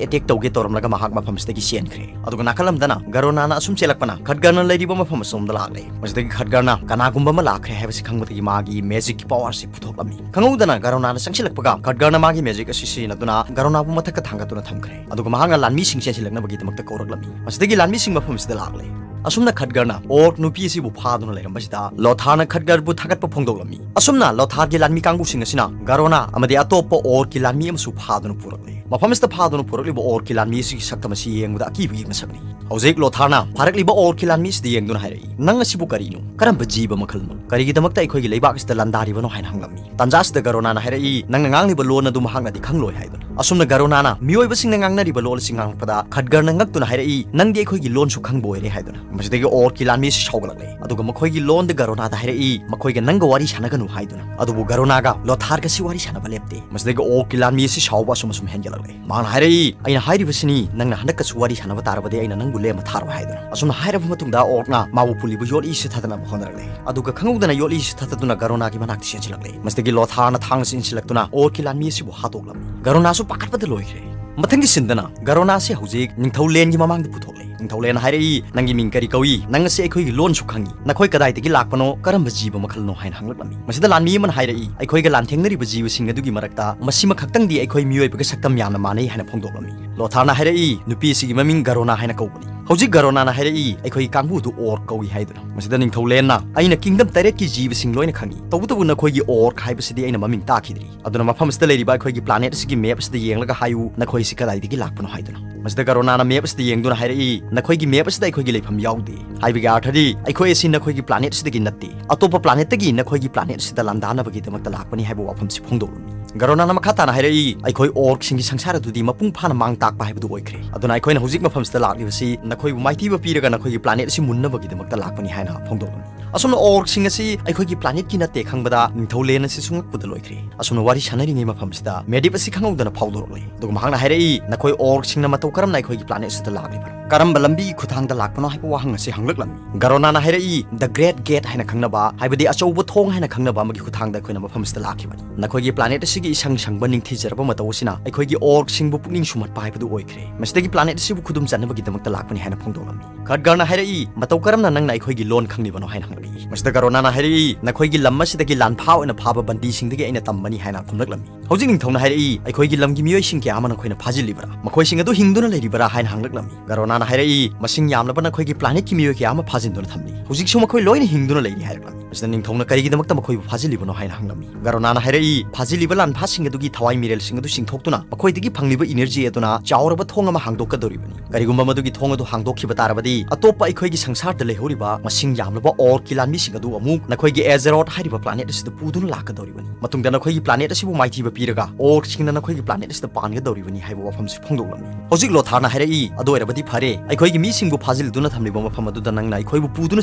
ꯑꯦꯇꯦꯛ ꯇꯧꯒꯦ ꯇꯧꯔꯝꯂꯒ ꯃꯍꯥꯛ ꯃꯐꯝꯁꯤꯗꯒꯤ ꯆꯦꯟꯈ꯭ꯔꯦ꯫ ꯑꯗꯨꯒ ꯅꯥꯀꯜ ꯑꯃꯗꯅ ꯒꯔꯣꯅꯥꯅ ꯑꯁꯨꯝ ꯆꯦꯜꯂꯛꯄꯅ ꯈꯠꯒꯔꯅ ꯂꯩꯔꯤꯕ ꯃꯐꯝ ꯑꯁꯣꯝꯗ ꯂꯥꯛꯂꯦ꯫ ꯃꯁꯤꯗꯒꯤ ꯈꯠꯒꯔꯅ ꯀꯅꯥꯒꯨꯝꯕ ꯑꯃ ꯂꯥꯛꯈ꯭ꯔꯦ ꯍꯥꯏꯕꯁꯤ ꯈꯪꯕꯗꯒꯤ ꯃꯥꯒꯤ ꯃꯦꯖꯤꯛꯀꯤ ꯄꯋꯥꯔꯁꯤ ꯄꯨꯊꯣꯛꯂꯝꯃꯤ꯫ ꯈꯪꯍꯧꯗꯅ ꯒꯔꯣꯅꯥꯅ ꯆꯪꯁꯤꯜꯂꯛꯄꯒ ꯈꯠꯒꯔꯅ ꯃꯥꯒꯤ ꯃꯦꯖꯤꯛ ꯑꯁꯤ ꯁꯤꯖꯤꯟꯅꯗꯨꯅ ꯒꯔꯣꯅꯥꯕꯨ ꯃꯊꯛꯇ ꯊꯥꯡꯒꯠꯇꯨꯅ ꯊꯝꯈ꯭ꯔꯦ꯫ ꯑꯗꯨꯒ ꯃꯍꯥꯛꯅ ꯂꯥꯟꯃꯤꯁꯤꯡ ꯆꯦꯟꯁꯤꯜꯂꯛꯅꯕꯒꯤꯗꯃꯛꯇ ꯀꯧꯔꯛꯂꯝꯃꯤ꯫ ꯃꯁꯤꯗꯒꯤ ꯂꯥꯟꯃꯤꯁꯤꯡ ꯃꯐꯝꯁꯤꯗ ꯂꯥꯛꯂꯦ꯫ ꯑꯁꯨꯝꯅ ꯈꯠꯒꯔꯅ ꯑꯣꯔꯛ ꯅꯨꯄꯤ ꯑꯁꯤꯕꯨ ꯐꯥꯗꯨꯅ ꯂꯩꯔꯝꯕꯁꯤꯗ ꯂꯣꯊꯥꯔꯅ ꯈꯠꯒꯔꯕꯨ ꯊꯥꯒꯠꯄ ꯐꯣꯡꯗꯣꯛꯂꯝꯃꯤ꯫ ꯑꯁꯨꯝꯅ ꯂꯣꯊꯥꯔꯒꯤ ꯂꯥꯟꯃꯤ ꯀꯥꯡꯕꯨꯁꯤꯡ ꯑꯁꯤꯅ ꯒꯔꯣꯅꯥ ꯑꯃꯗꯤ ꯑꯇꯣꯞꯄ ꯑꯣꯔꯛꯀꯤ ꯂꯥꯟꯃꯤ ꯑꯃꯁꯨ ꯐꯥꯗꯨꯅ ꯄꯨꯔꯛꯂꯦ꯫ ꯃꯐꯝ ꯑꯁꯤꯗ ꯐꯥꯗꯨꯅ ꯄꯨꯔꯛꯂꯤꯕ ꯑꯣꯔꯛꯀꯤ ꯂꯥꯟꯃꯤ ꯑꯁꯤꯒꯤ ꯁꯛꯇꯝ ꯑꯁꯤ ꯌꯦꯡꯕꯗ ꯑꯀꯤꯕꯒꯤ ꯃꯁꯛꯅꯤ꯫ ꯍꯧꯖꯤꯛ ꯂꯣꯊꯥꯔꯅ ꯐꯥꯔꯛꯂꯤꯕ ꯑꯣꯔꯛꯀꯤ ꯂꯥꯟꯃꯤ ꯑꯁꯤꯗ ꯌꯦꯡꯗꯨꯅ ꯍꯥꯏꯔꯛꯏ, "ꯅꯪ ꯑꯁꯤꯕꯨ ꯀꯔꯤꯅꯣ? ꯀꯔꯝꯕ ꯖꯤꯕ ꯃꯈꯜꯅꯣ? ꯀꯔꯤꯒꯤꯗꯃꯛꯇ ꯑꯩꯈꯣꯏꯒꯤ ꯂꯩꯕꯥꯛ ꯑꯁꯤꯗ ꯂꯥꯟꯗꯥꯔꯤꯕꯅꯣ?" ꯍꯥꯏꯅ ꯍꯪꯂꯝꯃꯤ꯫ ꯇꯥꯟꯖꯥ ꯑꯁꯤꯗ ꯒꯔꯣꯅꯥꯅ ꯍꯥꯏꯔꯛꯏ, "ꯅꯪꯅ ꯉꯥꯡꯂꯤꯕ ꯂꯣꯟ ꯑꯗꯨ ꯃꯍꯥꯛꯅꯗꯤ ꯈꯪꯂꯣꯏ" ꯍꯥꯏꯗꯨꯅ꯫ ꯑꯁꯨꯝꯅ ꯒꯔꯣꯅꯥꯅ ꯃꯤꯑꯣꯏꯕꯁꯤꯡꯅ ꯉꯥꯡꯅꯔꯤꯕ ꯂꯣꯟ ꯑꯁꯤ ꯉꯥꯡꯂꯛꯄꯗ ꯈꯠꯒꯔꯅ ꯉꯛꯇꯨꯅ ꯍꯥꯏꯔꯛꯏ, "ꯅꯪꯗꯤ ꯑꯩꯈꯣꯏꯒꯤ ꯂꯣꯟꯁꯨ ꯈꯪꯕ ꯑꯣꯏꯔꯦ" ꯍꯥꯏꯗꯨꯅ꯫ ꯃꯁꯤꯗꯒꯤ ꯑꯣꯔꯛꯀꯤ ꯂꯥꯟꯃꯤ ꯑꯁꯤ ꯁꯥꯎꯒꯠꯂꯛꯂꯦ꯫ ꯑꯗꯨꯒ ꯃꯈꯣꯏꯒꯤ ꯂꯣꯟꯗ ꯒꯔꯣꯅꯥꯗ ꯍꯥꯏꯔꯛꯏ, "ꯃꯈꯣꯏꯒ ꯅꯪꯒ ꯋꯥꯔꯤ ꯁꯥꯟꯅꯒꯅꯨ" ꯍꯥꯏꯗꯨꯅ꯫ ꯑꯗꯨꯕꯨ ꯒꯔꯣꯅꯥꯒ ꯂꯣꯊꯥꯔꯒꯁꯤ ꯋꯥꯔꯤ ꯁꯥꯟꯅꯕ ꯂꯦꯞꯇꯦ꯫ ꯃꯁꯤꯗꯒꯤ ꯑꯣꯔꯛꯀꯤ ꯂꯥꯟꯃꯤ ꯑꯁꯤ ꯁꯥꯎꯕ ꯑꯁꯨꯝ ꯑꯁꯨꯝ ꯍꯦꯟꯒꯠꯂꯛꯂꯦ꯫ ꯃꯥꯅ ꯍꯥꯏꯔꯛꯏ, "ꯑꯩꯅ ꯍꯥꯏꯔꯤꯕꯁꯤꯅꯤ, ꯅꯪꯅ ꯍꯟꯗꯛꯀꯁꯨ ꯋꯥꯔꯤ ꯁꯥꯟꯅꯕ ꯇꯥꯔꯕꯗꯤ ꯑꯩꯅ ꯅꯪꯕꯨ ꯂꯦꯝꯃ ꯊꯥꯔꯣꯏ" ꯍꯥꯏꯗꯨꯅ꯫ ꯑꯁꯨꯝꯅ ꯍꯥꯏꯔꯕ ꯃꯇꯨꯡꯗ ꯑꯣꯔꯛꯅ ꯃꯥꯕꯨ ꯄꯨꯜꯂꯤꯕ ꯌꯣꯠꯂꯤꯁꯤ ꯊꯥꯗꯅꯕ ꯍꯣꯠꯅꯔꯛꯂꯦ꯫ ꯑꯗꯨꯒ ꯈꯪꯍꯧꯗꯅ ꯌꯣꯠꯂꯤꯁꯤ ꯊꯥꯗꯗꯨꯅ ꯒꯔꯣꯅꯥꯒꯤ ꯃꯅꯥꯛꯇ ꯆꯦꯟꯁꯤꯜꯂꯛꯂꯦ꯫ ꯃꯁꯤꯗꯒꯤ ꯂꯣꯊꯥꯔꯅ ꯊꯥꯡ ꯑꯁꯤ ꯏꯟꯁꯤꯜꯂꯛꯇꯨꯅ ꯑꯣꯔꯛꯀꯤ ꯂꯥꯟꯃꯤ ꯑꯁꯤꯕꯨ ꯍꯥꯠꯇꯣꯛꯂꯝꯃꯤ꯫ ꯒꯔꯣꯅꯥꯁꯨ ꯄꯥꯈꯠꯄꯗ ꯂꯣꯏꯈ꯭ꯔꯦ꯫ ꯃꯊꯪꯒꯤ ꯁꯤꯟꯗꯅ ꯒꯔꯣꯅꯥꯁꯤ ꯍꯧꯖꯤꯛ ꯅꯤꯡꯊꯧ ꯂꯦꯟꯒꯤ ꯃꯃꯥꯡꯗ ꯄꯨꯊꯣꯛꯂꯦ꯫ ꯅꯤꯡꯊꯧ ꯂꯦꯟꯅ ꯍꯥꯏꯔꯛꯏ, "ꯅꯪꯒꯤ ꯃꯤꯡ ꯀꯔꯤ ꯀꯧꯏ? ꯅꯪ ꯑꯁꯤ ꯑꯩꯈꯣꯏꯒꯤ ꯂꯣꯟꯁꯨ ꯈꯪꯏ꯫ ꯅꯈꯣꯏ ꯀꯗꯥꯏꯗꯒꯤ ꯂꯥꯛꯄꯅꯣ? ꯀꯔꯝꯕ ꯖꯤꯕ ꯃꯈꯜꯅꯣ?" ꯍꯥꯏꯅ ꯍꯪꯂꯛꯂꯝꯃꯤ꯫ ꯃꯁꯤꯗ ꯂꯥꯟꯃꯤ ꯑꯃꯅ ꯍꯥꯏꯔꯛꯏ, "ꯑꯩꯈꯣꯏꯒ ꯂꯥꯟꯊꯦꯡꯅꯔꯤꯕ ꯖꯤꯕꯁꯤꯡ ꯑꯗꯨꯒꯤ ꯃꯔꯛꯇ ꯃꯁꯤꯃꯈꯛꯇꯪꯗꯤ ꯑꯩꯈꯣꯏ ꯃꯤꯑꯣꯏꯕꯒ ꯁꯛꯇꯝ ꯌꯥꯝꯅ ꯃꯥꯟꯅꯩ" ꯍꯥꯏꯅ ꯐꯣꯡꯗꯣꯛꯂꯝꯃꯤ꯫ ꯂꯣꯊꯥꯔꯅ ꯍꯥꯏꯔꯛꯏ, "ꯅꯨꯄꯤ ꯑꯁꯤꯒꯤ ꯃꯃꯤꯡ ꯒꯔꯣꯅꯥ ꯍꯥꯏꯅ ꯀꯧꯕꯅꯤ"꯫ ꯍꯧꯖꯤꯛ ꯒꯔꯣꯅꯥꯅ ꯍꯥꯏꯔꯛꯏ, "ꯑꯩꯈꯣꯏꯒꯤ ꯀꯥꯡꯕꯨꯗꯨ ꯑꯣꯔꯛ ꯀꯧꯏ" ꯍꯥꯏꯗꯨꯅ꯫ ꯃꯁꯤꯗ ꯅꯤꯡꯊꯧ ꯂꯦꯟꯅ, "ꯑꯩꯅ ꯀꯤꯡꯗꯝ ꯇꯔꯦꯠꯀꯤ ꯖꯤꯕꯁꯤꯡ ꯂꯣꯏꯅ ꯈꯪꯏ, ꯇꯧꯕꯇꯕꯨ ꯅꯈꯣꯏꯒꯤ ꯑꯣꯔꯛ ꯍꯥꯏꯕꯁꯤꯗꯤ ꯑꯩꯅ ꯃꯃꯤꯡ ꯇꯥꯈꯤꯗ꯭ꯔꯤ꯫ ꯑꯗꯨꯅ ꯃꯐꯝ ꯑꯁꯤꯗ ꯂꯩꯔꯤꯕ ꯑꯩꯈꯣꯏꯒꯤ ꯄ꯭ꯂꯥꯅꯦꯠ ꯑꯁꯤꯒꯤ ꯃꯦꯞ ꯑꯁꯤꯗ ꯌꯦꯡꯂꯒ ꯍꯥꯏꯌꯨ, ꯅꯈꯣꯏꯁꯤ ꯀꯗꯥꯏꯗꯒꯤ ꯂꯥꯛꯄꯅꯣ ꯍꯥꯏꯗꯨꯅ"꯫ ꯃꯁꯤꯗ ꯒꯔꯣꯅꯥꯅ ꯃꯦꯞ ꯑꯁꯤꯗ ꯌꯦꯡꯗꯨꯅ ꯍꯥꯏꯔꯛꯏ, "ꯅꯈꯣꯏꯒꯤ ꯃꯦꯞ ꯑꯁꯤꯗ ꯑꯩꯈꯣꯏꯒꯤ ꯂꯩꯐꯝ ꯌꯥꯎꯗꯦ"꯫ ꯍꯥꯏꯕꯒꯤ ꯑꯥꯔꯊꯗꯤ, "ꯑꯩꯈꯣꯏ ꯑꯁꯤ ꯅꯈꯣꯏꯒꯤ ꯄ꯭ꯂꯥꯅꯦꯠ ꯑꯁꯤꯗꯒꯤ ꯅꯠꯇꯦ, ꯑꯇꯣꯞꯄ ꯄ꯭ꯂꯥꯅꯦꯠꯇꯒꯤ ꯅꯈꯣꯏꯒꯤ ꯄ꯭ꯂꯥꯅꯦꯠ ꯑꯁꯤꯗ ꯂꯥꯟꯗꯥꯅꯕꯒꯤꯗꯃꯛꯇ ꯂꯥꯛꯄꯅꯤ" ꯍꯥꯏꯕ ꯋꯥꯐꯝꯁꯤ ꯐꯣꯡꯗꯣꯛꯂꯝꯃꯤ꯫ ꯒꯔꯣꯅꯥꯅ ꯃꯈꯥ ꯇꯥꯅ ꯍꯥꯏꯔꯛꯏ, "ꯑꯩꯈꯣꯏ ꯑꯣꯔꯛꯁꯤꯡꯒꯤ ꯁꯪꯁꯥꯔ ꯑꯗꯨꯗꯤ ꯃꯄꯨꯡ ꯐꯥꯅ ꯃꯥꯡ ꯇꯥꯛꯄ ꯍꯥꯏꯕꯗꯨ ꯑꯣꯏꯈ꯭ꯔꯦ꯫ ꯑꯗꯨꯅ ꯑꯩꯈꯣꯏꯅ ꯍꯧꯖꯤꯛ ꯃꯐꯝꯁꯤꯗ ꯂꯥꯛꯂꯤꯕꯁꯤ ꯅꯈꯣꯏꯕꯨ ꯃꯥꯏꯊꯤꯕ ꯄꯤꯔꯒ ꯅꯈꯣꯏꯒꯤ ꯄ꯭ꯂꯥꯅꯦꯠ ꯑꯁꯤ ꯃꯨꯟꯅꯕꯒꯤꯗꯃꯛꯇ ꯂꯥꯛꯄꯅꯤ" ꯍꯥꯏꯅ ꯐꯣꯡꯗꯣꯛꯂꯝꯃꯤ꯫ ꯑꯁꯨꯝꯅ ꯑꯣꯔꯛꯁꯤꯡ ꯑꯁꯤ ꯑꯩꯈꯣꯏꯒꯤ ꯄ꯭ꯂꯥꯅꯦꯠꯀꯤ ꯅꯠꯇꯦ ꯈꯪꯕꯗ ꯅꯤꯡꯊꯧ ꯂꯦꯟ ꯑꯁꯤꯁꯨ ꯉꯛꯄꯗ ꯂꯣꯏꯈ꯭ꯔꯦ꯫ ꯑꯁꯨꯝꯅ ꯋꯥꯔꯤ ꯁꯥꯟꯅꯔꯤꯉꯩ ꯃꯐꯝꯁꯤꯗ ꯃꯦꯗꯤꯞ ꯑꯁꯤ ꯈꯪꯍꯧꯗꯅ ꯐꯥꯎꯗꯣꯔꯛꯂꯦ꯫ ꯑꯗꯨꯒ ꯃꯍꯥꯛꯅ ꯍꯥꯏꯔꯛꯏ, "ꯅꯈꯣꯏ ꯑꯣꯔꯛꯁꯤꯡꯅ ꯃꯇꯧ ꯀꯔꯝꯅ ꯑꯩꯈꯣꯏꯒꯤ ꯄ꯭ꯂꯥꯅꯦꯠ ꯑꯁꯤꯗ ꯂꯥꯛꯂꯤꯕꯅꯣ?" ꯀꯔꯝꯕ ꯂꯝꯕꯤꯒꯤ ꯈꯨꯊꯥꯡꯗ ꯂꯥꯛꯄꯅꯣ ꯍꯥꯏꯕ ꯋꯥꯍꯪ ꯑꯁꯤ ꯍꯪꯂꯛꯂꯝꯃꯤ꯫ ꯒꯔꯣꯅꯥꯅ ꯍꯥꯏꯔꯛꯏ, "The Great Gate" ꯍꯥꯏꯅ ꯈꯪꯅꯕ, ꯍꯥꯏꯕꯗꯤ ꯑꯆꯧꯕ ꯊꯣꯡ ꯍꯥꯏꯅ ꯈꯪꯅꯕ ꯑꯃꯒꯤ ꯈꯨꯊꯥꯡꯗ ꯑꯩꯈꯣꯏꯅ ꯃꯐꯝ ꯑꯁꯤꯗ ꯂꯥꯛꯈꯤꯕꯅꯤ꯫ ꯅꯈꯣꯏꯒꯤ planet ꯑꯁꯤꯒꯤ ꯏꯁꯪ ꯁꯪꯕ ꯅꯤꯡꯊꯤꯖꯔꯕ ꯃꯇꯧ ꯑꯁꯤꯅ ꯑꯩꯈꯣꯏꯒꯤ Orcꯁꯤꯡꯕꯨ ꯄꯨꯛꯅꯤꯡ ꯁꯨꯝꯍꯠꯄ ꯍꯥꯏꯕꯗꯨ ꯑꯣꯏꯈ꯭ꯔꯦ꯫ ꯃꯁꯤꯗꯒꯤ planet ꯑꯁꯤꯕꯨ ꯈꯨꯗꯨꯝ ꯆꯟꯅꯕꯒꯤꯗꯃꯛꯇ ꯂꯥꯛꯄꯅꯤ ꯍꯥꯏꯅ ꯐꯣꯡꯗꯣꯛꯂꯝꯃꯤ꯫ ꯈꯠꯒꯔꯅ ꯍꯥꯏꯔꯛꯏ, "ꯃꯇꯧ ꯀꯔꯝꯅ ꯅꯪꯅ ꯑꯩꯈꯣꯏꯒꯤ ꯂꯣꯟ ꯈꯪꯂꯤꯕꯅꯣ?" ꯍꯥꯏꯅ ꯍꯪꯂꯛꯏ꯫ ꯃꯁꯤꯗ ꯒꯔꯣꯅꯥꯅ ꯍꯥꯏꯔꯛꯏ, "ꯅꯈꯣꯏꯒꯤ ꯂꯝ ꯑꯁꯤꯗꯒꯤ ꯂꯥꯟꯐꯥ ꯑꯣꯏꯅ ꯐꯥꯕ ꯕꯟꯗꯤꯁꯤꯡꯗꯒꯤ ꯑꯩꯅ ꯇꯝꯕꯅꯤ" ꯍꯥꯏꯅ ꯈꯨꯝꯂꯛꯂꯝꯃꯤ꯫ ꯍꯧꯖꯤꯛ ꯅꯤꯡꯊꯧꯅ ꯍꯥꯏꯔꯛꯏ, "ꯑꯩꯈꯣꯏꯒꯤ ꯂꯝꯒꯤ ꯃꯤꯑꯣꯏꯁꯤꯡ ꯀꯌꯥ ꯑꯃ ꯅꯈꯣꯏꯅ ꯐꯥꯖꯤꯜꯂꯤꯕ꯭ꯔꯥ? ꯃꯈꯣꯏꯁꯤꯡ ꯑꯗꯨ ꯍꯤꯡꯗꯨꯅ ꯂꯩꯔꯤꯕ꯭ꯔꯥ?" ꯍꯥꯏꯅ ꯍꯪꯂꯛꯂꯝꯃꯤ꯫ ꯒꯔꯣꯅꯥꯅ ꯍꯥꯏꯔꯛꯏ, "ꯃꯁꯤꯡ ꯌꯥꯝꯂꯕ ꯅꯈꯣꯏꯒꯤ planetꯀꯤ ꯃꯤꯑꯣꯏ ꯀꯌꯥ ꯑꯃ ꯐꯥꯖꯤꯟꯗꯨꯅ ꯊꯝꯂꯤ꯫ ꯍꯧꯖꯤꯛꯁꯨ ꯃꯈꯣꯏ ꯂꯣꯏꯅ ꯍꯤꯡꯗꯨꯅ ꯂꯩꯔꯤ" ꯍꯥꯏꯔꯛꯂꯝꯃꯤ꯫ ꯃꯁꯤꯗ ꯅꯤꯡꯊꯧꯅ ꯀꯔꯤꯒꯤꯗꯃꯛꯇ ꯃꯈꯣꯏꯕꯨ ꯐꯥꯖꯤꯜꯂꯤꯕꯅꯣ ꯍꯥꯏꯅ ꯍꯪꯂꯝꯃꯤ꯫ ꯒꯔꯣꯅꯥꯅ ꯍꯥꯏꯔꯛꯏ, "ꯐꯥꯖꯤꯜꯂꯤꯕ ꯂꯥꯟꯐꯥꯁꯤꯡ ꯑꯗꯨꯒꯤ ꯊꯋꯥꯏ ꯃꯤꯔꯦꯜꯁꯤꯡ ꯑꯗꯨ ꯆꯤꯡꯊꯣꯛꯇꯨꯅ ꯃꯈꯣꯏꯗꯒꯤ ꯐꯪꯂꯤꯕ energy ꯑꯗꯨꯅ ꯆꯥꯎꯔꯕ ꯊꯣꯡ ꯑꯃ ꯍꯥꯡꯗꯣꯛꯀꯗꯧꯔꯤꯕꯅꯤ꯫ ꯀꯔꯤꯒꯨꯝꯕ ꯃꯗꯨꯒꯤ ꯊꯣꯡ ꯑꯗꯨ ꯍꯥꯡꯗꯣꯛꯈꯤꯕ ꯇꯥꯔꯕꯗꯤ, ꯑꯇꯣꯞꯄ ꯑꯩꯈꯣꯏꯒꯤ ꯁꯪꯁꯥꯔꯗ ꯂꯩꯍꯧꯔꯤꯕ ꯃꯁꯤꯡ ꯌꯥꯝꯂꯕ Orcꯀꯤ ꯂꯥꯟꯃꯤꯁꯤꯡ ꯑꯗꯨ ꯑꯃꯨꯛ ꯅꯈꯣꯏꯒꯤ Azeroth ꯍꯥꯏꯔꯤꯕ planet ꯑꯁꯤꯗ ꯄꯨꯗꯨꯅ ꯂꯥꯛꯀꯗꯧꯔꯤꯕꯅꯤ꯫ ꯃꯇꯨꯡꯗ ꯅꯈꯣꯏꯒꯤ planet ꯑꯁꯤꯕꯨ ꯃꯥꯏꯊꯤꯕ ꯄꯤꯔꯒ Orcꯁꯤꯡꯅ ꯅꯈꯣꯏꯒꯤ planet ꯑꯁꯤꯗ ꯄꯥꯟꯒꯗꯧꯔꯤꯕꯅꯤ" ꯍꯥꯏꯕ ꯋꯥꯐꯝꯁꯤ ꯐꯣꯡꯗꯣꯛꯂꯝꯃꯤ꯫ ꯍꯧꯖꯤꯛ ꯂꯣꯊꯥꯔꯅ ꯍꯥꯏꯔꯛꯏ, "ꯑꯗꯨ ꯑꯣꯏꯔꯕꯗꯤ ꯐꯔꯦ, ꯑꯩꯈꯣꯏꯒꯤ ꯃꯤꯁꯤꯡꯕꯨ ꯐꯥꯖꯤꯜꯗꯨꯅ ꯊꯝꯂꯤꯕ ꯃꯐꯝ ꯑꯗꯨꯗ ꯅꯪꯅ ꯑꯩꯈꯣꯏꯕꯨ ꯄꯨꯗꯨꯅ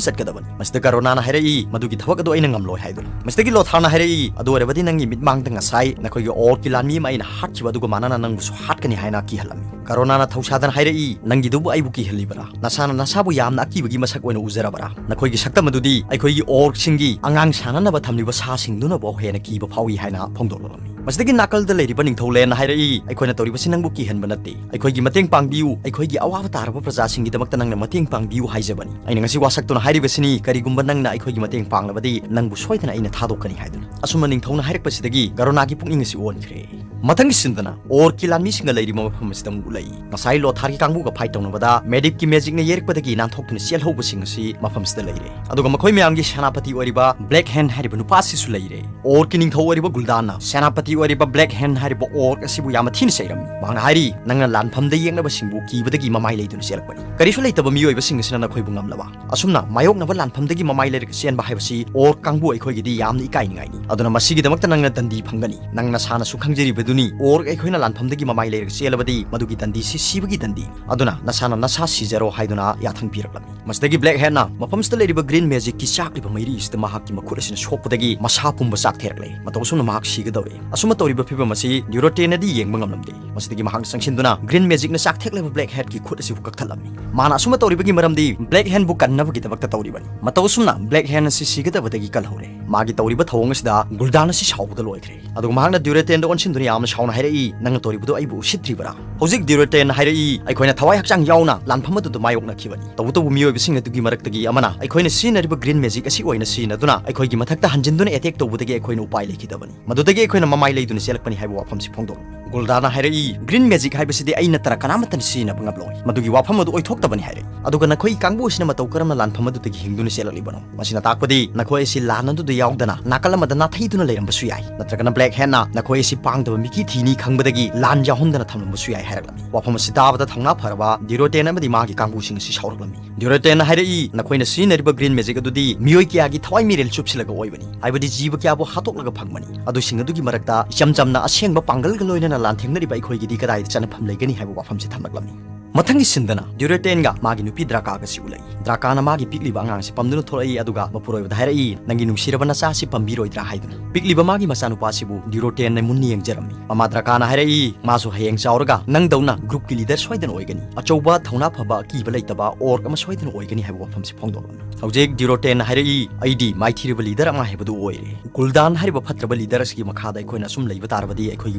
ꯆꯠꯀꯗꯕꯅꯤ"꯫ ꯃꯁꯤꯗ ꯒꯔꯣꯅꯥꯅ ꯍꯥꯏꯔꯛꯏ, "ꯃꯗꯨꯒꯤ ꯊꯕꯛ ꯑꯗꯨ ꯑꯩꯅ ꯉꯝꯂꯣꯏ" ꯍꯥꯏꯗꯨꯅ꯫ ꯃꯁꯤꯗꯒꯤ ꯂꯣꯊꯥꯔꯅ ꯍꯥꯏꯔꯛꯏ, "ꯑꯗꯨ ꯑꯣꯏꯔꯕꯗꯤ ꯅꯪꯒꯤ ꯃꯤꯠꯃꯥꯡꯗ ꯉꯁꯥꯏ ꯅꯈꯣꯏꯒꯤ Orcꯀꯤ ꯂꯥꯟꯃꯤ ꯑꯃ ꯑꯩꯅ ꯍꯥꯠꯈꯤꯕ ꯑꯗꯨꯒ ꯃꯥꯟꯅꯅ ꯅꯪꯕꯨꯁꯨ ꯍꯥꯠꯀꯅꯤ" ꯍꯥꯏꯅ ꯀꯤꯍꯜꯂꯝꯃꯤ꯫ ꯒꯔꯣꯅꯥꯅ ꯊꯧꯁꯥꯗꯅ ꯍꯥꯏꯔꯛꯏ, "ꯅꯪꯒꯤꯗꯨꯕꯨ ꯑꯩꯕꯨ ꯀꯤꯍꯜꯂꯤꯕ꯭ꯔꯥ? ꯅꯁꯥꯅ ꯅꯁꯥꯕꯨ ꯌꯥꯝꯅ ꯑꯀꯤꯕꯒꯤ ꯃꯁꯛ ꯑꯣꯏꯅ ꯎꯖꯔꯕ꯭ꯔꯥ? ꯅꯈꯣꯏꯒꯤ ꯁꯛꯇꯝ ꯑꯗꯨꯗꯤ ꯑꯩꯈꯣꯏꯒꯤ Orcꯁꯤꯡꯒꯤ ꯑꯉꯥꯡ ꯁꯥꯟꯅꯅꯕ ꯊꯝꯂꯤꯕ ꯁꯥꯁꯤꯡꯗꯨꯅꯐꯥꯎ ꯍꯦꯟꯅ ꯀꯤꯕ ꯐꯥꯎꯏ" ꯍꯥꯏꯅ ꯐꯣꯡꯗꯣꯛꯂꯝꯃꯤ꯫ ꯃꯁꯤꯗꯒꯤ ꯅꯥꯀꯜꯗ ꯂꯩꯔꯤꯕ ꯅꯤꯡꯊꯧ ꯂꯦꯟꯅ ꯍꯥꯏꯔꯛꯏ, "ꯑꯩꯈꯣꯏꯅ ꯇꯧꯔꯤꯕꯁꯤ ꯅꯪꯕꯨ ꯀꯤꯍꯟꯕ ꯅꯠꯇꯦ꯫ ꯑꯩꯈꯣꯏꯒꯤ ꯃꯇꯦꯡ ꯄꯥꯡꯕꯤꯌꯨ, ꯑꯩꯈꯣꯏꯒꯤ ꯑꯋꯥꯕ ꯇꯥꯔꯕ ꯄ꯭ꯔꯖꯥꯁꯤꯡꯒꯤꯗꯃꯛꯇ ꯅꯪꯅ ꯃꯇꯦꯡ ꯄꯥꯡꯕꯤꯌꯨ ꯍꯥꯏꯖꯕꯅꯤ꯫ ꯑꯩꯅ ꯉꯁꯤ ꯋꯥꯁꯛꯇꯨꯅ ꯍꯥꯏꯔꯤꯕꯁꯤꯅꯤ, ꯀꯔꯤꯒꯨꯝꯕ ꯅꯪꯅ ꯑꯩꯈꯣꯏꯒꯤ ꯃꯇꯦꯡ ꯄꯥꯡꯂꯕꯗꯤ ꯅꯪꯕꯨ ꯁꯣꯏꯗꯅ ꯑꯩꯅ ꯊꯥꯗꯣꯛꯀꯅꯤ" ꯍꯥꯏꯗꯨꯅ꯫ ꯑꯁꯨꯝꯅ ꯅꯤꯡꯊꯧꯅ ꯍꯥꯏꯔꯛꯄꯁꯤꯗꯒꯤ ꯒꯔꯣꯅꯥꯒꯤ ꯄꯨꯛꯅꯤꯡ ꯑꯁꯤ ꯑꯣꯟꯈ꯭ꯔꯦ꯫ ꯃꯊꯪꯒꯤ ꯁꯤꯟꯗꯅ Orcꯀꯤ ꯂꯥꯟꯃꯤꯁꯤꯡꯒ ꯂꯩꯔꯤꯕ ꯃꯐꯝ ꯑꯁꯤꯗ ꯑꯃꯨꯛ ꯎꯠꯂꯛꯏ꯫ ꯉꯁꯥꯏ ꯂꯣꯊꯥꯔꯒꯤ ꯀꯥꯡꯕꯨꯒ fight ꯇꯧꯅꯕꯗ Medivhꯀꯤ magicꯅ ꯌꯩꯔꯛꯄꯗꯒꯤ ꯅꯥꯟꯊꯣꯛꯇꯨꯅ ꯆꯦꯜꯍꯧꯕꯁꯤꯡ ꯑꯁꯤ ꯃꯐꯝꯁꯤꯗ ꯂꯩꯔꯦ꯫ ꯑꯗꯨꯒ ꯃꯈꯣꯏ ꯃꯌꯥꯝꯒꯤ ꯁꯦꯅꯥꯄꯇꯤ ꯑꯣꯏꯔꯤꯕ Black Hand ꯍꯥꯏꯔꯤꯕ ꯅꯨꯄꯥ ꯑꯁꯤꯁꯨ ꯂꯩꯔꯦ꯫ Orcꯀꯤ ꯅꯤꯡꯊꯧ ꯑꯣꯏꯔꯤꯕ ꯒꯨꯜꯗꯥꯟꯅ ꯁꯦꯅꯥꯄꯇꯤ ꯑꯣꯏꯔꯤꯕ Black Hand ꯍꯥꯏꯔꯤꯕ Orc ꯑꯁꯤꯕꯨ ꯌꯥꯝꯅ ꯊꯤꯅ ꯆꯩꯔꯝꯃꯤ꯫ ꯃꯍꯥꯛꯅ ꯍꯥꯏꯔꯤ, "ꯅꯪꯅ ꯂꯥꯟꯐꯝꯗ ꯌꯦꯡꯅꯕꯁꯤꯡꯕꯨ ꯀꯤꯕꯗꯒꯤ ꯃꯃꯥꯏ ꯂꯩꯗꯨꯅ ꯆꯦꯜꯂꯛꯄꯅꯤ꯫ ꯀꯔꯤꯁꯨ ꯂꯩꯇꯕ ꯃꯤꯑꯣꯏꯕꯁꯤꯡ ꯑꯁꯤꯅ ꯅꯈꯣꯏꯕꯨ ꯉꯝꯂꯕ?" ꯑꯁꯨꯝꯅ ꯃꯥꯌꯣꯛꯅꯕ ꯂꯥꯟꯐꯝꯗꯒꯤ ꯃꯃꯥꯏ ꯂꯩꯔꯒ ꯆꯦꯟꯕ ꯍꯥꯏꯕꯁꯤ Orc ꯀꯥꯡꯕꯨ ꯑꯩꯈꯣꯏꯒꯤꯗꯤ ꯌꯥꯝꯅ ꯏꯀꯥꯏꯅꯤꯡꯉꯥꯏꯅꯤ꯫ ꯑꯗꯨꯅ ꯃꯁꯤꯒꯤꯗꯃꯛꯇ ꯅꯪꯅ ꯗꯟꯗꯤ ꯐꯪꯒꯅꯤ꯫ ꯅꯪ ꯅꯁꯥꯅꯁꯨ ꯈꯪꯖꯔꯤꯕꯗꯨꯅꯤ, Orc ꯑꯩꯈꯣꯏꯅ ꯂꯥꯟꯐꯝꯗꯒꯤ ꯃꯃꯥꯏ ꯂꯩꯔꯒ ꯆꯦꯜꯂꯕꯗꯤ ꯃꯗꯨꯒꯤ ꯗꯟꯗꯤꯁꯤ ꯁꯤꯕꯒꯤ ꯗꯟꯗꯤꯅꯤ꯫ ꯑꯗꯨꯅ ꯅꯁꯥꯅ ꯅꯁꯥ ꯁꯤꯖꯔꯣ ꯍꯥꯏꯗꯨꯅ ꯌꯥꯊꯪ ꯄꯤꯔꯛꯂꯝꯃꯤ꯫ ꯃꯁꯤꯗꯒꯤ Black Handꯅ ꯃꯐꯝꯁꯤꯗ ꯂꯩꯔꯤꯕ green magicꯀꯤ ꯆꯥꯛꯂꯤꯕ ꯃꯩꯔꯤ ꯑꯁꯤꯗ ꯃꯍꯥꯛꯀꯤ ꯃꯈꯨꯠ ꯑꯁꯤꯅ ꯁꯣꯛꯄꯗꯒꯤ ꯃꯁꯥ ꯄꯨꯝꯕ ꯆꯥꯛꯊꯦꯔꯛꯂꯦ꯫ ꯃꯇꯧ ꯑꯁꯨꯝꯅ ꯃꯍꯥꯛ ꯁꯤꯒꯗꯧꯔꯦ꯫ ꯑꯁꯨꯝꯅ ꯇꯧꯔꯤꯕ ꯐꯤꯕꯝ ꯑꯁꯤ Durotanꯅꯗꯤ ꯌꯦꯡꯕ ꯉꯝꯂꯝꯗꯦ꯫ ꯃꯁꯤꯗꯒꯤ ꯃꯍꯥꯛꯅ ꯆꯪꯁꯤꯟꯗꯨꯅ Green Magicꯅ ꯆꯥꯛꯊꯦꯛꯂꯕ Black Handꯀꯤ ꯈꯨꯠ ꯑꯁꯤꯕꯨ ꯀꯛꯊꯠꯂꯝꯃꯤ꯫ ꯃꯥꯅ ꯑꯁꯨꯝꯅ ꯇꯧꯔꯤꯕꯒꯤ ꯃꯔꯝꯗꯤ Black Handꯕꯨ ꯀꯟꯅꯕꯒꯤꯗꯃꯛꯇ ꯇꯧꯔꯤꯕꯅꯤ꯫ ꯃꯇꯧ ꯑꯁꯨꯝꯅ Black Hand ꯑꯁꯤ ꯁꯤꯒꯗꯕꯗꯒꯤ ꯀꯜꯍꯧꯔꯦ꯫ ꯃꯥꯒꯤ ꯇꯧꯔꯤꯕ ꯊꯧꯑꯣꯡ ꯑꯁꯤꯗ ꯒꯨꯜꯗꯥꯟ ꯑꯁꯤ ꯁꯥꯎꯕꯗ ꯂꯣꯏꯈ꯭ꯔꯦ꯫ ꯑꯗꯨꯒ ꯃꯍꯥꯛꯅ ꯗ꯭ꯌꯨꯔꯦꯇꯦꯟꯗ ꯑꯣꯟꯁꯤꯟꯗꯨꯅ ꯌꯥꯝꯅ ꯁꯥꯎꯅ ꯍꯥꯏꯔꯛꯏ, "ꯅꯪꯅ ꯇꯧꯔꯤꯕꯗꯨ ꯑꯩꯕꯨ ꯎꯁꯤꯠꯇ꯭ꯔꯤꯕꯔꯥ?" ꯍꯧꯖꯤꯛ ꯗ꯭ꯌꯨꯔꯦꯇꯦꯟꯅ ꯍꯥꯏꯔꯛꯏ, "ꯑꯩꯈꯣꯏꯅ ꯊꯋꯥꯏ ꯍꯛꯆꯥꯡ ꯌꯥꯎꯅ ꯂꯥꯟꯐꯝ ꯑꯗꯨꯗ ꯃꯥꯌꯣꯛꯅꯈꯤꯕꯅꯤ꯫ ꯇꯧꯕꯇꯕꯨ ꯃꯤꯑꯣꯏꯕꯁꯤꯡ ꯑꯗꯨꯒꯤ ꯃꯔꯛꯇꯒꯤ ꯑꯃꯅ ꯑꯩꯈꯣꯏꯅ ꯁꯤꯖꯤꯟꯅꯔꯤꯕ Green Magic ꯑꯁꯤ ꯑꯣꯏꯅ ꯁꯤꯖꯤꯟꯅꯗꯨꯅ ꯑꯩꯈꯣꯏꯒꯤ ꯃꯊꯛꯇ ꯍꯟꯖꯤꯟꯗꯨꯅ attack ꯇꯧꯕꯗꯒꯤ ꯑꯩꯈꯣꯏꯅ ꯎꯄꯥꯏ ꯂꯩꯈꯤꯗꯕꯅꯤ꯫ ꯃꯗꯨꯗꯒꯤ ꯑꯩꯈꯣꯏꯅ ꯃꯃꯥꯏ ꯂꯩꯗꯨꯅ ꯆꯦꯜꯂꯛꯄꯅꯤ" ꯍꯥꯏꯕ ꯋꯥꯐꯝꯁꯤ ꯐꯣꯡꯗꯣꯛꯂꯤ꯫ ꯒꯨꯜꯗꯥꯅ ꯍꯥꯏꯔꯛꯏ, "Green Magic ꯍꯥꯏꯕꯁꯤꯗꯤ ꯑꯩ ꯅꯠꯇꯅ ꯀꯅꯥꯃꯠꯇꯅ ꯁꯤꯖꯤꯟꯅꯕ ꯉꯝꯂꯣꯏ꯫ ꯃꯗꯨꯒꯤ ꯋꯥꯐꯝ ꯑꯗꯨ ꯑꯣꯏꯊꯣꯛꯇꯕꯅꯤ" ꯍꯥꯏꯔꯛꯏ꯫ ꯑꯗꯨꯒ ꯅꯈꯣꯏ ꯀꯥꯡꯕꯨ ꯑꯁꯤꯅ ꯃꯇꯧ ꯀꯔꯝꯅ ꯂꯥꯟꯐꯝ ꯑꯗꯨꯗꯒꯤ ꯍꯤꯡꯗꯨꯅ ꯆꯦꯜꯂꯛꯂꯤꯕꯅꯣ? ꯃꯁꯤꯅ ꯇꯥꯛꯄꯗꯤ ꯅꯈꯣꯏ ꯑꯁꯤ ꯂꯥꯟ ꯑꯗꯨꯗ ꯌꯥꯎꯗꯅ ꯅꯥꯀꯜ ꯑꯃꯗ ꯅꯥꯊꯩꯗꯨꯅ ꯂꯩꯔꯝꯕꯁꯨ ꯌꯥꯏ꯫ ꯅꯠꯇ꯭ꯔꯒꯅ Black Handꯅ ꯅꯈꯣꯏ ꯑꯁꯤ ꯄꯥꯡꯗꯕ ꯃꯤꯀꯤ ꯊꯤꯅꯤ ꯈꯪꯕꯗꯒꯤ ꯂꯥꯟ ꯌꯥꯎꯍꯟꯗꯅ ꯊꯝꯂꯝꯕꯁꯨ ꯌꯥꯏ ꯍꯥꯏꯔꯛꯂꯝꯃꯤ꯫ ꯋꯥꯐꯝ ꯑꯁꯤ ꯇꯥꯕꯗ ꯊꯧꯅꯥ ꯐꯔꯕ ꯗ꯭ꯌꯨꯔꯦꯇꯦꯟ ꯑꯃꯗꯤ ꯃꯥꯒꯤ ꯀꯥꯡꯕꯨꯁꯤꯡ ꯑꯁꯤ ꯁꯥꯎꯔꯛꯂꯝꯃꯤ꯫ ꯗ꯭ꯌꯨꯔꯦꯇꯦꯟꯅ ꯍꯥꯏꯔꯛꯏ, "ꯅꯈꯣꯏꯅ ꯁꯤꯖꯤꯟꯅꯔꯤꯕ Green Magic ꯑꯗꯨꯗꯤ ꯃꯤꯑꯣꯏ ꯀꯌꯥꯒꯤ ꯊꯋꯥꯏ ꯃꯤꯔꯦꯜ ꯆꯨꯞꯁꯤꯜꯂꯒ ꯑꯣꯏꯕꯅꯤ, ꯍꯥꯏꯕꯗꯤ ꯖꯤꯕ ꯀꯌꯥꯕꯨ ꯍꯥꯠꯇꯣꯛꯂꯒ ꯐꯪꯕꯅꯤ꯫ ꯑꯗꯨꯁꯤꯡ ꯑꯗꯨꯒꯤ ꯃꯔꯛꯇ ꯏꯆꯝ ꯆꯝꯅ ꯑꯁꯦꯡꯕ ꯄꯥꯡꯒꯜꯒ ꯂꯣꯏꯅꯅ ꯂꯥꯟꯊꯦꯡꯅꯔꯤꯕ ꯑꯩꯈꯣꯏꯒꯤꯗꯤ ꯀꯗꯥꯏꯗ ꯆꯠꯅꯐꯝ ꯂꯩꯒꯅꯤ?" ꯍꯥꯏꯕ ꯋꯥꯐꯝꯁꯤ ꯊꯝꯂꯛꯂꯝꯃꯤ꯫ ꯃꯊꯪꯒꯤ ꯁꯤꯟꯗꯅ ꯗ꯭ꯌꯨꯔꯦꯇꯦꯟꯒ ꯃꯥꯒꯤ ꯅꯨꯄꯤ ꯗ꯭ꯔꯥꯀꯥꯒꯁꯤ ꯎꯠꯂꯛꯏ꯫ ꯗ꯭ꯔꯥꯀꯥꯅ ꯃꯥꯒꯤ ꯄꯤꯛꯂꯤꯕ ꯑꯉꯥꯡꯁꯤ ꯄꯝꯗꯨꯅ ꯊꯣꯛꯂꯛꯏ, ꯑꯗꯨꯒ ꯃꯄꯨꯔꯣꯏꯕꯗ ꯍꯥꯏꯔꯛꯏ, "ꯅꯪꯒꯤ ꯅꯨꯡꯁꯤꯔꯕ ꯅꯆꯥꯁꯤ ꯄꯝꯕꯤꯔꯣꯏꯗ꯭ꯔꯥ?" ꯍꯥꯏꯗꯨꯅ꯫ ꯄꯤꯛꯂꯤꯕ ꯃꯥꯒꯤ ꯃꯆꯥꯅꯨꯄꯥꯁꯤꯕꯨ ꯗ꯭ꯌꯨꯔꯦꯇꯦꯟꯅ ꯃꯨꯟꯅ ꯌꯦꯡꯖꯔꯝꯃꯤ꯫ ꯃꯃꯥ ꯗ꯭ꯔꯥꯀꯥꯅ ꯍꯥꯏꯔꯛꯏ, "ꯃꯥꯁꯨ ꯍꯌꯦꯡ ꯆꯥꯎꯔꯒ ꯅꯪꯗꯧꯅ groupꯀꯤ leader ꯁꯣꯏꯗꯅ ꯑꯣꯏꯒꯅꯤ꯫ ꯑꯆꯧꯕ ꯊꯧꯅꯥ ꯐꯕ ꯑꯀꯤꯕ ꯂꯩꯇꯕ orc ꯑꯃ ꯁꯣꯏꯗꯅ ꯑꯣꯏꯒꯅꯤ" ꯍꯥꯏꯕ ꯋꯥꯐꯝꯁꯤ ꯐꯣꯡꯗꯣꯛꯂꯝꯃꯤ꯫ ꯍꯧꯖꯤꯛ ꯗ꯭ꯌꯨꯔꯦꯇꯦꯟꯅ ꯍꯥꯏꯔꯛꯏ, "ꯑꯩꯗꯤ ꯃꯥꯏꯊꯤꯔꯕ leader ꯑꯃ ꯍꯥꯏꯕꯗꯨ ꯑꯣꯏꯔꯦ꯫ ꯒꯨꯜꯗꯥꯟ ꯍꯥꯏꯔꯤꯕ ꯐꯠꯇ꯭ꯔꯕ leader ꯑꯁꯤꯒꯤ ꯃꯈꯥꯗ ꯑꯩꯈꯣꯏꯅ ꯑꯁꯨꯝ ꯂꯩꯕ ꯇꯥꯔꯕꯗꯤ ꯑꯩꯈꯣꯏꯒꯤ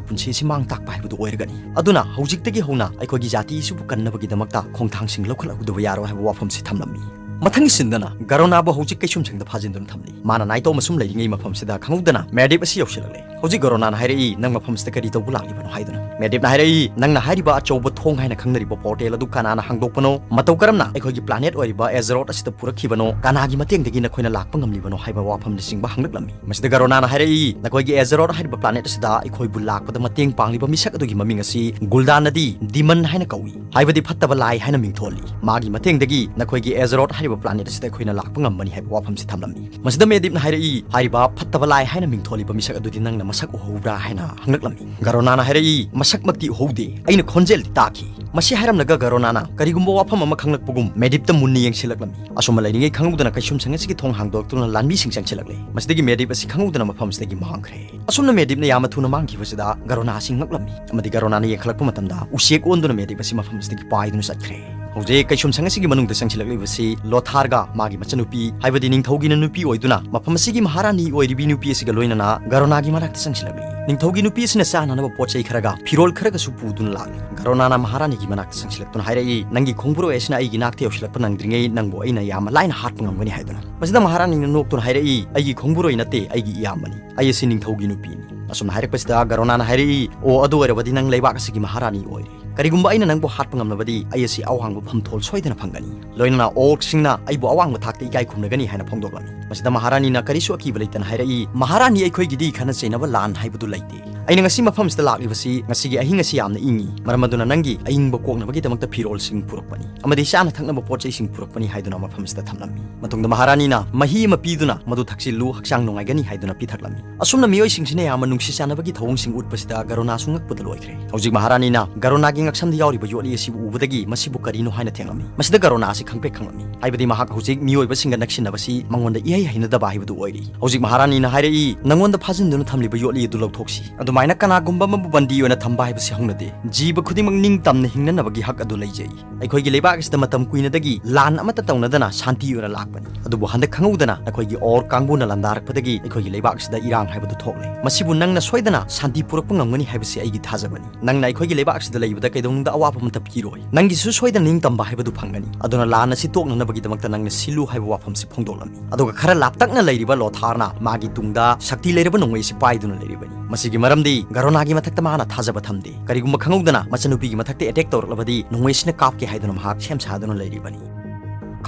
ꯄꯨꯟꯁꯤ ꯑꯁꯤ ꯃꯥꯡ ꯇꯥꯛꯄ ꯍꯥꯏꯕꯗꯨ ꯑꯣꯏꯔꯒꯅꯤ꯫ ꯑꯗꯨꯅ ꯍꯧꯖꯤꯛꯇꯒꯤ ꯍꯧꯅ ꯑꯩꯈꯣꯏꯒꯤ ꯖꯥꯇꯤ ꯑꯁꯤꯕꯨ ꯀꯟꯅꯕꯒꯤꯗꯃꯛꯇ ꯈꯣꯡꯊꯥꯡꯁꯤꯡ ꯂꯧꯈꯠꯂꯛꯇꯕ ꯌꯥꯔꯣꯏ" ꯍꯥꯏꯕ ꯋꯥꯐꯝꯁꯤ ꯊꯝꯂꯝꯃꯤ꯫ ꯃꯊꯪꯒꯤ ꯁꯤꯟꯗꯅ ꯒꯔꯣꯅꯥꯕꯨ ꯍꯧꯖꯤꯛ ꯀꯩꯁꯨꯝꯁꯪꯗ ꯐꯥꯖꯤꯟꯗꯨꯅ ꯊꯝꯂꯤ꯫ ꯃꯥꯅ ꯅꯥꯏꯇꯣꯝ ꯑꯁꯨꯝ ꯂꯩꯔꯤꯉꯩ ꯃꯐꯝꯁꯤꯗ ꯈꯪꯍꯧꯗꯅ ꯃꯦꯗꯤꯞ ꯑꯁꯤ ꯌꯧꯁꯤꯜꯂꯛꯂꯦ꯫ ꯍꯧꯖꯤꯛ ꯒꯔꯣꯅꯥꯅ ꯍꯥꯏꯔꯛꯏ, "ꯅꯪ ꯃꯐꯝꯁꯤꯗ ꯀꯔꯤ ꯇꯧꯕ ꯂꯥꯛꯂꯤꯕꯅꯣ?" ꯍꯥꯏꯗꯨꯅ꯫ ꯃꯦꯗꯤꯞꯅ ꯍꯥꯏꯔꯛꯏ, "ꯅꯪꯅ ꯍꯥꯏꯔꯤꯕ ꯑꯆꯧꯕ ꯊꯣꯡ ꯍꯥꯏꯅ ꯈꯪꯅꯔꯤꯕ portal ꯑꯗꯨ ꯀꯅꯥꯅ ꯍꯥꯡꯗꯣꯛꯄꯅꯣ? ꯃꯇꯧ ꯀꯔꯝꯅ ꯑꯩꯈꯣꯏꯒꯤ planet ꯑꯣꯏꯔꯤꯕ ꯑꯦꯖꯔꯣꯠ ꯑꯁꯤꯗ ꯄꯨꯔꯛꯈꯤꯕꯅꯣ? ꯀꯅꯥꯒꯤ ꯃꯇꯦꯡꯗꯒꯤ ꯅꯈꯣꯏꯅ ꯂꯥꯛꯄ ꯉꯝꯂꯤꯕꯅꯣ?" ꯍꯥꯏꯕ ꯋꯥꯐꯝꯅꯆꯤꯡꯕ ꯍꯪꯂꯛꯂꯝꯃꯤ꯫ ꯃꯁꯤꯗ ꯒꯔꯣꯅꯥꯅ ꯍꯥꯏꯔꯛꯏ, "ꯅꯈꯣꯏꯒꯤ ꯑꯦꯖꯔꯣꯠ ꯍꯥꯏꯔꯤꯕ planet ꯑꯁꯤꯗ ꯑꯩꯈꯣꯏꯕꯨ ꯂꯥꯛꯄꯗ ꯃꯇꯦꯡ ꯄꯥꯡꯂꯤꯕ ꯃꯤꯁꯛ ꯑꯗꯨꯒꯤ ꯃꯃꯤꯡ ꯑꯁꯤ ꯒꯨꯜꯗꯥꯟꯅꯗꯤ demon ꯍꯥꯏꯅ ꯀꯧꯏ, ꯍꯥꯏꯕꯗꯤ ꯐꯠꯇꯕ ꯂꯥꯏ ꯍꯥꯏꯅ ꯃꯤꯡꯊꯣꯜꯂꯤ꯫ ꯃꯥꯒꯤ ꯃꯇꯦꯡꯗꯒꯤ ꯅꯈꯣꯏꯒꯤ ꯑꯦꯖꯔꯣꯠ ꯍꯥꯏꯔꯤꯕ planet ꯑꯁꯤꯗ ꯑꯩꯈꯣꯏꯅ ꯂꯥꯛꯄ ꯉꯝꯕꯅꯤ" ꯍꯥꯏꯕ ꯋꯥꯐꯝꯁꯤ ꯊꯝꯂꯝꯃꯤ꯫ ꯃꯁꯤꯗ ꯃꯦꯗꯤꯞꯅ ꯍꯥꯏꯔꯛꯏ, "ꯍꯥꯏꯔꯤꯕ ꯐꯠꯇꯕ ꯂꯥꯏ ꯍꯥꯏꯅ ꯃꯤꯡꯊꯣꯜꯂꯤꯕ ꯃꯤꯁꯛ ꯑꯗꯨꯗꯤ ꯅꯪꯅ ꯃꯁꯛ ꯎꯍꯧꯕ꯭ꯔꯥ?" ꯍꯥꯏꯅ ꯍꯪꯂꯛꯂꯝꯃꯤ꯫ ꯒꯔꯣꯅꯥꯅ ꯍꯥꯏꯔꯛꯏ, "ꯃꯁꯛꯃꯛꯇꯤ ꯎꯍꯧꯗꯦ, ꯑꯩꯅ ꯈꯣꯟꯖꯦꯜꯗꯤ ꯇꯥꯈꯤ꯫ ꯃꯁꯤ ꯍꯥꯏꯔꯝꯂꯒ ꯒꯔꯣꯅꯥꯅ ꯀꯔꯤꯒꯨꯝꯕ ꯋꯥꯐꯝ ꯑꯃ ꯈꯪꯂꯛꯄꯒꯨꯝ ꯃꯦꯗꯤꯞꯇ ꯃꯨꯟꯅ ꯌꯦꯡꯁꯤꯜꯂꯛꯂꯝꯃꯤ꯫ ꯑꯁꯨꯝꯅ ꯂꯩꯔꯤꯉꯩ ꯈꯪꯍꯧꯗꯅ ꯀꯩꯁꯨꯝꯁꯪ ꯑꯁꯤꯒꯤ ꯊꯣꯡ ꯍꯥꯡꯗꯣꯛꯇꯨꯅ ꯂꯥꯟꯃꯤꯁꯤꯡ ꯆꯪꯁꯤꯜꯂꯛꯂꯦ꯫ ꯃꯁꯤꯗꯒꯤ ꯃꯦꯗꯤꯞ ꯑꯁꯤ ꯈꯪꯍꯧꯗꯅ ꯃꯐꯝ ꯑꯁꯤꯗꯒꯤ ꯃꯥꯡꯈ꯭ꯔꯦ꯫ ꯑꯁꯨꯝꯅ ꯃꯦꯗꯤꯞꯅ ꯌꯥꯝꯅ ꯊꯨꯅ ꯃꯥꯡꯈꯤꯕꯁꯤꯗ ꯒꯔꯣꯅꯥ ꯑꯁꯤ ꯉꯛꯂꯝꯃꯤ ꯑꯃꯗꯤ ꯒꯔꯣꯅꯥꯅ ꯌꯦꯡꯈꯠꯂꯛꯄ ꯃꯇꯝꯗ ꯎꯆꯦꯛ ꯑꯣꯟꯗꯨꯅ ꯃꯦꯗꯤꯞ ꯑꯁꯤ ꯃꯐꯝ ꯑꯁꯤꯗꯒꯤ ꯄꯥꯏꯗꯨꯅ ꯆꯠꯈ꯭ꯔꯦ꯫ ꯍꯧꯖꯤꯛ ꯀꯩꯁꯨꯝꯁꯪ ꯑꯁꯤꯒꯤ ꯃꯅꯨꯡꯗ ꯆꯪꯁꯤꯜꯂꯛꯂꯤꯕꯁꯤ ꯂꯣꯊꯥꯔꯒ ꯃꯥꯒꯤ ꯃꯆꯟꯅꯨꯄꯤ, ꯍꯥꯏꯕꯗꯤ ꯅꯤꯡꯊꯧꯒꯤꯅ ꯅꯨꯄꯤ ꯑꯣꯏꯗꯨꯅ ꯃꯐꯝ ꯑꯁꯤꯒꯤ ꯃꯍꯥꯔꯥꯅꯤ ꯑꯣꯏꯔꯤꯕꯤ ꯅꯨꯄꯤ ꯑꯁꯤꯒ ꯂꯣꯏꯅꯅ ꯒꯔꯣꯅꯥꯒꯤ ꯃꯅꯥꯛꯇ ꯆꯪꯁꯤꯜꯂꯛꯂꯤ꯫ ꯅꯤꯡꯊꯧꯒꯤ ꯅꯨꯄꯤ ꯑꯁꯤꯅ ꯆꯥꯅꯅꯕ ꯄꯣꯠ ꯆꯩ ꯈꯔꯒ ꯐꯤꯔꯣꯜ ꯈꯔꯒꯁꯨ ꯄꯨꯗꯨꯅ ꯂꯥꯛꯂꯤ꯫ ꯒꯔꯣꯅꯥꯅ ꯃꯍꯥꯔꯥꯅꯤꯒꯤ ꯃꯅꯥꯛꯇ ꯆꯪꯁꯤꯜꯂꯛꯇꯨꯅ ꯍꯥꯏꯔꯛꯏ, "ꯅꯪꯒꯤ ꯈꯣꯡꯕꯨꯔꯣꯏ ꯑꯁꯤꯅ ꯑꯩꯒꯤ ꯅꯥꯛꯇ ꯌꯧꯁꯤꯜꯂꯛꯄ ꯅꯪꯗ꯭ꯔꯤꯉꯩ ꯅꯪꯕꯨ ꯑꯩꯅ ꯌꯥꯝꯅ ꯂꯥꯏꯅ ꯍꯥꯠꯄ ꯉꯝꯒꯅꯤ" ꯍꯥꯏꯗꯨꯅ꯫ ꯃꯁꯤꯗ ꯃꯍꯥꯔꯥꯅꯤꯅ ꯅꯣꯛꯇꯨꯅ ꯍꯥꯏꯔꯛꯏ, "ꯑꯩꯒꯤ ꯈꯣꯡꯕꯨꯔꯣꯏ ꯅꯠꯇꯦ, ꯑꯩꯒꯤ ꯏꯌꯥꯝꯕꯅꯤ꯫ ꯑꯩ ꯑꯁꯤ ꯅꯤꯡꯊꯧꯒꯤ ꯅꯨꯄꯤꯅꯤ"꯫ ꯑꯁꯨꯝꯅ ꯍꯥꯏꯔꯛꯄꯁꯤꯗ ꯒꯔꯣꯅꯥꯅ ꯍꯥꯏꯔꯛꯏ, "ꯑꯣ, ꯑꯗꯨ ꯑꯣꯏꯔꯕꯗꯤ ꯅꯪ ꯂꯩꯕꯥꯛ ꯑꯁꯤꯒꯤ ꯃꯍꯥꯔꯥꯅꯤ ꯑꯣꯏꯔꯦ꯫ ꯀꯔꯤꯒꯨꯝꯕ ꯑꯩꯅ ꯅꯪꯕꯨ ꯍꯥꯠꯄ ꯉꯝꯂꯕꯗꯤ ꯑꯩ ꯑꯁꯤ ꯑꯋꯥꯡꯕ ꯐꯝꯊꯣꯜ ꯁꯣꯏꯗꯅ ꯐꯪꯒꯅꯤ꯫ ꯂꯣꯏꯅꯅ ꯑꯣꯔꯛꯁꯤꯡꯅ ꯑꯩꯕꯨ ꯑꯋꯥꯡꯕ ꯊꯥꯛꯇ ꯏꯀꯥꯏ ꯈꯨꯝꯅꯒꯅꯤ" ꯍꯥꯏꯅ ꯐꯣꯡꯗꯣꯛꯂꯝꯃꯤ꯫ ꯃꯁꯤꯗ ꯃꯍꯥꯔꯥꯅꯤꯅ ꯀꯔꯤꯁꯨ ꯑꯀꯤꯕ ꯂꯩꯇꯅ ꯍꯥꯏꯔꯛꯏ, "ꯃꯍꯥꯔꯥꯅꯤ, ꯑꯩꯈꯣꯏꯒꯤꯗꯤ ꯈꯠꯅ ꯆꯩꯅꯕ ꯂꯥꯟ ꯍꯥꯏꯕꯗꯨ ꯂꯩꯇꯦ꯫ ꯑꯩꯅ ꯉꯁꯤ ꯃꯐꯝꯁꯤꯗ ꯂꯥꯛꯂꯤꯕꯁꯤ ꯉꯁꯤꯒꯤ ꯑꯍꯤꯡ ꯑꯁꯤ ꯌꯥꯝꯅ ꯏꯪꯏ, ꯃꯔꯝ ꯑꯗꯨꯅ ꯅꯪꯒꯤ ꯑꯏꯪꯕ ꯀꯣꯛꯅꯕꯒꯤꯗꯃꯛꯇ ꯐꯤꯔꯣꯜꯁꯤꯡ ꯄꯨꯔꯛꯄꯅꯤ ꯑꯃꯗꯤ ꯆꯥꯅ ꯊꯛꯅꯕ ꯄꯣꯠ ꯆꯩꯁꯤꯡ ꯄꯨꯔꯛꯄꯅꯤ" ꯍꯥꯏꯗꯨꯅ ꯃꯐꯝꯁꯤꯗ ꯊꯝꯂꯝꯃꯤ꯫ ꯃꯇꯨꯡꯗ ꯃꯍꯥꯔꯥꯅꯤꯅ ꯃꯍꯤ ꯑꯃ ꯄꯤꯗꯨꯅ "ꯃꯗꯨ ꯊꯛꯆꯤꯜꯂꯨ, ꯍꯛꯆꯥꯡ ꯅꯨꯡꯉꯥꯏꯒꯅꯤ" ꯍꯥꯏꯗꯨꯅ ꯄꯤꯊꯛꯂꯝꯃꯤ꯫ ꯑꯁꯨꯝꯅ ꯃꯤꯑꯣꯏꯁꯤꯡꯁꯤꯅ ꯌꯥꯝꯅ ꯅꯨꯡꯁꯤ ꯆꯥꯟꯅꯕꯒꯤ ꯊꯧꯑꯣꯡꯁꯤꯡ ꯎꯠꯄꯁꯤꯗ ꯒꯔꯣꯅꯥꯁꯨ ꯉꯛꯄꯗ ꯂꯣꯏꯈ꯭ꯔꯦ꯫ ꯍꯧꯖꯤꯛ ꯃꯍꯥꯔꯥꯅꯤꯅ ꯒꯔꯣꯅꯥꯒꯤ ꯉꯛꯁꯝꯗ ꯌꯥꯎꯔꯤꯕ ꯌꯣꯠꯂꯤ ꯑꯁꯤꯕꯨ ꯎꯕꯗꯒꯤ ꯃꯁꯤꯕꯨ ꯀꯔꯤꯅꯣ ꯍꯥꯏꯅ ꯊꯦꯡꯂꯝꯃꯤ꯫ ꯃꯁꯤꯗ ꯒꯔꯣꯅꯥ ꯑꯁꯤ ꯈꯪꯄ꯭ꯔꯦꯛ ꯈꯪꯂꯝꯃꯤ, ꯍꯥꯏꯕꯗꯤ ꯃꯍꯥꯛ ꯍꯧꯖꯤꯛ ꯃꯤꯑꯣꯏꯕꯁꯤꯡꯒ ꯅꯛꯁꯤꯟꯅꯕꯁꯤ ꯃꯉꯣꯟꯗ ꯏꯍꯩ ꯍꯩꯅꯗꯕ ꯍꯥꯏꯕꯗꯨ ꯑꯣꯏꯔꯤ꯫ ꯍꯧꯖꯤꯛ ꯃꯍꯥꯔꯥꯅꯤꯅ ꯍꯥꯏꯔꯛꯏ, "ꯅꯉꯣꯟꯗ ꯐꯥꯖꯤꯟꯗꯨꯅ ꯊꯝꯂꯤꯕ ꯌꯣꯠꯂꯤ ꯑꯗꯨ ꯂꯧꯊꯣꯛꯁꯤ꯫ ꯑꯗꯨꯃꯥꯏꯅ ꯀꯅꯥꯒꯨꯝꯕ ꯑꯃꯕꯨ ꯕꯟꯗꯤ ꯑꯣꯏꯅ ꯊꯝꯕ ꯍꯥꯏꯕꯁꯤ ꯍꯧꯅꯗꯦ꯫ ꯖꯤꯕ ꯈꯨꯗꯤꯡꯃꯛ ꯅꯤꯡꯇꯝꯅ ꯍꯤꯡꯅꯅꯕꯒꯤ ꯍꯛ ꯑꯗꯨ ꯂꯩꯖꯩ꯫ ꯑꯩꯈꯣꯏꯒꯤ ꯂꯩꯕꯥꯛ ꯑꯁꯤꯗ ꯃꯇꯝ ꯀꯨꯏꯅꯗꯒꯤ ꯂꯥꯟ ꯑꯃꯠꯇ ꯇꯧꯅꯗꯅ ꯁꯥꯟꯇꯤ ꯑꯣꯏꯅ ꯂꯥꯛꯄꯅꯤ꯫ ꯑꯗꯨꯕꯨ ꯍꯟꯗꯛ ꯈꯪꯍꯧꯗꯅ ꯑꯩꯈꯣꯏꯒꯤ ꯑꯣꯔ ꯀꯥꯡꯕꯨꯅ ꯂꯥꯟꯗꯥꯔꯛꯄꯗꯒꯤ ꯑꯩꯈꯣꯏꯒꯤ ꯂꯩꯕꯥꯛ ꯑꯁꯤꯗ ꯏꯔꯥꯡ ꯍꯥꯏꯕꯗꯨ ꯊꯣꯛꯂꯦ꯫ ꯃꯁꯤꯕꯨ ꯅꯪꯅ ꯁꯣꯏꯗꯅ ꯁꯥꯟꯇꯤ ꯄꯨꯔꯛꯄ ꯉꯝꯒꯅꯤ ꯍꯥꯏꯕꯁꯤ ꯑꯩꯒꯤ ꯊꯥꯖꯕꯅꯤ꯫ ꯅꯪꯅ ꯑꯩꯈꯣꯏꯒꯤ ꯂꯩꯕꯥꯛ ꯑꯁꯤꯗ ꯂꯩꯕꯗ ꯀꯩꯗꯧꯅꯨꯡꯗ ꯑꯋꯥꯕ ꯑꯃꯠꯇ ꯄꯤꯔꯣꯏ꯫ ꯅꯪꯒꯤꯁꯨ ꯁꯣꯏꯗꯅ ꯅꯤꯡꯇꯝꯕ ꯍꯥꯏꯕꯗꯨ ꯐꯪꯒꯅꯤ꯫ ꯑꯗꯨꯅ ꯂꯥꯟ ꯑꯁꯤ ꯇꯣꯛꯅꯅꯕꯒꯤꯗꯃꯛꯇ ꯅꯪꯅ ꯁꯤꯜꯂꯨ ꯍꯥꯏꯕ ꯋꯥꯐꯝꯁꯤ ꯐꯣꯡꯗꯣꯛꯂꯝꯃꯤ꯫ ꯑꯗꯨꯒ ꯈꯔ ꯂꯥꯞꯇꯛꯅ ꯂꯩꯔꯤꯕ ꯂꯣꯊꯥꯔꯅ ꯃꯥꯒꯤ ꯇꯨꯡꯗ ꯁꯛꯇꯤ ꯂꯩꯔꯕ ꯅꯣꯡꯃꯩ ꯑꯁꯤ ꯄꯥꯏꯗꯨꯅ ꯂꯩꯔꯤꯕꯅꯤ꯫ ꯃꯁꯤꯒꯤ ꯃꯔꯝꯗꯤ ꯒꯔꯣꯅꯥꯒꯤ ꯃꯊꯛꯇ ꯃꯥꯅ ꯊꯥꯖꯕ ꯊꯝꯗꯦ꯫ ꯀꯔꯤꯒꯨꯝꯕ ꯈꯪꯍꯧꯗꯅ ꯃꯆꯟꯅꯨꯄꯤꯒꯤ ꯃꯊꯛꯇ ꯑꯦꯇꯦꯛ ꯇꯧꯔꯛꯂꯕꯗꯤ ꯅꯣꯡꯃꯩꯁꯤꯅ ꯀꯥꯞꯀꯦ ꯍꯥꯏꯗꯨꯅ ꯃꯍꯥꯛ ꯁꯦꯝ ꯁꯥꯗꯨꯅ ꯂꯩꯔꯤꯕꯅꯤ꯫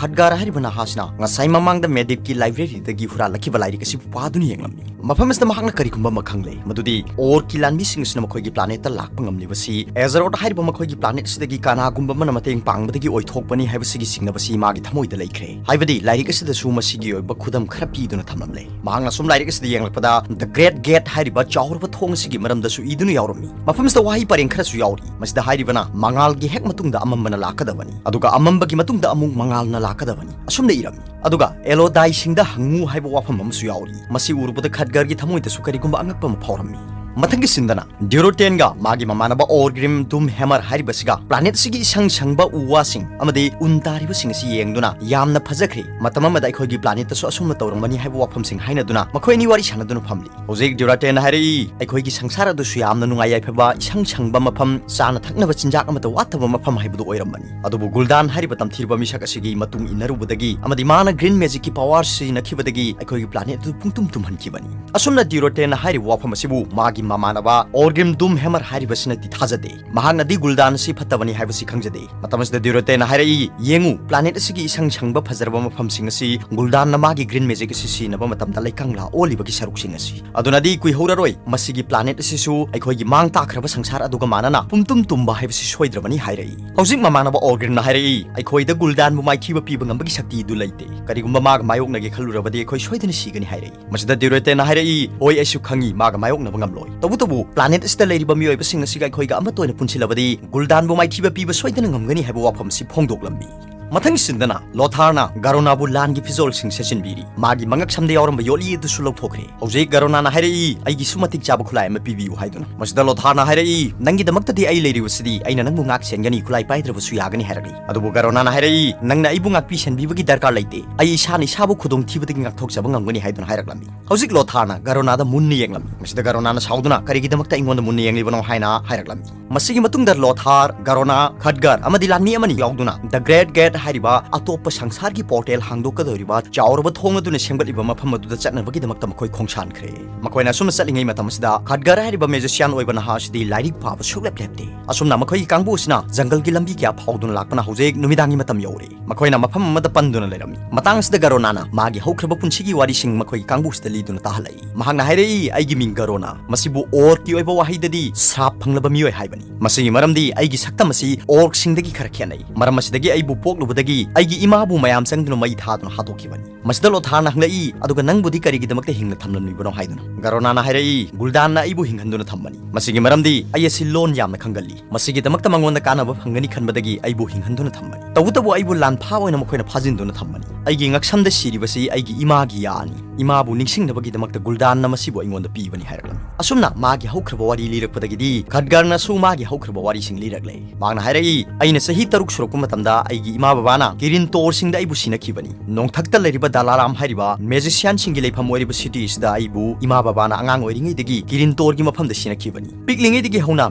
ꯈꯠꯒꯥꯔ ꯍꯥꯏꯔꯤꯕ ꯅꯍꯥꯁꯤꯅ ꯉꯁꯥꯏ ꯃꯃꯥꯡꯗ ꯃꯦꯗꯤꯞꯀꯤ ꯂꯥꯏꯕ꯭ꯔꯦꯔꯤꯗꯒꯤ ꯍꯨꯔꯥꯜꯂꯛꯈꯤꯕ ꯂꯥꯏꯔꯤꯛ ꯑꯁꯤꯕꯨ ꯄꯥꯗꯨꯅ ꯌꯦꯡꯂꯝꯃꯤ꯫ ꯃꯐꯝ ꯑꯁꯤꯗ ꯃꯍꯥꯛꯅ ꯀꯔꯤꯒꯨꯝꯕ ꯑꯃ ꯈꯪꯂꯦ, ꯃꯗꯨꯗꯤ ꯑꯣꯔꯀꯤ ꯂꯥꯟꯃꯤꯁꯤꯡ ꯑꯁꯤꯅ ꯃꯈꯣꯏꯒꯤ ꯄ꯭ꯂꯥꯅꯦꯠꯇ ꯂꯥꯛꯄ ꯉꯝꯂꯤꯕꯁꯤ ꯑꯦꯖꯔꯣꯠ ꯍꯥꯏꯔꯤꯕ ꯃꯈꯣꯏꯒꯤ ꯄ꯭ꯂꯥꯅꯦꯠ ꯑꯁꯤꯗꯒꯤ ꯀꯅꯥꯒꯨꯝꯕ ꯑꯃꯅ ꯃꯇꯦꯡ ꯄꯥꯡꯕꯗꯒꯤ ꯑꯣꯏꯊꯣꯛꯄꯅꯤ ꯍꯥꯏꯕꯁꯤꯒꯤ ꯆꯤꯡꯅꯕꯁꯤ ꯃꯥꯒꯤ ꯊꯃꯣꯏꯗ ꯂꯩꯈ꯭ꯔꯦ꯫ ꯍꯥꯏꯕꯗꯤ ꯂꯥꯏꯔꯤꯛ ꯑꯁꯤꯗꯁꯨ ꯃꯁꯤꯒꯤ ꯑꯣꯏꯕ ꯈꯨꯗꯝ ꯈꯔ ꯄꯤꯗꯨꯅ ꯊꯝꯂꯝꯂꯦ꯫ ꯃꯍꯥꯛꯅ ꯁꯨꯝ ꯂꯥꯏꯔꯤꯛ ꯑꯁꯤꯗ ꯌꯦꯡꯂꯛꯄꯗ The Great Gate ꯍꯥꯏꯔꯤꯕ ꯆꯥꯎꯔꯕ ꯊꯣꯡ ꯑꯁꯤꯒꯤ ꯃꯔꯝꯗꯁꯨ ꯏꯗꯨꯅ ꯌꯥꯎꯔꯝꯃꯤ꯫ ꯃꯐꯝꯁꯤꯗ ꯋꯥꯍꯩ ꯄꯔꯦꯡ ꯈꯔꯁꯨ ꯌꯥꯎꯔꯤ꯫ ꯃꯁꯤꯗ ꯍꯥꯏꯔꯤꯕꯅ ꯃꯉꯥꯜꯒꯤ ꯍꯦꯛ ꯃꯇꯨꯡꯗ ꯑꯃꯝꯕꯅ ꯂꯥꯛꯀꯗꯕꯅꯤ, ꯑꯗꯨꯒ ꯑꯃꯝꯕꯒꯤ ꯃꯇꯨꯡꯗ ꯑꯃꯨꯛ ꯃꯉꯥꯜꯅ ꯂꯥꯛꯀꯗꯕꯅꯤ, ꯑꯁꯨꯝꯅ ꯏꯔꯝꯃꯤ꯫ ꯑꯗꯨꯒ ꯑꯦꯂꯣꯗꯥꯏꯁꯤꯡꯗ ꯍꯪꯉꯨ ꯍꯥꯏꯕ ꯋꯥꯐꯝ ꯑꯃꯁꯨ ꯌꯥꯎꯔꯤ꯫ ꯃꯁꯤ ꯎꯔꯨꯕꯗ ꯈꯠꯒꯔꯒꯤ ꯊꯃꯣꯏꯗꯁꯨ ꯀꯔꯤꯒꯨꯝꯕ ꯑꯉꯛꯄ ꯑꯃ ꯐꯥꯎꯔꯝꯃꯤ꯫ ꯃꯊꯪꯒꯤ ꯁꯤꯟꯗꯅ ꯗ꯭ꯌꯨꯔꯣꯇꯦꯟꯒ ꯃꯥꯒꯤ ꯃꯃꯥꯟꯅꯕ ꯑꯣꯔꯒ꯭ꯔꯤꯝ ꯗꯨꯝ ꯍꯦꯃꯔ ꯍꯥꯏꯔꯤꯕꯁꯤꯒ ꯄ꯭ꯂꯥꯅꯦꯠꯁꯤꯒꯤ ꯏꯁꯪ ꯁꯪꯕ ꯎ ꯋꯥꯁꯤꯡ ꯑꯃꯗꯤ ꯎꯟ ꯇꯥꯔꯤꯕꯁꯤꯡ ꯑꯁꯤ ꯌꯦꯡꯗꯨꯅ ꯌꯥꯝꯅ ꯐꯖꯈ꯭ꯔꯦ, ꯃꯇꯝ ꯑꯃꯗ ꯑꯩꯈꯣꯏꯒꯤ ꯄ꯭ꯂꯥꯅꯦꯠꯇꯁꯨ ꯑꯁꯨꯝꯅ ꯇꯧꯔꯝꯕꯅꯤ ꯍꯥꯏꯕ ꯋꯥꯐꯝꯁꯤꯡ ꯍꯥꯏꯅꯗꯨꯅ ꯃꯈꯣꯏ ꯑꯅꯤ ꯋꯥꯔꯤ ꯁꯥꯟꯅꯗꯨꯅ ꯐꯝꯂꯤ꯫ ꯍꯧꯖꯤꯛ ꯗ꯭ꯌꯨꯔꯣꯇꯦꯟꯅ ꯍꯥꯏꯔꯛꯏ, ꯑꯩꯈꯣꯏꯒꯤ ꯁꯪꯁꯥꯔ ꯑꯗꯨꯁꯨ ꯌꯥꯝꯅ ꯅꯨꯡꯉꯥꯏ ꯌꯥꯏꯐꯕ, ꯏꯁꯪ ꯁꯪꯕ ꯃꯐꯝ, ꯆꯥꯅ ꯊꯛꯅꯕ ꯆꯤꯟꯖꯥꯛ ꯑꯃꯠꯇ ꯋꯥꯠꯇꯕ ꯃꯐꯝ ꯍꯥꯏꯕꯗꯨ ꯑꯣꯏꯔꯝꯕꯅꯤ꯫ ꯑꯗꯨꯕꯨ ꯒꯨꯜꯗꯥꯟ ꯍꯥꯏꯔꯤꯕ ꯇꯝꯊꯤꯔꯕ ꯃꯤꯁꯛ ꯑꯁꯤꯒꯤ ꯃꯇꯨꯡ ꯏꯟꯅꯔꯨꯕꯗꯒꯤ ꯑꯃꯗꯤ ꯃꯥꯅ ꯒ꯭ꯔꯤꯟ ꯃꯦꯖꯤꯛꯀꯤ ꯄꯋꯥꯔ ꯁꯤꯖꯤꯟꯅꯈꯤꯕꯗꯒꯤ ꯑꯩꯈꯣꯏꯒꯤ ꯄ꯭ꯂꯥꯅꯦꯠ ꯑꯗꯨ ꯄꯨꯡꯇꯨꯝ ꯇꯨꯝꯍꯟꯈꯤꯕꯅꯤ꯫ ꯑꯁꯨꯝꯅ ꯗ꯭ꯌꯨꯔꯣꯇꯦꯟꯅ ꯍꯥꯏꯔꯤꯕ ꯋꯥꯐꯝ ꯑꯁꯤꯕꯨ ꯃꯥꯒꯤ ꯃꯃꯥꯟꯅꯕ ꯑꯣꯔꯒ꯭ꯔꯤꯝ ꯗꯨꯝ ꯍꯦꯃꯔ ꯍꯥꯏꯔꯤꯕꯁꯤꯅꯗꯤ ꯊꯥꯖꯗꯦ꯫ ꯃꯍꯥꯛꯅꯗꯤ ꯒꯨꯜꯗꯥꯟ ꯑꯁꯤ ꯐꯠꯇꯕꯅꯤ ꯍꯥꯏꯕꯁꯤ ꯈꯪꯖꯗꯦ꯫ ꯃꯇꯝ ꯑꯁꯤꯗ ꯗ꯭ꯌꯨꯔꯣꯇꯦꯟꯅ ꯍꯥꯏꯔꯛꯏ, "ꯌꯦꯡꯉꯨ, ꯄ꯭ꯂꯥꯅꯦꯠ ꯑꯁꯤꯒꯤ ꯏꯁꯪ ꯁꯪꯕ ꯐꯖꯔꯕ ꯃꯐꯝꯁꯤꯡ ꯑꯁꯤ ꯒꯨꯜꯗꯥꯟꯅ ꯃꯥꯒꯤ ꯒ꯭ꯔꯤꯟ ꯃꯦꯖꯤꯛ ꯑꯁꯤ ꯁꯤꯖꯤꯟꯅꯕ ꯃꯇꯝꯗ ꯂꯩꯀꯪꯂꯥ ꯑꯣꯜꯂꯤꯕꯒꯤ ꯁꯔꯨꯛꯁꯤꯡ ꯑꯁꯤ꯫ ꯑꯗꯨꯅꯗꯤ ꯀꯨꯏꯍꯧꯔꯔꯣꯏ, ꯃꯁꯤꯒꯤ ꯄ꯭ꯂꯥꯅꯦꯠ ꯑꯁꯤꯁꯨ ꯑꯩꯈꯣꯏꯒꯤ ꯃꯥꯡ ꯇꯥꯛꯈ꯭ꯔꯕ ꯁꯪꯁꯥꯔ ꯑꯗꯨꯒ ꯃꯥꯟꯅꯅ ꯄꯨꯝꯇꯨꯝ ꯇꯨꯝꯕ ꯍꯥꯏꯕꯁꯤ ꯁꯣꯏꯗ꯭ꯔꯕꯅꯤ" ꯍꯥꯏꯔꯛꯏ꯫ ꯍꯧꯖꯤꯛ ꯃꯃꯥꯟꯅꯕ ꯑꯣꯔꯒ꯭ꯔꯤꯝꯅ ꯍꯥꯏꯔꯛꯏ, "ꯑꯩꯈꯣꯏꯗ ꯒꯨꯜꯗꯥꯟꯕꯨ ꯃꯥꯏꯊꯤꯕ ꯄꯤꯕ ꯉꯝꯕꯒꯤ ꯁꯛꯇꯤ ꯑꯗꯨ ꯂꯩꯇꯦ꯫ ꯀꯔꯤꯒꯨꯝꯕ ꯃꯥꯒ ꯃꯥꯌꯣꯛꯅꯒꯦ ꯈꯜꯂꯨꯔꯕꯗꯤ ꯑꯩꯈꯣꯏ ꯁꯣꯏꯗꯅ ꯁꯤꯒꯅꯤ" ꯍꯥꯏꯔꯛꯏ꯫ ꯃꯁꯤꯗ ꯗ꯭ꯌꯨꯔꯣꯇꯦꯟꯅ ꯍꯥꯏꯔꯛꯏ, "ꯍꯣꯏ, ꯑꯩꯁꯨ ꯈꯪꯏ ꯃꯥꯒ ꯃꯥꯌꯣꯛꯅꯕ ꯉꯝꯂꯣꯏ꯫ ꯇꯧꯕꯇꯕꯨ ꯄ꯭ꯂꯥꯅꯦꯠ ꯑꯁꯤꯗ ꯂꯩꯔꯤꯕ ꯃꯤꯑꯣꯏꯕꯁꯤꯡ ꯑꯁꯤꯒ ꯑꯩꯈꯣꯏꯒ ꯑꯃꯠꯇ ꯑꯣꯏꯅ ꯄꯨꯟꯁꯤꯜꯂꯕꯗꯤ ꯒꯨꯜꯗꯥꯟꯕꯨ ꯃꯥꯏꯊꯤꯕ ꯄꯤꯕ ꯁꯣꯏꯗꯅ ꯉꯝꯒꯅꯤ" ꯍꯥꯏꯕ ꯋꯥꯐꯝ ꯑꯁꯤ ꯐꯣꯡꯗꯣꯛꯂꯝꯃꯤ꯫ ꯃꯊꯪ ꯁꯤꯟꯗꯅ ꯂꯣꯊꯥꯔꯅ ꯒꯥꯔꯣꯅꯥꯕꯨ ꯂꯥꯟꯒꯤ ꯐꯤꯖꯣꯜꯁꯤꯡ ꯁꯦꯠꯆꯤꯟꯕꯤꯔꯤ꯫ ꯃꯥꯒꯤ ꯃꯉꯛꯁꯝꯗ ꯌꯥꯎꯔꯝꯕ ꯌꯣꯠꯂꯤ ꯑꯗꯨꯁꯨ ꯂꯧꯊꯣꯛꯈ꯭ꯔꯦ꯫ ꯍꯧꯖꯤꯛ ꯒꯥꯔꯣꯅꯥꯅ ꯍꯥꯏꯔꯛꯏ, "ꯑꯩꯒꯤꯁꯨ ꯃꯇꯤꯛ ꯆꯥꯕ ꯈꯨꯠꯂꯥꯏ ꯑꯃ ꯄꯤꯕꯤꯌꯨ" ꯍꯥꯏꯗꯨꯅ꯫ ꯃꯁꯤꯗ ꯂꯣꯊꯥꯔꯅ ꯍꯥꯏꯔꯛꯏ, "ꯅꯪꯒꯤꯗꯃꯛꯇꯗꯤ ꯑꯩ ꯂꯩꯔꯤꯕꯁꯤꯗꯤ ꯑꯩꯅ ꯅꯪꯕꯨ ꯉꯥꯛ ꯁꯦꯟꯒꯅꯤ, ꯈꯨꯠꯂꯥꯏ ꯄꯥꯏꯗ꯭ꯔꯕꯁꯨ ꯌꯥꯒꯅꯤ" ꯍꯥꯏꯔꯛꯏ꯫ ꯑꯗꯨꯕꯨ ꯒꯥꯔꯣꯅꯥꯅ ꯍꯥꯏꯔꯛꯏ, "ꯅꯪꯅ ꯑꯩꯕꯨ ꯉꯥꯛꯄꯤ ꯁꯦꯟꯕꯤꯕꯒꯤ ꯗꯔꯀꯥꯔ ꯂꯩꯇꯦ꯫ ꯑꯩ ꯏꯁꯥꯅ ꯏꯁꯥꯕꯨ ꯈꯨꯗꯣꯡꯊꯤꯕꯗꯒꯤ ꯉꯥꯛꯊꯣꯛꯆꯕ ꯉꯝꯒꯅꯤ" ꯍꯥꯏꯗꯨꯅ ꯍꯥꯏꯔꯛꯂꯝꯃꯤ꯫ ꯍꯧꯖꯤꯛ ꯂꯣꯊꯥꯔꯅ ꯒꯥꯔꯣꯅꯥꯗ ꯃꯨꯟꯅ ꯌꯦꯡꯂꯝꯃꯤ꯫ ꯃꯁꯤꯗ ꯒꯥꯔꯣꯅꯥꯅ ꯁꯥꯎꯗꯨꯅ, "ꯀꯔꯤꯒꯤꯗꯃꯛꯇ ꯑꯩꯉꯣꯟꯗ ꯃꯨꯟꯅ ꯌꯦꯡꯂꯤꯕꯅꯣ?" ꯍꯥꯏꯅ ꯍꯥꯏꯔꯛꯂꯝꯃꯤ꯫ ꯃꯁꯤꯒꯤ ꯃꯇꯨꯡꯗ ꯂꯣꯊꯥꯔ, ꯒꯥꯔꯣꯅꯥ, ꯈꯠꯒꯔ ꯑꯃꯗꯤ ꯂꯥꯟꯃꯤ ꯑꯃꯅꯤ ꯌꯥꯎꯗꯨꯅ The Great Gate ꯍꯥꯏꯔꯤꯕ ꯑꯇꯣꯞꯄ ꯁꯪꯁꯥꯔꯒꯤ ꯄꯣꯔꯇꯦꯜ ꯍꯥꯡꯗꯣꯛꯀꯗꯧꯔꯤꯕ ꯆꯥꯎꯔꯕ ꯊꯣꯡ ꯑꯗꯨꯅ ꯁꯦꯝꯒꯠꯂꯤꯕ ꯃꯐꯝ ꯑꯗꯨꯗ ꯆꯠꯅꯕꯒꯤꯗꯃꯛꯇ ꯃꯈꯣꯏ ꯈꯣꯡꯁꯥꯟꯈ꯭ꯔꯦ꯫ ꯃꯈꯣꯏꯅ ꯑꯁꯨꯝꯅ ꯆꯠꯂꯤꯉꯩ ꯃꯇꯝ ꯑꯁꯤꯗ ꯈꯠꯒꯔ ꯍꯥꯏꯔꯤꯕ ꯃꯦꯖꯤꯁꯤꯌꯥꯟ ꯑꯣꯏꯕ ꯅꯍꯥ ꯑꯁꯤꯗꯤ ꯂꯥꯏꯔꯤꯛ ꯄꯥꯕ ꯁꯨꯡꯂꯦꯞ ꯂꯦꯞꯇꯦ꯫ ꯑꯁꯨꯝꯅ ꯃꯈꯣꯏꯒꯤ ꯀꯥꯡꯕꯨ ꯑꯁꯤꯅ ꯖꯪꯒꯜꯒꯤ ꯂꯝꯕꯤ ꯀꯌꯥ ꯐꯥꯎꯗꯨꯅ ꯂꯥꯛꯄꯅ ꯍꯧꯖꯤꯛ ꯅꯨꯃꯤꯗꯥꯡꯒꯤ ꯃꯇꯝ ꯌꯧꯔꯦ꯫ ꯃꯈꯣꯏꯅ ꯃꯐꯝ ꯑꯃꯗ ꯄꯟꯗꯨꯅ ꯂꯩꯔꯝꯃꯤ꯫ ꯃꯇꯥꯡ ꯑꯁꯤꯗ ꯒꯥꯔꯣꯅꯥꯅ ꯃꯥꯒꯤ ꯍꯧꯈ꯭ꯔꯕ ꯄꯨꯟꯁꯤꯒꯤ ꯋꯥꯔꯤꯁꯤꯡ ꯃꯈꯣꯏꯒꯤ ꯀꯥꯡꯕꯨꯁꯤꯗ ꯂꯤꯗꯨꯅ ꯇꯥꯍꯜꯂꯛꯏ꯫ ꯃꯍꯥꯛꯅ ꯍꯥꯏꯔꯛꯏ, "ꯑꯩꯒꯤ ꯃꯤꯡ ꯒꯥꯔꯣꯅꯥ꯫ ꯃꯁꯤꯕꯨ ꯑꯣꯔꯛꯀꯤ ꯑꯣꯏꯕ ꯋꯥꯍꯩꯗꯗꯤ ꯁ꯭ꯔꯥꯞ ꯐꯪꯂꯕ ꯃꯤꯑꯣꯏ ꯍꯥꯏꯕꯅꯤ꯫ ꯃꯁꯤꯒꯤ ꯃꯔꯝꯗꯤ ꯑꯩꯒꯤ ꯁꯛꯇꯝ ꯑꯁꯤ ꯑꯣꯔꯛꯁꯤꯡꯗꯒꯤ ꯈꯔ ꯈꯦꯠꯅꯩ꯫ ꯃꯔꯝ ꯑꯁꯤꯗꯒꯤ ꯑꯩꯕꯨ ꯄꯣꯛꯂꯨꯕꯗꯒꯤ ꯑꯩꯒꯤ ꯏꯃꯥꯕꯨ ꯃꯌꯥꯝ ꯆꯪꯗꯨꯅ ꯃꯩ ꯊꯥꯗꯨꯅ ꯍꯥꯠꯇꯣꯛꯈꯤꯕꯅꯤ꯫ ꯃꯁꯤꯗ ꯂꯣꯊꯥꯔꯅ ꯍꯪꯂꯛꯏ, "ꯑꯗꯨꯒ ꯅꯪꯕꯨꯗꯤ ꯀꯔꯤꯒꯤꯗꯃꯛꯇ ꯍꯤꯡꯅ ꯊꯝꯂꯝꯂꯤꯕꯅꯣ?" ꯍꯥꯏꯗꯨꯅ꯫ ꯒꯥꯔꯣꯅꯥꯅ ꯍꯥꯏꯔꯛꯏ, "ꯒꯨꯜꯗꯥꯟꯅ ꯑꯩꯕꯨ ꯍꯤꯡꯍꯟꯗꯨꯅ ꯊꯝꯕꯅꯤ꯫ ꯃꯁꯤꯒꯤ ꯃꯔꯝꯗꯤ ꯑꯩ ꯑꯁꯤ ꯂꯣꯟ ꯌꯥꯝꯅ ꯈꯪꯒꯜꯂꯤ꯫ ꯃꯁꯤꯒꯤꯗꯃꯛꯇ ꯃꯉꯣꯟꯗ ꯀꯥꯟꯅꯕ ꯐꯪꯒꯅꯤ ꯈꯟꯕꯗꯒꯤ ꯑꯩꯕꯨ ꯍꯤꯡꯍꯟꯗꯨꯅ ꯊꯝꯕꯅꯤ꯫ ꯇꯧꯕꯇꯕꯨ ꯑꯩꯕꯨ ꯂꯥꯟꯐꯥ ꯑꯣꯏꯅ ꯃꯈꯣꯏꯅ ꯐꯥꯖꯤꯟꯗꯨꯅ ꯊꯝꯕꯅꯤ꯫ ꯑꯩꯒꯤ ꯉꯛꯁꯝꯗ ꯁꯤꯔꯤꯕꯁꯤ ꯑꯩꯒꯤ ꯏꯃꯥꯒꯤ ꯌꯥꯅꯤ꯫ ꯏꯃꯥꯕꯨ ꯅꯤꯡꯁꯤꯡꯅꯕꯒꯤꯗꯃꯛꯇ ꯒꯨꯜꯗꯥꯟꯅ ꯃꯁꯤꯕꯨ ꯑꯩꯉꯣꯟꯗ ꯄꯤꯕꯅꯤ" ꯍꯥꯏꯔꯛꯂꯝꯃꯤ꯫ ꯑꯁꯨꯝꯅ ꯃꯥꯒꯤ ꯍꯧꯈ꯭ꯔꯕ ꯋꯥꯔꯤ ꯂꯤꯔꯛꯄꯗꯒꯤꯗꯤ ꯈꯠꯒꯔꯅꯁꯨ ꯃꯥꯒꯤ ꯍꯧꯈ꯭ꯔꯕ ꯋꯥꯔꯤꯁꯤꯡ ꯂꯤꯔꯛꯂꯦ꯫ ꯃꯍꯥꯛꯅ ꯍꯥꯏꯔꯛꯏ, "ꯑꯩꯅ ꯆꯍꯤ ꯇꯔꯨꯛ ꯁꯨꯔꯛꯄ ꯃꯇꯝꯗ ꯑꯩꯒꯤ ꯏꯃꯥ ꯕꯕꯥꯅ ꯀꯤꯔꯤꯟ ꯇꯣꯔꯁꯤꯡꯗ ꯑꯩꯕꯨ ꯁꯤꯟꯅꯈꯤꯕꯅꯤ꯫ ꯅꯣꯡꯊꯛꯇ ꯂꯩꯔꯤꯕ ꯗꯥꯂꯥꯔꯥꯝ ꯍꯥꯏꯔꯤꯕ ꯃꯦꯖꯤꯁꯤꯌꯥꯟꯁꯤꯡꯒꯤ ꯂꯩꯐꯝ ꯑꯣꯏꯔꯤꯕ ꯁꯤꯇꯤ ꯑꯁꯤꯗ ꯑꯩꯕꯨ ꯏꯃꯥ ꯕꯕꯥꯅ ꯑꯉꯥꯡ ꯑꯣꯏꯔꯤꯉꯩꯗꯒꯤ ꯀꯤꯔꯤꯟ ꯇꯣꯔꯒꯤ ꯃꯐꯝꯗ ꯁꯤꯟꯅꯈꯤꯕꯅꯤ꯫ ꯄꯤꯛꯂꯤꯉꯩꯗꯒꯤ ꯍꯧꯅ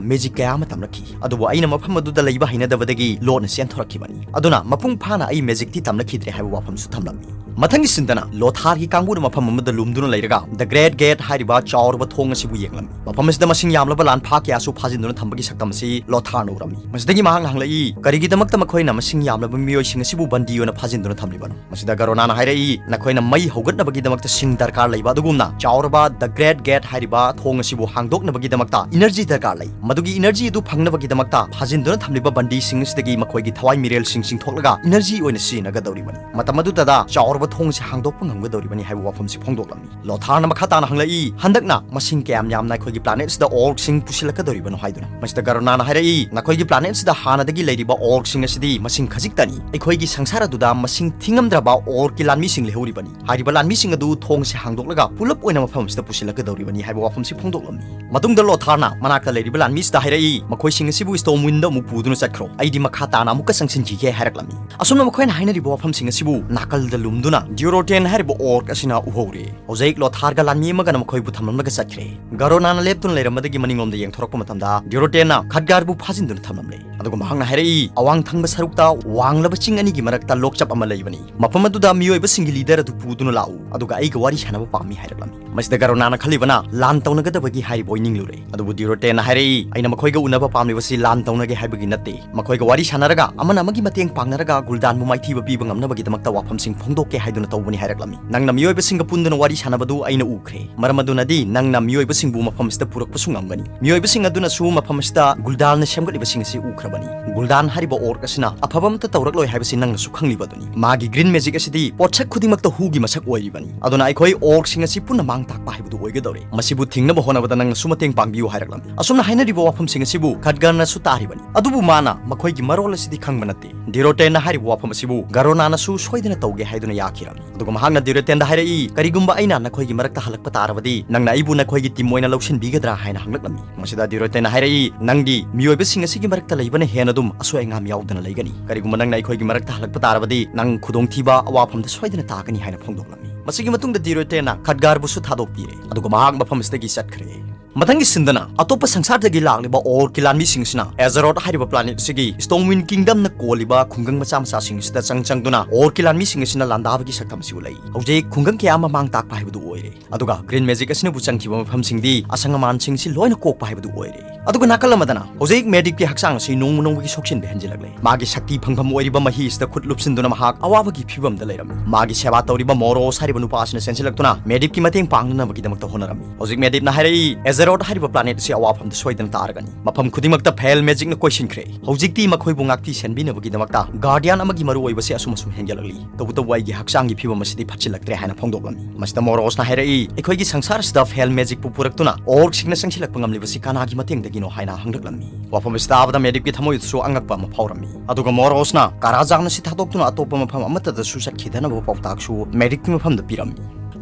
ꯃꯦꯖꯤꯛ ꯀꯌꯥ ꯑꯃ ꯇꯝꯂꯛꯈꯤ꯫ ꯑꯗꯨꯕꯨ ꯑꯩꯅ ꯃꯐꯝ ꯑꯗꯨꯗ ꯂꯩꯕ ꯍꯩꯅꯗꯕꯗꯒꯤ ꯂꯣꯟꯅ ꯆꯦꯟꯊꯣꯔꯛꯈꯤꯕꯅꯤ꯫ ꯑꯗꯨꯅ ꯃꯄꯨꯡ ꯐꯥꯅ ꯑꯩ ꯃꯦꯖꯤꯛꯇꯤ ꯇꯝꯂꯛꯈꯤꯗ꯭ꯔꯦ" ꯍꯥꯏꯕ ꯋꯥꯐꯝꯁꯨ ꯊꯝꯂꯝꯃꯤ꯫ ꯃꯊꯪꯒꯤ ꯁꯤꯟꯗꯅ ꯂꯣꯊꯥꯔꯒꯤ ꯀꯥꯡꯕꯨꯅ ꯃꯐꯝ ꯑꯃꯗ ꯂꯨꯝꯗꯨꯅ ꯂꯩꯔꯒ The Great Gate ꯍꯥꯏꯔꯤꯕ ꯆꯥꯎꯔꯕ ꯊꯣꯡ ꯑꯁꯤꯕꯨ ꯌꯦꯡꯂꯝꯃꯤ꯫ ꯃꯐꯝ ꯑꯁꯤꯗ ꯃꯁꯤꯡ ꯌꯥꯝꯂꯕ ꯂꯥꯟꯐꯥ ꯀꯌꯥꯁꯨ ꯐꯥꯖꯤꯟꯗꯨꯅ ꯊꯝꯕꯒꯤ ꯁꯛꯇꯝ ꯑꯁꯤ ꯂꯣꯊꯥꯔꯅ ꯎꯔꯝꯃꯤ꯫ ꯃꯁꯤꯗꯒꯤ ꯃꯍꯥꯛꯅ ꯍꯪꯂꯛꯏ, "ꯀꯔꯤꯒꯤꯗꯃꯛꯇ ꯃꯈꯣꯏꯅ ꯃꯁꯤꯡ ꯌꯥꯝꯂꯕ ꯃꯤꯑꯣꯏꯁꯤꯡ ꯑꯁꯤꯕꯨ ꯕꯟꯗꯤ ꯑꯣꯏꯅ ꯐꯥꯖꯤꯟꯗꯨꯅ ꯊꯝꯂꯤꯕꯅꯣ?" ꯃꯁꯤꯗ ꯒꯥꯔꯣꯅꯥꯅ ꯍꯥꯏꯔꯛꯏ, "ꯅꯈꯣꯏꯅ ꯃꯩ ꯍꯧꯒꯠꯅꯕꯒꯤꯗꯃꯛꯇ ꯁꯤꯡ ꯗꯔꯀꯥꯔ ꯂꯩꯕ ꯑꯗꯨꯒꯨꯝꯅ ꯆꯥꯎꯔꯕ The Great Gate ꯍꯥꯏꯔꯤꯕ ꯊꯣꯡ ꯑꯁꯤꯕꯨ ꯍꯥꯡꯗꯣꯛꯅꯕꯒꯤꯗꯃꯛꯇ ꯏꯅꯔꯖꯤ ꯗꯔꯀꯥꯔ ꯂꯩ꯫ ꯃꯗꯨꯒꯤ ꯏꯅꯔꯖꯤ ꯑꯗꯨ ꯐꯪꯅꯕꯒꯤꯗꯃꯛꯇ ꯐꯥꯖꯤꯟꯗꯨꯅ ꯊꯝꯂꯤꯕ ꯕꯟꯗꯤꯁꯤꯡ ꯑꯁꯤꯗꯒꯤ ꯃꯈꯣꯏꯒꯤ ꯊꯋꯥꯏ ꯃꯤꯔꯦꯜꯁꯤꯡ ꯆꯤꯡꯊꯣꯛꯂꯒ ꯏꯅꯔꯖꯤ ꯑꯣꯏꯅ ꯁꯤꯖꯤꯟꯅꯒꯗꯧꯔꯤꯕꯅꯤ꯫ ꯃꯇꯝ ꯑꯗꯨꯗ ꯆꯥꯎꯔꯕ ꯊꯣꯡ ꯑꯁꯤ ꯍꯥꯡꯗꯣꯛꯄ ꯉꯝꯒꯗꯧꯔꯤꯕꯅꯤ" ꯍꯥꯏꯕ ꯋꯥꯐꯝꯁꯤ ꯐꯣꯡꯗꯣꯛꯂꯝꯃꯤ꯫ ꯂꯣꯊꯥꯔꯅ ꯃꯈꯥ ꯇꯥꯅ ꯍꯪꯂꯛꯏ, "ꯍꯟꯗꯛꯅ ꯃꯁꯤꯡ ꯀꯌꯥꯝ ꯌꯥꯝꯅ ꯑꯩꯈꯣꯏꯒꯤ ꯄ꯭ꯂꯥꯅꯦꯠꯁꯤꯗ ꯑꯣꯔꯛꯁꯤꯡ ꯄꯨꯁꯤꯜꯂꯛꯀꯗꯧꯔꯤꯕꯅꯣ?" ꯍꯥꯏꯗꯨꯅ꯫ ꯃꯁꯤꯗ ꯒꯥꯔꯣꯅꯥꯅ ꯍꯥꯏꯔꯛꯏ, "ꯅꯈꯣꯏꯒꯤ ꯄ꯭ꯂꯥꯅꯦꯠꯁꯤꯗ ꯍꯥꯟꯅꯗꯒꯤ ꯂꯩꯔꯤꯕ ꯑꯣꯔꯛꯁꯤꯡ ꯑꯁꯤꯗꯤ ꯃꯁꯤꯡ ꯈꯖꯤꯛꯇꯅꯤ꯫ ꯑꯩꯈꯣꯏꯒꯤ ꯁꯪꯁꯥꯔ ꯑꯗꯨꯗ ꯃꯁꯤꯡ ꯊꯤꯉꯝꯗ꯭ꯔꯕ ꯑꯣꯔꯛꯀꯤ ꯂꯥꯟꯃꯤꯁꯤꯡ ꯂꯩꯍꯧꯔꯤꯕꯅꯤ꯫ ꯍꯥꯏꯔꯤꯕ ꯂꯥꯟꯃꯤꯁꯤꯡ ꯑꯗꯨ ꯊꯣꯡꯁꯤ ꯍꯥꯡꯗꯣꯛꯂꯒ ꯄꯨꯂꯞ ꯑꯣꯏꯅ ꯃꯐꯝ ꯑꯁꯤꯗ ꯄꯨꯁꯤꯜꯂꯛꯀꯗꯧꯔꯤꯕꯅꯤ" ꯍꯥꯏꯕ ꯋꯥꯐꯝꯁꯤ ꯐꯣꯡꯗꯣꯛꯂꯝꯃꯤ꯫ ꯃꯇꯨꯡꯗ ꯂꯣꯊꯥꯔꯅ ꯃꯅꯥꯛꯇ ꯂꯩꯔꯤꯕ ꯂꯥꯟꯃꯤꯁꯤꯗ ꯍꯥꯏꯔꯛꯏ, "ꯃꯈꯣꯏꯁꯤꯡ ꯑꯁꯤꯕꯨ ꯁ꯭ꯇꯣꯝ ꯋꯤꯟꯗ ꯑꯃꯨꯛ ꯄꯨꯗꯨꯅ ꯆꯠꯈ꯭ꯔꯣ, ꯑꯩꯗꯤ ꯃꯈꯥ ꯇꯥꯅ ꯑꯃꯨꯛꯀ ꯆꯪꯁꯤꯟꯈꯤꯒꯦ" ꯍꯥꯏꯔꯛꯂꯝꯃꯤ꯫ ꯑꯁꯨꯝꯅ ꯃꯈꯣꯏꯅ ꯍꯥꯏꯅꯔꯤꯕ ꯋꯥꯐꯝꯁꯤꯡ ꯑꯁꯤꯕꯨ ꯅꯥꯀꯜꯗ ꯂꯨꯝꯗꯨꯅ ꯗ꯭ꯌꯨꯔꯣꯇꯦꯟ ꯍꯥꯏꯔꯤꯕ ꯑꯣꯔꯛ ꯑꯁꯤꯅ ꯎꯍꯧꯔꯦ꯫ ꯍꯧꯖꯤꯛ ꯂꯣꯊꯥꯔꯒ ꯂꯥꯟꯃꯤ ꯑꯃꯒꯅ ꯃꯈꯣꯏꯕꯨ ꯊꯝꯂꯝꯂꯒ ꯆꯠꯈ꯭ꯔꯦ꯫ ꯒꯥꯔꯣꯅꯥꯅ ꯂꯦꯞꯇꯨꯅ ꯂꯩꯔꯝꯕꯗꯒꯤ ꯃꯅꯤꯡꯂꯣꯝꯗ ꯌꯦꯡꯊꯣꯔꯛꯄ ꯃꯇꯝꯗ ꯗ꯭ꯌꯨꯔꯣꯇꯦꯟꯅ ꯈꯠꯒꯥꯔꯕꯨ ꯐꯥꯖꯤꯟꯗꯨꯅ ꯊꯝꯂꯝꯂꯦ꯫ ꯑꯗꯨꯒ ꯃꯍꯥꯛꯅ ꯍꯥꯏꯔꯛꯏ, "ꯑꯋꯥꯡ ꯊꯪꯕ ꯁꯔꯨꯛꯇ ꯋꯥꯡꯂꯕ ꯆꯤꯡ ꯑꯅꯤꯒꯤ ꯃꯔꯛꯇ ꯂꯣꯛꯆꯞ ꯑꯃ ꯂꯩꯕꯅꯤ꯫ ꯃꯐꯝ ꯑꯗꯨꯗ ꯃꯤꯑꯣꯏꯕꯁꯤꯡꯒꯤ ꯂꯤꯗꯔ ꯑꯗꯨ ꯄꯨꯗꯨꯅ ꯂꯥꯛꯎ, ꯑꯗꯨꯒ ꯑꯩꯒ ꯋꯥꯔꯤ ꯁꯥꯟꯅꯕ ꯄꯥꯝꯃꯤ" ꯍꯥꯏꯔꯛꯂꯝꯃꯤ꯫ ꯃꯁꯤꯗ ꯒꯥꯔꯣꯅꯥꯅ ꯈꯜꯂꯤꯕꯅ ꯂꯥꯟ ꯇꯧꯅꯒꯗꯕꯒꯤ ꯍꯥꯏꯔꯤꯕ ꯑꯣꯏꯅꯤꯡꯂꯨꯔꯦ꯫ ꯑꯗꯨꯕꯨ ꯗ꯭ꯌꯨꯔꯣꯇꯦꯟꯅ ꯍꯥꯏꯔꯛꯏ, "ꯑꯩꯅ ꯃꯈꯣꯏꯒ ꯎꯅꯕ ꯄꯥꯝꯂꯤꯕꯁꯤ ꯂꯥꯟ ꯇꯧꯅꯒꯦ ꯍꯥꯏꯕꯒꯤ ꯅꯠꯇꯦ꯫ ꯃꯈꯣꯏꯒ ꯋꯥꯔꯤ ꯁꯥꯟꯅꯔꯒ ꯑꯃꯅ ꯑꯃꯒꯤ ꯃꯇꯦꯡ ꯄꯥꯡꯅꯔꯒ ꯒꯨꯜꯗꯥꯟꯕꯨ ꯃꯥꯏꯊꯤꯕ ꯄꯤꯕ ꯉꯝꯅꯕꯒꯤꯗꯃꯛꯇ ꯋꯥꯐꯝꯁꯤꯡ ꯐꯣꯡꯗꯣꯛꯀꯦ ꯍꯥꯏꯗꯨꯅ ꯇꯧꯕꯅꯤ" ꯍꯥꯏꯔꯛꯂꯝꯃꯤ꯫ "ꯅꯪꯅ ꯃꯤꯑꯣꯏꯕꯁꯤꯡꯒ ꯄꯨꯟꯗꯨꯅ ꯋꯥꯔꯤ ꯁꯥꯟꯅꯕꯗꯨ ꯑꯩꯅ ꯎꯈ꯭ꯔꯦ꯫ ꯃꯔꯝ ꯑꯗꯨꯅꯗꯤ ꯅꯪꯅ ꯃꯤꯑꯣꯏꯕꯁꯤꯡꯕꯨ ꯃꯐꯝ ꯑꯁꯤꯗ ꯄꯨꯔꯛꯄꯁꯨ ꯉꯝꯒꯅꯤ꯫ ꯃꯤꯑꯣꯏꯕꯁꯤꯡ ꯑꯗꯨꯅꯁꯨ ꯃꯐꯝ ꯑꯁꯤꯗ ꯒꯨꯜꯗꯥꯟꯅ ꯁꯦꯝꯒꯠꯂꯤꯕꯁꯤꯡ ꯑꯁꯤ ꯎꯈ꯭ꯔꯕꯅꯤ꯫ ꯒꯨꯜꯗꯥꯟ ꯍꯥꯏꯔꯤꯕ ꯑꯣꯔꯛ ꯑꯁꯤꯅ ꯑꯐꯕ ꯑꯃꯠꯇ ꯇꯧꯔꯛꯂꯣꯏ ꯍꯥꯏꯕꯁꯤ ꯅꯪꯅꯁꯨ ꯈꯪꯂꯤꯕ ꯑꯗꯨꯅꯤ꯫ ꯃꯥꯒꯤ ꯒ꯭ꯔꯤꯟ ꯃꯦꯖꯤꯛ ꯑꯁꯤꯗꯤ ꯄꯣꯠꯁꯛ ꯈꯨꯗꯤꯡꯃꯛ ꯈꯨꯗꯤꯡꯃꯛꯇ ꯍꯨꯒꯤ ꯃꯁꯛ ꯑꯣꯏꯔꯤꯕꯅꯤ꯫ ꯑꯗꯨꯅ ꯑꯩꯈꯣꯏ orc ꯁꯤꯡ ꯑꯁꯤ ꯄꯨꯟꯅ ꯃꯥꯡ ꯇꯥꯛꯄ ꯍꯥꯏꯕꯗꯨ ꯑꯣꯏꯒꯗꯧꯔꯦ꯫ ꯃꯁꯤꯕꯨ ꯊꯤꯡꯅꯕ ꯍꯣꯠꯅꯕꯗ ꯅꯪꯅꯁꯨ ꯃꯇꯦꯡ ꯄꯥꯡꯕꯤꯌꯨ ꯍꯥꯏꯔꯛꯂꯝꯃꯤ꯫ ꯑꯁꯨꯝꯅ ꯍꯥꯏꯅꯔꯤꯕ ꯋꯥꯐꯝꯁꯤꯡ ꯑꯁꯤꯕꯨ ꯈꯠꯒꯔꯅꯁꯨ ꯇꯥꯔꯤꯕꯅꯤ꯫ ꯑꯗꯨꯕꯨ ꯃꯥꯅ ꯃꯈꯣꯏꯒꯤ ꯃꯔꯣꯜ ꯑꯁꯤꯗꯤ ꯈꯪꯕ ꯅꯠꯇꯦ꯫ ꯗ꯭ꯌꯨꯔꯣꯇꯦꯟꯅ ꯍꯥꯏꯔꯤꯕ ꯋꯥꯐꯝ ꯑꯁꯤꯕꯨ ꯒꯥꯔꯣꯅꯥꯅꯁꯨ ꯁꯣꯏꯗꯅ ꯇꯧꯒꯦ ꯍꯥꯏꯗꯨꯅ ꯌꯥꯈꯤꯔꯝꯃꯤ꯫ ꯑꯗꯨꯒ ꯃꯍꯥꯛꯅ ꯗ꯭ꯌꯨꯔꯣꯇꯦꯟꯗ ꯍꯥꯏꯔꯛꯏ, "ꯀꯔꯤꯒꯨꯝꯕ ꯑꯩꯅ ꯅꯈꯣꯏꯒꯤ ꯃꯔꯛꯇ ꯍꯜꯂꯛꯄ ꯇꯥꯔꯕꯗꯤ, ꯅꯪꯅ ꯑꯩꯕꯨ ꯅꯈꯣꯏꯒꯤ team ꯑꯣꯏꯅ ꯂꯧꯁꯤꯟꯕꯤꯒꯗ꯭ꯔꯥ?" ꯍꯥꯏꯅ ꯍꯪꯂꯛꯂꯝꯃꯤ꯫ ꯃꯁꯤꯗ ꯗ꯭ꯌꯨꯔꯣꯇꯦꯟꯅ ꯍꯥꯏꯔꯛꯏ, "ꯅꯪꯗꯤ ꯃꯤꯑꯣꯏꯕꯁꯤꯡ ꯑꯁꯤꯒꯤ ꯃꯔꯛꯇ ꯂꯩꯕꯅ ꯍꯦꯟꯅ ꯑꯗꯨꯝ ꯑꯁꯣꯏ ꯑꯉꯥꯝ ꯌꯥꯎꯗꯅ ꯂꯩꯒꯅꯤ꯫ ꯀꯔꯤꯒꯨꯝꯕ ꯅꯪꯅ ꯑꯩꯈꯣꯏꯒꯤ ꯃꯔꯛꯇ ꯍꯜꯂꯛꯄ ꯇꯥꯔꯕꯗꯤ, ꯅꯪ ꯈꯨꯗꯣꯡꯊꯤꯕ ꯑꯋꯥꯐꯝꯗ ꯁꯣꯏꯗꯅ ꯇꯥꯒꯅꯤ" ꯍꯥꯏꯅ ꯐꯣꯡꯗꯣꯛꯂꯝꯃꯤ꯫ ꯃꯁꯤꯒꯤ ꯃꯇꯨꯡꯗ ꯗ꯭ꯌꯨꯔꯣꯇꯦꯟꯅ ꯈꯠꯒꯥꯔꯕꯨꯁꯨ ꯊꯥꯗꯣꯛꯄꯤꯔꯦ, ꯑꯗꯨꯒ ꯃꯍꯥꯛ ꯃꯐꯝ ꯑꯁꯤꯗꯒꯤ ꯆꯠꯈ꯭ꯔꯦ꯫ ꯃꯊꯪꯒꯤ ꯁꯤꯟꯗꯅ ꯑꯇꯣꯞꯄ ꯁꯪꯁꯥꯔꯗꯒꯤ ꯂꯥꯛꯂꯤꯕ orc ꯀꯤ ꯂꯥꯟꯃꯤꯁꯤꯡ ꯑꯁꯤꯅ ꯑꯦꯖꯔꯣꯠ ꯍꯥꯏꯔꯤꯕ planet ꯑꯁꯤꯒꯤ Stormwind Kingdom ꯅ ꯀꯣꯜꯂꯤꯕ ꯈꯨꯡꯒꯪ ꯃꯆꯥ ꯃꯆꯥꯁꯤꯡ ꯑꯁꯤꯗ ꯆꯪ ꯆꯪꯗꯨꯅ orc ꯀꯤ ꯂꯥꯟꯃꯤꯁꯤꯡ ꯑꯁꯤꯅ ꯂꯥꯟꯗꯥꯕꯒꯤ ꯁꯛꯇꯝ ꯑꯁꯤ ꯎꯠꯂꯛꯏ꯫ ꯍꯧꯖꯤꯛ ꯈꯨꯡꯒꯪ ꯀꯌꯥ ꯑꯃ ꯃꯥꯡ ꯇꯥꯛꯄ ꯍꯥꯏꯕꯗꯨ ꯑꯣꯏꯔꯦ꯫ ꯑꯗꯨꯒ green magic ꯑꯁꯤꯅꯕꯨ ꯆꯪꯈꯤꯕ ꯃꯐꯝꯁꯤꯡꯗꯤ ꯑꯁꯪ ꯑꯃꯥꯟꯁꯤꯡꯁꯤ ꯂꯣꯏꯅ ꯀꯣꯛꯄ ꯍꯥꯏꯕꯗꯨ ꯑꯣꯏꯔꯦ꯫ ꯑꯗꯨꯒ ꯅꯥꯀꯜ ꯑꯃꯗꯅ ꯍꯧꯖꯤꯛ ꯃꯦꯗꯤꯞꯀꯤ ꯍꯛꯆꯥꯡ ꯑꯁꯤ ꯅꯣꯡꯃ ꯅꯣꯡꯃꯒꯤ ꯁꯣꯛꯆꯤꯟꯕ ꯍꯦꯟꯖꯤꯜꯂꯛꯂꯦ꯫ ꯃꯥꯒꯤ ꯁꯛꯇꯤ ꯐꯪꯐꯝ ꯑꯣꯏꯔꯤꯕ ꯃꯍꯤ ꯑꯁꯤꯗ ꯈꯨꯠ ꯂꯨꯞꯁꯤꯟꯗꯨꯅ ꯃꯍꯥꯛ ꯑꯋꯥꯕꯒꯤ ꯐꯤꯕꯝꯗ ꯂꯩꯔꯝꯃꯤ꯫ ꯃꯥꯒꯤ ꯁꯦꯕꯥ ꯇꯧꯔꯤꯕ ꯃꯣꯔꯣꯁ ꯍꯥꯏꯔꯤꯕ ꯅꯨꯄꯥ ꯑꯁꯤꯅ ꯆꯦꯟꯁꯤꯜꯂꯛꯇꯨꯅ ꯃꯦꯗꯤꯞꯀꯤ ꯃꯇꯦꯡ ꯄꯥꯡꯅꯅꯕꯒꯤꯗꯃꯛꯇ ꯍꯣꯠꯅꯔꯝꯃꯤ꯫ ꯍꯧꯖꯤꯛ ꯃꯦꯗꯤꯞꯅ ꯍꯥꯏꯔꯛꯏ, "ꯑꯦꯖꯦꯔꯣꯠ ꯍꯥꯏꯔꯤꯕ planet ꯑꯁꯤ ꯑꯋꯥꯐꯝꯗ ꯁꯣꯏꯗꯅ ꯇꯥꯔꯒꯅꯤ꯫ ꯃꯐꯝ ꯈꯨꯗꯤꯡꯃꯛꯇ ꯐꯦꯜ ꯃꯦꯖꯤꯛꯅ ꯀꯣꯏꯁꯤꯟꯈ꯭ꯔꯦ꯫ ꯍꯧꯖꯤꯛꯇꯤ ꯃꯈꯣꯏꯕꯨ ꯉꯥꯛꯄꯤ ꯁꯦꯟꯕꯤꯅꯕꯒꯤꯗꯃꯛꯇ ꯒꯥꯔꯗꯤꯌꯥꯟ ꯑꯃꯒꯤ ꯃꯔꯨꯑꯣꯏꯕꯁꯤ ꯑꯁꯨꯝ ꯑꯁꯨꯝ ꯍꯦꯟꯒꯠꯂꯛꯂꯤ꯫ ꯇꯧꯕꯇꯕꯨ ꯑꯩꯒꯤ ꯍꯛꯆꯥꯡꯒꯤ ꯐꯤꯕꯝ ꯑꯁꯤꯗꯤ ꯐꯠꯆꯤꯜꯂꯛꯇ꯭ꯔꯦ" ꯍꯥꯏꯅ ꯐꯣꯡꯗꯣꯛꯂꯝꯃꯤ꯫ ꯃꯁꯤꯗ ꯃꯣꯔꯣꯁꯅ ꯍꯥꯏꯔꯛꯏ, "ꯑꯩꯈꯣꯏꯒꯤ ꯁꯪꯁꯥꯔ ꯑꯁꯤꯗ ꯐꯦꯜ ꯃꯦꯖꯤꯛꯄꯨ ꯄꯨꯔꯛꯇꯨꯅ orc ꯁꯤꯡꯅ ꯆꯪꯁꯤꯜꯂꯛꯄ ꯉꯝꯂꯤꯕꯁꯤ ꯀꯅꯥꯒꯤ ꯃꯇꯦꯡꯗꯒꯤꯅꯣ?" ꯍꯥꯏꯅ ꯍꯪꯂꯛꯂꯝꯃꯤ꯫ ꯋꯥꯐꯝ ꯑꯁꯤ ꯇꯥꯕꯗ ꯃꯦꯗꯤꯞꯀꯤ ꯊꯃꯣꯏꯗꯁꯨ ꯑꯉꯛꯄ ꯑꯃ ꯐꯥꯎꯔꯝꯃꯤ꯫ ꯑꯗꯨꯒ ꯃꯣꯔꯣꯁꯅ ꯀꯥꯔꯥꯖꯥꯟ ꯑꯁꯤ ꯊꯥꯗꯣꯛꯇꯨꯅ ꯑꯇꯣꯞꯄ ꯃꯐꯝ ꯑꯃꯠꯇꯗꯁꯨ ꯆꯠꯈꯤꯗꯅꯕ ꯄꯥꯎꯇꯥꯛꯁꯨ ꯃꯦꯗꯤꯞꯀꯤ ꯃꯐꯝꯗ ꯄꯤꯔꯝꯃꯤ꯫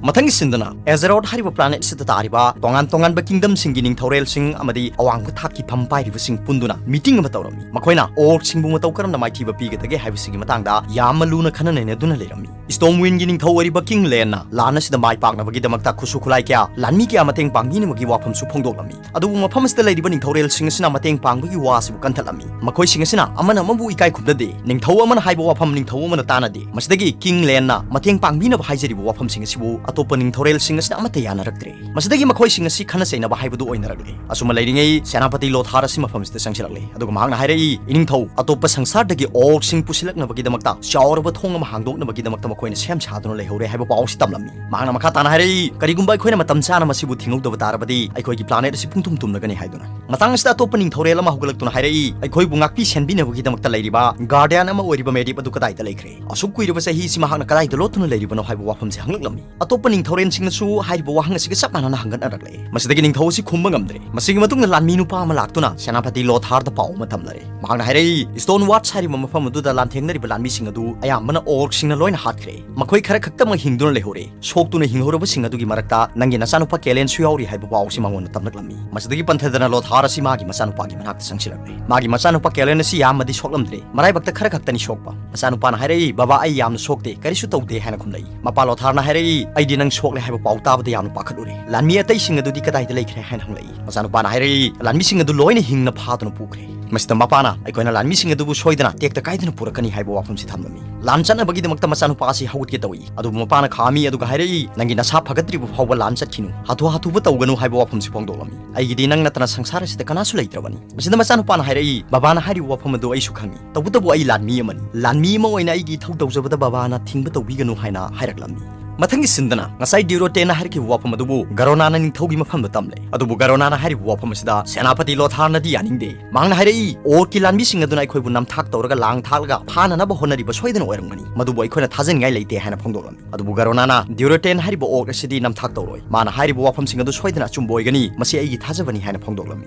ꯃꯊꯪꯒꯤ ꯁꯤꯟꯗꯅ ꯑꯦꯖꯦꯔꯣꯠ ꯍꯥꯏꯔꯤꯕ planet ꯑꯁꯤꯗ ꯇꯥꯔꯤꯕ ꯇꯣꯉꯥꯟ ꯇꯣꯉꯥꯟꯕ kingdom ꯁꯤꯡꯒꯤ ꯅꯤꯡꯊꯧꯔꯦꯜꯁꯤꯡ ꯑꯃꯗꯤ ꯑꯋꯥꯡꯕ ꯊꯥꯛꯀꯤ ꯐꯝ ꯄꯥꯏꯔꯤꯕꯁꯤꯡ ꯄꯨꯟꯗꯨꯅ meeting ꯑꯃ ꯇꯧꯔꯝꯃꯤ꯫ ꯃꯈꯣꯏꯅ orc ꯁꯤꯡꯕꯨ ꯃꯇꯧ ꯀꯔꯝꯅ ꯃꯥꯏꯊꯤꯕ ꯄꯤꯒꯗꯒꯦ ꯍꯥꯏꯕꯁꯤꯒꯤ ꯃꯇꯥꯡꯗ ꯌꯥꯝꯅ ꯂꯨꯅ ꯈꯟꯅ ꯅꯩꯅꯗꯨꯅ ꯂꯩꯔꯝꯃꯤ꯫ Stormwind ꯒꯤ ꯅꯤꯡꯊꯧ ꯑꯣꯏꯔꯤꯕ King Lann ꯅ ꯂꯥꯟ ꯑꯁꯤꯗ ꯃꯥꯏ ꯄꯥꯛꯅꯕꯒꯤꯗꯃꯛꯇ ꯈꯨꯠꯁꯨ ꯈꯨꯠꯂꯥꯏ ꯀꯌꯥ, ꯂꯥꯟꯃꯤ ꯀꯌꯥ ꯃꯇꯦꯡ ꯄꯥꯡꯕꯤꯅꯕꯒꯤ ꯋꯥꯐꯝꯁꯨ ꯐꯣꯡꯗꯣꯛꯂꯝꯃꯤ꯫ ꯑꯗꯨꯕꯨ ꯃꯐꯝ ꯑꯁꯤꯗ ꯂꯩꯔꯤꯕ ꯅꯤꯡꯊꯧꯔꯦꯜꯁꯤꯡ ꯑꯁꯤꯅ ꯃꯇꯦꯡ ꯄꯥꯡꯕꯒꯤ ꯋꯥ ꯑꯁꯤꯕꯨ ꯀꯟꯊꯠꯂꯝꯃꯤ꯫ ꯃꯈꯣꯏꯁꯤꯡ ꯑꯁꯤꯅ ꯑꯃꯅ ꯑꯃꯕꯨ ꯏꯀꯥꯏ ꯈꯨꯝꯅꯗꯦ, ꯅꯤꯡꯊꯧ ꯑꯃꯅ ꯍꯥꯏꯕ ꯋꯥꯐꯝ ꯅꯤꯡꯊꯧ ꯑꯃꯅ ꯇꯥꯅꯗꯦ꯫ ꯃꯁꯤꯗꯒꯤ King Lann ꯅ ꯃꯇꯦꯡ ꯄꯥꯡꯕꯤꯅꯕ ꯍꯥꯏꯖꯔꯤꯕ ꯋꯥꯐꯝꯁꯤꯡ ꯑꯁꯤꯕꯨ ꯑꯇꯣꯞꯄ ꯅꯤꯡꯊꯧꯔꯦꯜꯁꯤꯡ ꯑꯁꯤꯅ ꯑꯃꯠꯇ ꯌꯥꯅꯔꯛꯇ꯭ꯔꯦ꯫ ꯃꯁꯤꯗꯒꯤ ꯃꯈꯣꯏꯁꯤꯡ ꯑꯁꯤ ꯈꯟꯅ ꯆꯩꯅꯕ ꯍꯥꯏꯕꯗꯨ ꯑꯣꯏꯅꯔꯛꯂꯦ꯫ ꯑꯁꯨꯝꯅ ꯂꯩꯔꯤꯉꯩ ꯁꯦꯅꯥꯄꯇꯤ ꯂꯣꯊꯥꯔ ꯑꯁꯤ ꯃꯐꯝꯁꯤꯗ ꯆꯪꯁꯤꯜꯂꯛꯂꯦ, ꯑꯗꯨꯒ ꯃꯍꯥꯛꯅ ꯍꯥꯏꯔꯛꯏ, "ꯏꯅꯤꯡꯊꯧ, ꯑꯇꯣꯞꯄ ꯁꯪꯁꯥꯔꯗꯒꯤ orc ꯁꯤꯡ ꯄꯨꯁꯤꯜꯂꯛꯅꯕꯒꯤꯗꯃꯛꯇ ꯆꯥꯎꯔꯕ ꯊꯣꯡ ꯑꯃ ꯍꯥꯡꯗꯣꯛꯅꯕꯒꯤꯗꯃꯛꯇ ꯑꯩꯈꯣꯏꯅ ꯁꯦꯝ ꯁꯥꯗꯨꯅ ꯂꯩꯍꯧꯔꯦ ꯍꯥꯏꯕ ꯄꯥꯎ ꯑꯁꯤ ꯇꯝꯂꯝꯃꯤ꯫ ꯃꯍꯥꯛꯅ ꯃꯈꯥ ꯇꯥꯅ ꯍꯥꯏꯔꯛꯏ, "ꯀꯔꯤꯒꯨꯝꯕ ꯑꯩꯈꯣꯏꯅ ꯃꯇꯝ ꯆꯥꯅ ꯃꯁꯤꯕꯨ ꯊꯤꯡꯍꯧꯗꯕ ꯇꯥꯔꯕꯗꯤ ꯑꯩꯈꯣꯏꯒꯤ planet ꯑꯁꯤ ꯄꯨꯡꯊꯨꯝ ꯊꯨꯝꯂꯒꯅꯤ" ꯍꯥꯏꯗꯨꯅ꯫ ꯃꯇꯥꯡ ꯑꯁꯤꯗ ꯑꯇꯣꯞꯄ ꯅꯤꯡꯊꯧꯔꯦꯜ ꯑꯃ ꯍꯧꯒꯠꯂꯛꯇꯨꯅ ꯍꯥꯏꯔꯛꯏ, "ꯑꯩꯈꯣꯏꯕꯨ ꯉꯥꯛꯄꯤ ꯁꯦꯟꯕꯤꯅꯕꯒꯤꯗꯃꯛꯇ ꯂꯩꯔꯤꯕ guardian ꯑꯃ ꯑꯣꯏꯔꯤꯕ ꯃꯦꯗꯤꯞ ꯑꯗꯨ ꯀꯗꯥꯏꯗ ꯂꯩꯈ꯭ꯔꯦ? ꯑꯁꯨꯛ ꯀꯨꯏꯔꯕ ꯆꯍꯤ ꯑꯁꯤ ꯃꯍꯥꯛꯅ ꯀꯗꯥꯏꯗ ꯂꯣꯠꯇꯨꯅ ꯂꯩꯔꯤꯕꯅꯣ?" ꯍꯥꯏꯕ ꯋꯥꯐꯝꯁꯤ ꯍꯪꯂꯛꯂꯝꯃꯤ꯫ ꯑꯇꯣꯞꯄ ꯅꯤꯡꯊꯧꯔꯦꯜꯁꯤꯡꯅꯁꯨ ꯍꯥꯏꯔꯤꯕ ꯋꯥꯍꯪ ꯑꯁꯤꯒ ꯆꯞ ꯃꯥꯟꯅꯅ ꯍꯪꯒꯠꯅꯔꯛꯂꯦ꯫ ꯃꯁꯤꯗꯒꯤ ꯅꯤꯡꯊꯧ ꯑꯁꯤ ꯈꯨꯝꯕ ꯉꯝꯗ꯭ꯔꯦ꯫ ꯃꯁꯤꯒꯤ ꯃꯇꯨꯡꯗ ꯂꯥꯟꯃꯤ ꯅꯨꯄꯥ ꯑꯃ ꯂꯥꯛꯇꯨꯅ ꯁꯦꯅꯥꯄꯇꯤ ꯂꯣꯊꯥꯔꯗ ꯄꯥꯎ ꯑꯃ ꯇꯝꯅꯔꯦ꯫ ꯃꯍꯥꯛꯅ ꯍꯥꯏꯔꯛꯏ, "Stone Watch ꯍꯥꯏꯔꯤꯕ ꯃꯐꯝ ꯑꯗꯨꯗ ꯂꯥꯟꯊꯦꯡꯅꯔꯤꯕ ꯂꯥꯟꯃꯤꯁꯤꯡ ꯑꯗꯨ ꯑꯌꯥꯝꯕꯅ Orcꯁꯤꯡꯅ ꯂꯣꯏꯅ ꯍꯥꯠꯈ꯭ꯔꯦ꯫ ꯃꯈꯣꯏ ꯈꯔ ꯈꯛꯇꯃꯛ ꯍꯤꯡꯗꯨꯅ ꯂꯩꯍꯧꯔꯦ꯫ ꯁꯣꯛꯇꯨꯅ ꯍꯤꯡꯍꯧꯔꯕꯁꯤꯡ ꯑꯗꯨꯒꯤ ꯃꯔꯛꯇ ꯅꯪꯒꯤ ꯅꯆꯥꯅꯨꯄꯥ ꯀꯦꯂꯦꯟꯁꯨ ꯌꯥꯎꯔꯤ" ꯍꯥꯏꯕ ꯄꯥꯎ ꯑꯁꯤ ꯃꯉꯣꯟꯗ ꯇꯝꯂꯛꯂꯝꯃꯤ꯫ ꯃꯁꯤꯗꯒꯤ ꯄꯟꯊꯗꯅ ꯂꯣꯊꯥꯔ ꯑꯁꯤ ꯃꯥꯒꯤ ꯃꯆꯥꯅꯨꯄꯥꯒꯤ ꯃꯅꯥꯛꯇ ꯆꯪꯁꯤꯜꯂꯛꯂꯦ꯫ ꯃꯥꯒꯤ ꯃꯆꯥꯅꯨꯄꯥ ꯀꯦꯂꯦꯟ ꯑꯁꯤ ꯌꯥꯝꯅꯗꯤ ꯁꯣꯛꯂꯝꯗ꯭ꯔꯦ, ꯃꯔꯥꯏꯕꯛꯇ ꯈꯔ ꯈꯛꯇꯅꯤ ꯁꯣꯛꯄ꯫ ꯃꯆꯥꯅꯨꯄꯥꯅ ꯍꯥꯏꯔꯛꯏ, "ꯕꯕꯥ, ꯑꯩ ꯌꯥꯝꯅ ꯁꯣꯛꯇꯦ, ꯀꯔꯤꯁꯨ ꯇꯧꯗꯦ" ꯍꯥꯏꯅ ꯈꯨꯝꯂꯛꯏ꯫ ꯃꯄꯥ ꯂꯣꯊꯥꯔꯅ ꯍꯥꯏꯔꯛꯏ, "ꯑꯩꯗꯤ ꯅꯪ ꯁꯣꯛꯂꯦ ꯍꯥꯏꯕ ꯄꯥꯎ ꯇꯥꯕꯗ ꯌꯥꯝꯅ ꯄꯥꯈꯠꯂꯨꯔꯦ꯫ ꯂꯥꯟꯃꯤ ꯑꯇꯩꯁꯤꯡ ꯑꯗꯨꯗꯤ ꯀꯗꯥꯏꯗ ꯂꯩꯈ꯭ꯔꯦ?" ꯍꯥꯏꯅ ꯍꯪꯂꯛꯏ꯫ ꯃꯆꯥꯅꯨꯄꯥꯅ ꯍꯥꯏꯔꯛꯏ, "ꯂꯥꯟꯃꯤꯁꯤꯡ ꯑꯗꯨ ꯂꯣꯏꯅ ꯍꯤꯡꯅ ꯐꯥꯗꯨꯅ ꯄꯨꯈ꯭ꯔꯦ"꯫ ꯃꯁꯤꯗ ꯃꯄꯥꯅ, "ꯑꯩꯈꯣꯏꯅ ꯂꯥꯟꯃꯤꯁꯤꯡ ꯑꯗꯨꯕꯨ ꯁꯣꯏꯗꯅ ꯇꯦꯛꯇ ꯀꯥꯏꯗꯅ ꯄꯨꯔꯛꯀꯅꯤ" ꯍꯥꯏꯕ ꯋꯥꯐꯝꯁꯤ ꯊꯝꯂꯝꯃꯤ꯫ ꯂꯥꯟ ꯆꯠꯅꯕꯒꯤꯗꯃꯛꯇ ꯃꯆꯥꯅꯨꯄꯥ ꯑꯁꯤ ꯍꯧꯒꯠꯀꯦ ꯇꯧꯏ, ꯑꯗꯨꯕꯨ ꯃꯄꯥꯅ ꯈꯥꯝꯃꯤ, ꯑꯗꯨꯒ ꯍꯥꯏꯔꯛꯏ, "ꯅꯪꯒꯤ ꯅꯁꯥ ꯐꯒꯠꯇ꯭ꯔꯤꯕ ꯐꯥꯎꯕ ꯂꯥꯟ ꯆꯠꯈꯤꯅꯨ, ꯍꯥꯊꯨ ꯍꯥꯊꯨꯕ ꯇꯧꯒꯅꯨ" ꯍꯥꯏꯕ ꯋꯥꯐꯝꯁꯤ ꯐꯣꯡꯗꯣꯛꯂꯝꯃꯤ꯫ "ꯑꯩꯒꯤꯗꯤ ꯅꯪ ꯅꯠꯇꯅ ꯁꯪꯁꯥꯔ ꯑꯁꯤꯗ ꯀꯅꯥꯁꯨ ꯂꯩꯇ꯭ꯔꯕꯅꯤ"꯫ ꯃꯁꯤꯗ ꯃꯆꯥꯅꯨꯄꯥꯅ ꯍꯥꯏꯔꯛꯏ, "ꯕꯕꯥꯅ ꯍꯥꯏꯔꯤꯕ ꯋꯥꯐꯝ ꯑꯗꯨ ꯑꯩꯁꯨ ꯈꯪꯏ, ꯇꯧꯕꯇꯕꯨ ꯑꯩ ꯂꯥꯟꯃꯤ ꯑꯃꯅꯤ꯫ ꯂꯥꯟꯃꯤ ꯑꯃ ꯑꯣꯏꯅ ꯑꯩꯒꯤ ꯏꯊꯧ ꯇꯧꯖꯕꯗ ꯕꯕꯥꯅ ꯊꯤꯡꯕ ꯇꯧꯕꯤꯒꯅꯨ" ꯍꯥꯏꯅ ꯍꯥꯏꯔꯛꯂꯝꯃꯤ꯫ ꯃꯊꯪꯒꯤ ꯁꯤꯟꯗꯅ ꯉꯁꯥꯏ ꯗ꯭ꯌꯨꯔꯣꯇꯦꯟꯅ ꯍꯥꯏꯔꯛꯈꯤꯕ ꯋꯥꯐꯝ ꯑꯗꯨꯕꯨ ꯒꯔꯣꯅꯥꯅ ꯅꯤꯡꯊꯧꯒꯤ ꯃꯐꯝꯗ ꯇꯝꯂꯦ꯫ ꯑꯗꯨꯕꯨ ꯒꯔꯣꯅꯥꯅ ꯍꯥꯏꯔꯤꯕ ꯋꯥꯐꯝ ꯑꯁꯤꯗ ꯁꯦꯅꯥꯄꯇꯤ ꯂꯣꯊꯥꯔꯅꯗꯤ ꯌꯥꯅꯤꯡꯗꯦ꯫ ꯃꯍꯥꯛꯅ ꯍꯥꯏꯔꯛꯏ, "Orcꯀꯤ ꯂꯥꯟꯃꯤꯁꯤꯡ ꯑꯗꯨꯅ ꯑꯩꯈꯣꯏꯕꯨ ꯅꯝꯊꯥꯛ ꯇꯧꯔꯒ ꯂꯥꯡ ꯊꯥꯛꯂꯒ ꯐꯥꯅꯅꯕ ꯍꯣꯠꯅꯔꯤꯕ ꯁꯣꯏꯗꯅ ꯑꯣꯏꯔꯝꯒꯅꯤ꯫ ꯃꯗꯨꯕꯨ ꯑꯩꯈꯣꯏꯅ ꯊꯥꯖꯅꯤꯡꯉꯥꯏ ꯂꯩꯇꯦ" ꯍꯥꯏꯅ ꯐꯣꯡꯗꯣꯛꯂꯝꯃꯤ꯫ ꯑꯗꯨꯕꯨ ꯒꯔꯣꯅꯥꯅ, "ꯗ꯭ꯌꯨꯔꯣꯇꯦꯟ ꯍꯥꯏꯔꯤꯕ Orc ꯑꯁꯤꯗꯤ ꯅꯝꯊꯥꯛ ꯇꯧꯔꯣꯏ꯫ ꯃꯥꯅ ꯍꯥꯏꯔꯤꯕ ꯋꯥꯐꯝꯁꯤꯡ ꯑꯗꯨ ꯁꯣꯏꯗꯅ ꯑꯆꯨꯝꯕ ꯑꯣꯏꯒꯅꯤ꯫ ꯃꯁꯤ ꯑꯩꯒꯤ ꯊꯥꯖꯕꯅꯤ" ꯍꯥꯏꯅ ꯐꯣꯡꯗꯣꯛꯂꯝꯃꯤ꯫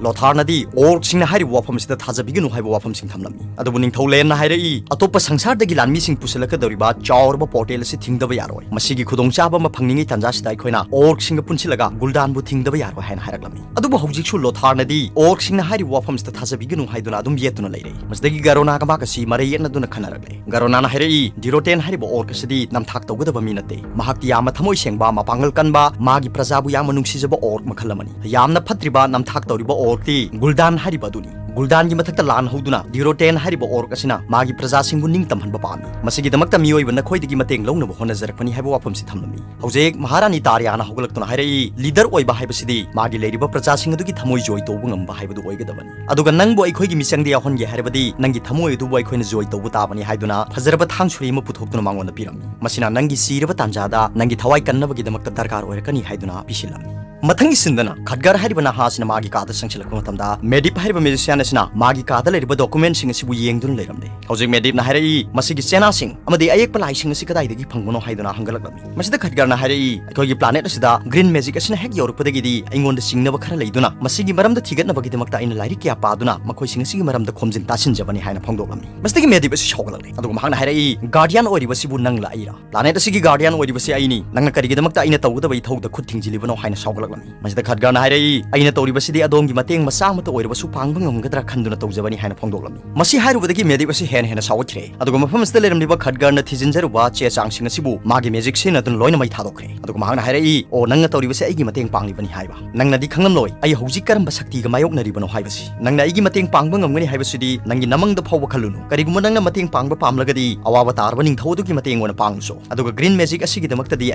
ꯂꯣꯊꯥꯔꯅꯗꯤ Orcꯁꯤꯡꯅ ꯍꯥꯏꯔꯤꯕ ꯋꯥꯐꯝ ꯑꯁꯤꯗ ꯊꯥꯖꯕꯤꯒꯅꯨ ꯍꯥꯏꯕ ꯋꯥꯐꯝꯁꯤꯡ ꯊꯝꯂꯝꯃꯤ꯫ ꯑꯗꯨꯕꯨ ꯅꯤꯡꯊꯧ ꯂꯦꯟꯅ ꯍꯥꯏꯔꯛꯏ, "ꯑꯇꯣꯞꯄ ꯁꯪꯁꯥꯔꯗꯒꯤ ꯂꯥꯟꯃꯤꯁꯤꯡ ꯄꯨꯁꯤꯜꯂꯛꯀꯗꯧꯔꯤꯕ ꯆꯥꯎꯔꯕ portal ꯑꯁꯤ ꯊꯤꯡꯗꯕ ꯌꯥꯔꯣꯏ꯫ ꯃꯁꯤꯒꯤ ꯈꯨꯗꯣꯡꯆꯥꯕ ꯑꯃ ꯐꯪꯂꯤꯉꯩ ꯇꯥꯟꯖꯥꯁꯤꯗ ꯑꯩꯈꯣꯏꯅ Orcꯁꯤꯡꯒ ꯄꯨꯟꯁꯤꯜꯂꯒ ꯒꯨꯜꯗꯥꯟꯕꯨ ꯊꯤꯡꯗꯕ ꯌꯥꯔꯣꯏ" ꯍꯥꯏꯅ ꯍꯥꯏꯔꯛꯂꯝꯃꯤ꯫ ꯑꯗꯨꯕꯨ ꯍꯧꯖꯤꯛꯁꯨ ꯂꯣꯊꯥꯔꯅꯗꯤ Orcꯁꯤꯡꯅ ꯍꯥꯏꯔꯤꯕ ꯋꯥꯐꯝꯁꯤꯗ ꯊꯥꯖꯕꯤꯒꯅꯨ ꯍꯥꯏꯗꯨꯅ ꯑꯗꯨꯝ ꯌꯦꯠꯇꯨꯅ ꯂꯩꯔꯦ꯫ ꯃꯁꯤꯗꯒꯤ ꯒꯔꯣꯅꯥꯒ ꯃꯍꯥꯛ ꯑꯁꯤ ꯃꯔꯩ ꯌꯦꯠꯅꯗꯨꯅ ꯈꯟꯅꯔꯛꯂꯦ꯫ ꯒꯔꯣꯅꯥꯅ ꯍꯥꯏꯔꯛꯏ, "ꯗ꯭ꯌꯨꯔꯣꯇꯦꯟ ꯍꯥꯏꯔꯤꯕ Orc ꯑꯁꯤꯗꯤ ꯅꯝꯊꯥꯛ ꯇꯧꯒꯗꯕ ꯃꯤ ꯅꯠꯇꯦ꯫ ꯃꯍꯥꯛꯇꯤ ꯌꯥꯝꯅ ꯊꯃꯣꯏ ꯁꯦꯡꯕ, ꯃꯄꯥꯡꯒꯜ ꯀꯟꯕ, ꯃꯥꯒꯤ ꯄ꯭ꯔꯖꯥꯕꯨ ꯌꯥꯝꯅ ꯅꯨꯡꯁꯤꯖꯕ Orc ꯃꯈꯜ ꯑꯃꯅꯤ꯫ ꯌꯥꯝꯅ ꯐꯠꯇ꯭ꯔꯤꯕ ꯅꯝꯊꯥꯛ ꯇꯧꯔꯤꯕ Orcꯇꯤ ꯒꯨꯜꯗꯥꯟ ꯍꯥꯏꯔꯤꯕ ꯑꯗꯨꯅꯤ꯫ ꯒꯨꯜꯗꯥꯟꯒꯤ ꯃꯊꯛꯇ ꯂꯥꯟ ꯍꯧꯗꯨꯅ ꯗ꯭ꯌꯨꯔꯣꯇꯦꯟ ꯍꯥꯏꯔꯤꯕ ꯑꯣꯔꯛ ꯑꯁꯤꯅ ꯃꯥꯒꯤ ꯄ꯭ꯔꯖꯥꯁꯤꯡꯕꯨ ꯅꯤꯡꯇꯝꯍꯟꯕ ꯄꯥꯝꯃꯤ꯫ ꯃꯁꯤꯒꯤꯗꯃꯛꯇ ꯃꯤꯑꯣꯏꯕ ꯅꯈꯣꯏꯗꯒꯤ ꯃꯇꯦꯡ ꯂꯧꯅꯕ ꯍꯣꯠꯅꯖꯔꯛꯄꯅꯤ ꯍꯥꯏꯕ ꯋꯥꯐꯝꯁꯤ ꯊꯝꯂꯝꯃꯤ꯫ ꯍꯧꯖꯤꯛ ꯃꯍꯥꯔꯥꯅꯤ ꯇꯥꯔꯤꯌꯥꯅ ꯍꯧꯒꯠꯂꯛꯇꯨꯅ ꯍꯥꯏꯔꯛꯏ, ꯂꯤꯗꯔ ꯑꯣꯏꯕ ꯍꯥꯏꯕꯁꯤꯗꯤ ꯃꯥꯒꯤ ꯂꯩꯔꯤꯕ ꯄ꯭ꯔꯖꯥꯁꯤꯡ ꯑꯗꯨꯒꯤ ꯊꯃꯣꯏ ꯖꯣꯏ ꯇꯧꯕ ꯉꯝꯕ ꯍꯥꯏꯕꯗꯨ ꯑꯣꯏꯒꯗꯕꯅꯤ꯫ ꯑꯗꯨꯒ ꯅꯪꯕꯨ ꯑꯩꯈꯣꯏꯒꯤ ꯃꯤꯆꯪꯗ ꯌꯥꯎꯍꯟꯒꯦ ꯍꯥꯏꯔꯕꯗꯤ ꯅꯪꯒꯤ ꯊꯃꯣꯏ ꯑꯗꯨꯕꯨ ꯑꯩꯈꯣꯏꯅ ꯖꯣꯏ ꯇꯧꯕ ꯇꯥꯕꯅꯤ ꯍꯥꯏꯗꯨꯅ ꯐꯖꯔꯕ ꯊꯥꯡꯁꯨꯔꯤ ꯑꯃ ꯄꯨꯊꯣꯛꯇꯨꯅ ꯃꯉꯣꯟꯗ ꯄꯤꯔꯝꯃꯤ꯫ ꯃꯁꯤꯅ ꯅꯪꯒꯤ ꯁꯤꯔꯕ ꯇꯥꯟꯖꯥꯗ ꯅꯪꯒꯤ ꯊꯋꯥꯏ ꯀꯟꯅꯕꯒꯤꯗꯃꯛꯇ ꯗꯔꯀꯥꯔ ꯑꯣꯏꯔꯛꯀꯅꯤ ꯍꯥꯏꯗꯨꯅ ꯄꯤꯁꯤꯜꯂꯝꯃꯤ꯫ ꯃꯊꯪꯒꯤ ꯁꯤꯟꯗꯅ ꯈꯠꯒꯔ ꯍꯥꯏꯔꯤꯕ ꯅꯍꯥ ꯑꯁꯤꯅ ꯃꯥꯒꯤ ꯀꯥꯗ ꯆꯪꯁꯤꯜꯂꯛꯄ ꯃꯇꯝꯗ ꯃꯦꯗꯤꯞ ꯍꯥꯏꯔꯤꯕ ꯃꯦꯖꯤꯁꯤꯌꯥꯟ ꯑꯁꯤꯅ ꯃꯥꯒꯤ ꯀꯥꯗ ꯂꯩꯔꯤꯕ ꯗꯣꯀꯨꯃꯦꯟꯁꯤꯡ ꯑꯁꯤꯕꯨ ꯌꯦꯡꯗꯨꯅ ꯂꯩꯔꯝꯂꯦ꯫ ꯍꯧꯖꯤꯛ ꯃꯦꯗꯤꯞꯅ ꯍꯥꯏꯔꯛꯏ, ꯃꯁꯤꯒꯤ ꯆꯦꯅꯥꯁꯤꯡ ꯑꯃꯗꯤ ꯑꯌꯦꯛꯄ ꯂꯥꯏꯁꯤꯡ ꯑꯁꯤ ꯀꯗꯥꯏꯗꯒꯤ ꯐꯪꯕꯅꯣ ꯍꯥꯏꯗꯨꯅ ꯍꯪꯒꯠꯂꯛꯂꯝꯃꯤ꯫ ꯃꯁꯤꯗ ꯈꯠꯒꯔꯅ ꯍꯥꯏꯔꯛꯏ, ꯑꯩꯈꯣꯏꯒꯤ ꯄ꯭ꯂꯥꯅꯦꯠ ꯑꯁꯤꯗ ꯒ꯭ꯔꯤꯟ ꯃꯦꯖꯤꯛ ꯑꯁꯤꯅ ꯍꯦꯛ ꯌꯧꯔꯛꯄꯗꯒꯤꯗꯤ ꯑꯩꯉꯣꯟꯗ ꯆꯤꯡꯅꯕ ꯈꯔ ꯂꯩꯗꯨꯅ ꯃꯁꯤꯒꯤ ꯃꯔꯝꯗ ꯊꯤꯒꯠꯅꯕꯒꯤꯗꯃꯛꯇ ꯑꯩꯅ ꯂꯥꯏꯔꯤꯛ ꯀꯌꯥ ꯄꯥꯗꯨꯅ ꯃꯈꯣꯏꯁꯤꯡ ꯑꯁꯤꯒꯤ ꯃꯔꯝꯗ ꯈꯣꯝꯖꯤꯟ ꯇꯥꯁꯤꯟꯖꯕꯅꯤ ꯍꯥꯏꯅ ꯐꯣꯡꯗꯣꯛꯂꯝꯃꯤ꯫ ꯃꯁꯤꯗꯒꯤ ꯃꯦꯗꯤꯞ ꯑꯁꯤ ꯁꯥꯎꯒꯠꯂꯛꯂꯦ, ꯑꯗꯨꯒ ꯃꯍꯥꯛꯅ ꯍꯥꯏꯔꯛꯏ, ꯒꯥꯔꯗꯤꯌꯥꯟ ꯑꯣꯏꯔꯤꯕꯁꯤꯕꯨ ꯅꯪꯂ ꯑꯩꯔ? ꯄ꯭ꯂꯥꯅꯦꯠ ꯑꯁꯤꯒꯤ ꯒꯥꯔꯗꯤꯌꯥꯟ ꯑꯣꯏꯔꯤꯕꯁꯤ ꯑꯩꯅꯤ, ꯅꯪꯅ ꯀꯔꯤꯒꯤꯗꯃꯛꯇ ꯑꯩꯅ ꯇꯧꯒꯗꯕ ꯏꯊꯧꯗ ꯈꯨꯠ ꯊꯤꯡꯖꯤꯜꯂꯤꯕꯅꯣ ꯍꯥꯏꯅ ꯁꯥꯎꯒꯠꯂꯛꯂꯝꯃꯤ꯫ ꯃꯁꯤꯗ ꯈꯠꯒꯔꯅ ꯍꯥꯏꯔꯛꯏ, ꯑꯩꯅ ꯇꯧꯔꯤꯕꯁꯤꯗꯤ ꯑꯗꯣꯝꯒꯤ ꯃꯇꯦꯡ ꯃꯆꯥ ꯑꯃꯠꯇ ꯑꯣꯏꯔꯕꯁꯨ ꯄꯥꯡꯕ ꯉꯝꯒꯗ꯭ꯔꯥ ꯈꯟꯗꯨꯅ ꯇꯧꯖꯕꯅꯤ ꯍꯥꯏꯅ ꯐꯣꯡꯗꯣꯛꯂꯝꯃꯤ꯫ ꯃꯁꯤ ꯍꯥꯏꯔꯨꯕꯗꯒꯤ ꯃꯦꯗꯤꯞ ꯑꯁꯤ ꯍꯦꯟꯅ ꯍꯦꯟꯅ ꯁꯥꯎꯒꯠꯈ꯭ꯔꯦ, ꯑꯗꯨꯒ ꯃꯐꯝ ꯑꯁꯤꯗ ꯂꯩꯔꯝꯂꯤꯕ ꯈꯠꯒꯔꯅ ꯊꯤꯖꯤꯟꯖꯔꯨꯕ ꯆꯦ ꯆꯥꯡꯁꯤꯡ ꯑꯁꯤꯕꯨ ꯃꯥꯒꯤ ꯃꯦꯖꯤꯛ ꯁꯤꯖꯤꯟꯅꯗꯨꯅ ꯂꯣꯏꯅ ꯃꯩ ꯊꯥꯗꯣꯛꯈ꯭ꯔꯦ꯫ ꯑꯗꯨꯒ ꯃꯍꯥꯛꯅ ꯍꯥꯏꯔꯛꯏ, ꯑꯣ, ꯅꯪꯅ ꯇꯧꯔꯤꯕꯁꯤ ꯑꯩꯒꯤ ꯃꯇꯦꯡ ꯄꯥꯡꯂꯤꯕꯅꯤ ꯍꯥꯏꯕ꯫ ꯅꯪꯅꯗꯤ ꯈꯪꯂꯝꯂꯣꯏ ꯑꯩ ꯍꯧꯖꯤꯛ ꯀꯔꯝꯕ ꯁꯛꯇꯤꯒ ꯃꯥꯌꯣꯛꯅꯔꯤꯕꯅꯣ ꯍꯥꯏꯕꯁꯤ꯫ ꯅꯪꯅ ꯑꯩꯒꯤ ꯃꯇꯦꯡ ꯄꯥꯡꯕ ꯉꯝꯒꯅꯤ ꯍꯥꯏꯕꯁꯤꯗꯤ ꯅꯪꯒꯤ ꯅꯃꯪꯗ ꯐꯥꯎꯕ ꯈꯜꯂꯨꯅꯨ꯫ ꯀꯔꯤꯒꯨꯝꯕ ꯅꯪꯅ ꯃꯇꯦꯡ ꯄꯥꯡꯕ ꯄꯥꯝꯂꯒꯗꯤ ꯑꯋꯥꯕ ꯇꯥꯔꯕ ꯅꯤꯡꯊꯧ ꯑꯗꯨꯒꯤ ꯃꯇꯦꯡ ꯑꯣꯏꯅ ꯄꯥꯡꯂꯨꯆꯣ, ꯑꯗꯨꯒ ꯒ꯭ꯔꯤꯟ ꯃꯦꯖꯤꯛ ꯑꯁꯤꯒꯤꯗꯃꯛꯇꯗꯤ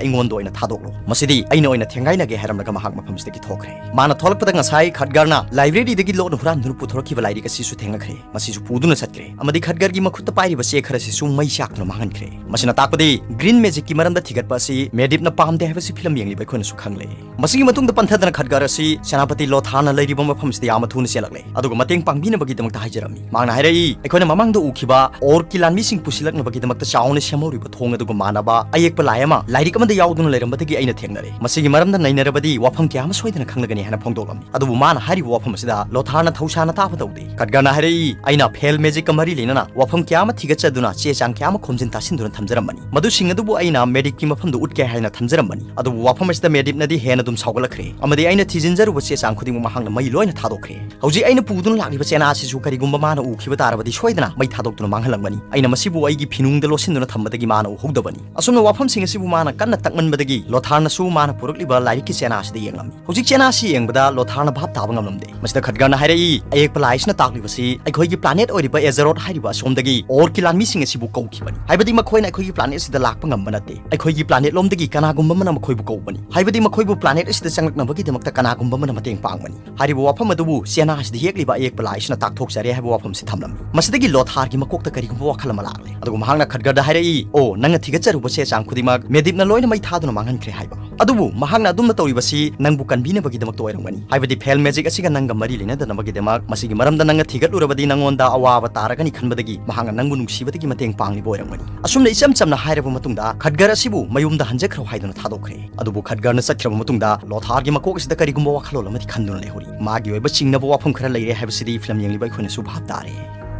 ꯑꯩꯉꯣꯟꯗ ꯑꯣꯏꯅ ꯊꯥꯗꯣꯛꯂꯣ꯫ ꯃꯁꯤꯗꯤ ꯑꯩꯅ ꯑꯣꯏꯅ ꯊꯦꯡꯒꯥꯏꯅꯒꯦ ꯍꯥꯏꯔꯝꯂꯒ ꯃꯍꯥꯛ ꯃꯐꯝꯁꯤꯗꯒꯤ ꯊꯣꯛꯈ꯭ꯔꯦ꯫ ꯃꯥꯅ ꯊꯣꯛꯂꯛꯄꯗ ꯉꯁꯥꯏ ꯈꯠꯒꯔꯅ ꯂꯥꯏꯕ꯭ꯔꯦꯔꯤꯗꯒꯤ ꯂꯣꯠꯅ ꯍꯨꯔꯥꯟꯗꯨꯅ ꯄꯨꯊꯣꯔꯛꯈꯤꯕ ꯂꯥꯏꯔꯤꯛ ꯑꯁꯤꯁꯨ ꯊꯦꯡꯅꯈ꯭ꯔꯦ꯫ ꯃꯁꯤꯁꯨ ꯄꯨꯗꯨꯅ ꯆꯠꯈ꯭ꯔꯦ ꯑꯃꯗꯤ ꯈꯠꯒꯔꯒꯤ ꯃꯈꯨꯠꯇ ꯄꯥꯏꯔꯤꯕ ꯆꯦ ꯈꯔꯁꯤꯁꯨ ꯃꯩ ꯆꯥꯛꯇꯨꯅ ꯃꯥꯡꯍꯟꯈ꯭ꯔꯦ꯫ ꯃꯁꯤꯅ ꯇꯥꯛꯄꯗꯤ ꯒ꯭ꯔꯤꯟ ꯃꯦꯖꯤꯛꯀꯤ ꯃꯔꯝꯗ ꯊꯤꯒꯠꯄ ꯑꯁꯤ ꯃꯦꯗꯤꯞꯅ ꯄꯥꯝꯗꯦ ꯍꯥꯏꯕꯁꯤ ꯐꯤꯂꯝ ꯌꯦꯡꯂꯤꯕ ꯑꯩꯈꯣꯏꯅꯁꯨ ꯈꯪꯂꯦ꯫ ꯃꯁꯤꯒꯤ ꯃꯇꯨꯡꯗ ꯄꯟꯊꯗꯅ ꯈꯠꯒꯔ ꯑꯁꯤ ꯁꯦꯅꯥꯄꯇꯤ ꯂꯣꯊꯥꯔꯅ ꯂꯩꯔꯤꯕ ꯃꯐꯝꯁꯤꯗ ꯌꯥꯝꯅ ꯊꯨꯅ ꯆꯦꯜꯂꯛꯂꯦ, ꯑꯗꯨꯒ ꯃꯇꯦꯡ ꯄꯥꯡꯕꯤꯅꯕꯒꯤꯗꯃꯛꯇ ꯍꯥꯏꯖꯔꯝꯃꯤ꯫ ꯃꯍꯥꯛꯅ ꯍꯥꯏꯔꯛꯏ, ꯑꯩꯈꯣꯏꯅ ꯃꯃꯥꯡꯗ ꯎꯈꯤꯕ ꯑꯣꯔꯛꯀꯤ ꯂꯥꯟꯃꯤꯁꯤꯡ ꯄꯨꯁꯤꯜꯂꯛꯅꯕꯒꯤꯗꯃꯛꯇ ꯆꯥꯎꯅ ꯁꯦꯝꯍꯧꯔꯤꯕ ꯊꯣꯡ ꯑꯗꯨꯒ ꯃꯥꯟꯅꯕ ꯑꯌꯦꯛꯄ ꯂꯥꯏ ꯑꯃ ꯂꯥꯏꯔꯤꯛ ꯑꯃꯗ ꯌꯥꯎꯗꯨꯅ ꯂꯩꯔꯝꯕꯗꯒꯤ ꯑꯩꯅ ꯊꯦꯡꯅꯔꯦ꯫ ꯃꯁꯤꯒꯤ ꯃꯔꯝꯗ ꯅꯩꯅꯔꯕꯗꯤ ꯋꯥꯐꯝ ꯀꯌꯥ ꯑꯃ ꯁꯣꯏꯗꯅ ꯈꯪꯂꯒꯅꯤ ꯍꯥꯏꯅ ꯐꯣꯡꯗꯣꯛꯂꯝꯃꯤ꯫ ꯑꯗꯨꯕꯨ ꯃꯥꯅ ꯍꯥꯏꯔꯤꯕ ꯋꯥꯐꯝ ꯑꯁꯤꯗ ꯂꯣꯊꯥꯔꯅ ꯊꯧꯁꯥꯅ ꯇꯥꯕ ꯇꯧꯗꯦ꯫ ꯈꯠꯒꯔꯅ ꯍꯥꯏꯔꯛꯏ, ꯑꯩꯅ ꯐꯦꯜ ꯃꯦꯖꯤꯛꯀ ꯃꯔꯤ ꯂꯩꯅꯅ ꯋꯥꯐꯝ ꯀꯌꯥ ꯑꯃ ꯊꯤꯒꯠꯆꯗꯨꯅ ꯆꯦ ꯆꯥꯡ ꯀꯌꯥ ꯑꯃ ꯈꯣꯝꯖꯤꯟ ꯇꯥꯁꯤꯟꯗꯨꯅ ꯊꯝꯖꯔꯝꯕꯅꯤ꯫ ꯃꯗꯨꯁꯤꯡ ꯑꯗꯨꯕꯨ ꯑꯩꯅ ꯃꯦꯗꯤꯞꯀꯤ ꯃꯐꯝꯗ ꯎꯠꯀꯦ ꯍꯥꯏꯅ ꯊꯝꯖꯔꯝꯕꯅꯤ꯫ ꯑꯗꯨꯕꯨ ꯋꯥꯐꯝ ꯑꯁꯤꯗ ꯃꯦꯗꯤꯞꯅꯗꯤ ꯍꯦꯟꯅ ꯑꯗꯨꯝ ꯁꯥꯎꯒꯠꯂꯛꯈ꯭ꯔꯦ ꯑꯃꯗꯤ ꯑꯩꯅ ꯊꯤꯖꯤꯟꯖꯔꯨꯕ ꯆꯦ ꯆꯥꯡ ꯈꯨꯗꯤꯡꯃꯛ ꯃꯍꯥꯛꯅ ꯃꯩ ꯂꯣꯏꯅ ꯊꯥꯗꯣꯛꯈ꯭ꯔꯦ꯫ ꯍꯧꯖꯤꯛ ꯑꯩꯅ ꯄꯨꯗꯨꯅ ꯂꯥꯛꯂꯤꯕ ꯆꯦꯅꯥ ꯑꯁꯤꯁꯨ ꯀꯔꯤꯒꯨꯝꯕ ꯃꯥꯅ ꯎꯈꯤꯕ ꯇꯥꯔꯕꯗꯤ ꯁꯣꯏꯗꯅ ꯃꯩ ꯊꯥꯗꯣꯛꯇꯨꯅ ꯃꯥꯡꯍꯜꯂꯝꯒꯅꯤ꯫ ꯑꯩꯅ ꯃꯁꯤꯕꯨ ꯑꯩꯒꯤ ꯐꯤꯅꯨꯡꯗ ꯂꯣꯠꯁꯤꯟꯗꯨꯅ ꯊꯝꯕꯗꯒꯤ ꯃꯥꯅ ꯎꯍꯧꯗꯕꯅꯤ꯫ ꯑꯁꯨꯝꯅ ꯋꯥꯐꯝꯁꯤꯡ ꯑꯁꯤꯕꯨ ꯃꯥꯅ ꯀꯟꯅ ꯇꯛꯃꯟꯕꯗꯒꯤ ꯂꯣꯊꯥꯔꯅꯁꯨ ꯃꯥꯅ ꯄꯨꯔꯛꯂꯤꯕ ꯂꯥꯏꯔꯤꯛꯀꯤ ꯆꯦꯅꯥ ꯑꯁꯤꯗ ꯌꯦꯡꯂꯝꯃꯤ꯫ ꯍꯧꯖꯤꯛ ꯆꯦꯅꯥ ꯑꯁꯤ ꯌꯦꯡꯕꯗ ꯂꯣꯊꯥꯔꯅ ꯚꯥꯞ ꯇꯥꯕ ꯉꯝꯂꯝꯗꯦ꯫ ꯃꯁꯤꯗ ꯈꯠꯒꯔꯅ ꯍꯥꯏꯔꯛꯏ, ꯑꯌꯦꯛꯄ ꯂꯥꯏꯁꯤꯅ ꯇꯥꯛꯂꯤꯕꯁꯤ ꯑꯩꯈꯣꯏꯒꯤ planet ꯑꯣꯏꯔꯤꯕ ꯑꯦꯖꯔꯣꯠ ꯍꯥꯏꯔꯤꯕ ꯑꯁꯣꯝꯗꯒꯤ ꯑꯣꯔꯀꯤ ꯂꯥꯟꯃꯤꯁꯤꯡ ꯑꯁꯤꯕꯨ ꯀꯧꯈꯤꯕꯅꯤ꯫ ꯍꯥꯏꯕꯗꯤ ꯃꯈꯣꯏꯅ ꯑꯩꯈꯣꯏꯒꯤ planet ꯑꯁꯤꯗ ꯂꯥꯛꯄ ꯉꯝꯕ ꯅꯠꯇꯦ꯫ ꯑꯩꯈꯣꯏꯒꯤ planet ꯂꯣꯝꯗꯒꯤ ꯀꯅꯥꯒꯨꯝꯕ ꯑꯃꯅ ꯃꯈꯣꯏꯕꯨ ꯀꯧꯕꯅꯤ꯫ ꯍꯥꯏꯕꯗꯤ ꯃꯈꯣꯏꯕꯨ planet ꯑꯁꯤꯗ ꯆꯪꯂꯛꯅꯕꯒꯤꯗꯃꯛꯇ ꯀꯅꯥꯒꯨꯝꯕ ꯑꯃꯅ ꯃꯇꯦꯡ ꯄꯥꯡꯕꯅꯤ꯫ ꯍꯥꯏꯔꯤꯕ ꯋꯥꯐꯝ ꯑꯗꯨꯕꯨ ꯆꯦꯅꯥ ꯑꯁꯤꯗ ꯌꯦꯛꯂꯤꯕ ꯑꯌꯦꯛꯄ ꯂꯥꯏꯁꯤꯅ ꯇꯥꯛꯊꯣꯛꯆꯔꯦ ꯍꯥꯏꯕ ꯋꯥꯐꯝꯁꯤ ꯊꯝꯂꯝꯃꯤ꯫ ꯃꯁꯤꯗꯒꯤ ꯂꯣꯊꯥꯔꯒꯤ ꯃꯀꯣꯛꯇ ꯀꯔꯤꯒꯨꯝꯕ ꯋꯥꯈꯜ ꯑꯃ ꯂꯥꯛꯂꯦ꯫ ꯑꯗꯨꯒ ꯃꯍꯥꯛꯅ ꯈꯠꯒꯔꯗ ꯍꯥꯏꯔꯛꯏ, "ꯑꯣ, ꯅꯪꯅ ꯊꯤꯒꯠꯆꯔꯨꯕ ꯆꯦ ꯆꯥꯡ ꯈꯨꯗꯤꯡꯃꯛ ꯃꯦꯗꯤꯞꯅ ꯂꯣꯏꯅ ꯃꯩ ꯊꯥꯗꯨꯅ ꯃꯥꯡꯍꯟꯈ꯭ꯔꯦ" ꯍꯥꯏꯕ꯫ ꯑꯗꯨꯕꯨ ꯃꯍꯥꯛꯅ ꯑꯗꯨꯝꯅ ꯇꯧꯔꯤꯕꯁꯤ ꯅꯪꯕꯨ ꯀꯟꯕꯤꯅꯕꯒꯤꯗꯃꯛꯇ ꯑꯣꯏꯔꯝꯒꯅꯤ꯫ ꯍꯥꯏꯕꯗꯤ ꯐꯦꯜ ꯃꯦꯖꯤꯛ ꯑꯁꯤꯒ ꯅꯪꯒ ꯃꯔꯤ ꯂꯩꯅꯗꯅꯕꯒꯤꯗꯃꯛ, ꯃꯁꯤꯒꯤ ꯃꯔꯝꯗ ꯅꯪꯅ ꯊꯤꯒꯠꯂꯨꯔꯕꯗꯤ ꯅꯪꯉꯣꯟꯗ ꯑꯋꯥꯕ ꯇꯥꯔꯒꯅꯤ ꯈꯟꯕꯗꯒꯤ ꯃꯍꯥꯛꯅ ꯅꯪꯕꯨ ꯅꯨꯡꯁꯤꯕꯗꯒꯤ ꯃꯇꯦꯡ ꯄꯥꯡꯂꯤꯕ ꯑꯣꯏꯔꯝꯒꯅꯤ꯫ ꯑꯁꯨꯝꯅ ꯏꯆꯝ ꯆꯝꯅ ꯍꯥꯏꯔꯕ ꯃꯇꯨꯡꯗ ꯈꯠꯒꯔ ꯑꯁꯤꯕꯨ ꯃꯌꯨꯝꯗ ꯍꯟꯖꯈ꯭ꯔꯣ ꯍꯥꯏꯗꯨꯅ ꯊꯥꯗꯣꯛꯈ꯭ꯔꯦ꯫ ꯑꯗꯨꯕꯨ ꯈꯠꯒꯔꯅ ꯆꯠꯈ꯭ꯔꯕ ꯃꯇꯨꯡꯗ ꯂꯣꯊꯥꯔꯒꯤ ꯃꯀꯣꯛ ꯑꯁꯤꯗ ꯀꯔꯤꯒꯨꯝꯕ ꯋꯥꯈꯜꯂꯣꯟ ꯑꯃꯗꯤ ꯈꯟꯗꯨꯅ ꯂꯩꯍꯧꯔꯤ꯫ ꯃꯥꯒꯤ ꯑꯣꯏꯕ ꯆꯤꯡꯅꯕ ꯋꯥꯐꯝ ꯈꯔ ꯂꯩꯔꯦ ꯍꯥꯏꯕꯁꯤꯗꯤ ꯐꯤꯂꯝ ꯌꯦꯡꯂꯤꯕ ꯑꯩꯈꯣꯏꯅꯁꯨ ꯚꯥꯞ ꯇꯥꯔꯦ꯫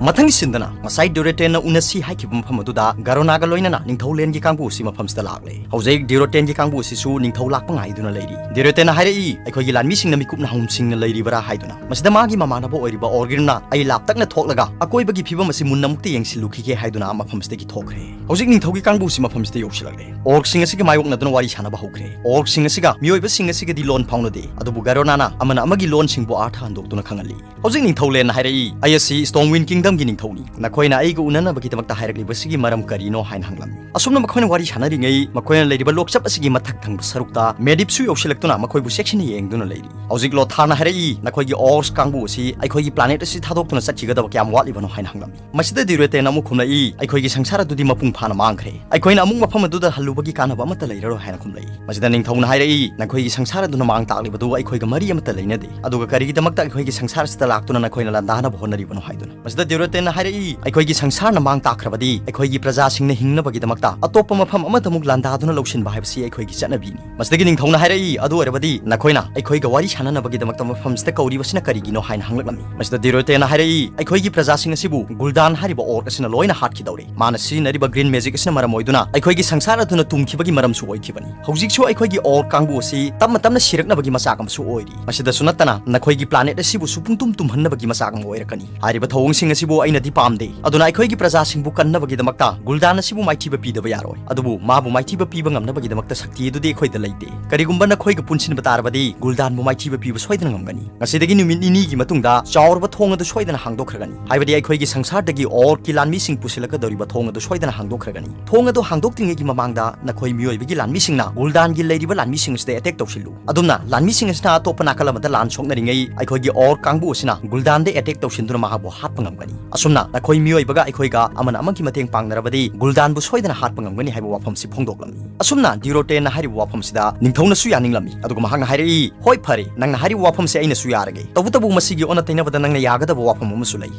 ꯃꯊꯪꯒꯤ ꯁꯤꯟꯗꯅ ꯉꯁꯥꯏ ꯗ꯭ꯌꯨꯔꯦꯇꯦꯟꯅ ꯎꯅꯁꯤ ꯍꯥꯏꯈꯤꯕ ꯃꯐꯝ ꯑꯗꯨꯗ ꯒꯥꯔꯣꯅꯥꯒ ꯂꯣꯏꯅꯅ ꯅꯤꯡꯊꯧ ꯂꯦꯟꯒꯤ ꯀꯥꯡꯕꯨ ꯑꯁꯤ ꯃꯐꯝꯁꯤꯗ ꯂꯥꯛꯂꯦ꯫ ꯍꯧꯖꯤꯛ ꯗ꯭ꯌꯨꯔꯦꯇꯦꯟꯒꯤ ꯀꯥꯡꯕꯨ ꯑꯁꯤꯁꯨ ꯅꯤꯡꯊꯧ ꯂꯥꯛꯄ ꯉꯥꯏꯗꯨꯅ ꯂꯩꯔꯤ꯫ ꯗ꯭ꯌꯨꯔꯦꯇꯦꯟꯅ ꯍꯥꯏꯔꯛꯏ, "ꯑꯩꯈꯣꯏꯒꯤ ꯂꯥꯟꯃꯤꯁꯤꯡꯅ ꯃꯤꯀꯨꯞ ꯅꯥꯍꯨꯝꯁꯤꯡꯅ ꯂꯩꯔꯤꯕꯔꯥ?" ꯍꯥꯏꯗꯨꯅ꯫ ꯃꯁꯤꯗ ꯃꯥꯒꯤ ꯃꯃꯥꯟꯅꯕ ꯑꯣꯏꯔꯤꯕ ꯑꯣꯔꯒꯤꯔꯅ, "ꯑꯩ ꯂꯥꯞꯇꯛꯅ ꯊꯣꯛꯂꯒ ꯑꯀꯣꯏꯕꯒꯤ ꯐꯤꯕꯝ ꯑꯁꯤ ꯃꯨꯟꯅ ꯑꯃꯨꯛꯇ ꯌꯦꯡꯁꯤꯜꯂꯨꯈꯤꯒꯦ" ꯍꯥꯏꯗꯨꯅ ꯃꯐꯝꯁꯤꯗꯒꯤ ꯊꯣꯛꯈ꯭ꯔꯦ꯫ ꯍꯧꯖꯤꯛ ꯅꯤꯡꯊꯧꯒꯤ ꯀꯥꯡꯕꯨ ꯑꯁꯤ ꯃꯐꯝꯁꯤꯗ ꯌꯧꯁꯤꯜꯂꯛꯂꯦ꯫ ꯑꯣꯔꯛꯁꯤꯡ ꯑꯁꯤꯒ ꯃꯥꯌꯣꯛꯅꯗꯨꯅ ꯋꯥꯔꯤ ꯁꯥꯅꯕ ꯍꯧꯈ꯭ꯔꯦ꯫ ꯑꯣꯔꯛꯁꯤꯡ ꯑꯁꯤꯒ ꯃꯤꯑꯣꯏꯕꯁꯤꯡ ꯑꯁꯤꯒꯗꯤ ꯂꯣꯟ ꯐꯥꯎꯅꯗꯦ, ꯑꯗꯨꯕꯨ ꯒꯥꯔꯣꯅꯥꯅ ꯑꯃꯅ ꯑꯃꯒꯤ ꯂꯣꯟꯁꯤꯡꯕꯨ ꯑꯥꯔꯊ ꯍꯟꯗꯣꯛꯇꯨꯅ ꯈꯪꯍꯜꯂꯤ꯫ ꯍꯧꯖꯤꯛ ꯅꯤꯡꯊꯧ ꯂꯦꯟꯅ ꯍꯥꯏꯔꯛꯏ, "ꯑꯩ ꯑꯁꯤ Stormwind Kingdomꯒꯤ ꯅꯤꯡꯊꯧꯅꯤ꯫ ꯅꯈꯣꯏꯅ ꯑꯩꯒ ꯎꯅꯅꯕꯒꯤꯗꯃꯛꯇ ꯍꯥꯏꯔꯛꯂꯤꯕꯁꯤꯒꯤ ꯃꯔꯝ ꯀꯔꯤꯅꯣ?" ꯍꯥꯏꯅ ꯍꯪꯂꯝꯃꯤ꯫ ꯑꯁꯨꯝꯅ ꯃꯈꯣꯏꯅ ꯋꯥꯔꯤ ꯁꯥꯟꯅꯔꯤꯉꯩ, ꯃꯈꯣꯏꯅ ꯂꯩꯔꯤꯕ ꯂꯣꯛꯆꯞ ꯑꯁꯤꯒꯤ ꯃꯊꯛ ꯊꯪꯕ ꯁꯔꯨꯛꯇ ꯃꯦꯗꯤꯞꯁꯨ ꯌꯧꯁꯤꯜꯂꯛꯇꯨꯅ ꯃꯈꯣꯏꯕꯨ ꯆꯦꯛꯁꯤꯟꯅ ꯌꯦꯡꯗꯨꯅ ꯂꯩꯔꯤ꯫ ꯍꯧꯖꯤꯛ ꯂꯣꯊꯥꯔꯅ ꯍꯥꯏꯔꯛꯏ, "ꯅꯈꯣꯏꯒꯤ ꯑꯣꯔꯛꯁ ꯀꯥꯡꯕꯨ ꯑꯁꯤ ꯑꯩꯈꯣꯏꯒꯤ planet ꯑꯁꯤ ꯊꯥꯗꯣꯛꯇꯨꯅ ꯆꯠꯈꯤꯒꯗꯕ ꯀꯌꯥꯝ ꯋꯥꯠꯂꯤꯕꯅꯣ?" ꯍꯥꯏꯅ ꯍꯪꯂꯝꯃꯤ꯫ ꯃꯁꯤꯗ ꯗ꯭ꯌꯨꯔꯦꯇꯦꯟꯅ ꯑꯃꯨꯛ ꯈꯨꯝꯂꯛꯏ, "ꯑꯩꯈꯣꯏꯒꯤ ꯁꯪꯁꯥꯔ ꯑꯗꯨꯗꯤ ꯃꯄꯨꯡ ꯐꯥꯅ ꯃꯥꯡꯈ꯭ꯔꯦ꯫ ꯑꯩꯈꯣꯏꯅ ꯑꯃꯨꯛ ꯃꯐꯝ ꯑꯗꯨꯗ ꯍꯜꯂꯨꯕꯒꯤ ꯀꯥꯟꯅꯕ ꯑꯃꯠꯇ ꯂꯩꯔꯔꯣꯏ" ꯍꯥꯏꯅ ꯈꯨꯝꯂꯛꯏ꯫ ꯃꯁꯤꯗ ꯅꯤꯡꯊꯧꯅ ꯍꯥꯏꯔꯛꯏ, "ꯅꯈꯣꯏꯒꯤ ꯁꯪꯁꯥꯔ ꯑꯗꯨꯅ ꯃꯥꯡ ꯇꯥꯛꯂꯤꯕꯗꯨ ꯑꯩꯈꯣꯏꯒ ꯃꯔꯤ ꯑꯃꯠꯇ ꯂꯩꯅꯗꯦ, ꯑꯗꯨꯒ ꯀꯔꯤꯒꯤꯗꯃꯛꯇ ꯑꯩꯈꯣꯏꯒꯤ ꯁꯪꯁꯥꯔ ꯑꯁꯤꯗ ꯂꯥꯛꯇꯨꯅ ꯅꯈꯣꯏꯅ ꯂꯥꯟꯗꯥꯅꯕ ꯍꯣꯠꯅꯔꯤꯕꯅꯣ?" ꯍꯥꯏꯗꯨꯅ꯫ ꯃꯁꯤꯗ ꯗ꯭ꯌꯨꯔꯦꯇꯦꯟꯅ ꯍꯥꯏꯔꯛꯏ, "ꯑꯩꯈꯣꯏꯒꯤ ꯁꯪꯁꯥꯔꯅ ꯃꯥꯡ ꯇꯥꯛꯈ꯭ꯔꯕꯗꯤ ꯑꯩꯈꯣꯏꯒꯤ ꯄ꯭ꯔꯖꯥꯁꯤꯡꯅ ꯍꯤꯡꯅꯕꯒꯤꯗꯃꯛꯇ ꯑꯇꯣꯞꯄ ꯃꯐꯝ ꯑꯃꯗ ꯑꯃꯨꯛ ꯂꯥꯟꯗꯥꯗꯨꯅ ꯂꯧꯁꯤꯟꯕ ꯍꯥꯏꯕꯁꯤ ꯑꯩꯈꯣꯏꯒꯤ ꯆꯠꯅꯕꯤꯅꯤ꯫" ꯃꯁꯤꯗꯒꯤ ꯅꯤꯡꯊꯧꯅ ꯍꯥꯏꯔꯛꯏ, "ꯑꯗꯨ ꯑꯣꯏꯔꯕꯗꯤ ꯅꯈꯣꯏꯅ ꯑꯩꯈꯣꯏꯒ ꯋꯥꯔꯤ ꯁꯥꯟꯅꯅꯕꯒꯤꯗꯃꯛꯇ ꯃꯐꯝꯁꯤꯗ ꯀꯧꯔꯤꯕꯁꯤꯅ ꯀꯔꯤꯒꯤꯅꯣ?" ꯍꯥꯏꯅ ꯍꯪꯂꯛꯂꯝꯃꯤ꯫ ꯃꯁꯤꯗ ꯗ꯭ꯌꯨꯔꯦꯇꯦꯟꯅ ꯍꯥꯏꯔꯛꯏ, "ꯑꯩꯈꯣꯏꯒꯤ ꯄ꯭ꯔꯖꯥꯁꯤꯡ ꯑꯁꯤꯕꯨ ꯒꯨꯜꯗꯥꯟ ꯍꯥꯏꯔꯤꯕ ꯑꯣꯔꯛ ꯑꯁꯤꯅ ꯂꯣꯏꯅ ꯍꯥꯠꯈꯤꯗꯧꯔꯦ꯫ ꯃꯥꯅ ꯁꯤꯖꯤꯟꯅꯔꯤꯕ green magic ꯑꯁꯤꯅ ꯃꯔꯝ ꯑꯣꯏꯗꯨꯅ ꯑꯩꯈꯣꯏꯒꯤ ꯁꯪꯁꯥꯔ ꯑꯗꯨꯅ ꯇꯨꯝꯈꯤꯕꯒꯤ ꯃꯔꯝꯁꯨ ꯑꯣꯏꯈꯤꯕꯅꯤ꯫ ꯍꯧꯖꯤꯛꯁꯨ ꯑꯩꯈꯣꯏꯒꯤ ꯑꯣꯔꯛ ꯀꯥꯡꯕꯨ ꯑꯁꯤ ꯇꯞꯅ ꯇꯞꯅ ꯁꯤꯔꯛꯅꯕꯒꯤ ꯃꯆꯥꯛ ꯑꯃꯁꯨ ꯑꯣꯏꯔꯤ꯫ ꯃꯁꯤꯗꯁꯨ ꯅꯠꯇꯅ ꯅꯈꯣꯏꯒꯤ planet ꯑꯁꯤꯕꯨꯁꯨ ꯄꯨꯡꯇꯨꯝ ꯇꯨꯝꯍꯟꯅꯕꯒꯤ ꯃꯆꯥꯛ ꯑꯃ ꯑꯣꯏꯔꯛꯀꯅꯤ꯫ ꯍꯥꯏꯔꯤꯕ ꯊꯧꯑꯣꯡꯁꯤꯡ ꯑꯁꯤ ꯕꯨ ꯑꯩꯅꯗꯤ ꯄꯥꯝꯗꯦ꯫ ꯑꯗꯨꯅ ꯑꯩꯈꯣꯏꯒꯤ ꯄ꯭ꯔꯖꯥꯁꯤꯡꯕꯨ ꯀꯟꯅꯕꯒꯤꯗꯃꯛꯇ ꯒꯨꯜꯗꯥꯟ ꯑꯁꯤꯕꯨ ꯃꯥꯏꯊꯤꯕ ꯄꯤꯗꯕ ꯌꯥꯔꯣꯏ꯫ ꯑꯗꯨꯕꯨ ꯃꯥꯕꯨ ꯃꯥꯏꯊꯤꯕ ꯄꯤꯕ ꯉꯝꯅꯕꯒꯤꯗꯃꯛꯇ ꯁꯛꯇꯤ ꯑꯗꯨꯗꯤ ꯑꯩꯈꯣꯏꯗ ꯂꯩꯇꯦ꯫ ꯀꯔꯤꯒꯨꯝꯕ ꯅꯈꯣꯏꯒ ꯄꯨꯟꯁꯤꯟꯕ ꯇꯥꯔꯕꯗꯤ ꯒꯨꯜꯗꯥꯟꯕꯨ ꯃꯥꯏꯊꯤꯕ ꯄꯤꯕ ꯁꯣꯏꯗꯅ ꯉꯝꯒꯅꯤ꯫ ꯉꯁꯤꯗꯒꯤ ꯅꯨꯃꯤꯠ ꯅꯤꯅꯤꯒꯤ ꯃꯇꯨꯡꯗ ꯆꯥꯎꯔꯕ ꯊꯣꯡ ꯑꯗꯨ ꯁꯣꯏꯗꯅ ꯍꯥꯡꯗꯣꯛꯈ꯭ꯔꯒꯅꯤ꯫ ꯍꯥꯏꯕꯗꯤ ꯑꯩꯈꯣꯏꯒꯤ ꯁꯪꯁꯥꯔꯗꯒꯤ ꯑꯣꯔꯛꯀꯤ ꯂꯥꯟꯃꯤꯁꯤꯡ ꯄꯨꯁꯤꯜꯂꯛꯀꯗꯧꯔꯤꯕ ꯊꯣꯡ ꯑꯗꯨ ꯁꯣꯏꯗꯅ ꯍꯥꯡꯗꯣꯛꯈ꯭ꯔꯒꯅꯤ꯫ ꯊꯣꯡ ꯑꯗꯨ ꯍꯥꯡꯗꯣꯛꯇ꯭ꯔꯤꯉꯩꯒꯤ ꯃꯃꯥꯡꯗ ꯅꯈꯣꯏ ꯃꯤꯑꯣꯏꯕꯒꯤ ꯂꯥꯟꯃꯤꯁꯤꯡꯅ ꯒꯨꯜꯗꯥꯟꯒꯤ ꯂꯩꯔꯤꯕ ꯂꯥꯟꯃꯤꯁꯤꯡ ꯑꯁꯤꯗ ꯑꯦꯇꯦꯛ ꯇꯧꯁꯤꯜꯂꯨ꯫ ꯑꯗꯨꯝꯅ ꯂꯥꯟꯃꯤꯁꯤꯡ ꯑꯁꯤꯅ ꯑꯇꯣꯞꯄ ꯅꯥꯀꯜ ꯑꯃꯗ ꯂꯥꯟ ꯁꯣꯛꯅꯔꯤꯉꯩ ꯑꯩꯈꯣꯏꯒꯤ ꯑꯣꯔꯛ ꯀꯥꯡꯕꯨ ꯑꯁꯤꯅ ꯒꯨꯜꯗꯥꯟꯗ ꯑꯦꯇꯦꯛ ꯇꯧꯁꯤꯟꯗꯨꯅ ꯃꯍꯥꯛꯄꯨ ꯍꯥꯠꯄ ꯉꯝꯒꯅꯤ꯫ ꯑꯁꯨꯝꯅ ꯅꯈꯣꯏ ꯃꯤꯑꯣꯏꯕꯒ ꯑꯩꯈꯣꯏꯒ ꯑꯃꯅ ꯑꯃꯒꯤ ꯃꯇꯦꯡ ꯄꯥꯡꯅꯔꯕꯗꯤ ꯒꯨꯜꯗꯥꯟꯕꯨ ꯁꯣꯏꯗꯅ ꯍꯥꯠꯄ ꯉꯝꯒꯅꯤ ꯍꯥꯏꯕ ꯋꯥꯐꯝꯁꯤ ꯐꯣꯡꯗꯣꯛꯂꯝꯃꯤ꯫ ꯑꯁꯨꯝꯅ ꯗ꯭ꯌꯨꯔꯣꯇꯦꯟꯅ ꯍꯥꯏꯔꯤꯕ ꯋꯥꯐꯝꯁꯤꯗ ꯅꯤꯡꯊꯧꯅꯁꯨ ꯌꯥꯅꯤꯡꯂꯝꯃꯤ꯫ ꯑꯗꯨꯒ ꯃꯍꯥꯛꯅ ꯍꯥꯏꯔꯛꯏ, "ꯍꯣꯏ, ꯐꯔꯦ, ꯅꯪꯅ ꯍꯥꯏꯔꯤꯕ ꯋꯥꯐꯝꯁꯦ ꯑꯩꯅꯁꯨ ꯌꯥꯔꯒꯦ꯫ ꯇꯧꯕꯇꯕꯨ ꯃꯁꯤꯒꯤ ꯑꯣꯟꯅ ꯇꯩꯅꯕꯗ ꯅꯪꯅ ꯌꯥꯒꯗꯕ ꯋꯥꯐꯝ ꯑꯃꯁꯨ ꯂꯩ꯫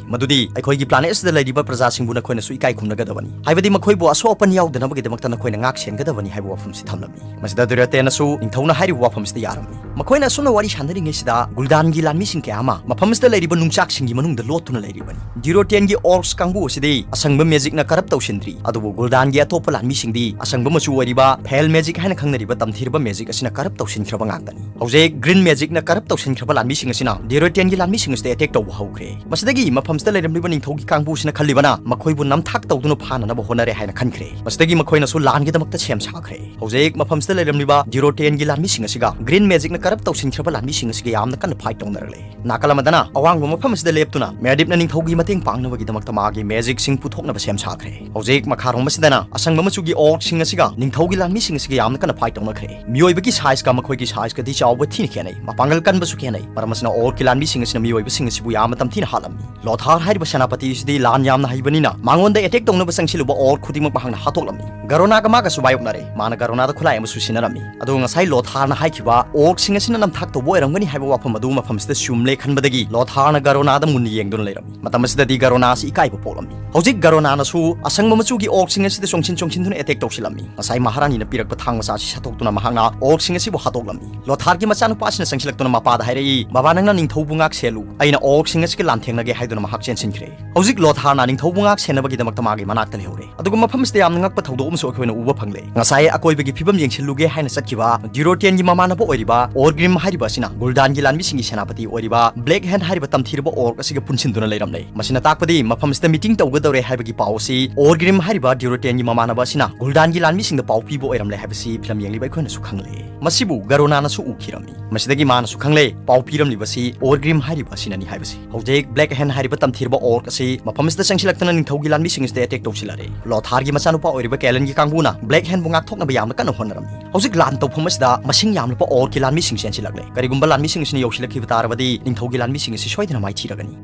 ꯃꯗꯨꯗꯤ ꯑꯩꯈꯣꯏꯒꯤ ꯄ꯭ꯂꯥꯅꯦꯠ ꯑꯁꯤꯗ ꯂꯩꯔꯤꯕ ꯄ꯭ꯔꯖꯥꯁꯤꯡꯕꯨ ꯅꯈꯣꯏꯅꯁꯨ ꯏꯀꯥꯏ ꯈꯨꯝꯅꯒꯗꯕꯅꯤ꯫ ꯍꯥꯏꯕꯗꯤ ꯃꯈꯣꯏꯕꯨ ꯑꯁꯣꯛ ꯑꯄꯟ ꯌꯥꯎꯗꯅꯕꯒꯤꯗꯃꯛꯇ ꯅꯈꯣꯏꯅ ꯉꯥꯛ ꯁꯦꯟꯒꯗꯕꯅꯤ" ꯍꯥꯏꯕ ꯋꯥꯐꯝꯁꯤ ꯊꯝꯂꯝꯃꯤ꯫ ꯃꯁꯤꯗ ꯗ꯭ꯌꯨꯔꯣꯇꯦꯟꯅꯁꯨ ꯅꯤꯡꯊꯧꯅ ꯍꯥꯏꯔꯤꯕ ꯋꯥꯐꯝꯁꯤꯗ ꯌꯥꯔꯝꯃꯤ꯫ ꯃꯈꯣꯏꯅ ꯑꯁꯨꯝꯅ ꯋꯥꯔꯤ ꯁꯥꯟꯅꯔꯤꯉꯩꯁꯤꯗ ꯒꯨꯜꯗꯥꯟꯒꯤ ꯂꯥꯟꯃꯤꯁꯤꯡ ꯀꯌꯥ ꯑꯃ ꯃꯐꯝ ꯑꯁꯤꯗ ꯂꯩꯔꯤꯕ ꯅꯨꯡꯆꯥꯛꯁꯤꯡꯒꯤ ꯃꯅꯨꯡꯗ ꯂꯣꯠꯇꯨꯅ ꯂꯩꯔꯤꯕꯅꯤ꯫ ꯗ꯭ꯌꯨꯔꯣꯇꯦꯟꯒꯤ ꯑꯣꯔꯛꯁ ꯀꯥꯡꯕꯨ ꯑꯁꯤꯗꯤ ꯑꯁꯪꯕ ꯃꯦꯖꯤꯛꯅ ꯀꯔꯞ ꯇꯧꯁꯤꯟꯗ꯭ꯔꯤ, ꯑꯗꯨꯕꯨ ꯒꯨꯜꯗꯥꯟꯒꯤ ꯑꯇꯣꯞꯄ ꯂꯥꯟꯃꯤꯁꯤꯡꯗꯤ ꯑꯁꯪꯕ ꯃꯆꯨ ꯑꯣꯏꯔꯤꯕ ꯐꯦꯜ ꯃꯦꯖꯤꯛ ꯍꯥꯏꯅ ꯈꯪꯅꯔꯤꯕ ꯇꯝꯊꯤꯔꯕ ꯃꯦꯖꯤꯛ ꯑꯁꯤꯅ ꯀꯔꯞ ꯇꯧꯁꯤꯟꯈ꯭ꯔꯕ ꯉꯥꯛꯇꯅꯤ꯫ ꯍꯧꯖꯤꯛ ꯒ꯭ꯔꯤꯟ ꯃꯦꯖꯤꯛꯅ ꯀꯔꯞ ꯇꯧꯁꯤꯟꯈ꯭ꯔꯕ ꯂꯥꯟꯃꯤꯁꯤꯡ ꯑꯁꯤꯅ ꯗ꯭ꯌꯨꯔꯣꯇꯦꯟꯒꯤ ꯂꯥꯟꯃꯤꯁꯤꯡ ꯑꯁꯤꯗ ꯑꯦꯇꯦꯛ ꯇꯧꯕ ꯍꯧꯈ꯭ꯔꯦ꯫ ꯃꯁꯤꯗꯒꯤ ꯃꯐꯝꯁꯤꯗ ꯂꯩꯔꯝꯂꯤꯕ ꯅꯤꯡꯊꯧꯒꯤ ꯀꯥꯡꯕꯨꯁꯤꯅ ꯈꯜꯂꯤꯕꯅ ꯃꯈꯣꯏꯕꯨ ꯅꯝꯊꯥꯛ ꯇꯧꯗꯨꯅ ꯐꯥꯅꯅꯕ ꯍꯣꯠꯅꯔꯦ ꯍꯥꯏꯅ ꯈꯟꯈ꯭ꯔꯦ꯫ ꯃꯁꯤꯗꯒꯤ ꯃꯈꯣꯏꯅꯁꯨ ꯂꯥꯟꯒꯤꯗꯃꯛꯇ ꯁꯦꯝ ꯁꯥꯈ꯭ꯔꯦ꯫ ꯍꯧꯖꯤꯛ ꯃꯐꯝꯁꯤꯗ ꯂꯩꯔꯝꯂꯤꯕ ꯗ꯭ꯌꯨꯔꯣꯇꯦꯟꯒꯤ ꯂꯥꯟꯃꯤꯁꯤꯡ ꯑꯁꯤꯒ ꯒ꯭ꯔꯤꯟ ꯃꯦꯖꯤꯛꯅ ꯀꯔꯞ ꯇꯧꯁꯤꯟꯈ꯭ꯔꯕ ꯂꯥꯟꯃꯤꯁꯤꯡ ꯑꯁꯤꯒ ꯌꯥꯝꯅ ꯀꯟꯅ ꯐꯥꯏꯠ ꯇꯧꯅꯔꯛꯂꯦ꯫ ꯅꯥꯀꯜ ꯑꯃꯗꯅ ꯑꯋꯥꯡꯕ ꯃꯐꯝ ꯑꯁꯤꯗ ꯂꯦꯞꯇꯨꯅ ꯃꯦꯗꯤꯞꯅ ꯅꯤꯡꯊꯧꯒꯤ ꯃꯇꯦꯡ ꯄꯥꯡꯅꯕꯒꯤꯗꯃꯛꯇ ꯃꯥꯒꯤ ꯃꯦꯖꯤꯛꯁꯤꯡ ꯄꯨꯊꯣꯛꯅꯕ ꯁꯦꯝ ꯁꯥꯈ꯭ꯔꯦ꯫ ꯍꯧꯖꯤꯛ ꯃꯈꯥꯔꯣꯝ ꯑꯁꯤꯗꯅ ꯑꯁꯪꯕ ꯃꯆꯨꯒꯤ ꯑꯣꯔꯛꯁꯤꯡ ꯑꯁꯤꯒ ꯅꯤꯡꯊꯧꯒꯤ ꯂꯥꯟꯃꯤꯁꯤꯡ ꯑꯁꯤꯒ ꯌꯥꯝꯅ ꯀꯟꯅ ꯐꯥꯏꯠ ꯇꯧꯅꯈ꯭ꯔꯦ꯫ ꯃꯤꯑꯣꯏꯕꯒꯤ ꯁꯥꯏꯖꯀ ꯃꯈꯣꯏꯒꯤ ꯁꯥꯏꯖꯀꯗꯤ ꯆꯥꯎꯕ ꯊꯤꯅ ꯈꯦꯠꯅꯩ, ꯃꯄꯥꯡꯒꯜ ꯀꯟꯕꯁꯨ ꯈꯦꯠꯅꯩ꯫ ꯃꯔꯝ ꯑꯁꯤꯅ ꯑꯣꯔꯛꯀꯤ ꯂꯥꯟꯃꯤꯁꯤꯡ ꯑꯁꯤꯅ ꯃꯤꯑꯣꯏꯕꯁꯤꯡ ꯑꯁꯤꯕꯨ ꯌꯥꯝꯅ ꯇꯝꯊꯤꯅ ꯍꯥꯠꯂꯝꯃꯤ꯫ ꯂꯣꯊꯥꯔ ꯍꯥꯏꯔꯤꯕ ꯁꯦꯅꯥꯄꯇꯤ ꯑꯁꯤꯗꯤ ꯂꯥꯟ ꯌꯥꯝꯅ ꯍꯩꯕꯅꯤꯅ ꯃꯉꯣꯟꯗ ꯑꯦꯇꯦꯛ ꯇꯧꯅꯕ ꯆꯪꯁꯤꯜꯂꯨꯕ ꯑꯣꯔꯛ ꯈꯨꯗꯤꯡꯃꯛ ꯃꯍꯥꯛꯅ ꯍꯥꯠꯇꯣꯛꯂꯝꯃꯤ꯫ ꯒꯔꯣꯅꯥꯒ ꯃꯥꯒꯁꯨ ꯃꯥꯌꯣꯛꯅꯔꯦ꯫ ꯃꯥꯅ ꯒꯔꯣꯅꯥꯗ ꯈꯨꯠꯂꯥꯏ ꯑꯃꯁꯨ ꯁꯤꯖꯤꯟꯅꯔꯝꯃꯤ꯫ ꯑꯗꯨꯒ ꯉꯁꯥꯏ ꯂꯣꯊꯥꯔꯅ ꯍꯥꯏꯈꯤꯕ ꯑꯣꯔꯛꯁꯤꯡ ꯑꯁꯤꯅ ꯅꯝꯊꯥꯛ ꯇꯧꯕ ꯑꯣꯏꯔꯝꯒꯅꯤ ꯍꯥꯏꯕ ꯋꯥꯐꯝ ꯑꯗꯨ ꯃꯐꯝꯁꯤꯗ ꯆꯨꯝꯂꯦ ꯈꯟꯕꯗꯒꯤ ꯂꯣꯊꯥꯔꯅ ꯒꯔꯣꯅꯥꯗ ꯃꯨꯟꯅ ꯌꯦꯡꯗꯨꯅ ꯂꯩꯔꯝꯃꯤ꯫ ꯃꯇꯝ ꯑꯁꯤꯗꯗꯤ ꯒꯔꯣꯅꯥ ꯑꯁꯤ ꯏꯀꯥꯏꯕ ꯄꯣꯛꯂꯝꯃꯤ꯫ ꯍꯧꯖꯤꯛ ꯒꯔꯣꯅꯥꯅꯁꯨ ꯑꯁꯪꯕ ꯃꯆꯨꯒꯤ ꯑꯣꯔꯛꯁꯤꯡ ꯑꯁꯤꯗ ꯆꯣꯡꯁꯤꯟ ꯆꯣꯡꯁꯤꯟꯗꯨꯅ ꯑꯦꯇꯦꯛ ꯇꯧꯁꯤꯜꯂꯝꯃꯤ꯫ ꯉꯁꯥꯏ ꯃꯍꯥꯔꯥꯅꯤꯅ ꯄꯤꯔꯛꯄ ꯊꯥꯡ ꯃꯆꯥ ꯑꯁꯤ ꯁꯠꯇꯣꯛꯇꯨꯅ ꯃꯍꯥꯛꯅ ꯑꯣꯔꯛꯁꯤꯡ ꯑꯁꯤꯕꯨ ꯍꯥꯠꯇꯣꯛꯂꯝꯃꯤ꯫ ꯂꯣꯊꯥꯔꯒꯤ ꯃꯆꯥꯅꯨꯄꯥ ꯑꯁꯤꯅ ꯆꯪꯁꯤꯜꯂꯛꯇꯨꯅ ꯃꯄꯥꯗ ꯍꯥꯏꯔꯛꯏ, "ꯕꯕꯥ, ꯅꯪꯅ ꯅꯤꯡꯊꯧꯕꯨ ꯉꯥꯛ ꯁꯦꯜꯂꯨ, ꯑꯩꯅ ꯑꯣꯔꯛꯁꯤꯡ ꯑꯁꯤꯒ ꯂꯥꯟꯊꯦꯡꯅꯒꯦ" ꯍꯥꯏꯗꯨꯅ ꯃꯍꯥꯛ ꯆꯦꯟꯁꯤꯟꯈ꯭ꯔꯦ꯫ ꯍꯧꯖꯤꯛ ꯂꯣꯊꯥꯔꯅ ꯅꯤꯡꯊꯧꯕꯨ ꯉꯥꯛ ꯁꯦꯟꯅꯕꯒꯤꯗꯃꯛꯇ ꯃꯥꯒꯤ ꯃꯅꯥꯛꯇ ꯂꯩꯍꯧꯔꯦ꯫ ꯑꯗꯨꯒ ꯃꯐꯝ ꯑꯁꯤꯗ ꯌꯥꯝꯅ ꯉꯛꯄ ꯊꯧꯗꯣꯛ ꯑꯃꯁꯨ ꯑꯩꯈꯣꯏꯅ ꯎꯕ ꯐꯪꯂꯦ꯫ ꯉꯁꯥꯏ ꯑꯀꯣꯏꯕꯒꯤ ꯐꯤꯕꯝ ꯌꯦꯡꯁꯤꯜꯂꯨꯒꯦ ꯍꯥꯏꯅ ꯆꯠꯈꯤꯕ ꯗ꯭ꯌꯨꯔꯣꯇꯦꯟꯒꯤ ꯃꯃꯥꯟꯅꯕ ꯑꯣꯏꯔꯤꯕ ꯑꯣꯔꯒ꯭ꯔꯤꯝ ꯍꯥꯏꯔꯤꯕ ꯑꯁꯤꯅ ꯒꯨꯜꯗꯥꯟꯒꯤ ꯂꯥꯟꯃꯤꯁꯤꯡꯒꯤ ꯁꯦꯅꯥꯄꯇꯤ ꯑꯣꯏꯔꯤꯕ ꯕ꯭ꯂꯦꯛ ꯍꯦꯟ ꯍꯥꯏꯔꯤꯕ ꯇꯝꯊꯤꯔꯕ ꯑꯣꯔꯛ ꯑꯁꯤꯒ ꯄꯨꯟꯁꯤꯟꯗꯨꯅ ꯂꯩꯔꯝꯂꯦ꯫ ꯁꯤꯅ ꯇꯥꯛꯄꯗꯤ ꯃꯐꯝꯁꯤꯗ meeting ꯇꯧꯒꯗꯧꯔꯦ ꯍꯥꯏꯕꯒꯤ ꯄꯥꯎ ꯑꯁꯤ ꯑꯣꯔꯒ꯭ꯔꯤꯝ ꯍꯥꯏꯔꯤꯕ ꯗ꯭ꯌꯨꯔꯣꯇꯦꯟꯒꯤ ꯃꯃꯥꯟꯅꯕ ꯑꯁꯤꯅ ꯒꯨꯜꯗꯥꯟꯒꯤ ꯂꯥꯟꯃꯤꯁꯤꯡꯗ ꯄꯥꯎ ꯄꯤꯕ ꯑꯣꯏꯔꯝꯂꯦ ꯍꯥꯏꯕꯁꯤ ꯐꯤꯂꯝ ꯌꯦꯡꯂꯤꯕ ꯑꯩꯈꯣꯏꯅꯁꯨ ꯈꯪꯂꯦ꯫ ꯃꯁꯤꯕꯨ ꯒꯔꯣꯅꯥꯅꯁꯨ ꯎꯈꯤꯔꯝꯃꯤ꯫ ꯃꯁꯤꯗꯒꯤ ꯃꯥꯅꯁꯨ ꯈꯪꯂꯦ ꯄꯥꯎ ꯄꯤꯔꯝꯂꯤꯕꯁꯤ ꯑꯣꯔꯒ꯭ꯔꯤꯝ ꯍꯥꯏꯔꯤꯕ ꯑꯁꯤꯅꯅꯤ ꯍꯥꯏꯕꯁꯤ꯫ ꯍꯧꯖꯤꯛ ꯕ꯭ꯂꯦꯛ ꯍꯦꯟ ꯍꯥꯏꯔꯤꯕ ꯇꯝꯊꯤꯔꯕ ꯑꯣꯔꯛ ꯑꯁꯤ ꯃꯐꯝꯁꯤꯗ ꯆꯪꯁꯤꯜꯂꯛꯇꯨꯅ ꯅꯤꯡꯊꯧꯒꯤ ꯂꯥꯟꯃꯤꯁꯤꯡ ꯑꯁꯤꯗ attack ꯇꯧꯁꯤꯜꯂꯛꯂꯦ꯫ ꯂꯣꯊꯥꯔꯒꯤ ꯃꯆꯥꯅꯨꯄꯥ ꯑꯣꯏꯔꯤꯕ ꯀꯦꯂꯦꯟꯒꯤ ꯀꯥꯡꯕꯨꯅ ꯕ꯭ꯂꯦꯛ ꯍꯦꯟꯕꯨ ꯉꯥꯛꯊꯣꯛꯅꯕ ꯌꯥꯝꯅ ꯀꯟꯅ ꯍꯣꯠꯅꯔꯝꯃꯤ꯫ ꯍꯧꯖꯤꯛ ꯂꯥꯟ ꯇꯧꯐꯝ ꯑꯁꯤꯗ ꯃꯁꯤꯡ ꯌꯥꯝꯂꯕ ꯑꯣꯔꯛꯀꯤ ꯂꯥꯟꯃꯤꯁꯤꯡ ꯆꯦꯟꯁꯤꯜꯂꯛꯂꯦ꯫ ꯀꯔꯤꯒꯨꯝꯕ ꯂꯥꯟꯃꯤꯁꯤꯡ ꯑꯁꯤꯅ ꯌꯧꯁꯤꯜꯂꯛꯈꯤꯕ ꯇꯥꯔꯕꯗꯤ ꯅꯤꯡꯊꯧꯒꯤ ꯂꯥꯟꯃꯤꯁꯤꯡ ꯑꯁꯤ ꯁꯣꯏꯗꯅ ꯃꯥꯏꯊꯤꯔꯒꯅꯤ꯫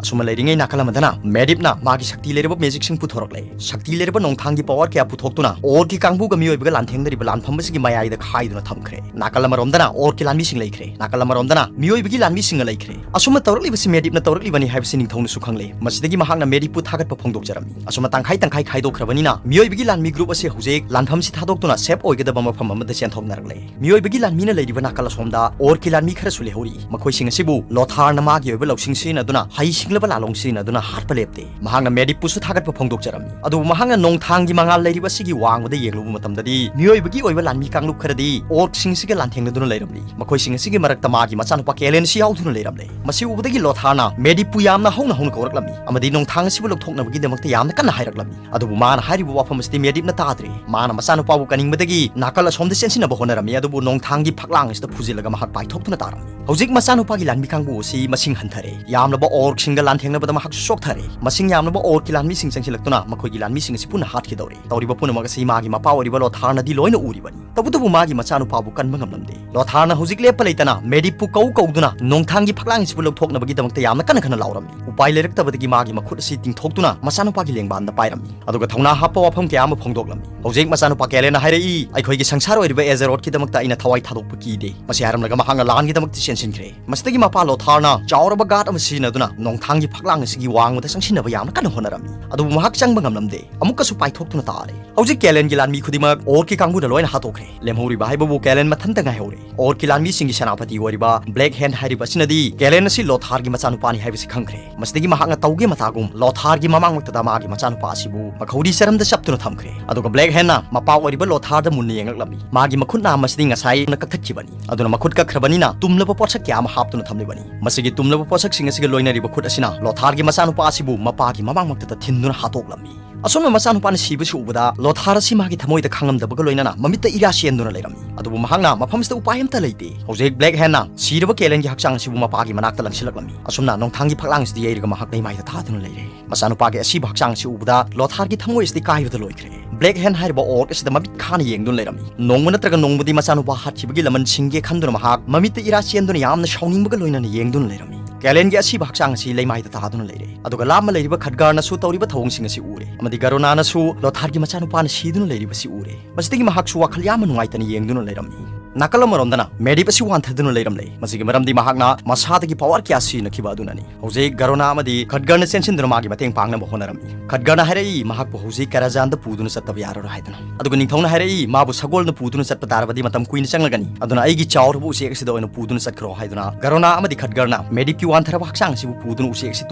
ꯑꯁꯨꯝꯅ ꯂꯩꯔꯤꯉꯩ ꯅꯥꯀꯜ ꯑꯃꯗꯅ ꯃꯦꯗꯤꯞꯅ ꯃꯥꯒꯤ ꯁꯛꯇꯤ ꯂꯩꯔꯕ ꯃꯦꯖꯤꯛꯁꯤꯡ ꯄꯨꯊꯣꯔꯛꯂꯦ꯫ ꯁꯛꯇꯤ ꯂꯩꯔꯕ ꯅꯣꯡꯊꯥꯡꯒꯤ ꯄꯋꯥꯔ ꯀꯌꯥ ꯄꯨꯊꯣꯛꯇꯨꯅ ꯑꯣꯔꯛꯀꯤ ꯀꯥꯡꯕꯨꯒ ꯃꯤꯑꯣꯏꯕꯒ ꯂꯥꯟꯊꯦꯡꯅꯔꯤꯕ ꯂꯥꯟꯐꯝ ꯑꯁꯤꯒꯤ ꯃꯌꯥꯏꯗ ꯈꯥꯏꯗꯨꯅ ꯊꯝꯈ꯭ꯔꯦ꯫ ꯅꯥꯀꯜ ꯑꯃꯔꯣꯝꯗꯅ ꯑꯣꯔꯛꯀꯤ ꯂꯥꯟꯃꯤꯁꯤꯡ ꯂꯩꯈ꯭ꯔꯦ, ꯅꯥꯀꯜ ꯑꯃꯔꯣꯝꯗꯅ ꯃꯤꯑꯣꯏꯕꯒꯤ ꯂꯥꯟꯃꯤꯁꯤꯡꯒ ꯂꯩꯈ꯭ꯔꯦ꯫ ꯑꯁꯨꯝꯅ ꯇꯧꯔꯛꯂꯤꯕꯁꯤ ꯃꯦꯗꯤꯞꯅ ꯇꯧꯔꯛꯂꯤꯕꯅꯤ ꯍꯥꯏꯕꯁꯤ ꯅꯤꯡꯊꯧꯅꯁꯨ ꯈꯪꯂꯦ꯫ ꯃꯁꯤꯗꯒꯤ ꯃꯍꯥꯛꯅ ꯃꯦꯗꯤꯞꯄꯨ ꯊꯥꯒꯠꯄ ꯐꯣꯡꯗꯣꯛꯆꯔꯝꯃꯤ꯫ ꯑꯁꯨꯝꯅ ꯇꯪꯈꯥꯏ ꯇꯪꯈꯥꯏ ꯈꯥꯏꯗꯣꯛꯈ꯭ꯔꯕꯅꯤꯅ ꯃꯤꯑꯣꯏꯕꯒꯤ ꯂꯥꯟꯃꯤ ꯒ꯭ꯔꯨꯞ ꯑꯁꯤ ꯍꯧꯖꯤꯛ ꯂꯥꯟꯐꯝꯁꯤ ꯊꯥꯗꯣꯛꯇꯨꯅ ꯁꯦꯐ ꯑꯣꯏꯒꯗꯕ ꯃꯐꯝ ꯑꯃꯗ ꯆꯦꯟꯊꯣꯛꯅꯔꯛꯂꯦ꯫ ꯃꯤꯑꯣꯏꯕꯒꯤ ꯂꯥꯟꯃꯤꯅ ꯂꯩꯔꯤꯕ ꯅꯥꯀꯜ ꯑꯁꯣꯝꯗ ꯑꯣꯔꯛꯀꯤ ꯂꯥꯟꯃꯤ ꯈꯔꯁꯨ ꯂꯩꯍꯧꯔꯤ꯫ ꯃꯈꯣꯏꯁꯤꯡ ꯑꯁꯤꯕꯨ ꯂꯣꯊꯥꯔꯅ ꯃꯥꯒꯤ ꯑꯣꯏꯕ ꯂꯧꯁꯤꯡ ꯁꯤꯖꯤꯟꯅꯗꯨꯅ, ꯍꯩꯁꯤꯡꯂꯕ ꯂꯥꯂꯣꯡ ꯁꯤꯖꯤꯟꯅꯗꯨꯅ ꯍꯥꯠꯄ ꯂꯦꯞꯇꯦ꯫ ꯃꯍꯥꯛꯅ ꯃꯦꯗꯤꯞꯄꯨꯁꯨ ꯊꯥꯒꯠꯄ ꯐꯣꯡꯗꯣꯛꯆꯔꯝꯃꯤ꯫ ꯑꯗꯨꯕꯨ ꯃꯍꯥꯛꯅ ꯅꯣꯡꯊꯥꯡꯒꯤ ꯃꯉꯥꯜ ꯂꯩꯔꯤꯕ ꯑꯁꯤꯒꯤ ꯋꯥꯡꯃꯗ ꯌꯦꯡꯂꯨꯕ ꯃꯇꯝꯗꯗꯤ ꯃꯤꯑꯣꯏꯕꯒꯤ ꯑꯣꯏꯕ ꯂꯥꯟꯃꯤ ꯀꯥꯡꯂꯨꯞ ꯈꯔꯗꯤ ꯑꯣꯔꯛꯁꯤꯡꯁꯤꯒ ꯂꯥꯟꯊꯦꯡꯅꯗꯨꯅ ꯂꯩꯔꯝꯂꯤ꯫ ꯃꯈꯣꯏꯁꯤꯡ ꯑꯁꯤꯒꯤ ꯃꯔꯛꯇ ꯃꯥꯒꯤ ꯃꯆꯥꯅꯨꯄꯥ ꯀꯦꯂꯦꯟꯁꯤ ꯌꯥꯎꯗꯨꯅ ꯂꯩꯔꯝꯂꯦ꯫ ꯃꯁꯤ ꯎꯕꯗꯒꯤ ꯂꯣꯊꯥꯔꯅ ꯃꯦꯗꯤꯞꯄꯨ ꯌꯥꯝꯅ ꯍꯧꯅ ꯍꯧꯅ ꯀꯧꯔꯛꯂꯝꯃꯤ ꯑꯃꯗꯤ ꯅꯣꯡꯊꯥꯡ ꯑꯁꯤꯕꯨ ꯂꯧꯊꯣꯛꯅꯕꯒꯤꯗꯃꯛꯇ ꯌꯥꯝꯅ ꯀꯟꯅ ꯍꯥꯏꯔꯛꯂꯝꯃꯤ꯫ ꯑꯗꯨꯕꯨ ꯃꯥꯅ ꯍꯥꯏꯔꯤꯕ ꯋꯥꯐꯝ ꯑꯁꯤꯗꯤ ꯃꯦꯗꯤꯞꯅ ꯇꯥꯗ꯭ꯔꯦ꯫ ꯃꯥꯅ ꯃꯆꯥꯅꯨꯄꯥꯕꯨ ꯀꯟꯅꯤꯡꯕꯗꯒꯤ ꯅꯥꯀꯜ ꯑꯁꯣꯝꯗ ꯆꯦꯟꯁꯤꯟꯅꯕ ꯍꯣꯠꯅꯔꯝꯃꯤ, ꯑꯗꯨꯕꯨ ꯅꯣꯡꯊꯥꯡꯒꯤ ꯐꯛꯂꯥꯡ ꯑꯁꯤꯗ ꯐꯨꯖꯤꯜꯂꯒ ꯃꯍꯥꯛ ꯄꯥꯏꯊꯣꯛꯇꯨꯅ ꯇꯥꯔꯝꯃꯤ꯫ ꯍꯧꯖꯤꯛ ꯃꯆꯥꯅꯨꯄꯥꯒꯤ ꯂꯥꯟꯃꯤ ꯀꯥꯡꯕꯨ ꯑꯁꯤ ꯃꯁꯤꯡ ꯍꯟꯊꯔꯦ꯫ ꯌꯥꯝꯂꯕ ꯑꯣꯔꯛꯁꯤꯡꯒ ꯂꯥꯟꯊꯦꯡꯅꯕꯗ ꯃꯍꯥꯛꯁꯨ ꯆꯣꯛꯊꯔꯦ꯫ ꯃꯁꯤꯡ ꯌꯥꯝꯂꯕ ꯑꯣꯔꯛꯀꯤ ꯂꯥꯟꯃꯤꯁꯤꯡ ꯆꯪꯁꯤꯜꯂꯛꯇꯨꯅ ꯃꯈꯣꯏꯒꯤ ꯂꯥꯟꯃꯤꯁꯤꯡ ꯑꯁꯤ ꯄꯨꯟꯅ ꯍꯥꯠꯈꯤꯗꯧꯔꯦ꯫ ꯇꯧꯔꯤꯕ ꯄꯨꯝꯅꯃꯛ ꯑꯁꯤ ꯃꯥꯒꯤ ꯃꯄꯥ ꯑꯣꯏꯔꯤꯕ ꯂꯣꯊꯥꯔꯅꯗꯤ ꯂꯣꯏꯅ ꯎꯔꯤꯕꯅꯤ꯫ ꯇꯧꯕꯇꯕꯨ ꯃꯥꯒꯤ ꯃꯆꯥꯅꯨꯄꯥꯕꯨ ꯀꯟꯕ ꯉꯝꯂꯝꯗꯦ꯫ ꯂꯣꯊꯥꯔꯅ ꯍꯧꯖꯤꯛ ꯂꯦꯞꯄ ꯂꯩꯇꯅ ꯃꯦꯗꯤꯞꯄꯨ ꯀꯧ ꯀꯧꯗꯨꯅ ꯅꯣꯡꯊꯥꯡꯒꯤ ꯐꯛꯂꯥꯡ ꯑꯁꯤꯕꯨ ꯂꯧꯊꯣꯛꯅꯕꯒꯤꯗꯃꯛꯇ ꯌꯥꯝꯅ ꯀꯟꯅ ꯀꯟꯅ ꯂꯥꯎꯔꯝꯃꯤ꯫ ꯎꯄꯥꯏ ꯂꯩꯔꯛꯇꯕꯗꯒꯤ ꯃꯥꯒꯤ ꯃꯈꯨꯠ ꯑꯁꯤ ꯇꯤꯡꯊꯣꯛꯇꯨꯅ ꯃꯆꯥꯅꯨꯄꯥꯒꯤ ꯂꯦꯡꯕꯥꯟꯗ ꯄꯥꯏꯔꯝꯃꯤ꯫ ꯑꯗꯨꯒ ꯊꯧꯅꯥ ꯍꯥꯞꯄ ꯋꯥꯐꯝ ꯀꯌꯥ ꯑꯃ ꯐꯣꯡꯗꯣꯛꯂꯝꯃꯤ꯫ ꯍꯧꯖꯤꯛ ꯃꯆꯥꯅꯨꯄꯥ ꯀꯦꯂꯦꯟꯅ ꯍꯥꯏꯔꯛꯏ, "ꯑꯩꯈꯣꯏꯒꯤ ꯁꯪꯁꯥꯔ ꯑꯣꯏꯔꯤꯕ ꯑꯦꯖꯦꯔꯣꯠꯀꯤꯗꯃꯛꯇ ꯑꯩꯅ ꯊꯋꯥꯏ ꯊꯥꯗꯣꯛꯄ ꯀꯤꯗꯦ꯫" ꯃꯁꯤ ꯍꯥꯏꯔꯝꯂꯒ ꯃꯍꯥꯛꯅ ꯂꯥꯟꯒꯤꯗꯃꯛꯇ ꯆꯦꯟꯁꯤꯟꯈ꯭ꯔꯦ꯫ ꯃꯁꯤꯗꯒꯤ ꯃꯄꯥ ꯂꯣꯊꯥꯔꯅ ꯆꯥꯎꯔꯕ ꯒꯥꯔꯗ ꯑꯃ ꯁꯤꯖꯤꯟꯅꯗꯨꯅ ꯅꯣꯡꯊꯥꯡꯒꯤ ꯐꯛꯂꯥꯡ ꯑꯁꯤꯒꯤ ꯋꯥꯡꯃꯗ ꯆꯪꯁꯤꯟꯅꯕ ꯌꯥꯝꯅ ꯀꯟꯅ ꯍꯣꯠꯅꯔꯝꯃꯤ꯫ ꯑꯗꯨꯕꯨ ꯃꯍꯥꯛ ꯆꯪꯕ ꯉꯝꯂꯝꯗꯦ꯫ ꯑꯃꯨꯛꯀꯁꯨ ꯄꯥꯏꯊꯣꯛꯇꯨꯅ ꯇꯥꯔꯦ꯫ ꯍꯧꯖꯤꯛ ꯀꯦꯂꯦꯟꯒꯤ ꯂꯥꯟꯃꯤ ꯈꯨꯗꯤꯡꯃꯛ ꯑꯣꯔꯛꯀꯤ ꯀꯥꯡꯕꯨꯅ ꯂꯣꯏꯅ ꯍꯥꯠꯇꯣꯛꯈ꯭ꯔꯦ꯫ ꯂꯦꯝꯍꯧꯔꯤꯕ ꯍꯥꯏꯕꯕꯨ ꯀꯦꯂꯦꯟ ꯃꯊꯟꯇ ꯉꯥꯏꯍꯧꯔꯦ꯫ ꯑꯣꯔꯛꯀꯤ ꯂꯥꯟꯃꯤꯁꯤꯡꯒꯤ ꯁꯦꯅꯥꯄꯇꯤ ꯑꯣꯏꯔꯤꯕ ꯕ꯭ꯂꯦꯛ ꯍꯦꯟ ꯍꯥꯏꯔꯤꯕ ꯑꯁꯤꯅꯗꯤ ꯀꯦꯂꯦꯟ ꯑꯁꯤ ꯂꯣꯊꯥꯔꯒꯤ ꯃꯆꯥꯅꯨꯄꯥꯅꯤ ꯍꯥꯏꯕꯁꯤ ꯈꯪꯈ꯭ꯔꯦ꯫ ꯃꯁꯤꯗꯒꯤ ꯃꯍꯥꯛꯅ ꯇꯧꯒꯦ ꯃꯇꯥꯒꯨꯝ ꯂꯣꯊꯥꯔꯒꯤ ꯃꯃꯥꯡꯃꯛꯇꯗ ꯃꯥꯒꯤ ꯃꯆꯥꯅꯨꯄꯥ ꯑꯁꯤꯕꯨ ꯃꯈꯧꯔꯤ ꯆꯔꯝꯗ ꯆꯞꯇꯨꯅ ꯊꯝꯈ꯭ꯔꯦ꯫ ꯑꯗꯨꯒ ꯕ꯭ꯂꯦꯛ ꯍꯦꯟꯅ ꯃꯄꯥ ꯑꯣꯏꯔꯤꯕ ꯂꯣꯊꯥꯔꯗ ꯃꯨꯟꯅ ꯌꯦꯡꯂꯛꯂꯝꯃꯤ꯫ ꯃꯥꯒꯤ ꯃꯈꯨꯠ ꯅꯥꯝ ꯑꯁꯤꯗꯤ ꯉꯁꯥꯏ ꯀꯛꯊꯠꯈꯤꯕꯅꯤ꯫ ꯑꯗꯨꯅ ꯃꯈꯨꯠ ꯀꯛꯈ꯭ꯔꯕꯅꯤꯅ ꯇꯨꯝꯂꯕ ꯄꯣꯠꯁꯛ ꯀꯌꯥ ꯑꯃ ꯍꯥꯞꯇꯨꯅ ꯊꯝꯂꯤꯕꯅꯤ꯫ ꯃꯁꯤꯒꯤ ꯇꯨꯝꯂꯕ ꯄꯣꯠꯁꯛꯁꯤꯡ ꯑꯁꯤꯒ ꯂꯣꯏꯅꯔꯤꯕ ꯈꯨꯠ ꯁꯤꯅ ꯂꯣꯊꯥꯔꯒꯤ ꯃꯆꯥꯅꯨꯄꯥ ꯑꯁꯤꯕꯨ ꯃꯄꯥꯒꯤ ꯃꯃꯥꯡꯃꯛꯇꯗ ꯊꯤꯟꯗꯨꯅ ꯍꯥꯠꯇꯣꯛꯂꯝꯃꯤ꯫ ꯑꯁꯨꯝꯅ ꯃꯆꯥꯅꯨꯄꯥꯅ ꯁꯤꯕꯁꯤ ꯎꯕꯗ ꯂꯣꯊꯥꯔ ꯑꯁꯤ ꯃꯥꯒꯤ ꯊꯃꯣꯏꯗ ꯈꯪꯉꯝꯗꯕꯒ ꯂꯣꯏꯅꯅ ꯃꯃꯤꯠꯇ ꯏꯔꯥ ꯆꯦꯟꯗꯨꯅ ꯂꯩꯔꯝꯃꯤ꯫ ꯑꯗꯨꯕꯨ ꯃꯍꯥꯛꯅ ꯃꯐꯝꯁꯤꯗ ꯎꯄꯥꯏ ꯑꯝꯇ ꯂꯩꯇꯦ꯫ ꯍꯧꯖꯤꯛ ꯕ꯭ꯂꯦꯛ ꯍꯦꯟꯅ ꯁꯤꯔꯕ ꯀꯦꯂꯦꯟꯒꯤ ꯍꯛꯆꯥꯡ ꯑꯁꯤꯕꯨ ꯃꯄꯥꯒꯤ ꯃꯅꯥꯛꯇ ꯂꯪꯁꯤꯜꯂꯛꯂꯝꯃꯤ꯫ ꯑꯁꯨꯝꯅ ꯅꯣꯡꯊꯥꯡꯒꯤ ꯐꯛꯂꯥꯡꯁꯤꯗ ꯌꯩꯔꯒ ꯃꯍꯥꯛ ꯂꯩꯃꯥꯏꯗ ꯊꯥꯗꯨꯅ ꯂꯩꯔꯦ꯫ ꯃꯆꯥꯅꯨꯄꯥꯒꯤ ꯑꯁꯤꯕ ꯍꯛꯆꯥꯡ ꯑꯁꯤ ꯎꯕꯗ ꯂꯣꯊꯥꯔꯒꯤ ꯊꯃꯣꯏ ꯑꯁꯤꯗꯤ ꯀꯥꯏꯕꯗ ꯂꯣꯏꯈ꯭ꯔꯦ꯫ ꯕ꯭ꯂꯦꯛ ꯍꯦꯟ ꯍꯥꯏꯔꯤꯕ ꯑꯣꯔꯛ ꯑꯁꯤꯗ ꯃꯃꯤꯠ ꯈꯥꯅ ꯌꯦꯡꯗꯨꯅ ꯂꯩꯔꯝꯃꯤ꯫ ꯅꯣꯡꯃ ꯅꯠꯇ꯭ꯔꯒ ꯅꯣꯡꯃꯗꯤ ꯃꯆꯥꯅꯨꯄꯥ ꯍꯥꯠꯈꯤꯕꯒꯤ ꯂꯃꯟ ꯁꯤꯡꯒꯦ ꯈꯟꯗꯨꯅ ꯃꯍꯥꯛ ꯃꯃꯤꯠꯇ ꯏꯔꯥ ꯆꯦꯟꯗꯨꯅ ꯌꯥꯝꯅ ꯁꯥꯎꯅꯤꯡꯕꯒ ꯂꯣꯏꯅꯅ ꯌꯦꯡꯗꯨꯅ ꯂꯩꯔꯝꯃꯤ꯫ ꯀꯦꯂꯦꯟꯒꯤ ꯑꯁꯤꯕ ꯍꯛꯆꯥꯡ ꯑꯁꯤ ꯂꯩꯃꯥꯏꯗ ꯇꯥꯗꯨꯅ ꯂꯩꯔꯦ꯫ ꯑꯗꯨꯒ ꯂꯥꯞꯅ ꯂꯩꯔꯤꯕ ꯈꯠꯒꯥꯔꯅꯁꯨ ꯇꯧꯔꯤꯕ ꯊꯧꯑꯣꯡꯁꯤꯡ ꯑꯁꯤ ꯎꯔꯦ꯫ ꯑꯃꯗꯤ ꯒꯔꯣꯅꯥꯅꯁꯨ ꯂꯣꯊꯥꯔꯒꯤ ꯃꯆꯥꯅꯨꯄꯥꯅ ꯁꯤꯗꯨꯅ ꯂꯩꯔꯤꯕꯁꯤ ꯎꯔꯦ꯫ ꯃꯁꯤꯗꯒꯤ ꯃꯍꯥꯛꯁꯨ ꯋꯥꯈꯜ ꯌꯥꯝꯅ ꯅꯨꯡꯉꯥꯏꯇꯅ ꯌꯦꯡꯗꯨꯅ ꯂꯩꯔꯝꯃꯤ꯫ ꯅꯥꯀꯜ ꯑꯃꯔꯣꯝꯗꯅ ꯃꯦꯗꯤꯞ ꯑꯁꯤ ꯋꯥꯟꯊꯗꯨꯅ ꯂꯩꯔꯝꯂꯦ꯫ ꯃꯁꯤꯒꯤ ꯃꯔꯝꯗꯤ ꯃꯍꯥꯛꯅ ꯃꯁꯥꯗꯒꯤ ꯄꯋꯥꯔ ꯀꯌꯥ ꯁꯤꯖꯤꯟꯅꯈꯤꯕ ꯑꯗꯨꯅꯅꯤ꯫ ꯍꯧꯖꯤꯛ ꯒꯔꯣꯅꯥ ꯑꯃꯗꯤ ꯈꯠꯒꯔꯅ ꯆꯦꯟꯁꯤꯟꯗꯨꯅ ꯃꯥꯒꯤ ꯃꯇꯦꯡ ꯄꯥꯡꯅꯕ ꯍꯣꯠꯅꯔꯝꯃꯤ꯫ ꯈꯠꯒꯔꯅ ꯍꯥꯏꯔꯛꯏ, ꯃꯍꯥꯛꯄꯨ ꯍꯧꯖꯤꯛ ꯀꯔꯥꯖꯥꯟꯗ ꯄꯨꯗꯨꯅ ꯆꯠꯇꯕ ꯌꯥꯔꯔꯣꯏ ꯍꯥꯏꯗꯨꯅ꯫ ꯑꯗꯨꯒ ꯅꯤꯡꯊꯧꯅ ꯍꯥꯏꯔꯛꯏ, ꯃꯥꯕꯨ ꯁꯒꯣꯜꯅ ꯄꯨꯗꯨꯅ ꯆꯠꯄ ꯇꯥꯔꯕꯗꯤ ꯃꯇꯝ ꯀꯨꯏꯅ ꯆꯪꯂꯒꯅꯤ, ꯑꯗꯨꯅ ꯑꯩꯒꯤ ꯆꯥꯎꯔꯕ ꯎꯆꯦꯛ ꯑꯁꯤꯗ ꯑꯣꯏꯅ ꯄꯨꯗꯨꯅ ꯆꯠꯈ꯭ꯔꯣ ꯍꯥꯏꯗꯨꯅ ꯒꯔꯣꯅꯥ ꯑꯃꯗꯤ ꯈꯠꯒꯔꯅ ꯃꯦꯗꯤꯞꯀꯤ ꯋꯥꯟꯊꯔꯕ ꯍꯛꯆꯥꯡ ꯑꯁꯤꯕꯨ ꯄꯨꯗꯨꯅ ꯎꯆꯦꯛ ꯑꯁꯤ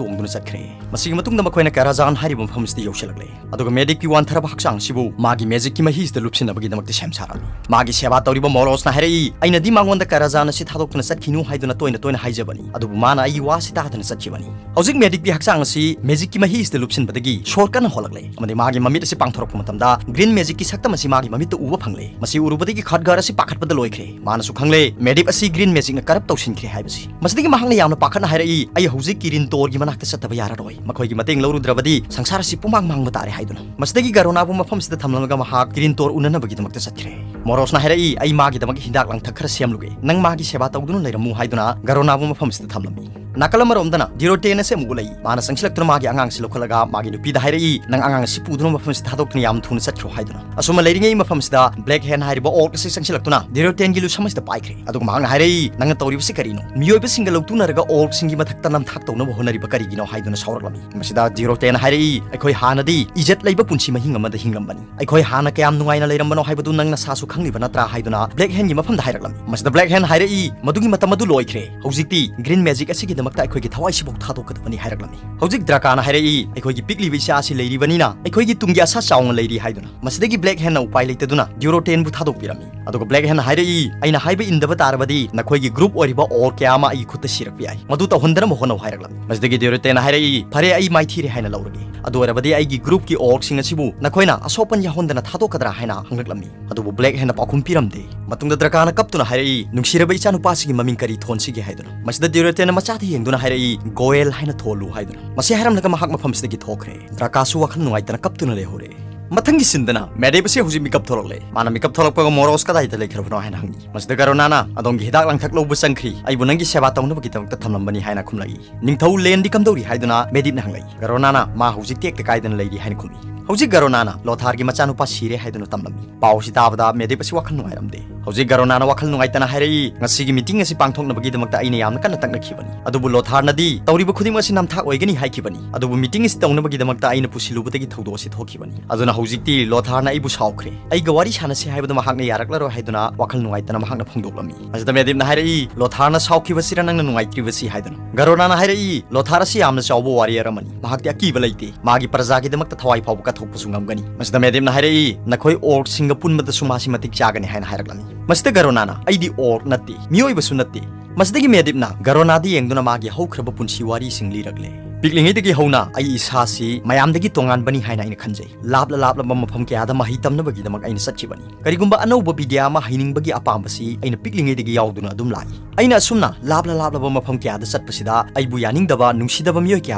ꯇꯣꯡꯗꯨꯅ ꯆꯠꯈ꯭ꯔꯦ꯫ ꯃꯁꯤꯒꯤ ꯃꯇꯨꯡꯗ ꯃꯈꯣꯏꯅ ꯀꯔꯥꯖꯥꯟ ꯍꯥꯏꯔꯤꯕ ꯃꯐꯝ ꯑꯁꯤꯗ ꯌꯧꯁꯤꯜꯂꯛꯂꯦ꯫ ꯑꯗꯨꯒ ꯃꯦꯗꯤꯞꯀꯤ ꯋꯥꯟꯊꯔꯕ ꯍꯛꯆꯥꯡ ꯑꯁꯤꯕꯨ ꯃꯥꯒꯤ ꯃꯦꯖꯤꯛꯀꯤ ꯃꯍꯤꯁꯤꯗ ꯂꯨꯞꯁꯤꯟꯅꯕꯒꯤꯗꯃꯛꯇ ꯁꯦꯝ ꯁꯥꯔꯝꯃꯤ꯫ ꯃꯥꯒꯤ ꯁꯦꯕꯥ ꯇꯧꯔꯤꯕ ꯃꯣꯔꯣꯁꯅ ꯍꯥꯏꯔꯛꯏ, ꯑꯩꯅꯗꯤ ꯃꯉꯣꯟꯗ ꯀꯔꯥꯖꯥꯟ ꯑꯁꯤ ꯊꯥꯗꯣꯛꯇꯨꯅ ꯆꯠꯈꯤꯅꯨ ꯍꯥꯏꯗꯨꯅ ꯇꯣꯏꯅ ꯇꯣꯏꯅ ꯍꯥꯏꯖꯕꯅꯤ, ꯑꯗꯨꯕꯨ ꯃꯥꯅ ꯑꯩꯒꯤ ꯋꯥꯁꯤ ꯇꯥꯗꯅ ꯆꯠꯈꯤꯕꯅꯤ꯫ ꯍꯧꯖꯤꯛ ꯃꯦꯗꯤꯛꯀꯤ ꯍꯛꯆꯥꯡ ꯑꯁꯤ ꯃꯦꯖꯤꯛꯀꯤ ꯃꯍꯤꯁꯤꯗ ꯂꯨꯞꯁꯤꯟꯕꯗꯒꯤ ꯁꯣꯔ ꯀꯟꯅ ꯍꯣꯜꯂꯛꯂꯦ, ꯑꯃꯗꯤ ꯃꯥꯒꯤ ꯃꯃꯤꯠ ꯑꯁꯤ ꯄꯥꯡꯊꯣꯔꯛꯄ ꯃꯇꯝꯗ ꯒ꯭ꯔꯤꯟ ꯃꯦꯖꯤꯛꯀꯤ ꯁꯛꯇꯝ ꯑꯁꯤ ꯃꯥꯒꯤ ꯃꯃꯤꯠꯇ ꯎꯕ ꯐꯪꯂꯦ꯫ ꯃꯁꯤ ꯎꯔꯨꯕꯗꯒꯤ ꯈꯠꯒꯥꯔ ꯑꯁꯤ ꯄꯥꯈꯠꯄꯗ ꯂꯣꯏꯈ꯭ꯔꯦ꯫ ꯃꯥꯅꯁꯨ ꯈꯪꯂꯦ ꯃꯦꯗꯤꯞ ꯑꯁꯤ ꯒ꯭ꯔꯤꯟ ꯃꯦꯖꯤꯛꯅ ꯀꯔꯞ ꯇꯧꯁꯤꯟꯈ꯭ꯔꯦ ꯍꯥꯏꯕꯁꯤ꯫ ꯃꯁꯤꯗꯒꯤ ꯃꯍꯥꯛꯅ ꯌꯥꯝꯅ ꯄꯥꯈꯠꯅ ꯍꯥꯏꯔꯛꯏ, ꯑꯩ ꯍꯧꯖꯤꯛ ꯀꯤꯔꯤꯟ ꯇꯣꯔꯒꯤ ꯃꯅꯥꯛꯇ ꯆꯠꯇꯕ ꯌꯥꯔꯔꯣꯏ, ꯃꯈꯣꯏꯒꯤ ꯃꯇꯦꯡ ꯂꯧꯔꯨꯗ꯭ꯔꯕꯗꯤ ꯁꯪꯁꯥꯔ ꯑꯁꯤ ꯄꯨꯝꯃꯥꯡ ꯃꯥꯡꯕ ꯇꯥꯔꯦ ꯍꯥꯏꯗꯨꯅ꯫ ꯃꯁꯤꯗꯒꯤ ꯒꯔꯣꯅꯥꯕꯨ ꯃꯐꯝꯁꯤꯗ ꯊꯝꯂꯝꯂꯒ ꯃꯍꯥꯛ ꯀꯤꯔꯤꯟ ꯇꯣꯔ ꯎꯅꯅꯕꯒꯤꯗꯃꯛꯇ ꯆꯠꯈ꯭ꯔꯦ꯫ ꯃꯣꯔꯣꯁꯅ ꯍꯥꯏꯔꯛꯏ, ꯑꯩ ꯃꯥꯒꯤꯗꯃꯛ ꯍꯤꯗꯥꯛ ꯂꯥꯡꯊꯛ ꯈꯔ ꯁꯦꯝꯂꯨꯒꯦ, ꯅꯪ ꯃꯥꯒꯤ ꯁꯦꯕꯥ ꯇꯧꯗꯨꯅ ꯂꯩꯔꯝꯃꯨ ꯍꯥꯏꯗꯨꯅ ꯒꯔꯣꯅꯥꯕꯨ ꯃꯐꯝꯁꯤꯗ ꯊꯝꯂꯝꯃꯤ꯫ ꯅꯥꯀꯜ ꯑꯃꯔꯣꯝꯗꯅ ꯗꯤꯔꯣꯇꯦꯟ ꯑꯁꯤ ꯑꯃꯨꯛ ꯎꯠꯂꯛꯏ꯫ ꯃꯥꯅ ꯆꯪꯁꯤꯜꯂꯛꯇꯨꯅ ꯃꯥꯒꯤ ꯑꯉꯥꯡꯁꯤ ꯂꯧꯈꯠꯂꯒ ꯃꯥꯒꯤ ꯅꯨꯄꯤꯗ ꯍꯥꯏꯔꯛꯏ, ꯅꯪ ꯑꯉꯥꯡ ꯑꯁꯤ ꯄꯨꯗꯨꯅ ꯃꯐꯝꯁꯤꯗ ꯊꯥꯗꯣꯛꯇꯨꯅ ꯌꯥꯝ ꯊꯨꯅ ꯆꯠꯈ꯭ꯔꯣ ꯍꯥꯏꯗꯨꯅ꯫ ꯑꯁꯨꯝꯅ ꯂꯩꯔꯤꯉꯩ ꯃꯐꯝꯁꯤꯗ ꯕ꯭ꯂꯦꯛ ꯍꯦꯟ ꯍꯥꯏꯔꯤꯕ ꯑꯣꯔꯛ ꯑꯁꯤ ꯆꯪꯁꯤꯜꯂꯛꯇꯨꯅ ꯗꯤꯔꯣꯇꯦꯟꯒꯤ ꯂꯨꯁꯝ ꯑꯁꯤꯗ ꯄꯥꯏꯈ꯭ꯔꯦ꯫ ꯑꯗꯨꯒ ꯃꯍꯥꯛꯅ ꯍꯥꯏꯔꯛꯏ, ꯅꯪꯅ ꯇꯧꯔꯤꯕꯁꯤ ꯀꯔꯤꯅꯣ? ꯃꯤꯑꯣꯏꯕꯁꯤꯡꯒ ꯂꯧꯇꯨꯅꯔꯒ ꯑꯣꯔꯛꯁꯤꯡꯒꯤ ꯃꯊꯛꯇ ꯅꯝꯊꯥꯛ ꯇꯧꯅꯕ ꯍꯣꯠꯅꯔꯤꯕ ꯀꯔꯤꯒꯤꯅꯣ ꯍꯥꯏꯗꯨꯅ ꯁꯥꯎꯔꯛꯂꯝꯃꯤ꯫ ꯃꯁꯤꯗ ꯗꯤꯔꯣꯇꯦꯟ ꯍꯥꯏꯔꯛꯏ, ꯑꯩꯈꯣꯏ ꯍꯥꯟꯅꯗꯤ ꯏꯖꯠ ꯂꯩꯕ ꯄꯨꯟꯁꯤ ꯃꯍꯤꯡ ꯑꯃꯗ ꯍꯤꯡꯂꯝꯕꯅꯤ꯫ ꯑꯩꯈꯣꯏ ꯍꯥꯟꯅ ꯀꯌꯥꯝ ꯅꯨꯡꯉꯥꯏꯅ ꯂꯩꯔꯝꯕꯅꯣ ꯍꯥꯏꯕꯗꯨ ꯅꯪ ꯅꯁꯥꯁꯨ ꯈꯪꯂꯤꯕ ꯅꯠꯇ꯭ꯔꯥ ꯍꯥꯏꯗꯨꯅ ꯕ꯭ꯂꯦꯛ ꯍꯦꯟꯒꯤ ꯃꯐꯝꯗ ꯍꯥꯏꯔꯛꯂꯝꯃꯤ꯫ ꯃꯁꯤꯗ ꯕ꯭ꯂꯦꯛ ꯍꯦꯟ ꯍꯥꯏꯔꯛꯏ, ꯃꯗꯨꯒꯤ ꯃꯇꯝ ꯑꯗꯨ ꯂꯣꯏꯈ꯭ꯔꯦ꯫ ꯍꯧꯖꯤꯛꯇꯤ ꯒ꯭ꯔꯤꯟ ꯃꯦꯖꯤꯛ ꯑꯁꯤꯒꯤ ꯗꯃꯛꯇ ꯑꯩꯈꯣꯏꯒꯤ ꯊꯋꯥꯏꯁꯤꯐꯥꯎ ꯊꯥꯗꯣꯛꯀꯗꯕꯅꯤ ꯍꯥꯏꯔꯛꯂꯝꯃꯤ꯫ ꯍꯧꯖꯤꯛ ꯗ꯭ꯔꯥꯀꯥꯅ ꯍꯥꯏꯔꯛꯏ, "ꯑꯩꯈꯣꯏꯒꯤ ꯄꯤꯛꯂꯤꯕ ꯏꯆꯥ ꯑꯁꯤ ꯂꯩꯔꯤꯕꯅꯤ, ꯑꯩꯈꯣꯏꯒꯤ ꯇꯨꯡꯒꯤ ꯑꯁꯥ ꯆꯥꯎꯅ ꯂꯩꯔꯤ" ꯍꯥꯏꯗꯨꯅ꯫ ꯃꯁꯤꯗꯒꯤ ꯕ꯭ꯂꯦꯛ ꯍꯦꯟꯅ ꯎꯄꯥꯏ ꯂꯩꯇꯗꯨꯅ ꯗ꯭ꯌꯨꯔꯣꯇꯦꯟꯕꯨ ꯊꯥꯗꯣꯛꯄꯤꯔꯝꯃꯤ꯫ ꯑꯗꯨꯒ ꯕ꯭ꯂꯦꯛ ꯍꯦꯟꯅ ꯍꯥꯏꯔꯛꯏ, "ꯑꯩꯅ ꯍꯥꯏꯕ ꯏꯟꯗꯕ ꯇꯥꯔꯕꯗꯤ ꯅꯈꯣꯏꯒꯤ ꯒ꯭ꯔꯨꯞ ꯑꯣꯏꯔꯤꯕ ꯑꯣꯔ ꯀꯌꯥ ꯑꯃ ꯑꯩꯒꯤ ꯈꯨꯠꯇ ꯁꯤꯔꯛꯄ ꯌꯥꯏ꯫ ꯃꯗꯨ ꯇꯧꯍꯟꯗꯅꯕ ꯍꯣꯠꯅꯧ" ꯍꯥꯏꯔꯛꯂꯝꯃꯤ꯫ ꯃꯁꯤꯗꯒꯤ ꯗ꯭ꯌꯨꯔꯣꯇꯦꯟꯅ ꯍꯥꯏꯔꯛꯏ, "ꯐꯔꯦ, ꯑꯩ ꯃꯥꯏꯊꯤꯔꯦ ꯍꯥꯏꯅ ꯂꯧꯔꯒꯦ꯫ ꯑꯗꯨ ꯑꯣꯏꯔꯕꯗꯤ ꯑꯩꯒꯤ ꯒ꯭ꯔꯨꯞꯀꯤ ꯑꯣꯔꯛꯁꯤꯡ ꯑꯁꯤꯕꯨ ꯅꯈꯣꯏꯅ ꯑꯁꯣꯛꯄꯟ ꯌꯥꯎꯍꯟꯗꯅ ꯊꯥꯗꯣꯛꯀꯗ꯭ꯔꯥ?" ꯍꯥꯏꯅ ꯍꯪꯂꯛꯂꯝꯃꯤ꯫ ꯑꯗꯨꯕꯨ ꯕ꯭ꯂꯦꯛ ꯍꯦꯟꯅ ꯄꯥꯎꯈꯨꯝ ꯄꯤꯔꯝꯗꯦ꯫ ꯃꯇꯨꯡꯗ ꯗ꯭ꯔꯥꯀꯥꯅ ꯀꯞꯇꯨꯅ ꯍꯥꯏꯔꯛꯏ, "ꯅꯨꯡꯁꯤꯔꯕ ꯏꯆꯥꯅꯨꯄꯥꯁꯤꯒꯤ ꯃꯃꯤꯡ ꯀꯔꯤ ꯊꯣꯟꯁꯤꯒꯦ?" ꯍꯥꯏꯗꯨꯅ꯫ ꯃꯁꯤꯗ ꯗ꯭ꯌꯨꯔꯣꯇꯦꯟꯅ ꯃꯆꯥꯗ ꯌꯦꯡꯗꯨꯅ ꯍꯥꯏꯔꯛꯏ, "ꯒꯣꯌꯦꯜ ꯍꯥꯏꯅ ꯊꯣꯜꯂꯨ" ꯍꯥꯏꯗꯨꯅ꯫ ꯃꯁꯤ ꯍꯥꯏꯔꯝꯂꯒ ꯃꯍꯥꯛ ꯃꯐꯝꯁꯤꯗꯒꯤ ꯊꯣꯛꯈ꯭ꯔꯦ꯫ ꯗ꯭ꯔꯥꯀꯥꯁꯨ ꯋꯥꯈꯜ ꯅꯨꯡꯉꯥꯏꯇꯅ ꯀꯞꯇꯨꯅ ꯂꯩꯍꯧꯔꯦ꯫ ꯃꯊꯪꯒꯤ ꯁꯤꯟꯗꯅ ꯃꯦꯗꯤꯞ ꯑꯁꯤ ꯍꯧꯖꯤꯛ ꯃꯤꯀꯞ ꯊꯣꯛꯂꯛꯂꯦ꯫ ꯃꯥꯅ ꯃꯤꯀꯞ ꯊꯣꯛꯂꯛꯄꯒ ꯃꯣꯔꯣꯁ ꯀꯗꯥꯏꯗ ꯂꯩꯈ꯭ꯔꯕꯅꯣ ꯍꯥꯏꯅ ꯍꯪꯉꯤ꯫ ꯃꯁꯤꯗ ꯒꯥꯔꯣꯅꯥꯅ, "ꯑꯗꯣꯝꯒꯤ ꯍꯤꯗꯥꯛ ꯂꯥꯡꯊꯛ ꯂꯧꯕ ꯆꯪꯈ꯭ꯔꯤ, ꯑꯩꯕꯨ ꯅꯪꯒꯤ ꯁꯦꯕꯥ ꯇꯧꯅꯕꯒꯤꯗꯃꯛꯇ ꯊꯝꯂꯝꯕꯅꯤ" ꯍꯥꯏꯅ ꯈꯨꯝꯂꯛꯏ꯫ "ꯅꯤꯡꯊꯧ ꯂꯦꯟꯗꯤ ꯀꯝꯗꯧꯔꯤ?" ꯍꯥꯏꯗꯨꯅ ꯃꯦꯗꯤꯞꯅ ꯍꯪꯂꯛꯏ꯫ ꯒꯥꯔꯣꯅꯥꯅ, "ꯃꯥ ꯍꯧꯖꯤꯛ ꯇꯦꯛꯇ ꯀꯥꯏꯗꯅ ꯂꯩꯔꯤ" ꯍꯥꯏꯅ ꯈꯨꯝꯃꯤ꯫ ꯍꯧꯖꯤꯛ ꯒꯥꯔꯣꯅꯥꯅ ꯂꯣꯊꯥꯔꯒꯤ ꯃꯆꯥꯅꯨꯄꯥ ꯁꯤꯔꯦ ꯍꯥꯏꯗꯨꯅ ꯇꯝꯂꯝꯃꯤ꯫ ꯄꯥꯎ ꯑꯁꯤ ꯇꯥꯕꯗ ꯃꯦꯗꯤꯞ ꯑꯁꯤ ꯋꯥꯈꯜ ꯅꯨꯡꯉꯥꯏꯔꯝꯗꯦ꯫ ꯍꯧꯖꯤꯛ ꯒꯥꯔꯣꯅꯥꯅ ꯋꯥꯈꯜ ꯅꯨꯡꯉꯥꯏꯇꯅ ꯍꯥꯏꯔꯛꯏ, "ꯉꯁꯤꯒꯤ ꯃꯤꯇꯤꯡ ꯑꯁꯤ ꯄꯥꯡꯊꯣꯛꯅꯕꯒꯤꯗꯃꯛꯇ ꯑꯩꯅ ꯌꯥꯝꯅ ꯀꯟꯅ ꯇꯛꯅꯈꯤꯕꯅꯤ, ꯑꯗꯨꯕꯨ ꯂꯣꯊꯥꯔꯅꯗꯤ ꯇꯧꯔꯤꯕ ꯈꯨꯗꯤꯡꯃꯛ ꯑꯁꯤ ꯅꯝꯊꯥꯛ ꯑꯣꯏꯒꯅꯤ ꯍꯥꯏꯈꯤꯕꯅꯤ꯫ ꯑꯗꯨꯕꯨ ꯃꯤꯇꯤꯡ ꯑꯁꯤ ꯇꯧꯅꯕꯒꯤꯗꯃꯛꯇ ꯑꯩꯅ ꯄꯨꯁꯤꯜꯂꯨꯕꯗꯒꯤ ꯊꯧꯗꯣꯛ ꯑꯁꯤ ꯊꯣꯛꯈꯤꯕꯅꯤ꯫ ꯑꯗꯨꯅ ꯍꯧꯖꯤꯛꯇꯤ ꯂꯣꯊꯥꯔꯅ ꯑꯩꯕꯨ ꯁꯥꯎꯈ꯭ꯔꯦ꯫ ꯑꯩꯒ ꯋꯥꯔꯤ ꯁꯥꯟꯅꯁꯤ ꯍꯥꯏꯕꯗꯨ ꯃꯍꯥꯛꯅ ꯌꯥꯔꯛꯂꯔꯣꯏ" ꯍꯥꯏꯗꯨꯅ ꯋꯥꯈꯜ ꯅꯨꯡꯉꯥꯏꯇꯅ ꯃꯍꯥꯛꯅ ꯐꯣꯡꯗꯣꯛꯂꯝꯃꯤ꯫ ꯃꯁꯤꯗ ꯃꯦꯗꯤꯞꯅ ꯍꯥꯏꯔꯛꯏ, "ꯂꯣꯊꯥꯔꯅ ꯁꯥꯎꯈꯤꯕꯁꯤꯔ ꯅꯪꯅ ꯅꯨꯡꯉꯥꯏꯇ꯭ꯔꯤꯕꯁꯤ?" ꯍꯥꯏꯗꯨꯅ꯫ ꯒꯥꯔꯣꯅꯥꯅ ꯍꯥꯏꯔꯛꯏ, "ꯂꯣꯊꯥꯔ ꯑꯁꯤ ꯌꯥꯝꯅ ꯆꯥꯎꯕ ꯋꯥꯔꯤꯌꯔ ꯑꯃꯅꯤ꯫ ꯃꯍꯥꯛꯇꯤ ꯑꯀꯤꯕ ꯂꯩꯇꯦ꯫ ꯃꯥꯒꯤ ꯄ꯭ꯔꯖꯥꯒꯤꯗꯃꯛꯇ ꯊꯋꯥꯏ ꯐꯥꯎꯕ ꯀꯠꯊꯣꯛꯄꯁꯨ ꯉꯝꯒꯅꯤ꯫" ꯃꯁꯤꯗ ꯃꯦꯗꯤꯞꯅ ꯍꯥꯏꯔꯛꯏ, "ꯅꯈꯣꯏ ꯑꯣꯔꯛꯁꯤꯡꯒ ꯄꯨꯟꯕꯗꯁꯨ ꯃꯥꯁꯤ ꯃꯇꯤꯛ ꯆꯥꯒꯅꯤ" ꯍꯥꯏꯅ ꯍꯥꯏꯔꯛꯂꯝꯃꯤ꯫ ꯃꯁꯤꯗ ꯒꯥꯔꯣꯅꯥꯅ, "ꯑꯩꯗꯤ ꯑꯣꯔꯛ ꯅꯠꯇꯦ, ꯃꯤꯑꯣꯏꯕꯁꯨ ꯅꯠꯇꯦ꯫" ꯃꯁꯤꯗꯒꯤ ꯃꯦꯗꯤꯞꯅ ꯒꯥꯔꯣꯅꯥꯗ ꯌꯦꯡꯗꯨꯅ ꯃꯥꯒꯤ ꯍꯧꯈ꯭ꯔꯕ ꯄꯨꯟꯁꯤ ꯋꯥꯔꯤꯁꯤꯡ ꯂꯤꯔꯛꯂꯦ꯫ "ꯄꯤꯛꯂꯤꯉꯩꯗꯒꯤ ꯍꯧꯅ ꯑꯩ ꯏꯁꯥꯁꯤ ꯃꯌꯥꯝꯗꯒꯤ ꯇꯣꯉꯥꯟꯕꯅꯤ ꯍꯥꯏꯅ ꯑꯩꯅ ꯈꯟꯖꯩ꯫ ꯂꯥꯞꯂ ꯂꯥꯞꯂꯕ ꯃꯐꯝ ꯀꯌꯥꯗ ꯃꯍꯩ ꯇꯝꯅꯕꯒꯤꯗꯃꯛ ꯑꯩꯅ ꯆꯠꯈꯤꯕꯅꯤ꯫ ꯀꯔꯤꯒꯨꯝꯕ ꯑꯅꯧꯕ ꯕꯤꯗ꯭ꯌꯥ ꯑꯃ ꯍꯩꯅꯤꯡꯕꯒꯤ ꯑꯄꯥꯝꯕꯁꯤ ꯑꯩꯅ ꯄꯤꯛꯂꯤꯉꯩꯗꯒꯤ ꯌꯥꯎꯗꯨꯅ ꯑꯗꯨꯝ ꯂꯥꯛꯏ꯫ ꯑꯩꯅ ꯑꯁꯨꯝꯅ ꯂꯥꯞꯂ ꯂꯥꯞꯂꯕ ꯃꯐꯝ ꯀꯌꯥꯗ ꯆꯠꯄꯁꯤꯗ ꯑꯩꯕꯨ ꯌꯥꯅꯤꯡꯗꯕ, ꯅꯨꯡꯁꯤꯗꯕ ꯃꯤꯑꯣꯏ ꯀꯌꯥ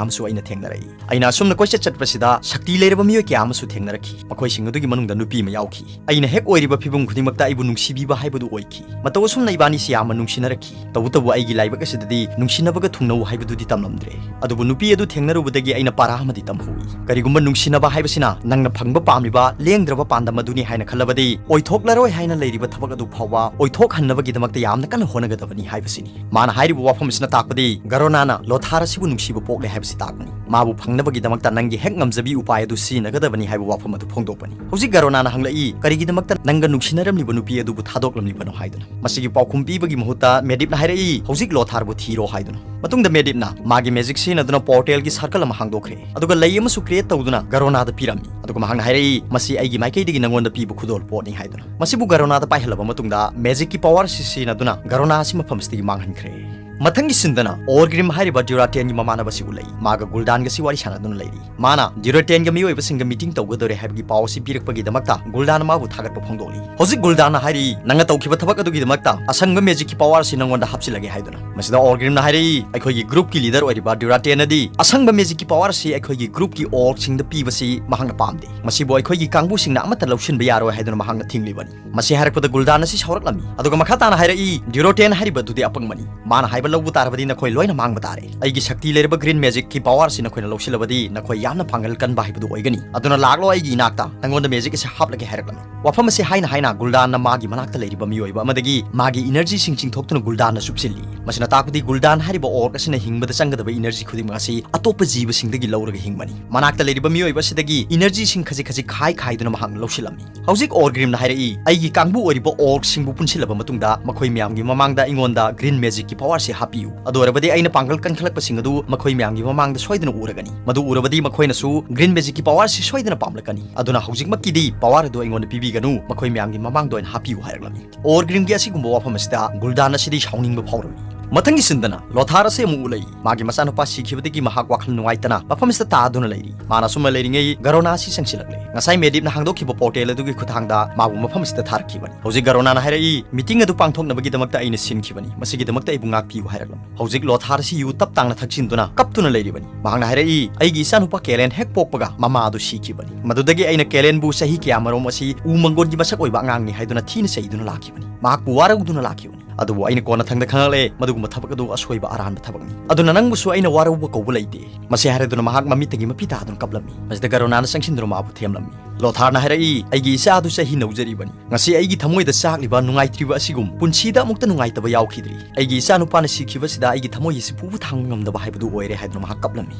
ꯑꯃꯁꯨ ꯑꯩꯅ ꯊꯦꯡꯅꯔꯛꯏ꯫ ꯑꯩꯅ ꯑꯁꯨꯝꯅ ꯀꯣꯏꯆꯠ ꯆꯠꯄꯁꯤꯗ ꯁꯛꯇꯤ ꯂꯩꯔꯕ ꯃꯤꯑꯣꯏ ꯀꯌꯥ ꯑꯃꯁꯨ ꯊꯦꯡꯅꯔꯛꯈꯤ꯫ ꯃꯈꯣꯏꯁꯤꯡ ꯑꯗꯨꯒꯤ ꯃꯅꯨꯡꯗ ꯅꯨꯄꯤ ꯑꯃ ꯌꯥꯎꯈꯤ꯫ ꯑꯩꯅ ꯍꯦꯛ ꯑꯣꯏꯔꯤꯕ ꯐꯤꯕꯝ ꯈꯨꯗꯤꯡꯃꯛꯇ ꯑꯩꯕꯨ ꯅꯨꯡꯁꯤꯕꯤꯕ ꯍꯥꯏꯕꯗꯨ ꯑꯣꯏꯈꯤ꯫ ꯃꯇꯧ ꯑꯁꯨꯝꯅ ꯏꯕꯥꯅꯤꯁꯤ ꯌꯥꯝꯅ ꯅꯨꯡꯁꯤꯅꯔꯛꯈꯤ꯫ ꯇꯧꯕꯇꯕꯨ ꯑꯩꯒꯤ ꯂꯥꯏꯕꯛ ꯑꯁꯤꯗꯗꯤ ꯅꯨꯡꯁꯤꯅꯕꯒ ꯊꯨꯡꯅꯧ ꯍꯥꯏꯕꯗꯨꯗꯤ ꯇꯝꯂꯝꯗ꯭ꯔꯦ꯫ ꯑꯗꯨꯕꯨ ꯅꯨꯄꯤ ꯑꯗꯨ ꯊꯦꯡꯅꯔꯨꯕꯗꯒꯤ ꯑꯩꯅ ꯄꯥꯔꯥ ꯑꯃꯗꯤ ꯇꯝꯍꯧꯏ꯫ ꯀꯔꯤꯒꯨꯝꯕ ꯅꯨꯡꯁꯤꯅꯕ ꯍꯥꯏꯕꯁꯤꯅ ꯅꯪꯅ ꯐꯪꯕ ꯄꯥꯝꯂꯤꯕ ꯂꯦꯡꯗ꯭ꯔꯕ ꯄꯥꯟꯗꯝ ꯑꯗꯨꯅꯤ ꯍꯥꯏꯅ ꯈꯜꯂꯕꯗꯤ, ꯑꯣꯏꯊꯣꯛꯂꯔꯣꯏ ꯍꯥꯏꯅ ꯂꯩꯔꯤꯕ ꯊꯕꯛ ꯑꯗꯨ ꯐꯥꯎꯕ ꯑꯣꯏꯊꯣꯛꯍꯟꯅꯕꯒꯤꯗꯃꯛꯇ ꯌꯥꯝꯅ ꯀꯟꯅ ꯍꯣꯠꯅꯒꯗꯕꯅꯤ ꯍꯥꯏꯕꯁꯤꯅꯤ꯫ ꯃꯥꯅ ꯍꯥꯏꯔꯤꯕ ꯋꯥꯐꯝ ꯑꯁꯤꯅ ꯇꯥꯛꯄꯗꯤ ꯒꯔꯣꯅꯥꯅ ꯂꯣꯊꯥꯔ ꯑꯁꯤꯕꯨ ꯅꯨꯡꯁꯤꯕ ꯄꯣꯛꯂꯦ ꯍꯥꯏꯕꯁꯤ ꯇꯥꯛꯄꯅꯤ꯫ ꯃꯥꯕꯨ ꯐꯪꯅꯕꯒꯤꯗꯃꯛꯇ ꯅꯪꯒꯤ ꯍꯦꯛ ꯉꯝꯖꯕꯤ ꯎꯄꯥꯏ ꯑꯗꯨ ꯁꯤꯖꯤꯟꯅꯒꯗꯕꯅꯤ ꯍꯥꯏꯕ ꯋꯥꯐꯝ ꯑꯗꯨ ꯐꯣꯡꯗꯣꯛꯄꯅꯤ꯫ ꯍꯧꯖꯤꯛ ꯒꯔꯣꯅꯥꯅ ꯍꯪꯂꯛꯏ, "ꯀꯔꯤꯒꯤꯗꯃꯛꯇ ꯅꯪꯒ ꯅꯨꯡꯁꯤꯅꯔꯝꯂꯤꯕ ꯅꯨꯄꯤ ꯑꯗꯨꯕꯨ ꯊꯥꯗꯣꯛꯂꯝꯂꯤꯕꯅꯣ?" ꯍꯥꯏꯗꯨꯅ꯫ ꯃꯁꯤꯒꯤ ꯄꯥꯎꯈꯨꯝ ꯄꯤꯕꯒꯤ ꯃꯍꯨꯠꯇ ꯃꯦꯗꯤꯞꯅ ꯍꯥꯏꯔꯛꯏ, "ꯍꯧꯖꯤꯛ ꯂꯣꯊꯥꯔꯕꯨ ꯊꯤꯔꯣ" ꯍꯥꯏꯗꯨꯅ꯫ ꯃꯇꯨꯡꯗ ꯃꯦꯗꯤꯞꯅ ꯃꯥꯒꯤ ꯃꯦꯖꯤꯛ ꯁꯤꯖꯤꯟꯅꯗꯨꯅ ꯄꯣꯔꯇꯦꯜꯒꯤ ꯁꯔꯀꯜ ꯑꯃ ꯍꯥꯡꯗꯣꯛꯈ꯭ꯔꯦ, ꯑꯗꯨꯒ ꯂꯩ ꯑꯃꯁꯨ ꯀ꯭ꯔꯤꯌꯦꯠ ꯇꯧꯗꯨꯅ ꯒꯔꯣꯅꯥꯗ ꯄꯤꯔꯝꯃꯤ꯫ ꯑꯗꯨꯒ ꯃꯍꯥꯛꯅ ꯍꯥꯏꯔꯛꯏ, "ꯃꯁꯤ ꯑꯩꯒꯤ ꯃꯥꯏꯀꯩꯗꯒꯤ ꯅꯪꯉꯣꯟꯗ ꯄꯤꯕ ꯈꯨꯗꯣꯜ ꯄꯣꯠꯅꯤ" ꯍꯥꯏꯗꯨꯅ꯫ ꯃꯁꯤꯕꯨ ꯒꯔꯣꯅꯥꯗ ꯄꯥꯏꯍꯜꯂꯕ ꯃꯇꯨꯡꯗ, ꯃꯦꯖꯤꯛꯀꯤ ꯄꯋꯥꯔ ꯑꯁꯤ ꯁꯤꯖꯤꯟꯅꯗꯨꯅ ꯒꯔꯣꯅꯥ ꯑꯁꯤ ꯃꯐꯝ ꯑꯁꯤꯗꯒꯤ ꯃꯥꯡꯍꯟꯈ꯭ꯔꯦ꯫ ꯃꯊꯪꯒꯤ ꯁꯤꯟꯗꯅ ꯑꯣꯔꯒ꯭ꯔꯤꯝ ꯍꯥꯏꯔꯤꯕ ꯗ꯭ꯌꯨꯔꯥꯇꯦꯟꯒꯤ ꯃꯃꯥꯟꯅꯕ ꯑꯁꯤ ꯎꯠꯂꯛꯏ꯫ ꯃꯥꯒ ꯒꯨꯜꯗꯥꯟꯒꯁꯤ ꯋꯥꯔꯤ ꯁꯥꯟꯅꯗꯨꯅ ꯂꯩꯔꯤ꯫ ꯃꯥꯅ ꯗ꯭ꯌꯨꯔꯥꯇꯦꯟꯒ ꯃꯤꯑꯣꯏꯕꯁꯤꯡꯒ ꯃꯤꯇꯤꯡ ꯇꯧꯒꯗꯧꯔꯦ ꯍꯥꯏꯕꯒꯤ ꯄꯥꯎ ꯑꯁꯤ ꯄꯤꯔꯛꯄꯒꯤꯗꯃꯛꯇ ꯒꯨꯜꯗꯥꯟ ꯃꯥꯕꯨ ꯊꯥꯒꯠꯄ ꯐꯣꯡꯗꯣꯛꯂꯤ꯫ ꯍꯧꯖꯤꯛ ꯒꯨꯜꯗꯥꯟꯅ ꯍꯥꯏꯔꯤ, "ꯅꯪꯅ ꯇꯧꯈꯤꯕ ꯊꯕꯛ ꯑꯗꯨꯒꯤꯗꯃꯛꯇ ꯑꯁꯪꯕ ꯃꯦꯖꯤꯛꯀꯤ ꯄꯋꯥꯔ ꯑꯁꯤ ꯅꯪꯉꯣꯟꯗ ꯍꯥꯞꯆꯤꯜꯂꯒꯦ" ꯍꯥꯏꯗꯨꯅ꯫ ꯃꯁꯤꯗ ꯑꯣꯔꯒ꯭ꯔꯤꯝꯅ ꯍꯥꯏꯔꯛꯏ, "ꯑꯩꯈꯣꯏꯒꯤ ꯒ꯭ꯔꯨꯞꯀꯤ ꯂꯤꯗꯔ ꯑꯣꯏꯔꯤꯕ ꯗ꯭ꯌꯨꯔꯥꯇꯦꯟꯅꯗꯤ ꯑꯁꯪꯕ ꯃꯦꯖꯤꯛꯀꯤ ꯄꯋꯥꯔ ꯑꯁꯤ ꯑꯩꯈꯣꯏꯒꯤ ꯒ꯭ꯔꯨꯞꯀꯤ ꯑꯣꯔꯛꯁꯤꯡꯗ ꯄꯤꯕꯁꯤ ꯃꯍꯥꯛꯅ ꯄꯥꯝꯗꯦ꯫ ꯃꯁꯤꯕꯨ ꯑꯩꯈꯣꯏꯒꯤ ꯀꯥꯡꯕꯨꯁꯤꯡꯅ ꯑꯃꯠꯇ ꯂꯧꯁꯤꯟꯕ ꯌꯥꯔꯣꯏ" ꯍꯥꯏꯗꯨꯅ ꯃꯍꯥꯛꯅ ꯊꯤꯡꯂꯤꯕꯅꯤ꯫ ꯃꯁꯤ ꯍꯥꯏꯔꯛꯄꯗ ꯒꯨꯜꯗꯥꯟ ꯑꯁꯤ ꯁꯥꯎꯔꯛꯂꯝꯃꯤ꯫ ꯑꯗꯨꯒ ꯃꯈꯥ ꯇꯥꯅ ꯍꯥꯏꯔꯛꯏ, "ꯗ꯭ꯌꯨꯔꯣꯇꯦꯟ ꯍꯥꯏꯔꯤꯕ ꯑꯗꯨꯗꯤ ꯑꯄꯪꯕꯅꯤ꯫ ꯃꯥꯅ ꯍꯥꯏꯕ ꯂꯧꯕ ꯇꯥꯔꯕꯗꯤ ꯅꯈꯣꯏ ꯂꯣꯏꯅ ꯃꯥꯡꯕ ꯇꯥꯔꯦ꯫ ꯑꯩꯒꯤ ꯁꯛꯇꯤ ꯂꯩꯔꯕ ꯒ꯭ꯔꯤꯟ ꯃꯦꯖꯤꯛꯀꯤ ꯄꯋꯥꯔ ꯑꯁꯤ ꯅꯈꯣꯏꯅ ꯂꯧꯁꯤꯜꯂꯕꯗꯤ ꯅꯈꯣꯏ ꯌꯥꯝꯅ ꯄꯥꯡꯒꯜ ꯀꯟꯕ ꯍꯥꯏꯕꯗꯨ ꯑꯣꯏꯒꯅꯤ꯫ ꯑꯗꯨꯅ ꯂꯥꯛꯂꯣ ꯑꯩꯒꯤ ꯏꯅꯥꯛꯇ, ꯅꯪꯉꯣꯟꯗ ꯃꯦꯖꯤꯛ ꯑꯁꯤ ꯍꯥꯞꯂꯒꯦ" ꯍꯥꯏꯔꯛꯂꯝꯃꯤ꯫ ꯋꯥꯐꯝ ꯑꯁꯤ ꯍꯥꯏꯅ ꯍꯥꯏꯅ ꯒꯨꯜꯗꯥꯟꯅ ꯃꯥꯒꯤ ꯃꯅꯥꯛꯇ ꯂꯩꯔꯤꯕ ꯃꯤꯑꯣꯏꯕ ꯑꯃꯗꯒꯤ ꯃꯥꯒꯤ ꯏꯅꯔꯖꯤꯁꯤꯡ ꯆꯤꯡꯊꯣꯛꯇꯨꯅ ꯒꯨꯜꯗꯥꯟꯅ ꯆꯨꯞꯁꯤꯜꯂꯤ꯫ ꯃꯁꯤꯅ ꯇꯥꯛꯄꯗꯤ ꯒꯨꯜꯗꯥꯟ ꯍꯥꯏꯔꯤꯕ ꯑꯣꯔꯛ ꯑꯁꯤꯅ ꯍꯤꯡꯕꯗ ꯆꯪꯒꯗꯕ ꯏꯅꯔꯖꯤ ꯈꯨꯗꯤꯡꯃꯛ ꯑꯁꯤ ꯑꯇꯣꯞꯄ ꯖꯤꯕꯁꯤꯡꯗꯒꯤ ꯂꯧꯔꯒ ꯍꯤꯡꯕꯅꯤ꯫ ꯃꯅꯥꯛꯇ ꯂꯩꯔꯤꯕ ꯃꯤꯑꯣꯏꯕ ꯑꯁꯤꯗꯒꯤ ꯏꯅꯔꯖꯤꯁꯤꯡ ꯈꯖꯤꯛ ꯈꯖꯤꯛ ꯈꯥꯏ ꯈꯥꯏꯗꯨꯅ ꯃꯍꯥꯛꯅ ꯂꯧꯁꯤꯜꯂꯝꯃꯤ꯫ ꯍꯧꯖꯤꯛ ꯑꯣꯔꯒ꯭ꯔꯤꯝꯅ ꯍꯥꯏꯔꯛꯏ, "ꯑꯩꯒꯤ ꯀꯥꯡꯕꯨ ꯑꯣꯏꯔꯤꯕ ꯑꯣꯔꯛꯁꯤꯡꯕꯨ ꯄꯨꯟꯁꯤꯜꯂꯕ ꯃꯇꯨꯡꯗ ꯃꯈꯣꯏ ꯃꯌꯥꯝꯒꯤ ꯃꯃꯥꯡꯗ ꯑꯩꯉꯣꯟꯗ ꯒ꯭ꯔꯤꯟ ꯃꯦꯖꯤꯛꯀꯤ ꯄꯋꯥꯔꯁꯤ ꯍꯥꯞꯄꯤꯌꯨ꯫ ꯑꯗꯨ ꯑꯣꯏꯔꯕꯗꯤ ꯑꯩꯅ ꯄꯥꯡꯒꯜ ꯀꯟꯈꯠꯂꯛꯄꯁꯤꯡ ꯑꯗꯨ ꯃꯈꯣꯏ ꯃꯌꯥꯝꯒꯤ ꯃꯃꯥꯡꯗ ꯁꯣꯏꯗꯅ ꯎꯔꯒꯅꯤ꯫ ꯃꯗꯨ ꯎꯔꯕꯗꯤ ꯃꯈꯣꯏꯅꯁꯨ ꯒ꯭ꯔꯤꯟ ꯃꯦꯖꯤꯛꯀꯤ ꯄꯋꯥꯔꯁꯤ ꯁꯣꯏꯗꯅ ꯄꯥꯝꯂꯛꯀꯅꯤ꯫ ꯑꯗꯨꯅ ꯍꯧꯖꯤꯛꯃꯛꯀꯤꯗꯤ ꯄꯋꯥꯔ ꯑꯗꯨ ꯑꯩꯉꯣꯟꯗ ꯄꯤꯕꯤꯒꯅꯨ, ꯃꯈꯣꯏ ꯃꯌꯥꯝꯒꯤ ꯃꯃꯥꯡꯗ ꯑꯣꯏꯅ ꯍꯥꯞꯄꯤꯌꯨ" ꯍꯥꯏꯔꯛꯂꯝꯃꯤ꯫ ꯑꯣꯔꯒ꯭ꯔꯤꯝꯒꯤ ꯑꯁꯤꯒꯨꯝꯕ ꯋꯥꯐꯝ ꯑꯁꯤꯗ ꯒꯨꯜꯗꯥꯟ ꯑꯁꯤꯗꯤ ꯁꯥꯎꯅꯤꯡꯕ ꯐꯥꯎꯔꯝꯃꯤ꯫ ꯃꯊꯪꯒꯤ ꯁꯤꯟꯗꯅ ꯂꯣꯊꯥꯔ ꯑꯁꯤ ꯑꯃꯨꯛ ꯎꯠꯂꯛꯏ꯫ ꯃꯥꯒꯤ ꯃꯆꯥꯅꯨꯄꯥ ꯁꯤꯈꯤꯕꯗꯒꯤ ꯃꯍꯥꯛ ꯋꯥꯈꯜ ꯅꯨꯡꯉꯥꯏꯇꯅ ꯃꯐꯝ ꯑꯁꯤꯗ ꯇꯥꯗꯨꯅ ꯂꯩꯔꯤ꯫ ꯃꯥꯅ ꯑꯁꯨꯝꯅ ꯂꯩꯔꯤꯉꯩ ꯒꯔꯣꯅꯥ ꯑꯁꯤ ꯆꯪꯁꯤꯜꯂꯛꯂꯦ꯫ ꯉꯁꯥꯏ ꯃꯦꯗꯤꯞꯅ ꯍꯥꯡꯗꯣꯛꯈꯤꯕ ꯄꯣꯔꯇꯦꯜ ꯑꯗꯨꯒꯤ ꯈꯨꯠꯊꯥꯡꯗ ꯃꯥꯕꯨ ꯃꯐꯝ ꯑꯁꯤꯗ ꯊꯥꯔꯛꯈꯤꯕꯅꯤ꯫ ꯍꯧꯖꯤꯛ ꯒꯔꯣꯅꯥꯅ ꯍꯥꯏꯔꯛꯏ, "ꯃꯤꯇꯤꯡ ꯑꯗꯨ ꯄꯥꯡꯊꯣꯛꯅꯕꯒꯤꯗꯃꯛꯇ ꯑꯩꯅ ꯁꯤꯟꯈꯤꯕꯅꯤ꯫ ꯃꯁꯤꯒꯤꯗꯃꯛꯇ ꯑꯩꯕꯨ ꯉꯥꯛꯄꯤꯌꯨ" ꯍꯥꯏꯔꯛꯂꯝꯃꯤ꯫ ꯍꯧꯖꯤꯛ ꯂꯣꯊꯥꯔ ꯑꯁꯤ ꯌꯨ ꯇꯞ ꯇꯥꯡꯅ ꯊꯛꯆꯤꯟꯗꯨꯅ ꯀꯞꯇꯨꯅ ꯂꯩꯔꯤꯕꯅꯤ꯫ ꯃꯍꯥꯛꯅ ꯍꯥꯏꯔꯛꯏ, "ꯑꯩꯒꯤ ꯏꯆꯥꯅꯨꯄꯥ ꯀꯦꯂꯦꯟ ꯍꯦꯛ ꯄꯣꯛꯄꯒ ꯃꯃꯥ ꯑꯗꯨ ꯁꯤꯈꯤꯕꯅꯤ꯫ ꯃꯗꯨꯗꯒꯤ ꯑꯩꯅ ꯀꯦꯂꯦꯟꯕꯨ ꯆꯍꯤ ꯀꯌꯥꯃꯔꯣꯝ ꯑꯁꯤ ꯎ ꯃꯪꯒꯣꯟꯒꯤ ꯃꯁꯛ ꯑꯣꯏꯕ ꯑꯉꯥꯡꯅꯤ ꯍꯥꯏꯗꯨꯅ ꯊꯤꯅ ꯆꯩꯗꯨꯅ ꯂꯥꯛꯈꯤꯕꯅꯤ꯫ ꯃꯍꯥꯛꯄꯨ ꯋꯥꯔꯧꯗꯨꯅ ꯂꯥꯛꯈꯤꯕꯅꯤ꯫ ꯑꯗꯨꯕꯨ ꯑꯩꯅ ꯀꯣꯟꯅꯊꯪꯗ ꯈꯪꯂꯛꯂꯦ, ꯃꯗꯨꯒꯨꯝꯕ ꯊꯕꯛ ꯑꯗꯨ ꯑꯁꯣꯏꯕ ꯑꯔꯥꯟꯕ ꯊꯕꯛꯅꯤ꯫ ꯑꯗꯨꯅ ꯅꯪꯕꯨꯁꯨ ꯑꯩꯅ ꯋꯥꯔꯧꯕ ꯀꯧꯕ ꯂꯩꯇꯦ꯫ ꯃꯁꯤ ꯍꯥꯏꯔꯗꯨꯅ ꯃꯍꯥꯛ ꯃꯃꯤꯠꯇꯒꯤ ꯃꯄꯤ ꯇꯥꯗꯨꯅ ꯀꯞꯂꯝꯃꯤ꯫ ꯃꯁꯤꯗ ꯒꯔꯣꯅꯥꯅ ꯆꯪꯁꯤꯟꯗꯨꯅ ꯃꯥꯕꯨ ꯊꯦꯝꯂꯝꯃꯤ꯫ ꯂꯣꯊꯥꯔꯅ ꯍꯥꯏꯔꯛꯏ, "ꯑꯩꯒꯤ ꯏꯆꯥ ꯑꯗꯨ ꯆꯍꯤ ꯅꯧꯖꯔꯤꯕꯅꯤ꯫ ꯉꯁꯤ ꯑꯩꯒꯤ ꯊꯃꯣꯏꯗ ꯆꯥꯛꯂꯤꯕ ꯅꯨꯡꯉꯥꯏꯇ꯭ꯔꯤꯕ ꯑꯁꯤꯒꯨꯝ ꯄꯨꯟꯁꯤꯗ ꯑꯃꯨꯛꯇ ꯅꯨꯡꯉꯥꯏꯇꯕ ꯌꯥꯎꯈꯤꯗ꯭ꯔꯤ꯫ ꯑꯩꯒꯤ ꯏꯆꯥꯅꯨꯄꯥꯅ ꯁꯤꯈꯤꯕꯁꯤꯗ ꯑꯩꯒꯤ ꯊꯃꯣꯏ ꯑꯁꯤ ꯄꯨꯕ ꯊꯥꯡꯕ ꯉꯝꯗꯕ ꯍꯥꯏꯕꯗꯨ ꯑꯣꯏꯔꯦ" ꯍꯥꯏꯗꯨꯅ ꯃꯍꯥꯛ ꯀꯞꯂꯝꯃꯤ꯫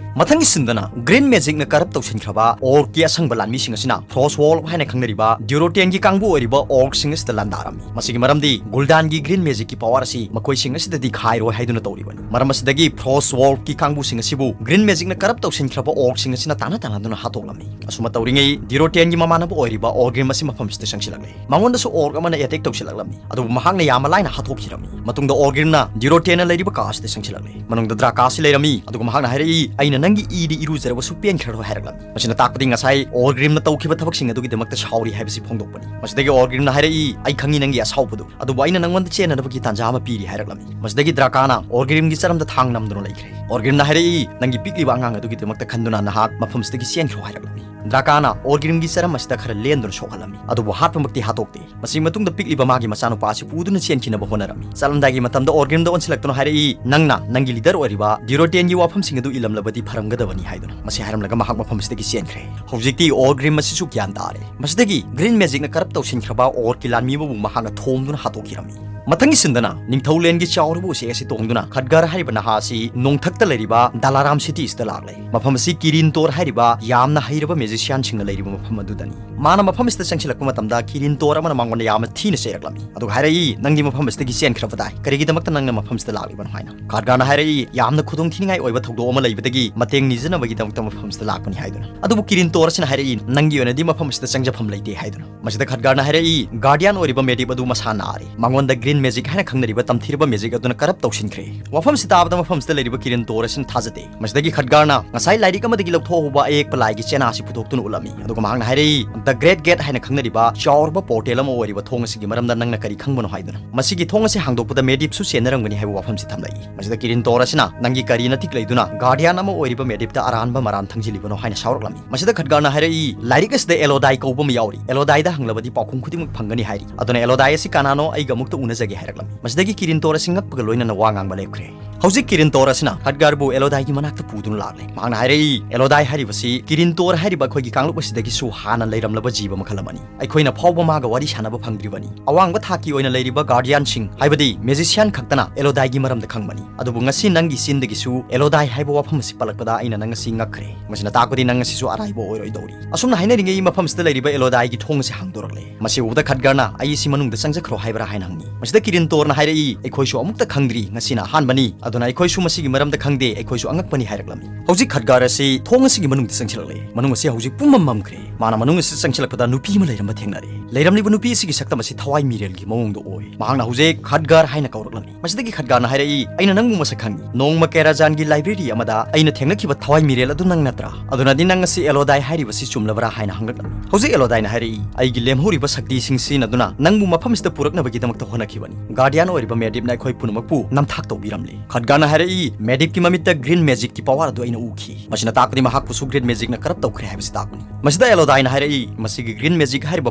ꯃꯊꯪꯒꯤ ꯁꯤꯟꯗꯅ ꯒ꯭ꯔꯤꯟ ꯃꯦꯖꯤꯛꯅ ꯀꯔꯞ ꯇꯧꯁꯤꯟꯈ꯭ꯔꯕ ꯑꯣꯔꯛꯀꯤ ꯑꯁꯪꯕ ꯂꯥꯟꯃꯤꯁꯤꯡ ꯑꯁꯤꯅ ꯐ꯭ꯔꯣꯁ ꯋꯣꯜꯐ ꯍꯥꯏꯅ ꯈꯪꯅꯔꯤꯕ ꯗ꯭ꯌꯨꯔꯣꯇꯦꯟꯒꯤ ꯀꯥꯡꯕꯨ ꯑꯣꯏꯔꯤꯕ ꯑꯣꯔꯛꯁꯤꯡ ꯑꯁꯤꯗ ꯂꯥꯟꯗꯥꯔꯝꯃꯤ꯫ ꯃꯁꯤꯒꯤ ꯃꯔꯝꯗꯤ ꯒꯨꯜꯗꯥꯟꯒꯤ ꯒ꯭ꯔꯤꯟ ꯃꯦꯖꯤꯛꯀꯤ ꯄꯋꯥꯔ ꯑꯁꯤ ꯃꯈꯣꯏꯁꯤꯡ ꯑꯁꯤꯗꯗꯤ ꯈꯥꯏꯔꯣꯏ ꯍꯥꯏꯗꯨꯅ ꯇꯧꯔꯤꯕꯅꯤ꯫ ꯃꯔꯝ ꯑꯁꯤꯗꯒꯤ ꯐ꯭ꯔꯣꯁ ꯋꯣꯜꯐꯀꯤ ꯀꯥꯡꯕꯨꯁꯤꯡ ꯑꯁꯤꯕꯨ ꯒ꯭ꯔꯤꯟ ꯃꯦꯖꯤꯛꯅ ꯀꯔꯞ ꯇꯧꯁꯤꯟꯈ꯭ꯔꯕ ꯑꯣꯔꯛꯁꯤꯡ ꯑꯁꯤꯅ ꯇꯥꯟꯅ ꯇꯥꯟꯅꯗꯨꯅ ꯍꯥꯠꯇꯣꯛꯂꯝꯃꯤ꯫ ꯑꯁꯨꯝꯅ ꯇꯧꯔꯤꯉꯩ ꯗ꯭ꯌꯨꯔꯣꯇꯦꯟꯒꯤ ꯃꯃꯥꯟꯅꯕ ꯑꯣꯏꯔꯤꯕ ꯑꯣꯔꯒ꯭ꯔꯤꯝ ꯑꯁꯤ ꯃꯐꯝꯁꯤꯗ ꯆꯪꯁꯤꯜꯂꯛꯂꯦ꯫ ꯃꯉꯣꯟꯗꯁꯨ ꯑꯣꯔꯛ ꯑꯃꯅ ꯑꯦꯇꯦꯛ ꯇꯧꯁꯤꯜꯂꯛꯂꯝꯃꯤ꯫ ꯑꯗꯨꯕꯨ ꯃꯍꯥꯛꯅ ꯌꯥꯝꯅ ꯂꯥꯏꯅ ꯍꯥꯠꯇꯣꯛꯈꯤꯔꯝꯃꯤ꯫ ꯃꯇꯨꯡꯗ ꯑꯣꯔꯒ꯭ꯔꯤꯝꯅ ꯗ꯭ꯌꯨꯔꯣꯇꯦꯟꯅ ꯂꯩꯔꯤꯕ ꯀꯥ ꯑꯁꯤꯗ ꯆꯪꯁꯤꯜꯂꯛꯂꯦ꯫ ꯃꯅꯨꯡꯗ ꯗ꯭ꯔꯥꯀꯥꯁꯤ ꯂꯩꯔꯝꯃꯤ꯫ ꯑꯗꯨꯒ ꯃꯍꯥꯛꯅ ꯍꯥꯏꯔꯛꯏ, "ꯑꯩꯅ ꯅꯪꯒꯤ ꯏꯗꯤ ꯏꯔꯨꯖꯔꯕꯁꯨ ꯄꯦꯟꯈ꯭ꯔꯔꯣꯏ" ꯍꯥꯏꯔꯛꯂꯝꯃꯤ꯫ ꯃꯁꯤꯅ ꯇꯥꯛꯄꯗꯤ ꯉꯁꯥꯏ ꯑꯣꯔꯒ꯭ꯔꯤꯝꯅ ꯇꯧꯈꯤꯕ ꯊꯕꯛꯁꯤꯡ ꯑꯗꯨꯒꯤꯗꯃꯛꯇ ꯁꯥꯎꯔꯤ ꯍꯥꯏꯕꯁꯤ ꯐꯣꯡꯗꯣꯛꯄꯅꯤ꯫ ꯃꯁꯤꯗꯒꯤ ꯑꯣꯔꯒ꯭ꯔꯤꯝꯅ ꯍꯥꯏꯔꯛꯏ, "ꯑꯩ ꯈꯪꯉꯤ ꯅꯪꯒꯤ ꯑꯁꯥꯎꯕꯗꯨ, ꯑꯗꯨꯕꯨ ꯑꯩꯅ ꯅꯪꯉꯣꯟꯗ ꯆꯦꯟꯅꯅꯕꯒꯤ ꯇꯥꯟꯖꯥ ꯑꯃ ꯄꯤꯔꯤ" ꯍꯥꯏꯔꯛꯂꯝꯃꯤ꯫ ꯃꯁꯤꯗꯒꯤ ꯗ꯭ꯔꯥꯀꯥꯅ ꯑꯣꯔꯒ꯭ꯔꯤꯝꯒꯤ ꯆꯔꯝꯗ ꯊꯥꯡ ꯅꯝꯗꯨꯅ ꯂꯩꯈ꯭ꯔꯦ꯫ ꯑꯣꯔꯒ꯭ꯔꯤꯝꯅ ꯍꯥꯏꯔꯛꯏ, "ꯅꯪꯒꯤ ꯄꯤꯛꯂꯤꯕ ꯑꯉꯥꯡ ꯑꯗꯨꯒꯤꯗꯃꯛꯇ ꯈꯟꯗꯨꯅ ꯅꯍꯥꯛ ꯃꯐꯝꯁꯤꯗꯒꯤ ꯆꯦꯟꯈ꯭ꯔꯣ" ꯍꯥꯏꯔꯛꯂꯝꯃꯤ꯫ ꯗ꯭ꯔꯥꯀꯥꯅ ꯑꯣꯔꯒ꯭ꯔꯤꯝꯒꯤ ꯆꯔꯝ ꯑꯁꯤꯗ ꯈꯔ ꯂꯦꯟꯗꯨꯅ ꯁꯣꯛꯍꯜꯂꯝꯃꯤ꯫ ꯑꯗꯨꯕꯨ ꯍꯥꯠꯄꯃꯛꯇꯤ ꯍꯥꯠꯇꯣꯛꯇꯦ꯫ ꯃꯁꯤ ꯃꯇꯨꯡꯗ ꯄꯤꯛꯂꯤꯕ ꯃꯥꯒꯤ ꯃꯆꯥꯅꯨꯄꯥ ꯑꯁꯤ ꯄꯨꯗꯨꯅ ꯆꯦꯟꯈꯤꯅꯕ ꯍꯣꯠꯅꯔꯝꯃꯤ꯫ ꯆꯠꯂꯝꯗꯥꯏꯒꯤ ꯃꯇꯝꯗ ꯑꯣꯔꯒ꯭ꯔꯤꯝꯗ ꯑꯣꯟꯁꯤꯜꯂꯛꯇꯨꯅ ꯍꯥꯏꯔꯛꯏ, "ꯅꯪꯅ ꯅꯪꯒꯤ ꯂꯤꯗꯔ ꯑꯣꯏꯔꯤꯕ ꯗ꯭ꯌꯨꯔꯣꯇꯦꯟꯒꯤ ꯋꯥꯐꯝꯁꯤꯡ ꯑꯗꯨ ꯏꯜꯂꯝꯂꯕꯗꯤ ꯐꯔꯝꯒꯗꯕꯅꯤ" ꯍꯥꯏꯗꯨꯅ꯫ ꯃꯁꯤ ꯍꯥꯏꯔꯝꯂꯒ ꯃꯍꯥꯛ ꯃꯐꯝꯁꯤꯗꯒꯤ ꯆꯦꯟꯈ꯭ꯔꯦ꯫ ꯍꯧꯖꯤꯛꯇꯤ ꯑꯣꯔꯒ꯭ꯔꯤꯝ ꯑꯁꯤꯁꯨ ꯒ꯭ꯌꯥꯟ ꯇꯥꯔꯦ꯫ ꯃꯁꯤꯗꯒꯤ ꯒ꯭ꯔꯤꯟ ꯃꯦꯖꯤꯛꯅ ꯀꯔꯞ ꯇꯧꯁꯤꯟꯈ꯭ꯔꯕ ꯑꯣꯔꯛꯀꯤ ꯂꯥꯟꯃꯤ ꯑꯃꯕꯨ ꯃꯍꯥꯛꯅ ꯊꯣꯝꯗꯨꯅ ꯍꯥꯠꯇꯣꯛꯈꯤꯔꯝꯃꯤ꯫ ꯃꯊꯪꯒꯤ ꯁꯤꯟꯗꯅ ꯅꯤꯡꯊꯧ ꯂꯦꯟꯒꯤ ꯆꯥꯎꯔꯕ ꯎꯆꯦꯛ ꯑꯁꯤ ꯇꯣꯡꯗꯨꯅ ꯈꯠꯒꯔ ꯍꯥꯏꯔꯤꯕ ꯅꯍꯥ ꯑꯁꯤ ꯅꯣꯡꯊꯛꯇ ꯂꯩꯔꯤꯕ ꯗꯥꯂꯥꯔꯥꯝ ꯁꯤꯇꯤ ꯑꯁꯤꯗ ꯂꯥꯛꯂꯦ꯫ ꯃꯐꯝ ꯑꯁꯤ ꯀꯤꯔꯤꯟ ꯇꯣꯔ ꯍꯥꯏꯔꯤꯕ ꯌꯥꯝꯅ ꯍꯩꯔꯕ ꯃꯦꯖꯤꯁꯤꯌꯥꯟꯁꯤꯡꯅ ꯂꯩꯔꯤꯕ ꯃꯐꯝ ꯑꯗꯨꯗꯅꯤ꯫ ꯃꯥꯅ ꯃꯐꯝ ꯑꯁꯤꯗ ꯆꯪꯁꯤꯜꯂꯛꯄ ꯃꯇꯝꯗ ꯀꯤꯔꯤꯟ ꯇꯣꯔ ꯑꯃꯅ ꯃꯉꯣꯟꯗ ꯌꯥꯝꯅ ꯊꯤꯅ ꯆꯩꯔꯛꯂꯝꯃꯤ꯫ ꯑꯗꯨꯒ ꯍꯥꯏꯔꯛꯏ, "ꯅꯪꯗꯤ ꯃꯐꯝ ꯑꯁꯤꯗꯒꯤ ꯆꯦꯟꯈ꯭ꯔꯕꯗꯥꯏ? ꯀꯔꯤꯒꯤꯗꯃꯛꯇ ꯅꯪꯅ ꯃꯐꯝ ꯑꯁꯤꯗ ꯂꯥꯛꯂꯤꯕꯅꯣ?" ꯍꯥꯏꯅ꯫ ꯈꯠꯒꯔꯅ ꯍꯥꯏꯔꯛꯏ, "ꯌꯥꯝꯅ ꯈꯨꯗꯣꯡꯊꯤꯅꯤꯡꯉꯥꯏ ꯑꯣꯏꯕ ꯊꯧꯗꯣꯛ ꯑꯃ ꯂꯩꯕꯗꯒꯤ ꯃꯇꯦꯡ ꯅꯤꯖꯅꯕꯒꯤꯗꯃꯛꯇ ꯃꯐꯝ ꯑꯁꯤꯗ ꯂꯥꯛꯄꯅꯤ" ꯍꯥꯏꯗꯨꯅ꯫ ꯑꯗꯨꯕꯨ ꯀꯤꯔꯤꯟ ꯇꯣꯔ ꯑꯁꯤꯅ ꯍꯥꯏꯔꯛꯏ, "ꯅꯪꯒꯤ ꯑꯣꯏꯅꯗꯤ ꯃꯐꯝ ꯑꯁꯤꯗ ꯆꯪꯖꯐꯝ ꯂꯩꯇꯦ" ꯍꯥꯏꯗꯨꯅ꯫ ꯃꯁꯤꯗ ꯈꯠꯒꯔꯅ ꯍꯥꯏꯔꯛꯏ, "ꯒꯥꯔꯗꯤꯌꯥꯟ ꯑꯣꯏꯔꯤꯕ ꯃꯦꯗꯤꯞ ꯑꯗꯨ ꯃꯁꯥ ꯅꯥꯔꯦ꯫ ꯃꯉꯣꯟꯗ ꯒ꯭ꯔꯤꯟ ꯃꯦꯖꯤꯛ ꯍꯥꯏꯅ ꯈꯪꯅꯔꯤꯕ ꯇꯝꯊꯤꯔꯕ ꯃꯦꯖꯤꯛ ꯑꯗꯨꯅ ꯀꯔꯞ ꯇꯧꯁꯤꯟꯈ꯭ꯔꯦ꯫" ꯋꯥꯐꯝꯁꯤ ꯇꯥꯕꯗ ꯃꯐꯝꯁꯤꯗ ꯂꯩꯔꯤꯕ ꯀꯤꯔꯤꯟ ꯇꯣꯔ ꯑꯁꯤꯅ ꯊꯥꯖꯗꯦ꯫ ꯃꯁꯤꯗꯒꯤ ꯈꯠꯒꯔꯅ ꯉꯁꯥꯏ ꯂꯥꯏꯔꯤꯛ ꯑꯃꯗꯒꯤ ꯂꯧꯊꯣꯛꯍꯧꯕ ꯑꯌꯦꯛꯄ ꯂꯥꯏꯒꯤ ꯆꯦꯅꯥ ꯑꯁꯤ ꯄꯨꯊꯣꯛꯇꯨꯅ ꯎꯠꯂꯝꯃꯤ꯫ ꯑꯗꯨꯒ ꯃꯍꯥꯛꯅ ꯍꯥꯏꯔꯛꯏ, "ꯗ ꯒ꯭ꯔꯦꯠ ꯒꯦꯠ ꯍꯥꯏꯅ ꯈꯪꯅꯔꯤꯕ ꯆꯥꯎꯔꯕ ꯄꯣꯔꯇꯦꯜ ꯑꯃ ꯑꯣꯏꯔꯤꯕ ꯊꯣꯡ ꯑꯁꯤꯒꯤ ꯃꯔꯝꯗ ꯅꯪꯅ ꯀꯔꯤ ꯈꯪꯕꯅꯣ?" ꯍꯥꯏꯗꯨꯅ꯫ ꯃꯁꯤꯒꯤ ꯊꯣꯡ ꯑꯁꯤ ꯍꯥꯡꯗꯣꯛꯄꯗ ꯃꯦꯗꯤꯞꯁꯨ ꯆꯦꯟꯅꯔꯝꯒꯅꯤ ꯍꯥꯏꯕ ꯋꯥꯐꯝꯁꯤ ꯊꯝꯂꯛꯏ꯫ ꯃꯁꯤꯗ ꯀꯤꯔꯤꯟ ꯇꯣꯔ ꯑꯁꯤꯅ, "ꯅꯪꯒꯤ ꯀꯔꯤ ꯅꯊꯤꯛ ꯂꯩꯗꯨꯅ ꯒꯥꯔꯗꯤꯌꯥꯟ ꯑꯃ ꯑꯣꯏꯔꯤꯕ ꯃꯦꯗꯤꯞꯇ ꯑꯔꯥꯟꯕ ꯃꯔꯥꯟ ꯊꯪꯖꯤꯜꯂꯤꯕꯅꯣ?" ꯍꯥꯏꯅ ꯁꯥꯎꯔꯛꯂꯝꯃꯤ꯫ ꯃꯁꯤꯗ ꯈꯠꯒꯔꯅ ꯍꯥꯏꯔꯛꯏ, "ꯂꯥꯏꯔꯤꯛ ꯑꯁꯤꯗ ꯑꯦꯂꯣꯗꯥꯏ ꯀꯧꯕ ꯑꯃ ꯌꯥꯎꯔꯤ꯫ ꯑꯦꯂꯣꯗꯥꯏꯗ ꯍꯪꯂꯕꯗꯤ ꯄꯥꯎꯈꯨꯝ ꯈꯨꯗꯤꯡꯃꯛ ꯐꯪꯒꯅꯤ" ꯍꯥꯏꯔꯤ꯫ ꯑꯗꯨꯅ ꯑꯦꯂꯣꯗꯥꯏ ꯑꯁꯤ ꯀꯅꯥꯅꯣ? ꯑꯩꯒ ꯑꯃꯨꯛꯇ ꯎꯅꯖꯒꯦ꯫ ꯍꯥꯏꯔꯛꯂꯝꯃꯤ꯫ ꯃꯁꯤꯗꯒꯤ ꯀꯤꯔꯤꯟꯇꯣꯔ ꯑꯁꯤ ꯉꯛꯄꯒ ꯂꯣꯏꯅꯅ ꯋꯥ ꯉꯥꯡꯕ ꯂꯦꯞꯈ꯭ꯔꯦ꯫ ꯍꯧꯖꯤꯛ ꯀꯤꯔꯤꯟꯇꯣꯔ ꯑꯁꯤꯅ ꯈꯠꯒꯥꯔꯕꯨ ꯑꯦꯂꯣꯗꯥꯏꯒꯤ ꯃꯅꯥꯛꯇ ꯄꯨꯗꯨꯅ ꯂꯥꯛꯂꯦ꯫ ꯃꯍꯥꯛꯅ ꯍꯥꯏꯔꯛꯏ, "ꯑꯦꯂꯣꯗꯥꯏ ꯍꯥꯏꯔꯤꯕꯁꯤ ꯀꯤꯔꯤꯟꯇꯣꯔ ꯍꯥꯏꯔꯤꯕ ꯑꯩꯈꯣꯏꯒꯤ ꯀꯥꯡꯂꯨꯞ ꯑꯁꯤꯗꯒꯤꯁꯨ ꯍꯥꯟꯅ ꯂꯩꯔꯝꯂꯕ ꯖꯤꯕ ꯃꯈꯜ ꯑꯃꯅꯤ꯫ ꯑꯩꯈꯣꯏꯅ ꯐꯥꯎꯕ ꯃꯥꯒ ꯋꯥꯔꯤ ꯁꯥꯟꯅꯕ ꯐꯪꯗ꯭ꯔꯤꯕꯅꯤ꯫ ꯑꯋꯥꯡꯕ ꯊꯥꯛꯀꯤ ꯑꯣꯏꯅ ꯂꯩꯔꯤꯕ ꯒꯥꯔꯗꯤꯌꯥꯟꯁꯤꯡ, ꯍꯥꯏꯕꯗꯤ ꯃꯦꯖꯤꯁꯤꯌꯥꯟ ꯈꯛꯇꯅ ꯑꯦꯂꯣꯗꯥꯏꯒꯤ ꯃꯔꯝꯗ ꯈꯪꯕꯅꯤ꯫ ꯑꯗꯨꯕꯨ ꯉꯁꯤ ꯅꯪꯒꯤ ꯆꯤꯟꯗꯒꯤꯁꯨ ꯑꯦꯂꯣꯗꯥꯏ ꯍꯥꯏꯕ ꯋꯥꯐꯝ ꯑꯁꯤ ꯄꯜꯂꯛꯄꯗ ꯑꯩꯅ ꯅꯪ ꯑꯁꯤ ꯉꯛꯈ꯭ꯔꯦ꯫ ꯃꯁꯤꯅ ꯇꯥꯛꯄꯗꯤ ꯅꯪ ꯑꯁꯤꯁꯨ ꯑꯔꯥꯏꯕ ꯑꯣꯏꯔꯣꯏꯗꯧꯔꯤ꯫" ꯑꯁꯨꯝꯅ ꯍꯥꯏꯅꯔꯤꯉꯩ ꯃꯐꯝꯁꯤꯗ ꯂꯩꯔꯤꯕ ꯑꯦꯂꯣꯗꯥꯏꯒꯤ ꯊꯣꯡ ꯑꯁꯤ ꯍꯥꯡꯗꯣꯔꯛꯂꯦ꯫ ꯃꯁꯤ ꯎꯕꯗ ꯈꯠꯒꯥꯔꯅ, "ꯑꯩ ꯑꯁꯤ ꯃꯅꯨꯡꯗ ꯆꯪꯖꯈ꯭ꯔꯣ ꯍꯥꯏꯕ꯭ꯔꯥ?" ꯍꯥꯏꯅ ꯍꯪꯉꯤ꯫ ꯃꯁꯤꯗ ꯀꯤꯔꯤꯟꯇꯣꯔꯅ ꯍꯥꯏꯔꯛꯏ, "ꯑꯩꯈꯣꯏꯁꯨ ꯑꯃꯨꯛꯇ ꯈꯪꯗ꯭ꯔꯤ, ꯉꯁꯤꯅ ꯑꯍꯥꯟꯕꯅꯤ, ꯑꯗꯨꯅ ꯑꯩꯈꯣꯏꯁꯨ ꯃꯁꯤꯒꯤ ꯃꯔꯝꯗ ꯈꯪꯗꯦ, ꯑꯩꯈꯣꯏꯁꯨ ꯑꯉꯛꯄꯅꯤ" ꯍꯥꯏꯔꯛꯂꯝꯃꯤ꯫ ꯍꯧꯖꯤꯛ ꯈꯠꯒꯥꯔ ꯑꯁꯤ ꯊꯣꯡ ꯑꯁꯤꯒꯤ ꯃꯅꯨꯡꯗ ꯆꯪꯁꯤꯜꯂꯛꯂꯦ꯫ ꯃꯅꯨꯡ ꯑꯁꯤ ꯍꯧꯖꯤꯛ ꯄꯨꯝꯃꯝ ꯃꯝꯈ꯭ꯔꯦ꯫ ꯃꯥꯅ ꯃꯅꯨꯡ ꯑꯁꯤꯗ ꯆꯪꯁꯤꯜꯂꯛꯄꯗ ꯅꯨꯄꯤ ꯑꯃ ꯂꯩꯔꯝꯕ ꯊꯦꯡꯅꯔꯦ꯫ ꯂꯩꯔꯝꯂꯤꯕ ꯅꯨꯄꯤ ꯑꯁꯤꯒꯤ ꯁꯛꯇꯝ ꯑꯁꯤ ꯊꯋꯥꯏ ꯃꯤꯔꯦꯜꯒꯤ ꯃꯑꯣꯡꯗ ꯑꯣꯏ꯫ ꯃꯍꯥꯛꯅ ꯍꯧꯖꯤꯛ ꯈꯠꯒꯥꯔ ꯍꯥꯏꯅ ꯀꯧꯔꯛꯂꯝꯃꯤ꯫ ꯃꯁꯤꯗꯒꯤ ꯈꯠꯒꯥꯔꯅ ꯍꯥꯏꯔꯛꯏ, "ꯑꯩꯅ ꯅꯪꯕꯨ ꯃꯁꯛ ꯈꯪꯏ꯫ ꯅꯣꯡꯃ ꯀꯦꯔꯥꯖꯥꯟꯒꯤ ꯂꯥꯏꯕ꯭ꯔꯦꯔꯤ ꯑꯃꯗ ꯑꯩꯅ ꯊꯦꯡꯅꯈꯤꯕ ꯊꯋꯥꯏ ꯃꯤꯔꯦꯜ ꯑꯗꯨ ꯅꯪ ꯅꯠꯇ꯭ꯔꯥ? ꯑꯗꯨꯅꯗꯤ ꯅꯪ ꯑꯁꯤ ꯑꯦꯂꯣꯗꯥꯏ ꯍꯥꯏꯔꯤꯕꯁꯤ ꯆꯨꯝꯂꯕ꯭ꯔꯥ?" ꯍꯥꯏꯅ ꯍꯪꯂꯛꯂꯝꯃꯤ꯫ ꯍꯧꯖꯤꯛ ꯑꯦꯂꯣꯗꯥꯏꯅ ꯍꯥꯏꯔꯛꯏ, "ꯑꯩꯒꯤ ꯂꯦꯝꯍꯧꯔꯤꯕ ꯁꯛꯇꯤꯁꯤꯡ ꯁꯤꯖꯤꯟꯅꯗꯨꯅ ꯅꯪꯕꯨ ꯃꯐꯝꯁꯤꯗ ꯄꯨꯔꯛꯅꯕꯒꯤꯗꯃꯛꯇ ꯍꯣꯠꯅꯈꯤꯕꯅꯤ꯫ ꯒꯥꯔꯗꯤꯌꯥꯟ ꯑꯣꯏꯔꯤꯕ ꯃꯦꯗꯤꯞꯅ ꯑꯩꯈꯣꯏ ꯄꯨꯝꯅꯃꯛꯄꯨ ꯅꯝꯊꯥꯛ ꯇꯧꯕꯤꯔꯝꯂꯦ꯫" ꯈꯠꯒꯥꯔꯅ ꯍꯥꯏꯔꯛꯏ, "ꯃꯦꯗꯤꯞꯀꯤ ꯃꯃꯤꯠꯇ ꯒ꯭ꯔꯤꯟ ꯃꯦꯖꯤꯛꯀꯤ ꯄꯋꯥꯔ ꯑꯗꯨ ꯑꯩꯅ ꯎꯈꯤ꯫ ꯃꯁꯤꯅ ꯇꯥꯛꯄꯗꯤ ꯃꯍꯥꯛꯄꯨꯁꯨ ꯒ꯭ꯔꯤꯟ ꯃꯦꯖꯤꯛꯅ ꯀꯔꯞ ꯇꯧꯈ꯭ꯔꯦ ꯍꯥꯏꯕꯁꯤ ꯇꯥꯛꯄꯅꯤ꯫" ꯃꯁꯤꯗ ꯑꯦꯂꯣꯗꯥꯏꯅ ꯍꯥꯏꯔꯛꯏ, "ꯃꯁꯤꯒꯤ ꯒ꯭ꯔꯤꯟ ꯃꯦꯖꯤꯛ ꯍꯥꯏꯔꯤꯕ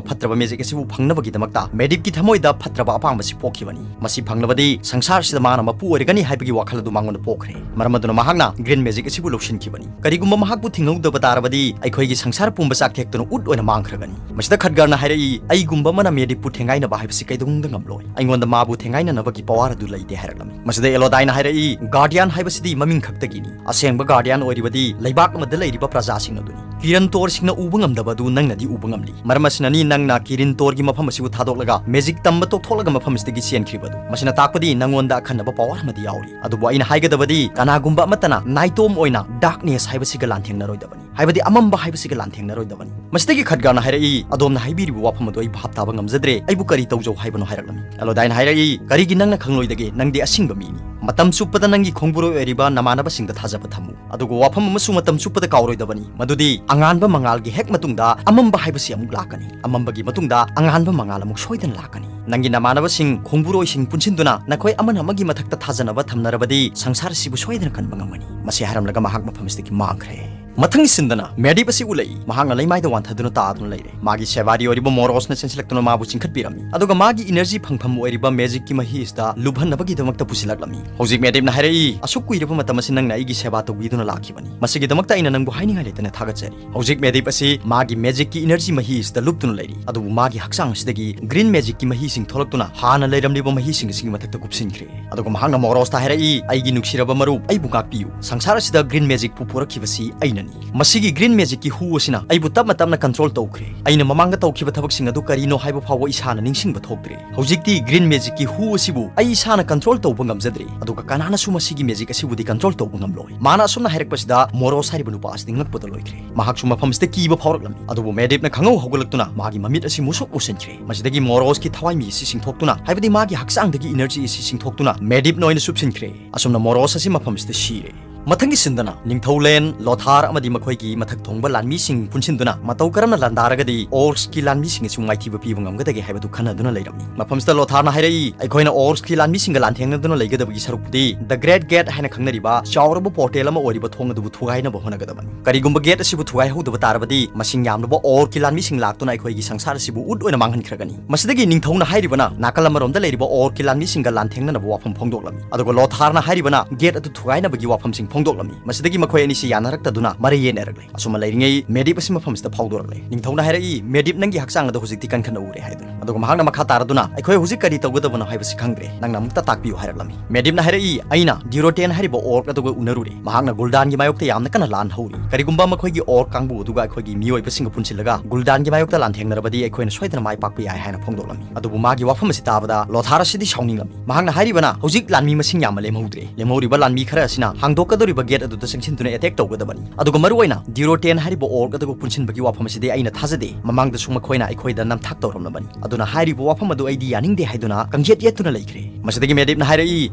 ꯐꯠꯇ꯭ꯔꯕ ꯃꯦꯖꯤꯛ ꯑꯁꯤꯕꯨ ꯐꯪꯅꯕꯒꯤꯗꯃꯛꯇ ꯃꯦꯗꯤꯞꯀꯤ ꯊꯃꯣꯏꯗ ꯐꯠꯇ꯭ꯔꯕ ꯑꯄꯥꯝꯕꯁꯤ ꯄꯣꯛꯈꯤꯕꯅꯤ꯫ ꯃꯁꯤ ꯐꯪꯂꯕꯗꯤ ꯁꯪꯁꯥꯔꯁꯤꯗ ꯃꯥꯅ ꯃꯄꯨ ꯑꯣꯏꯔꯒꯅꯤ ꯍꯥꯏꯕꯒꯤ ꯋꯥꯈꯜ ꯑꯗꯨ ꯃꯉꯣꯟꯗ ꯄꯣꯛꯈ꯭ꯔꯦ꯫ ꯃꯔꯝ ꯑꯗꯨꯅ ꯃꯍꯥꯛꯅ ꯒ꯭ꯔꯤꯟ ꯃꯦꯖꯤꯛ ꯑꯁꯤꯕꯨ ꯂꯧꯁꯤꯟꯈꯤꯕꯅꯤ꯫ ꯀꯔꯤꯒꯨꯝꯕ ꯃꯍꯥꯛꯄꯨ ꯊꯤꯡꯍꯧꯗꯕ ꯇꯥꯔꯕꯗꯤ ꯑꯩꯈꯣꯏꯒꯤ ꯁꯪꯁꯥꯔ ꯄꯨꯝꯕ ꯆꯥꯛ ꯊꯦꯛꯇꯨꯅ ꯎꯠ ꯑꯣꯏꯅ ꯃꯥꯡꯈ꯭ꯔꯒꯅꯤ꯫" ꯃꯁꯤꯗ ꯈꯠꯒꯥꯔꯅ ꯍꯥꯏꯔꯛꯏ, "ꯑꯩꯒꯨꯝꯕ ꯑꯃꯅ ꯃꯦꯗꯤꯞꯄꯨ ꯊꯦꯡꯒꯥꯏꯅꯕ ꯍꯥꯏꯕꯁꯤ ꯀꯩꯗꯧꯅꯨꯡꯗ ꯉꯝꯂꯣꯏ꯫ ꯑꯩꯉꯣꯟꯗ ꯃꯥꯕꯨ ꯊꯦꯡꯒꯥꯏꯅꯅꯕꯒꯤ ꯄꯋꯥꯔ ꯑꯗꯨ ꯂꯩꯇꯦ" ꯍꯥꯏꯔꯛꯂꯝꯃꯤ꯫ ꯃꯁꯤꯗ ꯑꯦꯂꯣꯗꯥꯏꯅ ꯍꯥꯏꯔꯛꯏ, "ꯒꯥꯔꯗꯤꯌꯥꯟ ꯍꯥꯏꯕꯁꯤꯗꯤ ꯃꯃꯤꯡ ꯈꯛꯇꯒꯤꯅꯤ꯫ ꯑꯁꯦꯡꯕ ꯒꯥꯔꯗꯤꯌꯥꯟ ꯑꯣꯏꯔꯤꯕꯗꯤ ꯂꯩꯕꯥꯛ ꯑꯃꯗ ꯂꯩꯔꯤꯕ ꯄ꯭ꯔꯖꯥꯁꯤꯡ ꯑꯗꯨꯅꯤ꯫ ꯀꯤꯔꯟꯇꯣꯔꯁꯤꯡꯅ ꯎꯕ ꯉꯝꯗꯕ ꯑꯗꯨ ꯅꯪꯅꯗꯤ ꯎꯕ ꯉꯝꯂꯤ꯫ ꯃꯔꯝ ꯑꯁꯤꯅꯅꯤ ꯅꯪꯅ ꯀꯤꯔꯤꯟꯇꯣꯔꯒꯤ ꯃꯐꯝ ꯑꯁꯤꯕꯨ ꯊꯥꯗꯣꯛꯂꯒ ꯃꯦꯖꯤꯛ ꯇꯝꯕ ꯇꯣꯛꯊꯣꯛꯂꯒ ꯃꯐꯝ ꯑꯁꯤꯗꯒꯤ ꯆꯦꯟꯈ꯭ꯔꯤꯕꯗꯨ꯫ ꯃꯁꯤꯅ ꯇꯥꯛꯄꯗꯤ ꯅꯪꯉꯣꯟꯗ ꯑꯈꯟꯅꯕ ꯄꯋꯥꯔ ꯑꯃꯗꯤ ꯌꯥꯎꯔꯤ꯫ ꯑꯗꯨꯕꯨ ꯑꯩꯅ ꯍꯥꯏꯒꯗꯕꯗꯤ ꯀꯅꯥꯒꯨꯝꯕ ꯑꯃꯠꯇꯅ ꯅꯥꯏꯇꯣꯝ ꯑꯣꯏꯅ ꯗꯥꯔꯛꯅꯦꯁ ꯍꯥꯏꯕꯁꯤꯒ ꯂꯥꯟꯊꯦꯡꯅꯔꯣꯏꯗꯕꯅꯤ, ꯍꯥꯏꯕꯗꯤ ꯑꯃꯝꯕ ꯍꯥꯏꯕꯁꯤꯒ ꯂꯥꯟꯊꯦꯡꯅꯔꯣꯏꯗꯕꯅꯤ꯫" ꯃꯁꯤꯗꯒꯤ ꯈꯠꯒꯥꯔꯅ ꯍꯥꯏꯔꯛꯏ, "ꯑꯗꯣꯝꯅ ꯍꯥꯏꯕꯤꯔꯤꯕ ꯋꯥꯐꯝ ꯑꯗꯨ ꯑꯩ ꯚꯥꯞ ꯇꯥꯕ ꯉꯝꯖꯗ꯭ꯔꯦ꯫ ꯑꯩꯕꯨ ꯀꯔꯤ ꯇꯧꯖꯧ ꯍꯥꯏꯕꯅꯣ?" ꯍꯥꯏꯔꯛꯂꯝꯃꯤ꯫ ꯑꯦꯂꯣꯗꯥꯏꯅ ꯍꯥꯏꯔꯛꯏ, "ꯀꯔꯤꯒꯤ ꯅꯪꯅ ꯈꯪꯂꯣꯏꯗꯒꯦ? ꯅꯪꯗꯤ ꯑꯁꯤꯡꯕ ꯃꯤꯅꯤ꯫ ꯃꯇꯝ ꯆꯨꯞꯄꯗ ꯅꯪꯒꯤ ꯈꯣꯡꯕꯨꯔꯣꯏ ꯑꯣꯏꯔꯤꯕ ꯅꯃꯥꯟꯅꯕꯁꯤꯡꯗ ꯊꯥꯖꯕ ꯊꯝꯃꯨ꯫ ꯑꯗꯨꯒ ꯋꯥꯐꯝ ꯑꯃꯁꯨ ꯃꯇꯝ ꯆꯨꯞꯄꯗ ꯀꯥꯎꯔꯣꯏꯗꯕꯅꯤ, ꯃꯗꯨꯗꯤ ꯑꯉꯥꯟꯕ ꯃꯉꯥꯜꯒꯤ ꯍꯦꯛ ꯃꯇꯨꯡꯗ ꯑꯃꯝꯕ ꯍꯥꯏꯕꯁꯤ ꯑꯃꯨꯛ ꯂꯥꯛꯀꯅꯤ꯫ ꯑꯃꯝꯕꯒꯤ ꯃꯇꯨꯡꯗ ꯑꯉꯥꯟꯕ ꯃꯉꯥꯜ ꯑꯃꯨꯛ ꯁꯣꯏꯗꯅ ꯂꯥꯛꯀꯅꯤ꯫ ꯅꯪꯒꯤ ꯅꯃꯥꯟꯅꯕꯁꯤꯡ, ꯈꯣꯡꯕꯨꯔꯣꯏꯁꯤꯡ ꯄꯨꯟꯁꯤꯟꯗꯨꯅ ꯅꯈꯣꯏ ꯑꯃꯅ ꯑꯃꯒꯤ ꯃꯊꯛꯇ ꯊꯥꯖꯅꯕ ꯊꯝꯅꯔꯕꯗꯤ ꯁꯪꯁꯥꯔ ꯑꯁꯤꯕꯨ ꯁꯣꯏꯗꯅ ꯀꯟꯕ ꯉꯝꯒꯅꯤ꯫" ꯃꯁꯤ ꯍꯥꯏꯔꯝꯂꯒ ꯃꯍꯥꯛ ꯃꯐꯝ ꯑꯁꯤꯗꯒꯤ ꯃꯥꯡꯈ꯭ꯔꯦ꯫ ꯃꯊꯪ ꯁꯤꯟꯗꯅ ꯃꯦꯗꯤꯞ ꯑꯁꯤ ꯎꯠꯂꯛꯏ꯫ ꯃꯍꯥꯛꯅ ꯂꯩꯃꯥꯏꯗ ꯋꯥꯟꯊꯗꯨꯅ ꯇꯥꯗꯨꯅ ꯂꯩꯔꯦ꯫ ꯃꯥꯒꯤ ꯁꯦꯕꯥꯔꯤ ꯑꯣꯏꯔꯤꯕ ꯃꯣꯔꯣꯁꯅ ꯆꯦꯟꯁꯤꯜꯂꯛꯇꯨꯅ ꯃꯥꯕꯨ ꯆꯤꯡꯈꯠꯄꯤꯔꯝꯃꯤ, ꯑꯗꯨꯒ ꯃꯥꯒꯤ ꯏꯅꯔꯖꯤ ꯐꯪꯐꯝ ꯑꯣꯏꯔꯤꯕ ꯃꯦꯖꯤꯛꯀꯤ ꯃꯍꯤ ꯑꯁꯤꯗ ꯂꯨꯞꯍꯟꯅꯕꯒꯤꯗꯃꯛꯇ ꯄꯨꯁꯤꯜꯂꯛꯂꯝꯃꯤ꯫ ꯍꯧꯖꯤꯛ ꯃꯦꯗꯤꯞꯅ ꯍꯥꯏꯔꯛꯏ, "ꯑꯁꯨꯛ ꯀꯨꯏꯔꯕ ꯃꯇꯝ ꯑꯁꯤ ꯅꯪꯅ ꯑꯩꯒꯤ ꯁꯦꯕꯥ ꯇꯧꯕꯤꯗꯨꯅ ꯂꯥꯛꯈꯤꯕꯅꯤ꯫ ꯃꯁꯤꯒꯤꯗꯃꯛꯇ ꯑꯩꯅ ꯅꯪꯕꯨ ꯍꯥꯏꯅꯤꯡꯉꯥꯏ ꯂꯩꯇꯅ ꯊꯥꯒꯠꯆꯔꯤ꯫" ꯍꯧꯖꯤꯛ ꯃꯦꯗꯤꯞ ꯑꯁꯤ ꯃꯥꯒꯤ ꯃꯦꯖꯤꯛꯀꯤ ꯏꯅꯔꯖꯤ ꯃꯍꯤ ꯑꯁꯤꯗ ꯂꯨꯞꯇꯨꯅ ꯂꯩꯔꯤ, ꯑꯗꯨꯕꯨ ꯃꯥꯒꯤ ꯍꯛꯆꯥꯡ ꯑꯁꯤꯗꯒꯤ ꯒ꯭ꯔꯤꯟ ꯃꯦꯖꯤꯛꯀꯤ ꯃꯍꯤꯁꯤꯡ ꯊꯣꯛꯂꯛꯇꯨꯅ ꯍꯥꯟꯅ ꯂꯩꯔꯝꯂꯤꯕ ꯃꯍꯤꯁꯤꯡ ꯑꯁꯤꯒꯤ ꯃꯊꯛꯇ ꯀꯨꯞꯁꯤꯟꯈ꯭ꯔꯦ꯫ ꯑꯗꯨꯒ ꯃꯍꯥꯛꯅ ꯃꯣꯔꯣꯁꯇ ꯍꯥꯏꯔꯛꯏ, "ꯑꯩꯒꯤ ꯅꯨꯡꯁꯤꯔꯕ ꯃꯔꯨꯞ, ꯑꯩꯕꯨ ꯉꯥꯛꯄꯤꯌꯨ꯫ ꯁꯪꯁꯥꯔ ꯑꯁꯤꯗ ꯒ꯭ꯔꯤꯟ ꯃꯦꯖꯤꯛꯄꯨ ꯄꯨꯔꯛꯈꯤꯕꯁꯤ ꯑꯩꯅꯅꯤ꯫ ꯃꯁꯤꯒꯤ ꯒ꯭ꯔꯤꯟ ꯃꯦꯖꯤꯛꯀꯤ ꯍꯨ ꯑꯁꯤꯅ ꯑꯩꯕꯨ ꯇꯞꯅ ꯇꯞꯅ ꯀꯟꯇ꯭ꯔꯣꯜ ꯇꯧꯈ꯭ꯔꯦ꯫ ꯑꯩꯅ ꯃꯃꯥꯡꯗ ꯇꯧꯈꯤꯕ ꯊꯕꯛꯁꯤꯡ ꯑꯗꯨ ꯀꯔꯤꯅꯣ ꯍꯥꯏꯕ ꯐꯥꯎꯕ ꯏꯁꯥꯅ ꯅꯤꯡꯁꯤꯡꯕ ꯊꯣꯛꯇ꯭ꯔꯦ꯫ ꯍꯧꯖꯤꯛꯇꯤ ꯒ꯭ꯔꯤꯟ ꯃꯦꯖꯤꯛꯀꯤ ꯍꯨ ꯑꯁꯤꯕꯨ ꯑꯩ ꯏꯁꯥꯅ ꯀꯟꯇ꯭ꯔꯣꯜ ꯇꯧꯕ ꯉꯝꯖꯗ꯭ꯔꯦ, ꯑꯗꯨꯒ ꯀꯅꯥꯅꯁꯨ ꯃꯁꯤꯒꯤ ꯃꯦꯖꯤꯛ ꯑꯁꯤꯕꯨꯗꯤ ꯀꯟꯇ꯭ꯔꯣꯜ ꯇꯧꯕ ꯉꯝꯂꯣꯏ꯫" ꯃꯥꯅ ꯑꯁꯨꯝꯅ ꯍꯥꯏꯔꯛꯄꯁꯤꯗ ꯃꯣꯔꯣꯁ ꯍꯥꯏꯔꯤꯕ ꯅꯨꯄꯥ ꯑꯁꯤꯗꯤ ꯉꯛꯄꯗ ꯂꯣꯏꯈ꯭ꯔꯦ꯫ ꯃꯍꯥꯛꯁꯨ ꯃꯐꯝꯁꯤꯗ ꯀꯤꯕ ꯐꯥꯎꯔꯛꯂꯝꯃꯤ꯫ ꯑꯗꯨꯕꯨ ꯃꯦꯗꯤꯞꯅ ꯈꯪꯍꯧ ꯍꯧꯒꯠꯂꯛꯇꯨꯅ ꯃꯥꯒꯤ ꯃꯃꯤꯠ ꯑꯁꯤ ꯃꯨꯁꯨꯛ ꯃꯨꯁꯤꯟꯈ꯭ꯔꯦ꯫ ꯃꯁꯤꯗꯒꯤ ꯃꯣꯔꯣꯁꯀꯤ ꯊꯋꯥꯏꯃꯤ ꯑꯁꯤ ꯆꯤꯡꯊꯣꯛꯇꯨꯅ, ꯍꯥꯏꯕꯗꯤ ꯃꯥꯒꯤ ꯍꯛꯆꯥꯡꯗꯒꯤ ꯏꯅꯔꯖꯤ ꯑꯁꯤ ꯆꯤꯡꯊꯣꯛꯇꯨꯅ, ꯃꯦꯗꯤꯞꯅ ꯑꯣꯏꯅ ꯆꯨꯞꯁꯤꯟꯈ꯭ꯔꯦ꯫ ꯑꯁꯨꯝꯅ ꯃꯣꯔꯣꯁ ꯑꯁꯤ ꯃꯐꯝꯁꯤꯗ ꯁꯤꯔꯦ꯫ ꯃꯊꯪꯒꯤ ꯁꯤꯟꯗꯅ ꯅꯤꯡꯊꯧ ꯂꯦꯟ, ꯂꯣꯊꯥꯔ ꯑꯃꯗꯤ ꯃꯈꯣꯏꯒꯤ ꯃꯊꯛ ꯊꯣꯡꯕ ꯂꯥꯟꯃꯤꯁꯤꯡ ꯄꯨꯟꯁꯤꯟꯗꯨꯅ ꯃꯇꯧ ꯀꯔꯝꯅ ꯂꯥꯟꯗꯥꯔꯒꯗꯤ ꯑꯣꯔꯛꯁꯀꯤ ꯂꯥꯟꯃꯤꯁꯤꯡ ꯑꯁꯤꯕꯨ ꯃꯥꯏꯊꯤꯕ ꯄꯤꯕ ꯉꯝꯒꯗꯒꯦ ꯍꯥꯏꯕꯗꯨ ꯈꯟꯅꯗꯨꯅ ꯂꯩꯔꯝꯃꯤ꯫ ꯃꯐꯝꯁꯤꯗ ꯂꯣꯊꯥꯔꯅ ꯍꯥꯏꯔꯛꯏ, "ꯑꯩꯈꯣꯏꯅ ꯑꯣꯔꯛꯁꯀꯤ ꯂꯥꯟꯃꯤꯁꯤꯡꯒ ꯂꯥꯟꯊꯦꯡꯅꯗꯨꯅ ꯂꯩꯒꯗꯕꯒꯤ ꯁꯔꯨꯛꯄꯨꯗꯤ The Great Gate ꯍꯥꯏꯅ ꯈꯪꯅꯔꯤꯕ ꯆꯥꯎꯔꯕ ꯄꯣꯔꯇꯦꯜ ꯑꯃ ꯑꯣꯏꯔꯤꯕ ꯊꯣꯡ ꯑꯗꯨꯕꯨ ꯊꯨꯒꯥꯏꯅꯕ ꯍꯣꯠꯅꯒꯗꯕꯅꯤ꯫ ꯀꯔꯤꯒꯨꯝꯕ ꯒꯦꯠ ꯑꯁꯤꯕꯨ ꯊꯨꯒꯥꯏꯍꯧꯗꯕ ꯇꯥꯔꯕꯗꯤ ꯃꯁꯤꯡ ꯌꯥꯝꯂꯕ ꯑꯣꯔꯛꯀꯤ ꯂꯥꯟꯃꯤꯁꯤꯡ ꯂꯥꯛꯇꯨꯅ ꯑꯩꯈꯣꯏꯒꯤ ꯁꯪꯁꯥꯔ ꯑꯁꯤꯕꯨ ꯎꯠ ꯑꯣꯏꯅ ꯃꯥꯡꯍꯟꯈ꯭ꯔꯒꯅꯤ꯫" ꯃꯁꯤꯗꯒꯤ ꯅꯤꯡꯊꯧꯅ ꯍꯥꯏꯔꯤꯕꯅ ꯅꯥꯀꯜ ꯑꯃꯔꯣꯝꯗ ꯂꯩꯔꯤꯕ ꯑꯣꯔꯛꯀꯤ ꯂꯥꯟꯃꯤꯁꯤꯡꯒ ꯂꯥꯟꯊꯦꯡꯅꯅꯕ ꯋꯥꯐꯝ ꯐꯣꯡꯗꯣꯛꯂꯝꯃꯤ, ꯑꯗꯨꯒ ꯂꯣꯊꯥꯔꯅ ꯍꯥꯏꯔꯤꯕꯅ ꯒꯦꯠ ꯑꯗꯨ ꯊꯨꯒꯥꯏꯅꯕꯒꯤ ꯋꯥꯐꯝꯁꯤꯡ ꯐꯣꯡꯗꯣꯛꯂꯝꯃꯤ꯫ ꯃꯁꯤꯗꯒꯤ ꯃꯈꯣꯏ ꯑꯅꯤꯁꯤ ꯌꯥꯅꯔꯛꯇꯗꯨꯅ ꯃꯔꯩ ꯌꯦꯠꯅꯔꯛꯂꯦ꯫ ꯑꯁꯨꯝꯅ ꯂꯩꯔꯤꯉꯩ ꯃꯦꯗꯤꯞ ꯑꯁꯤ ꯃꯐꯝꯁꯤꯗ ꯐꯥꯎꯗꯣꯔꯛꯂꯦ꯫ ꯅꯤꯡꯊꯧꯅ ꯍꯥꯏꯔꯛꯏ, "ꯃꯦꯗꯤꯞ, ꯅꯪꯒꯤ ꯍꯛꯆꯥꯡ ꯑꯗꯨ ꯍꯧꯖꯤꯛꯇꯤ ꯀꯟꯈꯠꯅ ꯎꯔꯦ" ꯍꯥꯏꯗꯨꯅ꯫ ꯑꯗꯨꯒ ꯃꯍꯥꯛꯅ ꯃꯈꯥ ꯇꯥꯔꯗꯨꯅ, "ꯑꯩꯈꯣꯏ ꯍꯧꯖꯤꯛ ꯀꯔꯤ ꯇꯧꯒꯗꯕꯅꯣ ꯍꯥꯏꯕꯁꯤ ꯈꯪꯗ꯭ꯔꯦ, ꯅꯪꯅ ꯑꯃꯨꯛꯇ ꯇꯥꯛꯄꯤꯌꯨ" ꯍꯥꯏꯔꯛꯂꯝꯃꯤ꯫ ꯃꯦꯗꯤꯞꯅ ꯍꯥꯏꯔꯛꯏ, "ꯑꯩꯅ ꯗ꯭ꯌꯨꯔꯣꯇꯦꯟ ꯍꯥꯏꯔꯤꯕ ꯑꯣꯔꯛ ꯑꯗꯨꯒ ꯎꯅꯔꯨꯔꯦ꯫ ꯃꯍꯥꯛꯅ ꯒꯨꯜꯗꯥꯟꯒꯤ ꯃꯥꯌꯣꯛꯇ ꯌꯥꯝꯅ ꯀꯟꯅ ꯂꯥꯟ ꯍꯧꯔꯤ꯫ ꯀꯔꯤꯒꯨꯝꯕ ꯃꯈꯣꯏꯒꯤ ꯑꯣꯔꯛ ꯀꯥꯡꯕꯨ ꯑꯗꯨꯒ ꯑꯩꯈꯣꯏꯒꯤ ꯃꯤꯑꯣꯏꯕꯁꯤꯡꯒ ꯄꯨꯟꯁꯤꯜꯂꯒ ꯒꯨꯜꯗꯥꯟꯒꯤ ꯃꯥꯌꯣꯛꯇ ꯂꯥꯟꯊꯦꯡꯅꯔꯕꯗꯤ ꯑꯩꯈꯣꯏꯅ ꯁꯣꯏꯗꯅ ꯃꯥꯏ ꯄꯥꯛꯄ ꯌꯥꯏ" ꯍꯥꯏꯅ ꯐꯣꯡꯗꯣꯛꯂꯝꯃꯤ꯫ ꯑꯗꯨꯕꯨ ꯃꯥꯒꯤ ꯋꯥꯐꯝ ꯑꯁꯤ ꯇꯥꯕꯗ ꯂꯣꯊꯥꯔ ꯑꯁꯤꯗꯤ ꯁꯥꯎꯅꯤꯡꯂꯝꯃꯤ꯫ ꯃꯍꯥꯛꯅ ꯍꯥꯏꯔꯤꯕꯅ, "ꯍꯧꯖꯤꯛ ꯂꯥꯟꯃꯤ ꯃꯁꯤꯡ ꯌꯥꯝꯅ ꯂꯦꯝꯍꯧꯗ꯭ꯔꯦ꯫ ꯂꯦꯝꯍꯧꯔꯤꯕ ꯂꯥꯟꯃꯤ ꯈꯔ ꯑꯁꯤꯅ ꯍꯥꯡꯗꯣꯛꯀꯗꯧꯔꯤꯕ ꯒꯦꯠ ꯑꯗꯨꯗ ꯆꯪꯁꯤꯟꯗꯨꯅ ꯑꯦꯇꯦꯛ ꯇꯧꯒꯗꯕꯅꯤ꯫ ꯑꯗꯨꯒ ꯃꯔꯨꯑꯣꯏꯅ ꯗ꯭ꯌꯨꯔꯣꯇꯦꯟ ꯍꯥꯏꯔꯤꯕ ꯑꯣꯔꯛ ꯑꯗꯨꯒ ꯄꯨꯟꯁꯤꯟꯕꯒꯤ ꯋꯥꯐꯝ ꯑꯁꯤꯗꯤ ꯑꯩꯅ ꯊꯥꯖꯗꯦ꯫ ꯃꯃꯥꯡꯗꯁꯨ ꯃꯈꯣꯏꯅ ꯑꯩꯈꯣꯏꯗ ꯅꯝꯊꯥꯛ ꯇꯧꯔꯝꯂꯕꯅꯤ꯫ ꯑꯗꯨꯅ ꯍꯥꯏꯔꯤꯕ ꯋꯥꯐꯝ ꯑꯗꯨ ꯑꯩꯗꯤ ꯌꯥꯅꯤꯡꯗꯦ" ꯍꯥꯏꯗꯨꯅ ꯀꯪꯌꯦꯠ ꯌꯦꯠꯇꯨꯅ ꯂꯩꯈ꯭ꯔꯦ꯫ ꯃꯁꯤꯗꯒꯤ ꯃꯦꯗꯤꯞꯅ ꯍꯥꯏꯔꯛꯏ,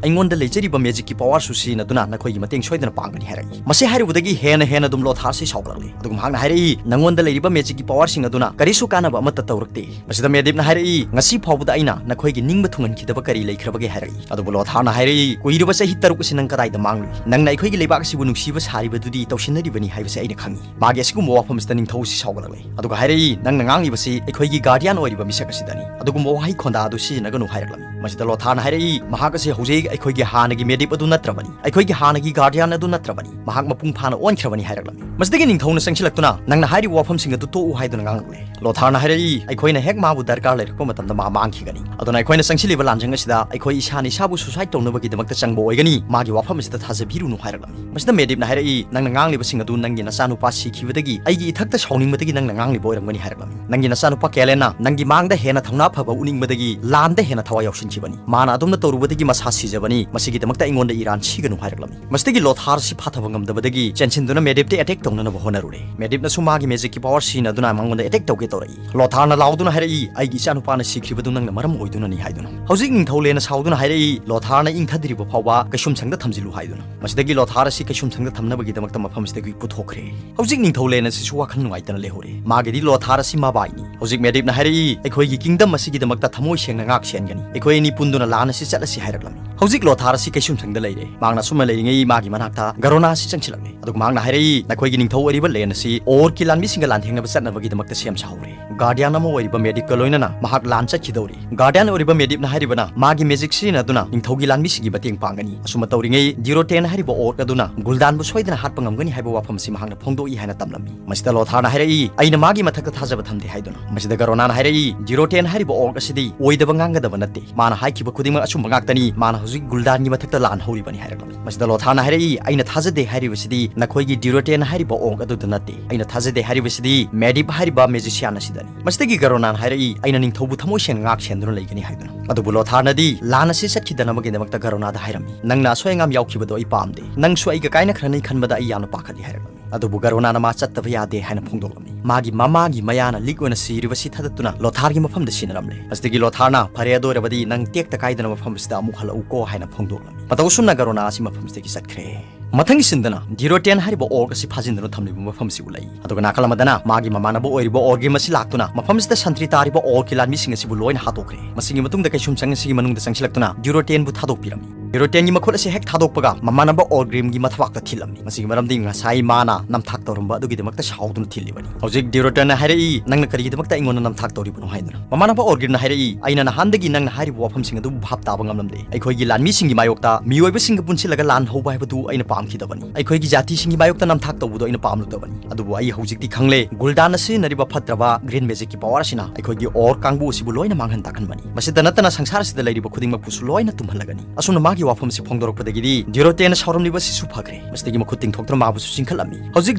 "ꯑꯩꯉꯣꯟꯗ ꯂꯩꯖꯔꯤꯕ ꯃꯦꯖꯤꯛꯀꯤ ꯄꯋꯥꯔꯁꯨ ꯁꯤꯖꯤꯟꯅꯗꯨꯅ ꯅꯈꯣꯏꯒꯤ ꯃꯇꯦꯡ ꯁꯣꯏꯗꯅ ꯄꯥꯡꯒꯅꯤ" ꯍꯥꯏꯔꯛꯏ꯫ ꯃꯁꯤ ꯍꯥꯏꯔꯨꯕꯗꯒꯤ ꯍꯦꯟꯅ ꯍꯦꯟꯅ ꯑꯗꯨꯝ ꯂꯣꯊꯥꯔꯁꯤ ꯁꯥꯎꯒꯠꯂꯛꯂꯦ꯫ ꯑꯗꯨꯒ ꯃꯍꯥꯛꯅ ꯍꯥꯏꯔꯛꯏ, "ꯅꯉꯣꯟꯗ ꯂꯩꯔꯤꯕ ꯃꯦꯖꯤꯛꯀꯤ ꯄꯋꯥꯔꯁꯤꯡ ꯑꯗꯨꯅ ꯀꯔꯤꯁꯨ ꯀꯥꯟꯅꯕ ꯑꯃꯠꯇ ꯇꯧꯔꯛꯇꯦ꯫" ꯃꯁꯤꯗ ꯃꯦꯗꯤꯞꯅ ꯍꯥꯏꯔꯛꯏ, "ꯉꯁꯤ ꯐꯥꯎꯕꯗ ꯑꯩꯅ ꯅꯈꯣꯏꯒꯤ ꯅꯤꯡꯕ ꯊꯨꯡꯍꯟꯈꯤꯗꯕ ꯀꯔꯤ ꯂꯩꯈ꯭ꯔꯕꯒꯦ?" ꯍꯥꯏꯔꯛꯏ꯫ ꯑꯗꯨꯕꯨ ꯂꯣꯊꯥꯔꯅ ꯍꯥꯏꯔꯛꯏ, "ꯀꯨꯏꯔꯕ ꯆꯍꯤ ꯇꯔꯨꯛ ꯑꯁꯤ ꯅꯪ ꯀꯗꯥꯏꯗ ꯃꯥꯡꯂꯨꯏ? ꯅꯪꯅ ꯑꯩꯈꯣꯏꯒꯤ ꯂꯩꯕꯥꯛ ꯑꯁꯤꯕꯨ ꯅꯨꯡꯁꯤꯕ ꯁꯥꯔꯤꯕꯗꯨꯗꯤ ꯇꯧꯁꯤꯟꯅꯔꯤꯕꯅꯤ ꯍꯥꯏꯕꯁꯤ ꯑꯩꯅ ꯈꯪꯏ꯫ ꯃꯥꯒꯤ ꯑꯁꯤꯒꯨꯝꯕ ꯋꯥꯐꯝꯁꯤꯗ ꯅꯤꯡꯊꯧ ꯑꯁꯤ ꯁꯥꯎꯒꯠꯂꯛꯂꯦ꯫ ꯑꯗꯨꯒ ꯍꯥꯏꯔꯛꯏ, "ꯅꯪꯅ ꯉꯥꯡꯂꯤꯕꯁꯤ ꯑꯩꯈꯣꯏꯒꯤ guardian ꯑꯣꯏꯔꯤꯕ ꯃꯤꯁꯛ ꯑꯁꯤꯗꯅꯤ꯫ ꯑꯗꯨꯒꯨꯝꯕ ꯋꯥꯍꯩ ꯈꯣꯟꯗꯥ ꯑꯗꯨ ꯁꯤꯖꯤꯟꯅꯒꯅꯨ" ꯍꯥꯏꯔꯛꯂꯝꯃꯤ꯫ ꯃꯁꯤꯗ ꯂꯣꯊꯥꯔꯅ ꯍꯥꯏꯔꯛꯏ, "ꯃꯍꯥꯛ ꯑꯁꯤ ꯍꯧꯖꯤꯛ ꯑꯩꯈꯣꯏꯒꯤ ꯍꯥꯟꯅꯒꯤ ꯃꯦꯗꯤꯞ ꯑꯗꯨ ꯅꯠꯇ꯭ꯔꯕꯅꯤ, ꯑꯩꯈꯣꯏꯒꯤ ꯍꯥꯟꯅꯒꯤ guardian ꯑꯗꯨ ꯅꯠꯇ꯭ꯔꯕꯅꯤ, ꯃꯍꯥꯛ ꯃꯄꯨꯡ ꯐꯥꯅ ꯑꯣꯟꯈ꯭ꯔꯕꯅꯤ" ꯍꯥꯏꯔꯛꯂꯝꯃꯤ꯫ ꯃꯁꯤꯗꯒꯤ ꯅꯤꯡꯊꯧꯅ ꯆꯪꯁꯤꯜꯂꯛꯇꯨꯅ, "ꯅꯪꯅ ꯍꯥꯏꯔꯤꯕ ꯋꯥꯐꯝꯁꯤꯡ ꯑꯗꯨ ꯇꯣꯛꯎ" ꯍꯥꯏꯗꯨꯅ ꯉꯥꯡꯂꯛꯂꯦ꯫ ꯂꯣꯊꯥꯔꯅ ꯍꯥꯏꯔꯛꯏ, "ꯑꯩꯈꯣꯏꯅ ꯍꯦꯛ ꯃꯥꯕꯨ ꯗꯔꯀꯥꯔ ꯂꯩꯔꯛꯄ ꯃꯇꯝꯗ ꯃꯥ ꯃꯥꯡꯈꯤꯒꯅꯤ꯫ ꯑꯗꯨꯅ ꯑꯩꯈꯣꯏꯅ ꯆꯪꯁꯤꯜꯂꯤꯕ ꯂꯥꯟꯖꯪ ꯑꯁꯤꯗ ꯑꯩꯈꯣꯏ ꯏꯁꯥꯅ ꯏꯁꯥꯕꯨ suicide ꯇꯧꯅꯕꯒꯤꯗꯃꯛꯇ ꯆꯪꯕ ꯑꯣꯏꯒꯅꯤ꯫ ꯃꯥꯒꯤ ꯋꯥꯐꯝ ꯑꯁꯤꯗ ꯊꯥꯖꯕꯤꯔꯨꯅꯨ" ꯍꯥꯏꯔꯛꯂꯝꯃꯤ꯫ ꯃꯁꯤꯗ ꯃꯦꯗꯤꯞꯅ ꯍꯥꯏꯔꯛꯏ, "ꯅꯪꯅ ꯉꯥꯡꯂꯤꯕꯁꯤꯡ ꯑꯗꯨ ꯅꯪꯒꯤ ꯅꯆꯥꯅꯨꯄꯥ ꯁꯤꯈꯤꯕꯗꯒꯤ ꯑꯩꯒꯤ ꯏꯊꯛꯇ ꯁꯥꯎꯅꯤꯡꯕꯗꯒꯤ ꯅꯪꯅ ꯉꯥꯡꯂꯤꯕ ꯑꯣꯏꯔꯝꯒꯅꯤ" ꯍꯥꯏꯔꯛꯂꯝꯃꯤ꯫ "ꯅꯪꯒꯤ ꯅꯆꯥꯅꯨꯄꯥ ꯀꯦꯂꯦꯟꯅ ꯅꯪꯒꯤ ꯃꯥꯡꯗ ꯍꯦꯟꯅ ꯊꯧꯅꯥ ꯐꯕ ꯎꯠꯅꯤꯡꯕꯗꯒꯤ ꯂꯥꯟꯗ ꯍꯦꯟꯅ ꯊꯋꯥꯏ ꯌꯥꯎꯁꯤꯟꯈꯤꯕꯅꯤ꯫ ꯃꯥꯅ ꯑꯗꯨꯝꯅ ꯇꯧꯔꯨꯕꯗꯒꯤ ꯃꯁꯥ ꯁꯤꯖꯕꯅꯤ꯫ ꯃꯁꯤꯒꯤꯗꯃꯛꯇ ꯑꯩꯉꯣꯟꯗ ꯏꯔꯥꯟ ꯁꯤꯒꯅꯨ" ꯍꯥꯏꯔꯛꯂꯝꯃꯤ꯫ ꯃꯁꯤꯗꯒꯤ ꯂꯣꯊꯥꯔ ꯑꯁꯤ ꯐꯥꯊꯕ ꯉꯝꯗꯕꯗꯒꯤ ꯆꯦꯟꯁꯤꯟꯗꯨꯅ ꯃꯦꯗꯤꯞꯇ attack ꯇꯧꯅꯅꯕ ꯍꯣꯠꯅꯔꯨꯔꯦ꯫ ꯃꯦꯗꯤꯞꯅꯁꯨ ꯃꯥꯒꯤ magicꯀꯤ power ꯁꯤꯖꯤꯟꯅꯗꯨꯅ ꯃꯉꯣꯟꯗ attack ꯇꯧꯒꯦ ꯇꯧꯔꯛꯏ꯫ ꯂꯣꯊꯥꯔꯅ ꯂꯥꯎꯗꯨꯅ ꯍꯥꯏꯔꯛꯏ, "ꯑꯩꯒꯤ ꯏꯆꯥꯅꯨꯄꯥꯅ ꯁꯤꯈ꯭ꯔꯤꯕꯗꯨ ꯅꯪꯅ ꯃꯔꯝ ꯑꯣꯏꯗꯨꯅꯅꯤ" ꯍꯥꯏꯗꯨꯅ꯫ ꯍꯧꯖꯤꯛ ꯅꯤꯡꯊꯧ ꯂꯦꯟꯅ ꯁꯥꯎꯗꯨꯅ ꯍꯥꯏꯔꯛꯏ, "ꯂꯣꯊꯥꯔꯅ ꯏꯪꯊꯗ꯭ꯔꯤꯕ ꯐꯥꯎꯕ ꯀꯩꯁꯨꯝꯁꯪꯗ ꯊꯝꯖꯤꯜꯂꯨ" ꯍꯥꯏꯗꯨꯅ꯫ ꯃꯁꯤꯗꯒꯤ ꯂꯣꯊꯥꯔ ꯑꯁꯤ ꯀꯩꯁꯨꯝꯁꯪꯗ ꯊꯝꯅꯕꯒꯤꯗꯃꯛꯇ ꯃꯐꯝꯁꯤꯗꯒꯤ ꯄꯨꯊꯣꯛꯈ꯭ꯔꯦ꯫ ꯍꯧꯖꯤꯛ ꯅꯤꯡꯊꯧ ꯂꯦꯟ ꯑꯁꯤꯁꯨ ꯋꯥꯈꯜ ꯅꯨꯡꯉꯥꯏꯇꯅ ꯂꯩꯍꯧꯔꯦ꯫ ꯃꯥꯒꯤꯗꯤ ꯂꯣꯊꯥꯔ ꯑꯁꯤ ꯃꯕꯥꯏꯅꯤ꯫ ꯍꯧꯖꯤꯛ ꯃꯦꯗꯤꯞꯅ ꯍꯥꯏꯔꯛꯏ, "ꯑꯩꯈꯣꯏꯒꯤ kingdom ꯑꯁꯤꯒꯤꯗꯃꯛꯇ ꯊꯃꯣꯏ ꯁꯦꯡꯅ ꯉꯥꯛ ꯁꯦꯟꯒꯅꯤ꯫ ꯑꯩꯈꯣꯏ ꯑꯅꯤ ꯄꯨꯟꯗꯨꯅ ꯂꯥꯟ ꯑꯁꯤ ꯆꯠꯂꯁꯤ" ꯍꯥꯏꯔꯛꯂꯝꯃꯤ꯫ ꯍꯧꯖꯤꯛ ꯂꯣꯊꯥꯔ ꯑꯁꯤ ꯀꯩꯁꯨꯝꯁꯪꯗ ꯂꯩꯔꯦ꯫ ꯃꯍꯥꯛꯅ ꯑꯁꯨꯝꯅ ꯂꯩꯔꯤꯉꯩ ꯃꯥꯒꯤ ꯃꯅꯥꯛꯇ ꯒꯔꯣꯅꯥ ꯑꯁꯤ ꯆꯪꯁꯤꯜꯂꯛꯂꯦ꯫ ꯑꯗꯨꯒ ꯃꯍꯥꯛꯅ ꯍꯥꯏꯔꯛꯏ, "ꯅꯈꯣꯏꯒꯤ ꯅꯤꯡꯊꯧ ꯑꯣꯏꯔꯤꯕ ꯂꯦꯟ ꯑꯁꯤ ꯑꯣꯔꯀꯤ ꯂꯥꯟꯃꯤꯁꯤꯡꯒ ꯂꯥꯟꯊꯦꯡꯅꯕ ꯆꯠꯅꯕꯒꯤꯗꯃꯛꯇ ꯁꯦꯝ ꯁꯥꯍꯧꯔꯦ꯫ Guardian ꯑꯃ ꯑꯣꯏꯔꯤꯕ ꯃꯦꯗꯤꯞꯀ ꯂꯣꯏꯅꯅ ꯃꯍꯥꯛ ꯂꯥꯟ ꯆꯠꯈꯤꯗꯧꯔꯤ꯫ Guardian ꯑꯣꯏꯔꯤꯕ ꯃꯦꯗꯤꯞꯅ ꯍꯥꯏꯔꯤꯕꯅ ꯃꯥꯒꯤ magic ꯁꯤꯖꯤꯟꯅꯗꯨꯅ ꯅꯤꯡꯊꯧꯒꯤ ꯂꯥꯟꯃꯤꯁꯤꯡꯒꯤ ꯃꯇꯦꯡ ꯄꯥꯡꯒꯅꯤ꯫ ꯑꯁꯨꯝꯅ ꯇꯧꯔꯤꯉꯩ ꯗ꯭ꯌꯨꯔꯣꯇꯦꯟ ꯍꯥꯏꯔꯤꯕ orc ꯑꯗꯨꯅ ꯒꯨꯜꯗꯥꯟꯕꯨ ꯁꯣꯏꯗꯅ ꯍꯥꯠꯄ ꯉꯝꯒꯅꯤ ꯍꯥꯏꯕ ꯋꯥꯐꯝ ꯑꯁꯤ ꯃꯍꯥꯛꯅ ꯐꯣꯡꯗꯣꯛꯏ" ꯍꯥꯏꯅ ꯇꯝꯂꯝꯃꯤ꯫ ꯃꯁꯤꯗ ꯂꯣꯊꯥꯔꯅ ꯍꯥꯏꯔꯛꯏ, "ꯑꯩꯅ ꯃꯥꯒꯤ ꯃꯊꯛꯇ ꯊꯥꯖꯕ ꯊꯝꯗꯦ" ꯍꯥꯏꯗꯨꯅ꯫ ꯃꯁꯤꯗ ꯒꯔꯣꯅꯥꯅ ꯍꯥꯏꯔꯛꯏ, "ꯗ꯭ꯌꯨꯔꯣꯇꯦꯟ ꯍꯥꯏꯔꯤꯕ orc ꯑꯁꯤꯗꯤ ꯑꯣꯏꯗꯕ ꯉꯥꯡꯒꯗꯕ ꯅꯠꯇꯦ꯫ ꯃꯥꯅ ꯍꯥꯏꯈꯤꯕ ꯈꯨꯗꯤꯡꯃꯛ ꯑꯆꯨꯝꯕ ꯉꯥꯛꯇꯅꯤ꯫ ꯃꯥꯅ ꯍꯧꯖꯤꯛ ꯒꯨꯜꯗꯥꯟꯒꯤ ꯃꯊꯛꯇ ꯂꯥꯟ ꯍꯧꯔꯤꯕꯅꯤ" ꯍꯥꯏꯔꯛꯂꯝꯃꯤ꯫ ꯃꯁꯤꯗ ꯂꯣꯊꯥꯔꯅ ꯍꯥꯏꯔꯛꯏ, "ꯑꯩꯅ ꯊꯥꯖꯗꯦ ꯍꯥꯏꯔꯤꯕꯁꯤꯗꯤ ꯅꯈꯣꯏꯒꯤ ꯗ꯭ꯌꯨꯔꯣꯇꯦꯟ ꯍꯥꯏꯔꯤꯕ orc ꯑꯗꯨꯗ ꯅꯠꯇꯦ꯫ ꯑꯩꯅ ꯊꯥꯖꯗꯦ ꯍꯥꯏꯔꯤꯕꯁꯤꯗꯤ ꯃꯦꯗꯤꯞ ꯍꯥꯏꯔꯤꯕ magician ꯑꯁꯤꯗꯅꯤ"꯫ ꯃꯁꯤꯗꯒꯤ ꯒꯔꯣꯅꯥꯅ ꯍꯥꯏꯔꯛꯏ, "ꯑꯩꯅ ꯅꯤꯡꯊꯧꯕꯨ ꯊꯃꯣꯏ ꯁꯦꯡꯅ ꯉꯥꯛ ꯁꯦꯟꯗꯨꯅ ꯂꯩꯒꯅꯤ" ꯍꯥꯏꯗꯨꯅ꯫ ꯑꯗꯨꯕꯨ ꯂꯣꯊꯥꯔꯅꯗꯤ ꯂꯥꯟ ꯑꯁꯤ ꯆꯠꯈꯤꯗꯅꯕꯒꯤꯗꯃꯛꯇ ꯒꯔꯣꯅꯥꯗ ꯍꯥꯏꯔꯝꯃꯤ, "ꯅꯪꯅ ꯑꯁꯣꯏ ꯑꯉꯥꯝ ꯌꯥꯎꯈꯤꯕꯗꯣ ꯑꯩ ꯄꯥꯝꯗꯦ꯫ ꯅꯪꯁꯨ ꯑꯩꯒ ꯀꯥꯏꯅꯈ꯭ꯔꯅꯤ ꯈꯟꯕꯗ ꯑꯩ ꯌꯥꯝꯅ ꯄꯥꯈꯠꯂꯤ" ꯍꯥꯏꯔꯝꯃꯤ꯫ ꯑꯗꯨꯕꯨ ꯒꯔꯣꯅꯥꯅ ꯃꯥ ꯆꯠꯇꯕ ꯌꯥꯗꯦ ꯍꯥꯏꯅ ꯐꯣꯡꯗꯣꯛꯂꯝꯃꯤ꯫ ꯃꯥꯒꯤ ꯃꯃꯥꯒꯤ ꯃꯌꯥꯅ ꯂꯤꯛ ꯑꯣꯏꯅ ꯁꯤꯔꯤꯕꯁꯤ ꯊꯥꯗꯠꯇꯨꯅ ꯂꯣꯊꯥꯔꯒꯤ ꯃꯐꯝꯗ ꯁꯤꯟꯅꯔꯝꯂꯦ꯫ ꯃꯁꯤꯗꯒꯤ ꯂꯣꯊꯥꯔꯅ, "ꯐꯔꯦ, ꯑꯗꯨ ꯑꯣꯏꯔꯕꯗꯤ ꯅꯪ ꯇꯦꯛꯇ ꯀꯥꯏꯗꯅ ꯃꯐꯝ ꯑꯁꯤꯗ ꯑꯃꯨꯛ ꯍꯜꯂꯛꯎꯀꯣ" ꯍꯥꯏꯅ ꯐꯣꯡꯗꯣꯛꯂꯝꯃꯤ꯫ ꯃꯇꯧ ꯑꯁꯨꯝꯅ ꯒꯔꯣꯅꯥ ꯑꯁꯤ ꯃꯐꯝꯁꯤꯗꯒꯤ ꯆꯠꯈ꯭ꯔꯦ꯫ ꯃꯊꯪꯒꯤ ꯁꯤꯟꯗꯅ ꯗ꯭ꯌꯨꯔꯣꯇꯦꯟ ꯍꯥꯏꯔꯤꯕ orc ꯑꯁꯤ ꯐꯥꯖꯤꯟꯗꯨꯅ ꯊꯝꯂꯤꯕ ꯃꯐꯝ ꯑꯁꯤ ꯎꯠꯂꯛꯏ꯫ ꯑꯗꯨꯒ ꯅꯥꯀꯜ ꯑꯃꯗꯅ ꯃꯥꯒꯤ ꯃꯃꯥꯟꯅꯕ ꯑꯣꯏꯔꯤꯕ ꯑꯣꯔꯒꯤꯝ ꯑꯁꯤ ꯂꯥꯛꯇꯨꯅ ꯃꯐꯝꯁꯤꯗ ꯁꯟꯇ꯭ꯔꯤ ꯇꯥꯔꯤꯕ orcꯀꯤ ꯂꯥꯟꯃꯤꯁꯤꯡ ꯑꯁꯤꯕꯨ ꯂꯣꯏꯅ ꯍꯥꯠꯇꯣꯛꯈ꯭ꯔꯦ꯫ ꯃꯁꯤꯒꯤ ꯃꯇꯨꯡꯗ ꯀꯩꯁꯨꯝꯁꯪ ꯑꯁꯤꯒꯤ ꯃꯅꯨꯡꯗ ꯆꯪꯁꯤꯜꯂꯛꯇꯨꯅ ꯗ꯭ꯌꯨꯔꯣꯇꯦꯟꯕꯨ ꯊꯥꯗꯣꯛꯄꯤꯔꯝꯃꯤ꯫ ꯗ꯭ꯌꯨꯔꯣꯇꯦꯟꯒꯤ ꯃꯈꯨꯠ ꯑꯁꯤ ꯍꯦꯛ ꯊꯥꯗꯣꯛꯄꯒ ꯃꯃꯥꯟꯅꯕ ꯑꯣꯔꯒ꯭ꯔꯤꯝꯒꯤ ꯃꯊꯕꯥꯛꯇ ꯊꯤꯜꯂꯝꯃꯤ꯫ ꯃꯁꯤꯒꯤ ꯃꯔꯝꯗꯤ ꯉꯁꯥꯏ ꯃꯥꯅ ꯅꯝꯊꯥꯛ ꯇꯧꯔꯝꯕ ꯑꯗꯨꯒꯤꯗꯃꯛꯇ ꯁꯥꯎꯗꯨꯅ ꯊꯤꯜꯂꯤꯕꯅꯤ꯫ ꯍꯧꯖꯤꯛ ꯗ꯭ꯌꯨꯔꯣꯇꯦꯟꯅ ꯍꯥꯏꯔꯛꯏ, "ꯅꯪꯅ ꯀꯔꯤꯒꯤꯗꯃꯛꯇ ꯑꯩꯉꯣꯟꯗ ꯅꯝꯊꯥꯛ ꯇꯧꯔꯤꯕꯅꯣ?" ꯍꯥꯏꯗꯨꯅ꯫ ꯃꯃꯥꯟꯅꯕ ꯑꯣꯔꯒ꯭ꯔꯤꯝꯅ ꯍꯥꯏꯔꯛꯏ, "ꯑꯩꯅ ꯅꯍꯥꯟꯗꯒꯤ ꯅꯪꯅ ꯍꯥꯏꯔꯤꯕ ꯋꯥꯐꯝꯁꯤꯡ ꯑꯗꯨꯕꯨ ꯚꯥꯞ ꯇꯥꯕ ꯉꯝꯂꯝꯗꯦ꯫ ꯑꯩꯈꯣꯏꯒꯤ ꯂꯥꯟꯃꯤꯁꯤꯡꯒꯤ ꯃꯥꯌꯣꯛꯇ ꯃꯤꯑꯣꯏꯕꯁꯤꯡꯒ ꯄꯨꯟꯁꯤꯜꯂꯒ ꯂꯥꯟ ꯍꯧꯕ ꯍꯥꯏꯕꯗꯨ ꯑꯩꯅ ꯄꯥꯝꯈꯤꯗꯕꯅꯤ꯫ ꯑꯩꯈꯣꯏꯒꯤ ꯖꯥꯇꯤꯁꯤꯡꯒꯤ ꯃꯥꯌꯣꯛꯇ ꯅꯝꯊꯥꯛ ꯇꯧꯕꯗꯨ ꯑꯩꯅ ꯄꯥꯝꯂꯨꯗꯕꯅꯤ꯫ ꯑꯗꯨꯕꯨ ꯑꯩ ꯍꯧꯖꯤꯛꯇꯤ ꯈꯪꯂꯦ, ꯒꯨꯜꯗꯥꯟꯅ ꯁꯤꯖꯤꯟꯅꯔꯤꯕ ꯐꯠꯇ꯭ꯔꯕ ꯒ꯭ꯔꯤꯟ ꯃꯦꯖꯤꯛꯀꯤ ꯄꯥꯋꯔ ꯑꯁꯤꯅ ꯑꯩꯈꯣꯏꯒꯤ ꯑꯣꯔ ꯀꯥꯡꯕꯨ ꯑꯁꯤꯕꯨ ꯂꯣꯏꯅ ꯃꯥꯡꯍꯟ ꯇꯥꯛꯍꯟꯕꯅꯤ꯫ ꯃꯁꯤꯇ ꯅꯠꯇꯅ ꯁꯪꯁꯥꯔ ꯑꯁꯤꯗ ꯂꯩꯔꯤꯕ ꯈꯨꯗꯤꯡꯃꯛꯄꯨꯁꯨ ꯂꯣꯏꯅ ꯇꯨꯝꯍꯜꯂꯒꯅꯤ꯫ ꯑꯁꯨꯝꯅ ꯃꯥꯒꯤ ꯋꯥꯐꯝꯁꯤ ꯐꯣꯡꯗꯣꯔꯛꯄꯗꯒꯤꯗꯤ ꯗ꯭ꯌꯨꯔꯣꯇꯦꯟꯅ ꯁꯥꯎꯔꯝꯂꯤꯕ ꯑꯁꯤꯁꯨ ꯐꯈ꯭ꯔꯦ꯫ ꯃꯁꯤꯗꯒꯤ ꯃꯈꯨꯠ ꯇꯤꯡꯊꯣꯛꯇꯨꯅ ꯃꯥꯕꯨꯁꯨ ꯆꯤꯡꯈꯠꯂꯝꯃꯤ꯫ ꯍꯧꯖꯤꯛ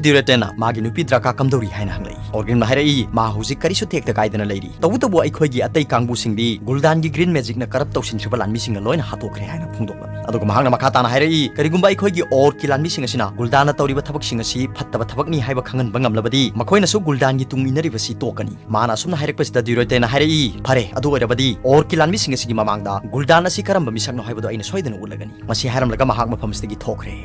ꯗ꯭ꯌꯨꯔꯣꯇꯦꯟꯅ ꯃꯥꯒꯤ ꯅꯨꯄꯤ ꯗ꯭ꯔꯥꯀꯥ ꯀꯝꯗꯧꯔꯤ ꯍꯥꯏꯅ ꯍꯪꯂꯛꯏ꯫ ꯑꯣꯔꯒ꯭ꯔꯤꯝꯅ ꯍꯥꯏꯔꯛꯏ, "ꯃꯥ ꯍꯧꯖꯤꯛ ꯀꯔꯤꯁꯨ ꯇꯦꯛꯇ ꯀꯥꯏꯗꯅ ꯂꯩꯔꯤ꯫ ꯇꯧꯕꯇꯕꯨ ꯑꯩꯈꯣꯏꯒꯤ ꯑꯇꯩ ꯀꯥꯡꯕꯨꯁꯤꯡꯗꯤ ꯒꯨꯜꯗꯥꯟꯒꯤ ꯒ꯭ꯔꯤꯟ ꯃꯦꯖꯤꯛꯅ ꯀꯔꯞ ꯇꯧꯁꯤꯟꯈ꯭ꯔꯤꯕ ꯂꯥꯟꯃꯤꯁꯤꯡꯅ ꯂꯣꯏꯅ ꯍꯥꯠꯇꯣꯛꯈ꯭ꯔꯦ" ꯍꯥꯏꯅ ꯐꯣꯡꯗꯣꯛꯂꯝꯃꯤ꯫ ꯑꯗꯨꯒ ꯃꯍꯥꯛꯅ ꯃꯈꯥ ꯇꯥꯅ ꯍꯥꯏꯔꯛꯏ, "ꯀꯔꯤꯒꯨꯝꯕ ꯑꯩꯈꯣꯏꯒꯤ ꯑꯣꯔꯀꯤ ꯂꯥꯟꯃꯤꯁꯤꯡ ꯑꯁꯤꯅ ꯒꯨꯜꯗꯥꯟꯅ ꯇꯧꯔꯤꯕ ꯊꯕꯛꯁꯤꯡ ꯑꯁꯤ ꯐꯠꯇꯕ ꯊꯕꯛꯅꯤ ꯍꯥꯏꯕ ꯈꯪꯍꯟꯕ ꯉꯝꯂꯕꯗꯤ ꯃꯈꯣꯏꯅꯁꯨ ꯒꯨꯜꯗꯥꯟꯒꯤ ꯇꯨꯡ ꯏꯟꯅꯔꯤꯕꯁꯤ ꯇꯣꯛꯀꯅꯤ"꯫ ꯃꯥꯅ ꯑꯁꯨꯝꯅ ꯍꯥꯏꯔꯛꯄꯁꯤꯗ ꯗ꯭ꯌꯨꯔꯣꯇꯦꯟꯅ ꯍꯥꯏꯔꯛꯏ, "ꯐꯔꯦ, ꯑꯗꯨ ꯑꯣꯏꯔꯕꯗꯤ ꯑꯣꯔꯀꯤ ꯂꯥꯟꯃꯤꯁꯤꯡ ꯑꯁꯤꯒꯤ ꯃꯃꯥꯡꯗ ꯒꯨꯜꯗꯥꯟ ꯑꯁꯤ ꯀꯔꯝꯕ ꯃꯤꯁꯛꯅꯣ ꯍꯥꯏꯕꯗꯨ ꯑꯩꯅ ꯁꯣꯏꯗꯅ ꯎꯠꯂꯒꯅꯤ"꯫ ꯃꯁꯤ ꯍꯥꯏꯔꯝꯂꯒ ꯃꯍꯥꯛ ꯃꯐꯝ ꯑꯁꯤꯗꯒꯤ ꯊꯣꯛꯈ꯭ꯔꯦ꯫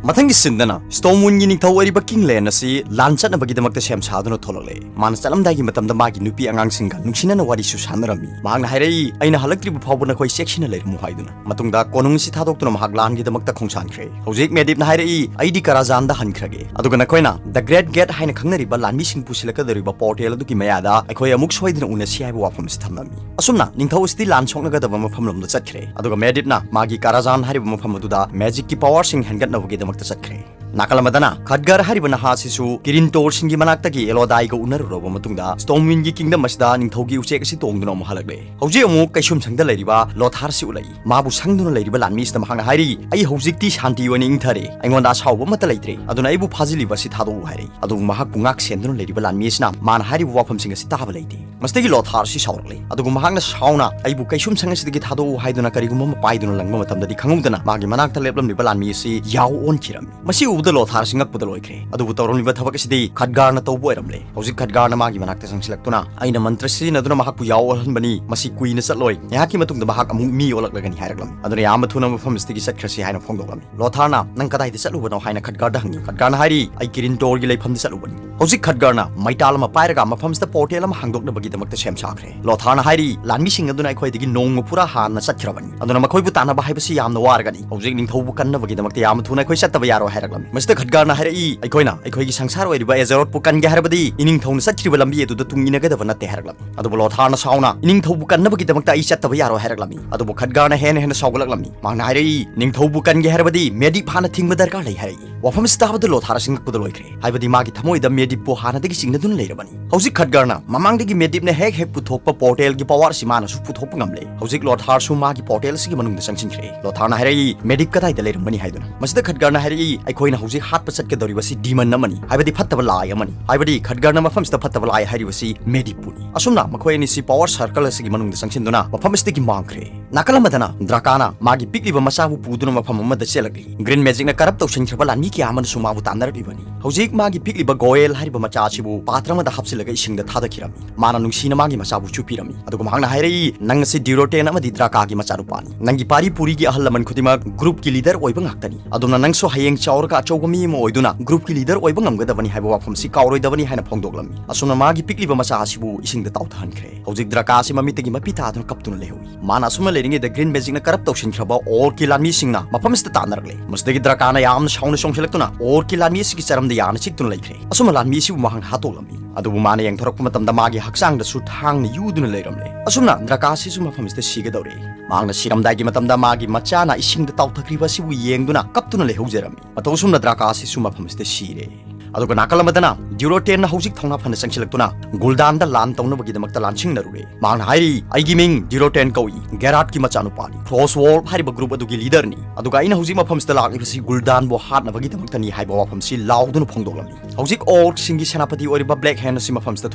ꯃꯊꯪꯒꯤ ꯁꯤꯟꯗꯅ ꯁ꯭ꯇꯣꯝꯋꯤꯟꯒꯤ ꯅꯤꯡꯊꯧ ꯑꯣꯏꯔꯤꯕ ꯀꯤꯡ ꯂꯦꯟ ꯑꯁꯤ ꯂꯥꯟ ꯆꯠꯅꯕꯒꯤꯗꯃꯛꯇ ꯁꯦꯝ ꯁꯥꯗꯨꯅ ꯊꯣꯛꯂꯛꯂꯦ꯫ ꯃꯥꯅ ꯆꯠꯂꯝꯗꯥꯏꯒꯤ ꯃꯇꯝꯗ ꯃꯥꯒꯤ ꯅꯨꯄꯤ ꯑꯉꯥꯡꯁꯤꯡꯒ ꯅꯨꯡꯁꯤꯅꯅ ꯋꯥꯔꯤꯁꯨ ꯁꯥꯟꯅꯔꯝꯃꯤ꯫ ꯃꯍꯥꯛꯅ ꯍꯥꯏꯔꯛꯏ, "ꯑꯩꯅ ꯍꯜꯂꯛꯇ꯭ꯔꯤꯕ ꯐꯥꯎꯕ ꯅꯈꯣꯏ ꯆꯦꯛꯁꯤꯟꯅ ꯂꯩꯔꯝꯃꯨ" ꯍꯥꯏꯗꯨꯅ꯫ ꯃꯇꯨꯡꯗ ꯀꯣꯅꯨꯡ ꯑꯁꯤ ꯊꯥꯗꯣꯛꯇꯨꯅ ꯃꯍꯥꯛ ꯂꯥꯟꯒꯤꯗꯃꯛꯇ ꯈꯣꯡꯁꯥꯟꯈ꯭ꯔꯦ꯫ ꯍꯧꯖꯤꯛ ꯃꯦꯗꯤꯞꯅ ꯍꯥꯏꯔꯛꯏ, "ꯑꯩꯗꯤ ꯀꯔꯥꯖꯥꯟꯗ ꯍꯟꯈ꯭ꯔꯒꯦ, ꯑꯗꯨꯒ ꯅꯈꯣꯏꯅ ꯗ ꯒ꯭ꯔꯦꯠ ꯒꯦꯠ ꯍꯥꯏꯅ ꯈꯪꯅꯔꯤꯕ ꯂꯥꯟꯃꯤꯁꯤꯡ ꯄꯨꯁꯤꯜꯂꯛꯀꯗꯧꯔꯤꯕ ꯄꯣꯔꯇꯦꯜ ꯑꯗꯨꯒꯤ ꯃꯌꯥꯗ ꯑꯩꯈꯣꯏ ꯑꯃꯨꯛ ꯁꯣꯏꯗꯅ ꯎꯅꯁꯤ" ꯍꯥꯏꯕ ꯋꯥꯐꯝ ꯑꯁꯤ ꯊꯝꯂꯝꯃꯤ꯫ ꯑꯁꯨꯝꯅ ꯅꯤꯡꯊꯧ ꯑꯁꯤꯗꯤ ꯂꯥꯟ ꯁꯣꯛꯅꯒꯗꯕ ꯃꯐꯝꯂꯣꯝꯗ ꯆꯠꯈ꯭ꯔꯦ꯫ ꯑꯗꯨꯒ ꯃꯦꯗꯤꯞꯅ ꯃꯥꯒꯤ ꯀꯥꯔꯥꯖꯥꯟ ꯍꯥꯏꯔꯤꯕ ꯃꯐꯝ ꯑꯗꯨꯗ ꯃꯦꯖꯤꯛꯀꯤ ꯄꯥꯋꯔꯁꯤꯡ ꯍꯦꯟꯒꯠꯅꯕꯒꯤꯗꯃꯛꯇ ꯆꯠꯈ꯭ꯔꯦ꯫ ꯅꯥꯀꯜ ꯑꯃꯗꯅ ꯈꯠꯒꯔ ꯍꯥꯏꯔꯤꯕ ꯅꯍꯥ ꯑꯁꯤꯁꯨ ꯀꯤꯔꯤꯟꯇꯣꯔꯁꯤꯡꯒꯤ ꯃꯅꯥꯛꯇꯒꯤ ꯑꯦꯂꯣꯗꯥꯏꯒ ꯎꯅꯔꯨꯔꯕ ꯃꯇꯨꯡꯗ ꯁ꯭ꯇꯣꯝꯋꯤꯟꯒꯤ ꯀꯤꯡꯗꯝ ꯑꯁꯤꯗ ꯅꯤꯡꯊꯧꯒꯤ ꯎꯆꯦꯛ ꯑꯁꯤ ꯇꯣꯡꯗꯨꯅ ꯑꯃꯨꯛ ꯍꯜꯂꯛꯂꯦ꯫ ꯍꯧꯖꯤꯛ ꯑꯃꯨꯛ ꯀꯩꯁꯨꯝꯁꯪꯗ ꯂꯩꯔꯤꯕ ꯂꯣꯊꯥꯔꯁꯤ ꯎꯠꯂꯛꯏ꯫ ꯃꯥꯕꯨ ꯁꯪꯗꯨꯅ ꯂꯩꯔꯤꯕ ꯂꯥꯟꯃꯤ ꯑꯁꯤꯗ ꯃꯍꯥꯛꯅ ꯍꯥꯏꯔꯤ, "ꯑꯩ ꯍꯧꯖꯤꯛꯇꯤ ꯁꯥꯟꯇꯤ ꯑꯣꯏꯅ ꯏꯪꯊꯔꯦ꯫ ꯑꯩꯉꯣꯟꯗ ꯑꯁꯥꯎꯕ ꯑꯃꯠꯇ ꯂꯩꯇ꯭ꯔꯦ꯫ ꯑꯗꯨꯅ ꯑꯩꯕꯨ ꯐꯥꯖꯤꯜꯂꯤꯕ ꯑꯁꯤ ꯊꯥꯗꯣꯛꯎ" ꯍꯥꯏꯔꯛꯏ꯫ ꯑꯗꯨꯕꯨ ꯃꯍꯥꯛꯄꯨ ꯉꯥꯛ ꯁꯦꯟꯗꯨꯅ ꯂꯩꯔꯤꯕ ꯂꯥꯟꯃꯤ ꯑꯁꯤꯅ ꯃꯥꯅ ꯍꯥꯏꯔꯤꯕ ꯋꯥꯐꯝꯁꯤꯡ ꯑꯁꯤ ꯇꯥꯕ ꯂꯩꯇꯦ꯫ ꯃꯁꯤꯗꯒꯤ ꯂꯣꯊꯥꯔꯁꯤ ꯁꯥꯎꯔꯛꯂꯦ꯫ ꯑꯗꯨꯒ ꯃꯍꯥꯛꯅ ꯁꯥꯎꯅ ꯑꯩꯕꯨ ꯀꯩꯁꯨꯝꯁꯪ ꯑꯁꯤꯗꯒꯤ ꯊꯥꯗꯣꯛꯎ ꯍꯥꯏꯗꯨꯅ ꯀꯔꯤꯒꯨꯝꯕ ꯑꯃ ꯄꯥꯏꯗꯨꯅ ꯂꯪꯕ ꯃꯇꯝꯗꯗꯤ ꯈꯪꯍꯧꯗꯅ ꯃꯥꯒꯤ ꯃꯅꯥꯛꯇ ꯂꯦꯞꯂꯝꯂꯤꯕ ꯂꯥꯟꯃꯤ ꯑꯁꯤ ꯌꯥꯎ ꯑꯣꯟꯈꯤꯔꯝꯃꯤ꯫ ꯃꯁꯤ ꯎꯕꯗ ꯂꯣꯊꯥꯔꯁꯤ ꯉꯛꯄꯗ ꯂꯣꯏꯈ꯭ꯔꯦ꯫ ꯑꯗꯨꯕꯨ ꯇꯧꯔꯝꯂꯤꯕ ꯊꯕꯛ ꯑꯁꯤꯗꯤ ꯈꯠꯒꯥꯔꯅ ꯇꯧꯕ ꯑꯣꯏꯔꯝꯂꯦ꯫ ꯍꯧꯖꯤꯛ ꯈꯠꯒꯥꯔꯅ ꯃꯥꯒꯤ ꯃꯅꯥꯛꯇ ꯆꯪꯁꯤꯜꯂꯛꯇꯨꯅ ꯑꯩꯅ ꯃꯟꯇ꯭ꯔ ꯁꯤꯖꯤꯟꯅꯗꯨꯅ ꯃꯍꯥꯛꯄꯨ ꯌꯥꯎ ꯑꯣꯜꯍꯟꯕꯅꯤ꯫ ꯃꯁꯤ ꯀꯨꯏꯅ ꯆꯠꯂꯣꯏ꯫ ꯉꯥꯏꯍꯥꯛꯀꯤ ꯃꯇꯨꯡꯗ ꯃꯍꯥꯛ ꯑꯃꯨꯛ ꯃꯤ ꯑꯣꯜꯂꯛꯂꯒꯅꯤ ꯍꯥꯏꯔꯛꯂꯝꯃꯤ꯫ ꯑꯗꯨꯅ ꯌꯥꯝꯅ ꯊꯨꯅ ꯃꯐꯝ ꯑꯁꯤꯗꯒꯤ ꯆꯠꯈ꯭ꯔꯁꯤ ꯍꯥꯏꯅ ꯐꯣꯡꯗꯣꯛꯂꯝꯃꯤ꯫ ꯂꯣꯊꯥꯔꯅ, "ꯅꯪ ꯀꯗꯥꯏꯗ ꯆꯠꯂꯨꯕꯅꯣ?" ꯍꯥꯏꯅ ꯈꯠꯒꯥꯔꯗ ꯍꯪꯉꯤ꯫ ꯈꯠꯒꯥꯔꯅ ꯍꯥꯏꯔꯤ, "ꯑꯩ ꯀꯤꯔꯤꯟꯇꯣꯔꯒꯤ ꯂꯩꯐꯝꯗ ꯆꯠꯂꯨꯕꯅꯤ"꯫ ꯍꯧꯖꯤꯛ ꯈꯠꯒꯥꯔꯅ ꯃꯩꯇꯥꯜ ꯑꯃ ꯄꯥꯏꯔꯒ ꯃꯐꯝꯁꯤꯗ ꯄꯣꯔꯇꯦꯜ ꯑꯃ ꯍꯥꯡꯗꯣꯛꯅꯕꯒꯤ ꯗꯃꯛꯇ ꯁꯦꯝ ꯁꯥꯈ꯭ꯔꯦ꯫ ꯂꯣꯊꯥꯔꯅ ꯍꯥꯏꯔꯤ, ꯂꯥꯟꯃꯤꯁꯤꯡ ꯑꯗꯨꯅ ꯑꯩꯈꯣꯏꯗꯒꯤ ꯅꯣꯡꯃ ꯄꯨꯔꯥ ꯍꯥꯟꯅ ꯆꯠꯈ꯭ꯔꯕꯅꯤ, ꯑꯗꯨꯅ ꯃꯈꯣꯏꯕꯨ ꯇꯥꯟꯅꯕ ꯍꯥꯏꯕꯁꯤ ꯌꯥꯝꯅ ꯋꯥꯔꯒꯅꯤ꯫ ꯍꯧꯖꯤꯛ ꯅꯤꯡꯊꯧꯕꯨ ꯀꯟꯅꯕꯒꯤꯗꯃꯛꯇ ꯌꯥꯝꯅ ꯊꯨꯅ ꯑꯩꯈꯣꯏ ꯆꯠꯇꯕ ꯌꯥꯔꯣꯏ ꯍꯥꯏꯔꯛꯂꯝꯃꯤ꯫ ꯃꯁꯤꯗ ꯈꯠꯒꯥꯔꯅ ꯍꯥꯏꯔꯛꯏ, ꯑꯩꯈꯣꯏꯅ ꯑꯩꯈꯣꯏꯒꯤ ꯁꯪꯁꯥꯔ ꯑꯣꯏꯔꯤꯕ ꯑꯦꯖꯦꯔꯣꯠꯄꯨ ꯀꯟꯒꯦ ꯍꯥꯏꯔꯕꯗꯤ ꯏꯅꯤꯡꯊꯧꯅ ꯆꯠꯈ꯭ꯔꯤꯕ ꯂꯝꯕꯤ ꯑꯗꯨꯗ ꯇꯨꯡ ꯏꯟꯅꯒꯗꯕ ꯅꯠꯇꯦ ꯍꯥꯏꯔꯛꯂꯝꯃꯤ꯫ ꯑꯗꯨꯕꯨ ꯂꯣꯊꯥꯔꯅ ꯁꯥꯎꯅ, ꯏꯅꯤꯡꯊꯧꯕꯨ ꯀꯟꯅꯕꯒꯤꯗꯃꯛꯇ ꯑꯩ ꯆꯠꯇꯕ ꯌꯥꯔꯣꯏ ꯍꯥꯏꯔꯛꯂꯝꯃꯤ꯫ ꯑꯗꯨꯕꯨ ꯈꯠꯒꯥꯔꯅ ꯍꯦꯟꯅ ꯍꯦꯟꯅ ꯁꯥꯎꯒꯠꯂꯛꯂꯝꯃꯤ꯫ ꯃꯍꯥꯛꯅ ꯍꯥꯏꯔꯛꯏ, ꯅꯤꯡꯊꯧꯕꯨ ꯀꯟꯒꯦ ꯍꯥꯏꯔꯕꯗꯤ ꯃꯦꯗꯤꯞ ꯍꯥꯟꯅ ꯊꯤꯡꯕ ꯗꯔꯀꯥꯔ ꯂꯩ ꯍꯥꯏꯔꯛꯏ꯫ ꯋꯥꯐꯝ ꯑꯁꯤ ꯇꯥꯕꯗ ꯂꯣꯊꯥꯔ ꯁꯤꯡꯉꯛꯄꯗ ꯂꯣꯏꯈ꯭ꯔꯦ, ꯍꯥꯏꯕꯗꯤ ꯃꯥꯒꯤ ꯊꯃꯣꯏꯗ ꯃꯦꯗꯤꯞꯄꯨ ꯍꯥꯟꯅꯗꯒꯤ ꯆꯤꯡꯅꯗꯨꯅ ꯂꯩꯔꯕꯅꯤ꯫ ꯍꯧꯖꯤꯛ ꯈꯠꯒꯥꯔꯅ ꯃꯃꯥꯡꯗꯒꯤ ꯃꯦꯗꯤꯞꯅ ꯍꯦꯛ ꯍꯦꯛ ꯄꯨꯊꯣꯛꯄ ꯄꯣꯔꯇꯦꯜꯒꯤ ꯄꯋꯥꯔ ꯑꯁꯤ ꯃꯥꯅꯁꯨ ꯄꯨꯊꯣꯛꯄ ꯉꯝꯂꯦ꯫ ꯍꯧꯖꯤꯛ ꯂꯣꯊꯥꯔꯁꯨ ꯃꯥꯒꯤ ꯄꯣꯔꯇꯦꯜ ꯑꯁꯤꯒꯤ ꯃꯅꯨꯡꯗ ꯆꯪꯁꯤꯟꯈ꯭ꯔꯦ꯫ ꯂꯣꯊꯥꯔꯅ ꯍꯥꯏꯔꯛꯏ, ꯃꯦꯗꯤꯞ ꯀꯗꯥꯏꯗ ꯂꯩꯔꯝꯒꯅꯤ ꯍꯥꯏꯗꯨꯅ꯫ ꯃꯁꯤꯗ ꯈꯠꯒꯥꯔꯅ ꯍꯥꯏꯔꯛꯏ, ꯑꯩꯈꯣꯏꯅ ꯍꯧꯖꯤꯛ ꯍꯥꯠꯄ ꯆꯠꯀꯗꯧꯔꯤꯕꯁꯤ ꯗꯤꯃꯟ ꯑꯃꯅꯤ, ꯍꯥꯏꯕꯗꯤ ꯐꯠꯇꯕ ꯂꯥꯏ ꯑꯃꯅꯤ꯫ ꯍꯥꯏꯕꯗꯤ ꯈꯠꯒꯥꯔꯅ ꯃꯐꯝꯁꯤꯗ ꯐꯠꯇꯕ ꯂꯥꯏ ꯍꯥꯏꯔꯤꯕꯁꯤ ꯃꯦꯗꯤꯞꯄꯨꯅꯤ꯫ ꯑꯁꯨꯝꯅ ꯃꯈꯣꯏ ꯑꯅꯤꯁꯤ ꯄꯋꯥꯔ ꯁꯔꯀꯜ ꯑꯁꯤꯒꯤ ꯃꯅꯨꯡꯗ ꯆꯪꯁꯤꯟꯗꯨꯅ ꯃꯐꯝ ꯑꯁꯤꯗꯒꯤ ꯃꯥꯡꯈ꯭ꯔꯦ꯫ ꯅꯥꯀꯜ ꯑꯃꯗꯅ ꯗ꯭ꯔꯥꯀꯥꯅ ꯃꯥꯒꯤ ꯄꯤꯛꯂꯤꯕ ꯃꯆꯥꯕꯨ ꯄꯨꯗꯨꯅ ꯃꯐꯝ ꯑꯃꯗ ꯆꯦꯜꯂꯛꯂꯤ꯫ ꯒ꯭ꯔꯤꯟ ꯃꯦꯖꯤꯛꯅ ꯀꯔꯞ ꯇꯧꯁꯤꯟꯈ꯭ꯔꯕ ꯂꯥꯟꯃꯤ ꯀꯌꯥ ꯑꯃꯅꯁꯨ ꯃꯥꯕꯨ ꯇꯥꯟꯅꯔꯛꯂꯤꯕꯅꯤ꯫ ꯍꯧꯖꯤꯛ ꯃꯥꯒꯤ ꯄꯤꯛꯂꯤꯕ ꯒꯣꯌꯦꯜ ꯍꯥꯏꯔꯤꯕ ꯃꯆꯥ ꯑꯁꯤꯕꯨ ꯄꯥꯇ꯭ꯔ ꯑꯃꯗ ꯍꯥꯞꯆꯤꯜꯂꯒ ꯏꯁꯤꯡꯗ ꯊꯥꯗꯈꯤꯔꯝꯃꯤ꯫ ꯃꯥꯅ ꯅꯨꯡꯁꯤꯅ ꯃꯥꯒꯤ ꯃꯆꯥꯕꯨ ꯆꯨꯞꯄꯤꯔꯝꯃꯤ꯫ ꯑꯗꯨꯒ ꯃꯍꯥꯛꯅ ꯍꯥꯏꯔꯛꯏ, ꯅꯪ ꯑꯁꯤ ꯗ꯭ꯌꯨꯔꯣꯇꯦꯟ ꯑꯃꯗꯤ ꯗ꯭ꯔꯥꯀꯥꯒꯤ ꯃꯆꯥꯅꯨꯄꯥꯅꯤ꯫ ꯅꯪꯒꯤ ꯄꯥꯔꯤ ꯄꯨꯔꯤꯒꯤ ꯑꯍꯜ ꯂꯃꯟ ꯈꯨꯗꯤꯡꯃꯛ ꯒ꯭ꯔꯨꯞꯀꯤ ꯂꯤꯗꯔ ꯑꯣꯏꯕ ꯉꯥꯛꯇꯅꯤ꯫ ꯑꯗꯨꯅ ꯅꯪꯁꯨ ꯍꯌꯦꯡ ꯆꯥꯎꯔꯒ ꯑꯆꯧꯕ ꯃꯤ ꯑꯃ ꯑꯣꯏꯗꯨꯅ ꯒ꯭ꯔꯨꯞꯀꯤ ꯂꯤꯗꯔ ꯑꯣꯏꯕ ꯉꯝꯒꯗꯕꯅꯤ ꯍꯥꯏꯕ ꯋꯥꯐꯝꯁꯤ ꯀꯥꯎꯔꯣꯏꯗꯕꯅꯤ ꯍꯥꯏꯅ ꯐꯣꯡꯗꯣꯛꯂꯝꯃꯤ꯫ ꯑꯁꯨꯝꯅ ꯃꯥꯒꯤ ꯄꯤꯛꯂꯤꯕ ꯃꯆꯥ ꯑꯁꯤꯕꯨ ꯏꯁꯤꯡꯗ ꯇꯥꯎꯊꯍꯟꯈ꯭ꯔꯦ꯫ ꯍꯧꯖꯤꯛ ꯗ꯭ꯔꯥꯀꯥ ꯑꯁꯤ ꯃꯃꯤꯠꯇꯒꯤ ꯃꯄꯤ ꯇꯥꯗꯨꯅ ꯀꯞꯇꯨꯅ ꯂꯩꯍꯧꯏ꯫ ꯃꯥꯅ ꯑꯁꯨꯝꯅ ꯂꯩꯔꯤꯉꯩꯗ ꯒ꯭ꯔꯤꯟ ꯃꯦꯖꯤꯛꯅ ꯀꯔꯞ ꯇꯧꯁꯤꯟꯈ꯭ꯔꯕ ꯑꯣꯔꯛꯀꯤ ꯂꯥꯟꯃꯤꯁꯤꯡꯅ ꯃꯐꯝ ꯑꯁꯤꯗ ꯇꯥꯟꯅꯔꯛꯂꯦ꯫ ꯃꯁꯤꯗꯒꯤ ꯗ꯭ꯔꯥꯀꯥꯅ ꯌꯥꯝꯅ ꯁꯥꯎꯅ ꯆꯣꯡꯁꯤꯜꯂꯛꯇꯨꯅ ꯑꯣꯔꯛꯀꯤ ꯂꯥꯟꯃꯤ ꯑꯁꯤꯒꯤ ꯆꯔꯝꯗ ꯌꯥꯅ ꯆꯤꯛꯇꯨꯅ ꯂꯩꯈ꯭ꯔꯦ꯫ ꯑꯁꯨꯝꯅ ꯂꯥꯟꯃꯤ ꯑꯁꯤꯕꯨ ꯃꯍꯥꯛꯅ ꯍꯥꯠꯇꯣꯛꯂꯝꯃꯤ꯫ ꯑꯗꯨꯕꯨ ꯃꯥꯅ ꯌꯦꯡꯊꯣꯔꯛꯄ ꯃꯇꯝꯗ ꯃꯥꯒꯤ ꯍꯛꯆꯥꯡꯗꯁꯨ ꯊꯥꯡꯅ ꯌꯨꯗꯨꯅ ꯂꯩꯔꯝꯂꯦ꯫ ꯑꯁꯨꯝꯅ ꯗ꯭ꯔꯥꯀꯥ ꯑꯁꯤꯁꯨ ꯃꯐꯝ ꯑꯁꯤꯗ ꯁꯤꯒꯗꯧꯔꯦ꯫ ꯃꯍꯥꯛꯅ ꯁꯤꯔꯝꯗꯥꯏꯒꯤ ꯃꯇꯝꯗ ꯃꯥꯒꯤ ꯃꯆꯥꯅ ꯏꯁꯤꯡꯗ ꯇꯥꯎꯊꯈ꯭ꯔꯤꯕ ꯑꯁꯤꯕꯨ ꯌꯦꯡꯗꯨꯅ ꯀꯞꯇꯨꯅ ꯂꯩꯍꯧꯖꯔꯝꯃꯤ꯫ ꯃꯇꯧ ꯑꯁꯨꯝꯅ ꯗ꯭ꯔꯥꯀꯥ ꯑꯁꯤꯁꯨ ꯃꯐꯝ ꯑꯁꯤꯗ ꯁꯤꯔꯦ꯫ ꯑꯗꯨꯒ ꯅꯥꯀꯜ ꯑꯃꯗꯅ ꯗ꯭ꯌꯨꯔꯣꯇꯦꯟꯅ ꯍꯧꯖꯤꯛ ꯊꯧꯅꯥ ꯐꯅ ꯆꯪꯁꯤꯜꯂꯛꯇꯨꯅ ꯒꯨꯜꯗꯥꯟꯗ ꯂꯥꯟ ꯇꯧꯅꯕꯒꯤꯗꯃꯛꯇ ꯂꯥꯟꯁꯤꯡꯅꯔꯨꯔꯦ꯫ ꯃꯍꯥꯛꯅ ꯍꯥꯏꯔꯤ, ꯑꯩꯒꯤ ꯃꯤꯡ ꯗ꯭ꯌꯨꯔꯣꯇꯦꯟ ꯀꯧꯏ, ꯒꯦꯔꯥꯠꯀꯤ ꯃꯆꯥꯅꯨꯄꯥꯅꯤ꯫ ꯐ꯭ꯔꯣꯁ ꯋꯣꯜꯐ ꯍꯥꯏꯔꯤꯕ ꯒ꯭ꯔꯨꯞ ꯑꯗꯨꯒꯤ ꯂꯤꯗꯔꯅꯤ꯫ ꯑꯗꯨꯒ ꯑꯩꯅ ꯍꯧꯖꯤꯛ ꯃꯐꯝꯁꯤꯗ ꯂꯥꯛꯂꯤꯕꯁꯤ ꯒꯨꯜꯗꯥꯟꯕꯨ ꯍꯥꯠꯅꯕꯒꯤꯗꯃꯛꯇꯅꯤ ꯍꯥꯏꯕ ꯋꯥꯐꯝꯁꯤ ꯂꯥꯎꯗꯨꯅ ꯐꯣꯡꯗꯣꯛꯂꯝꯃꯤ꯫ ꯍꯧꯖꯤꯛ ꯑꯣꯔꯛꯁꯤꯡꯒꯤ ꯁꯦꯅꯥꯄꯇꯤ ꯑꯣꯏꯔꯤꯕ ꯕ꯭ꯂꯦꯛ ꯍꯦꯟ ꯑꯁꯤ ꯃꯐꯝꯁꯤꯗ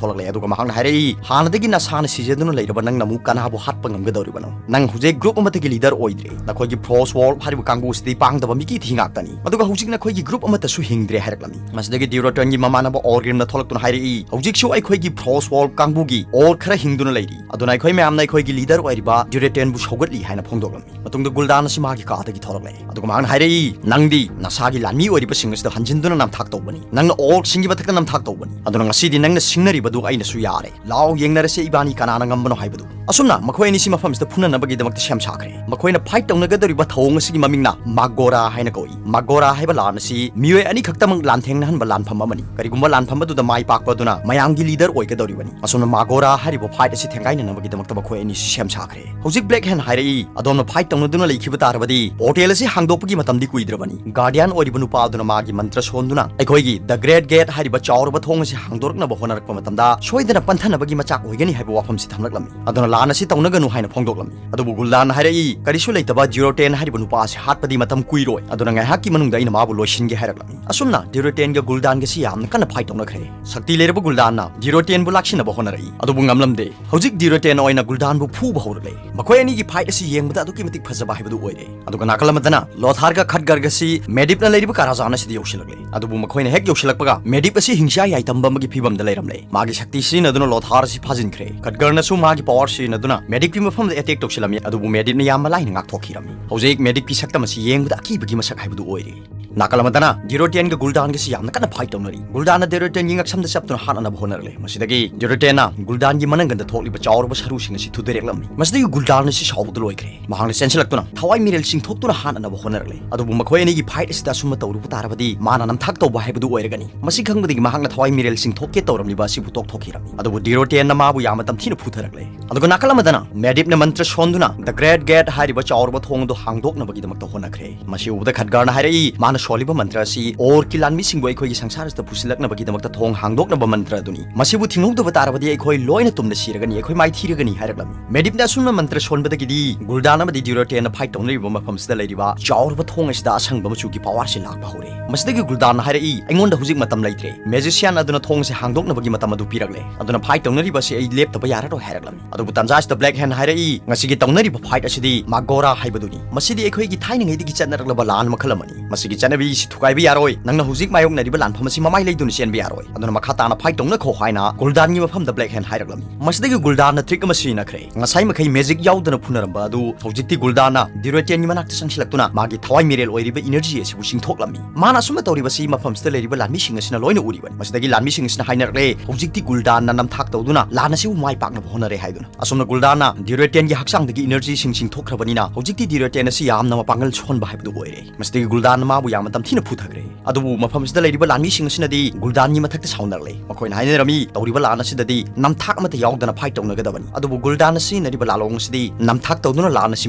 ꯊꯣꯛꯂꯛꯂꯦ꯫ ꯑꯗꯨꯒ ꯃꯍꯥꯛꯅ ꯍꯥꯏꯔꯛꯏ, ꯍꯥꯟꯅꯗꯒꯤ ꯅꯁꯥꯅ ꯁꯤꯖꯗꯨꯅ ꯂꯩꯔꯕ ꯅꯪꯅ ꯑꯃꯨꯛ ꯀꯅꯥꯕꯨ ꯍꯥꯠꯄ ꯉꯝꯒꯗꯧꯔꯤꯕꯅꯣ? ꯅꯪ ꯍꯧꯖꯤꯛ ꯒ꯭ꯔꯨꯞ ꯑꯃꯠꯇꯒꯤ ꯂꯤꯗꯔ ꯑꯣꯏꯗ꯭ꯔꯦ꯫ ꯅꯈꯣꯏꯒꯤ ꯐ꯭ꯔꯣꯁ ꯋꯣꯜꯐ ꯍꯥꯏꯔꯤꯕ ꯀꯥꯡꯕꯨ ꯑꯁꯤꯗꯤ ꯄꯥꯡꯗꯕ ꯃꯤꯀꯤ ꯊꯤ ꯉꯥꯛꯇꯅꯤ꯫ ꯑꯗꯨꯒ ꯍꯧꯖꯤꯛ ꯅꯈꯣꯏꯒꯤ ꯒ꯭ꯔꯨꯞ ꯑꯃꯠꯇꯁꯨ ꯍꯤꯡꯗ꯭ꯔꯦ ꯍꯥꯏꯔꯛꯂꯝꯃꯤ꯫ ꯃꯁꯤꯗꯒꯤ ꯗ꯭ꯌꯨꯔꯣꯇꯟꯒꯤ ꯃꯃꯥꯟꯅꯕ ꯑꯣꯔꯒ꯭ꯔꯤꯝꯅ ꯊꯣꯛꯂꯛꯇꯨꯅ ꯍꯥꯏꯔꯛꯏ, "ꯍꯧꯖꯤꯛꯁꯨ ꯑꯩꯈꯣꯏꯒꯤ ꯐ꯭ꯔꯣꯁ ꯋꯥꯜ ꯀꯥꯡꯕꯨꯒꯤ ꯑꯣꯔ ꯈꯔ ꯍꯤꯡꯗꯨꯅ ꯂꯩꯔꯤ, ꯑꯗꯨꯅ ꯑꯩꯈꯣꯏ ꯃꯌꯥꯝꯅ ꯑꯩꯈꯣꯏꯒꯤ ꯂꯤꯗꯔ ꯑꯣꯏꯔꯤꯕ ꯗ꯭ꯌꯨꯔꯣꯇꯟꯕꯨ ꯁꯧꯒꯠꯂꯤ" ꯍꯥꯏꯅ ꯐꯣꯡꯗꯣꯛꯂꯝꯃꯤ꯫ ꯃꯇꯨꯡꯗ ꯒꯨꯜꯗꯥꯟ ꯑꯁꯤ ꯃꯥꯒꯤ ꯀꯥꯗꯒꯤ ꯊꯣꯛꯂꯛꯂꯦ, ꯑꯗꯨꯒ ꯃꯍꯥꯛꯅ ꯍꯥꯏꯔꯛꯏ, "ꯅꯪꯗꯤ ꯅꯁꯥꯒꯤ ꯂꯥꯟꯃꯤ ꯑꯣꯏꯔꯤꯕꯁꯤꯡ ꯑꯁꯤꯗ ꯍꯟꯖꯤꯟꯗꯨꯅ ꯅꯝꯊꯥꯛ ꯇꯧꯕꯅꯤ, ꯅꯪꯅ ꯑꯣꯔꯛꯁꯤꯡꯒꯤ ꯃꯊꯛꯇ ꯅꯝꯊꯥꯛ ꯇꯧꯕꯅꯤ, ꯑꯗꯨꯅ ꯉꯁꯤꯗꯤ ꯅꯪꯅ ꯁꯤꯡꯅꯔꯤꯕꯗꯨ ꯑꯩꯅꯁꯨ ꯌꯥꯔꯦ, ꯂꯥꯎ ꯌꯦꯡꯅꯔꯁꯦ ꯏꯕꯥꯅꯤ ꯀꯅꯥꯅ ꯉꯝꯕꯅꯣ ꯍꯥꯏꯕꯗꯨ"꯫ ꯑꯁꯨꯝꯅ ꯃꯈꯣꯏ ꯑꯅꯤꯁꯤ ꯃꯐꯝꯁꯤꯗ ꯐꯨꯅꯅꯕꯒꯤꯗꯃꯛꯇ ꯁꯦꯝ ꯁꯥꯈ꯭ꯔꯦ꯫ ꯃꯈꯣꯏꯅ ꯐꯥꯏꯠ ꯇꯧꯅꯒꯗꯧꯔꯤꯕ ꯊꯧꯑꯣꯡ ꯑꯁꯤꯒꯤ ꯃꯃꯤꯡꯅ ꯃꯥꯒꯣꯔꯥ ꯍꯥꯏꯅ ꯀꯧꯏ꯫ ꯃꯥꯒꯣꯔꯥ ꯍꯥꯏꯕ ꯂꯥꯟ ꯑꯁꯤ ꯃꯤꯑꯣꯏ ꯑꯅꯤꯈꯛꯇꯃꯛ ꯂꯥꯟꯊꯦꯡꯅꯍꯟꯕ ꯂꯥꯟꯐꯝ ꯑꯃꯅꯤ꯫ ꯀꯔꯤꯒꯨꯝꯕ ꯂꯥꯟꯐꯝ ꯑꯗꯨꯗ ꯃꯥꯏ ꯄꯥꯛꯄ ꯑꯗꯨꯅ ꯃꯌꯥꯝꯒꯤ ꯂꯤꯗꯔ ꯑꯣꯏꯒꯗꯧꯔꯤꯕꯅꯤ꯫ ꯑꯁꯨꯝꯅ ꯃꯥꯒꯣꯔꯥ ꯍꯥꯏꯔꯤꯕ ꯐꯥꯏꯠ ꯑꯁꯤ ꯊꯦꯡꯒꯥꯏꯅꯅꯕꯒꯤꯗꯃꯛꯇ ꯃꯈꯣꯏ ꯑꯅꯤꯁꯤ ꯁꯦꯝ ꯁꯥꯈ꯭ꯔꯦ꯫ ꯍꯧꯖꯤꯛ ꯕ꯭ꯂꯦꯛ ꯍꯦꯟ ꯍꯥꯏꯔꯛꯏ, "ꯑꯗꯣꯝꯅ ꯐꯥꯏꯠ ꯇꯧꯅꯗꯨꯅ ꯂꯩꯈꯤꯕ ꯇꯥꯔꯕꯗꯤ ꯄꯣꯔꯇꯦꯜ ꯑꯁꯤ ꯍꯥꯡꯗꯣꯛꯄꯒꯤ ꯃꯇꯝꯗꯤ ꯀꯨꯏꯗ꯭ꯔꯕꯅꯤ"꯫ ꯒꯥꯔꯗꯤꯌꯥꯟ ꯑꯣꯏꯔꯤꯕ ꯅꯨꯄꯥ ꯑꯗꯨꯅ ꯃꯥꯒꯤ ꯃꯟꯇ꯭ꯔ ꯁꯣꯟꯗꯨꯅ ꯑꯩꯈꯣꯏꯒꯤ ꯗ ꯒ꯭ꯔꯦꯠ ꯒꯦꯠ ꯍꯥꯏꯔꯤꯕ ꯆꯥꯎꯔꯕ ꯊꯣꯡ ꯑꯁꯤ ꯍꯥꯡꯗꯣꯔꯛꯅꯕ ꯍꯣꯠꯅꯔꯛꯄ ꯃꯇꯝꯗ ꯁꯣꯏꯗꯅ ꯄꯟꯊꯅꯕꯒꯤ ꯃꯆꯥꯛ ꯑꯣꯏꯒꯅꯤ ꯍꯥꯏꯕ ꯋꯥꯐꯝꯁꯤ ꯊꯝꯂꯛꯂꯝꯃꯤ꯫ ꯑꯗꯨꯅ ꯂꯥꯟ ꯑꯁꯤ ꯇꯧꯅꯒꯅꯨ ꯍꯥꯏꯅ ꯐꯣꯡꯗꯣꯛꯂꯝꯃꯤ꯫ ꯑꯗꯨꯕꯨ ꯒꯨꯜꯗꯥꯟꯅ ꯍꯥꯏꯔꯛꯏ, "ꯀꯔꯤꯁꯨ ꯂꯩꯇꯕ ꯗ꯭ꯌꯨꯔꯣꯇꯦꯟ ꯍꯥꯏꯔꯤꯕ ꯅꯨꯄꯥ ꯑꯁꯤ ꯍꯥꯠꯄꯗꯤ ꯃꯇꯝ ꯀꯨꯏꯔꯣꯏ, ꯑꯗꯨꯅ ꯉꯥꯏꯍꯥꯛꯀꯤ ꯃꯅꯨꯡꯗ ꯑꯩꯅ ꯃꯥꯕꯨ ꯂꯣꯏꯁꯤꯟꯒꯦ" ꯍꯥꯏꯔꯛꯂꯝꯃꯤ꯫ ꯑꯁꯨꯝꯅ ꯗ꯭ꯌꯨꯔꯣꯇꯦꯟꯒ ꯒꯨꯜꯗꯥꯟꯒꯁꯤ ꯌꯥꯝꯅ ꯀꯟꯅ ꯐꯥꯏꯠ ꯇꯧꯅꯈ꯭ꯔꯦ꯫ ꯁꯛꯇꯤ ꯂꯩꯔꯕ ꯒꯨꯜꯗꯥꯟꯅ ꯗ꯭ꯌꯨꯔꯣꯇꯦꯟꯕꯨ ꯂꯥꯛꯁꯤꯟꯅꯕ ꯍꯣꯠꯅꯔꯛꯏ, ꯑꯗꯨꯕꯨ ꯉꯝꯂꯝꯗꯦ꯫ ꯍꯧꯖꯤꯛ ꯗ꯭ꯌꯨꯔꯣꯇꯦꯟ ꯑꯣꯏꯅ ꯒꯨꯜꯗꯥꯟꯕꯨ ꯐꯨꯕ ꯍꯧꯔꯛꯂꯦ꯫ ꯃꯈꯣꯏ ꯑꯅꯤꯒꯤ ꯐꯥꯏꯠ ꯑꯁꯤ ꯌꯦꯡꯕꯗ ꯑꯗꯨꯛꯀꯤ ꯃꯇꯤꯛ ꯐꯖꯕ ꯍꯥꯏꯕꯗꯨ ꯑꯣꯏꯔꯦ꯫ ꯑꯗꯨꯒ ꯅꯥꯀꯜ ꯑꯃꯗꯅ ꯂꯣꯊꯥꯔꯒ ꯈꯠꯒꯔꯒꯁꯤ ꯃꯦꯗꯤꯞꯅ ꯂꯩꯔꯤꯕ ꯀꯥꯔꯥꯖꯥꯟ ꯑꯁꯤꯗ ꯌꯧꯁꯤꯜꯂꯛꯂꯦ꯫ ꯑꯗꯨꯕꯨ ꯃꯈꯣꯏꯅ ꯍꯦꯛ ꯌꯧꯁꯤꯜꯂꯛꯄꯒ ꯃꯦꯗꯤꯞ ꯑꯁꯤ ꯍꯤꯡꯆꯥ ꯌꯥꯏꯇꯝꯕ ꯑꯃꯒꯤ ꯐꯤꯕꯝꯗ ꯂꯩꯔꯝꯂꯦ꯫ ꯃꯥꯒꯤ ꯁꯛꯇꯤ ꯁꯤꯖꯤꯟꯅꯗꯨꯅ ꯂꯣꯊꯥꯔ ꯑꯁꯤ ꯐꯥꯖꯤꯟꯈ꯭ꯔꯦ꯫ ꯈꯠꯒꯔꯅꯁꯨ ꯃꯥꯒꯤ ꯄꯋꯥꯔ ꯁꯤꯖꯤꯟꯅꯗꯨꯅ ꯃꯦꯗꯤꯞꯀꯤ ꯃꯐꯝꯗ ꯑꯦꯇꯦꯛ ꯇꯧꯁꯤꯜꯂꯝꯃꯤ, ꯑꯗꯨꯕꯨ ꯃꯦꯗꯤꯞꯅ ꯌꯥꯝꯅ ꯂꯥꯏꯅ ꯉꯥꯛꯊꯣꯛꯈꯤꯔꯝꯃꯤ꯫ ꯍꯧꯖꯤꯛ ꯃꯦꯗꯤꯞꯀꯤ ꯁꯛꯇꯝ ꯑꯁꯤ ꯌꯦꯡꯕꯗ ꯑꯀꯤꯕꯒꯤ ꯃꯁꯛ ꯍꯥꯏꯕꯗꯨ ꯑꯣꯏꯔꯦ꯫ ꯅꯥꯀꯜ ꯑꯃꯗꯅ ꯗ꯭ꯌꯨꯔꯣꯇꯦꯟꯒ ꯒꯨꯜꯗꯥꯟꯒꯁꯤ ꯌꯥꯝꯅ ꯀꯟꯅ ꯐꯥꯏꯠ ꯇꯧꯅꯔꯤ꯫ ꯒꯨꯜꯗꯥꯟꯅ ꯗ꯭ꯌꯨꯔꯣꯇꯦꯟꯒꯤ ꯉꯛꯁꯝꯗ ꯆꯞꯇꯨꯅ ꯍꯥꯠꯅꯅꯕ ꯍꯣꯠꯅꯔꯛꯂꯦ꯫ ꯃꯁꯤꯗꯒꯤ ꯗ꯭ꯌꯨꯔꯣꯇꯦꯟꯅ ꯒꯨꯜꯗꯥꯟꯒꯤ ꯃꯅꯪꯒꯟꯗ ꯊꯣꯛꯂꯤꯕ ꯆꯥꯎꯔꯕ ꯁꯔꯨꯁꯤꯡ ꯑꯁꯤ ꯊꯨꯗꯦꯔꯛꯂꯝꯃꯤ꯫ ꯃꯁꯤꯗꯒꯤ ꯒꯨꯜꯗꯥꯟ ꯑꯁꯤ ꯁꯥꯎꯕꯗ ꯂꯣꯏꯈ꯭ꯔꯦ꯫ ꯃꯍꯥꯛꯅ ꯆꯦꯟꯁꯤꯜꯂꯛꯇꯨꯅ ꯊꯋꯥꯏ ꯃꯤꯔꯦꯜꯁꯤꯡ ꯊꯣꯛꯇꯨꯅ ꯍꯥꯠꯅꯅꯕ ꯍꯣꯠꯅꯔꯛꯂꯦ꯫ ꯑꯗꯨꯕꯨ ꯃꯈꯣꯏ ꯑꯅꯤꯒꯤ ꯐꯥꯏꯠ ꯑꯁꯤꯗ ꯑꯁꯨꯝꯅ ꯇꯧꯔꯨꯕ ꯇꯥꯔꯕꯗꯤ ꯃꯥꯅ ꯅꯝꯊꯥꯛ ꯇꯧꯕ ꯍꯥꯏꯕꯗꯨ ꯑꯣꯏꯔꯒꯅꯤ꯫ ꯃꯁꯤ ꯈꯪꯕꯗꯒꯤ ꯃꯍꯥꯛꯅ ꯊꯋꯥꯏ ꯃꯤꯔꯦꯜꯁꯤꯡ ꯊꯣꯛꯀꯦ ꯇꯧꯔꯝꯂꯤꯕ ꯑꯁꯤꯕꯨ ꯇꯣꯛꯊꯣꯛꯈꯤꯔꯝꯃꯤ꯫ ꯑꯗꯨꯕꯨ ꯗ꯭ꯌꯨꯔꯣꯇꯦꯟꯅ ꯃꯥꯕꯨ ꯌꯥꯝꯅ ꯇꯝꯊꯤꯅ ꯐꯨꯊꯔꯛꯂꯦ꯫ ꯑꯗꯨꯒ ꯅꯥꯀꯜ ꯑꯃꯗꯅ ꯃꯦꯗꯤꯞꯅ ꯃꯟꯇ꯭ꯔ ꯁꯣꯟꯗꯨꯅ ꯗ ꯒ꯭ꯔꯦꯠ ꯒꯦꯠ ꯍꯥꯏꯔꯤꯕ ꯆꯥꯎꯔꯕ ꯊꯣꯡ ꯑꯗꯨ ꯍꯥꯡꯗꯣꯛꯅꯕꯒꯤꯗꯃꯛꯇ ꯍꯣꯠꯅꯈ꯭ꯔꯦ꯫ ꯃꯁꯤ ꯎꯕꯗ ꯈꯠꯒꯔꯅ ꯍꯥꯏꯔꯛꯏ, ꯃꯥꯅ ꯁꯣꯜꯂꯤꯕ ꯃꯟꯇ꯭ꯔ ꯑꯁꯤ ꯑꯣꯔꯀꯤ ꯂꯥꯟꯃꯤꯁꯤꯡꯕꯨ ꯑꯩꯈꯣꯏꯒꯤ ꯁꯪꯁꯥꯔ ꯑꯁꯤꯗ ꯄꯨꯁꯤꯜꯂꯛꯅꯕꯒꯤꯗꯃꯛꯇ ꯊꯣꯡ ꯍꯥꯡꯗꯣꯛꯅꯕ ꯃꯟꯇ꯭ꯔ ꯑꯗꯨꯅꯤ꯫ ꯃꯁꯤꯕꯨ ꯊꯤꯡꯍꯧꯗꯕ ꯇꯥꯔꯕꯗꯤ ꯑꯩꯈꯣꯏ ꯂꯣꯏꯅ ꯇꯨꯝꯅ ꯁꯤꯔꯒꯅꯤ, ꯑꯩꯈꯣꯏ ꯃꯥꯏꯊꯤꯔꯒꯅꯤ ꯍꯥꯏꯔꯛꯂꯝꯃꯤ꯫ ꯃꯦꯗꯤꯞꯅ ꯑꯁꯨꯝꯅ ꯃꯟꯇ꯭ꯔ ꯁꯣꯟꯕꯗꯒꯤꯗꯤ ꯒꯨꯜꯗꯥꯟ ꯑꯃꯗꯤ ꯗ꯭ꯌꯨꯔꯣꯇꯦꯟꯅ ꯐꯥꯏꯠ ꯇꯧꯅꯔꯤꯕ ꯃꯐꯝꯁꯤꯗ ꯂꯩꯔꯤꯕ ꯆꯥꯎꯔꯕ ꯊꯣꯡ ꯑꯁꯤꯗ ꯑꯁꯪꯕ ꯃꯆꯨꯒꯤ ꯄꯋꯥꯔꯁꯤ ꯂꯥꯛꯄ ꯍꯧꯔꯦ꯫ ꯃꯁꯤꯗꯒꯤ ꯒꯨꯜꯗꯥꯟꯅ ꯍꯥꯏꯔꯛꯏ, "ꯑꯩꯉꯣꯟꯗ ꯍꯧꯖꯤꯛ ꯃꯇꯝ ꯂꯩꯇ꯭ꯔꯦ"꯫ ꯃꯦꯖꯤꯁꯤꯌꯥꯟ ꯑꯗꯨꯅ ꯊꯣꯡꯁꯦ ꯍꯥꯡꯗꯣꯛꯅꯕꯒꯤ ꯃꯇꯝ ꯑꯗꯨ ꯄꯤꯔꯛꯂꯦ꯫ ꯑꯗꯨꯅ ꯐꯥꯏꯠ ꯇꯧꯅꯔꯤꯕ ꯑꯁꯤ ꯑꯩ ꯂꯦꯞꯇꯕ ꯌꯥꯔꯔꯣꯏ ꯍꯥꯏꯔꯛꯂꯝꯃꯤ꯫ ꯑꯗꯨꯕꯨ ꯇꯟꯖꯥ ꯑꯁꯤꯗ ꯕ꯭ꯂꯦꯛ ꯍꯦꯟ ꯍꯥꯏꯔꯛꯏ, "ꯉꯁꯤꯒꯤ ꯇꯧꯅꯔꯤꯕ ꯐꯥꯏꯠ ꯑꯁꯤꯗꯤ ꯃꯥꯒꯣꯔꯥ ꯍꯥꯏꯕꯗꯨꯅꯤ꯫ ꯃꯁꯤꯗꯤ ꯑꯩꯈꯣꯏꯒꯤ ꯊꯥꯏꯅꯉꯩꯗꯒꯤ ꯆꯠꯅꯔꯛꯂꯕ ꯂꯥꯟ ꯃꯈꯜ ꯑꯃꯅꯤ꯫ ꯃꯁꯤꯒꯤ ꯆꯠꯅꯕꯤ ꯑꯁꯤ ꯊꯨꯒꯥꯏꯕ ꯌꯥꯔꯣꯏ꯫ ꯅꯪꯅ ꯍꯧꯖꯤꯛ ꯃꯥꯌꯣꯛꯅꯔꯤꯕ ꯂꯥꯟ ꯃꯐꯝ ꯑꯁꯤ ꯃꯃꯥꯏ ꯂꯩꯗꯨꯅ ꯆꯦꯟꯕ ꯌꯥꯔꯣꯏ, ꯑꯗꯨꯅ ꯃꯈꯥ ꯇꯥꯅ ꯐꯥꯏꯠ ꯇꯧꯅꯈꯣ ꯍꯥꯏꯅ ꯒꯨꯜꯗꯥꯟꯒꯤ ꯃꯐꯝꯗ ꯕ꯭ꯂꯦꯛ ꯍꯦꯟ ꯍꯥꯏꯔꯛꯂꯝꯃꯤ꯫ ꯃꯁꯤꯗꯒꯤ ꯒꯨꯜꯗꯥꯟꯅ ꯇ꯭ꯔꯤꯛ ꯑꯃ ꯁꯤꯖꯤꯟꯅꯈ꯭ꯔꯦ꯫ ꯉꯁꯥꯏ ꯃꯈꯩ ꯃꯦꯖꯤꯛ ꯌꯥꯎꯗꯅ ꯐꯨꯅꯔꯝꯕ ꯑꯗꯨ ꯍꯧꯖꯤꯛꯇꯤ ꯒꯨꯜꯗꯥꯟꯅ ꯗꯤꯔꯣꯇꯤꯌꯟꯒꯤ ꯃꯅꯥꯛꯇ ꯆꯪꯁꯤꯜꯂꯛꯇꯨꯅ ꯃꯥꯒꯤ ꯊꯋꯥꯏ ꯃꯤꯔꯦꯜ ꯑꯣꯏꯔꯤꯕ ꯏꯅꯔꯖꯤ ꯑꯁꯤꯕꯨ ꯆꯤꯡꯊꯣꯛꯂꯝꯃꯤ꯫ ꯃꯥꯅ ꯑꯁꯨꯝꯅ ꯇꯧꯔꯤꯕꯁꯤ ꯃꯐꯝꯁꯤꯗ ꯂꯩꯔꯤꯕ ꯂꯥꯟꯃꯤꯁꯤꯡ ꯑꯁꯤꯅ ꯂꯣꯏꯅ ꯎꯔꯤꯕꯅꯤ꯫ ꯃꯁꯤꯗꯒꯤ ꯂꯥꯟꯃꯤꯁꯤꯡ ꯑꯁꯤꯅ ꯍꯥꯏꯅꯔꯛꯂꯦ, ꯍꯧꯖꯤꯛꯇꯤ ꯒꯨꯜꯗꯥꯟꯅ ꯅꯝꯊꯥꯛ ꯇꯧꯗꯨꯅ ꯂꯥꯟ ꯑꯁꯤꯕꯨ ꯃꯥꯏ ꯄꯥꯛꯅꯕ ꯍꯣꯠꯅꯔꯦ ꯍꯥꯏꯗꯨꯅ꯫ ꯑꯁꯨꯝꯅ ꯒꯨꯜꯗꯥꯟꯅ ꯗꯤꯔꯣꯇꯤꯌꯟꯒꯤ ꯍꯛꯆꯥꯡꯗꯒꯤ ꯏꯅꯔꯖꯤꯁꯤꯡ ꯆꯤꯡꯊꯣꯛꯈ꯭ꯔꯕꯅꯤꯅ ꯍꯧꯖꯤꯛꯇꯤ ꯗꯤꯔꯣꯇꯤꯌꯟ ꯑꯁꯤ ꯌꯥꯝꯅ ꯃꯄꯥꯡꯒꯜ ꯁꯣꯟꯕ ꯍꯥꯏꯕꯗꯨ ꯑꯣꯏꯔꯦ꯫ ꯃꯁꯤꯗꯒꯤ ꯒꯨꯜꯗꯥꯟꯅ ꯃꯥꯕꯨ ꯌꯥꯝꯅ ꯇꯝꯊꯤꯅ ꯐꯨꯊꯈ꯭ꯔꯦ꯫ ꯑꯗꯨꯕꯨ ꯃꯐꯝꯁꯤꯗ ꯂꯩꯔꯤꯕ ꯂꯥꯟꯃꯤꯁꯤꯡ ꯑꯁꯤꯅꯗꯤ ꯒꯨꯜꯗꯥꯟꯒꯤ ꯃꯊꯛꯇ ꯁꯥꯎꯅꯔꯛꯂꯦ꯫ ꯃꯈꯣꯏꯅ ꯍꯥꯏꯅꯔꯝꯃꯤ, ꯇꯧꯔꯤꯕ ꯂꯥꯟ ꯑꯁꯤꯗꯗꯤ ꯅꯝꯊꯥꯛ ꯑꯃꯠꯇ ꯌꯥꯎꯗꯅ ꯐꯥꯏꯠ ꯇꯧꯅꯒꯗꯕꯅꯤ, ꯑꯗꯨꯕꯨ ꯒꯨꯜꯗꯥꯟꯅ ꯁꯤꯖꯤꯟꯅꯔꯤꯕ ꯂꯥꯂꯣꯡ ꯑꯁꯤꯗꯤ ꯅꯝꯊꯥꯛ ꯇꯧꯗꯨꯅ ꯂꯥꯟ ꯑꯁꯤ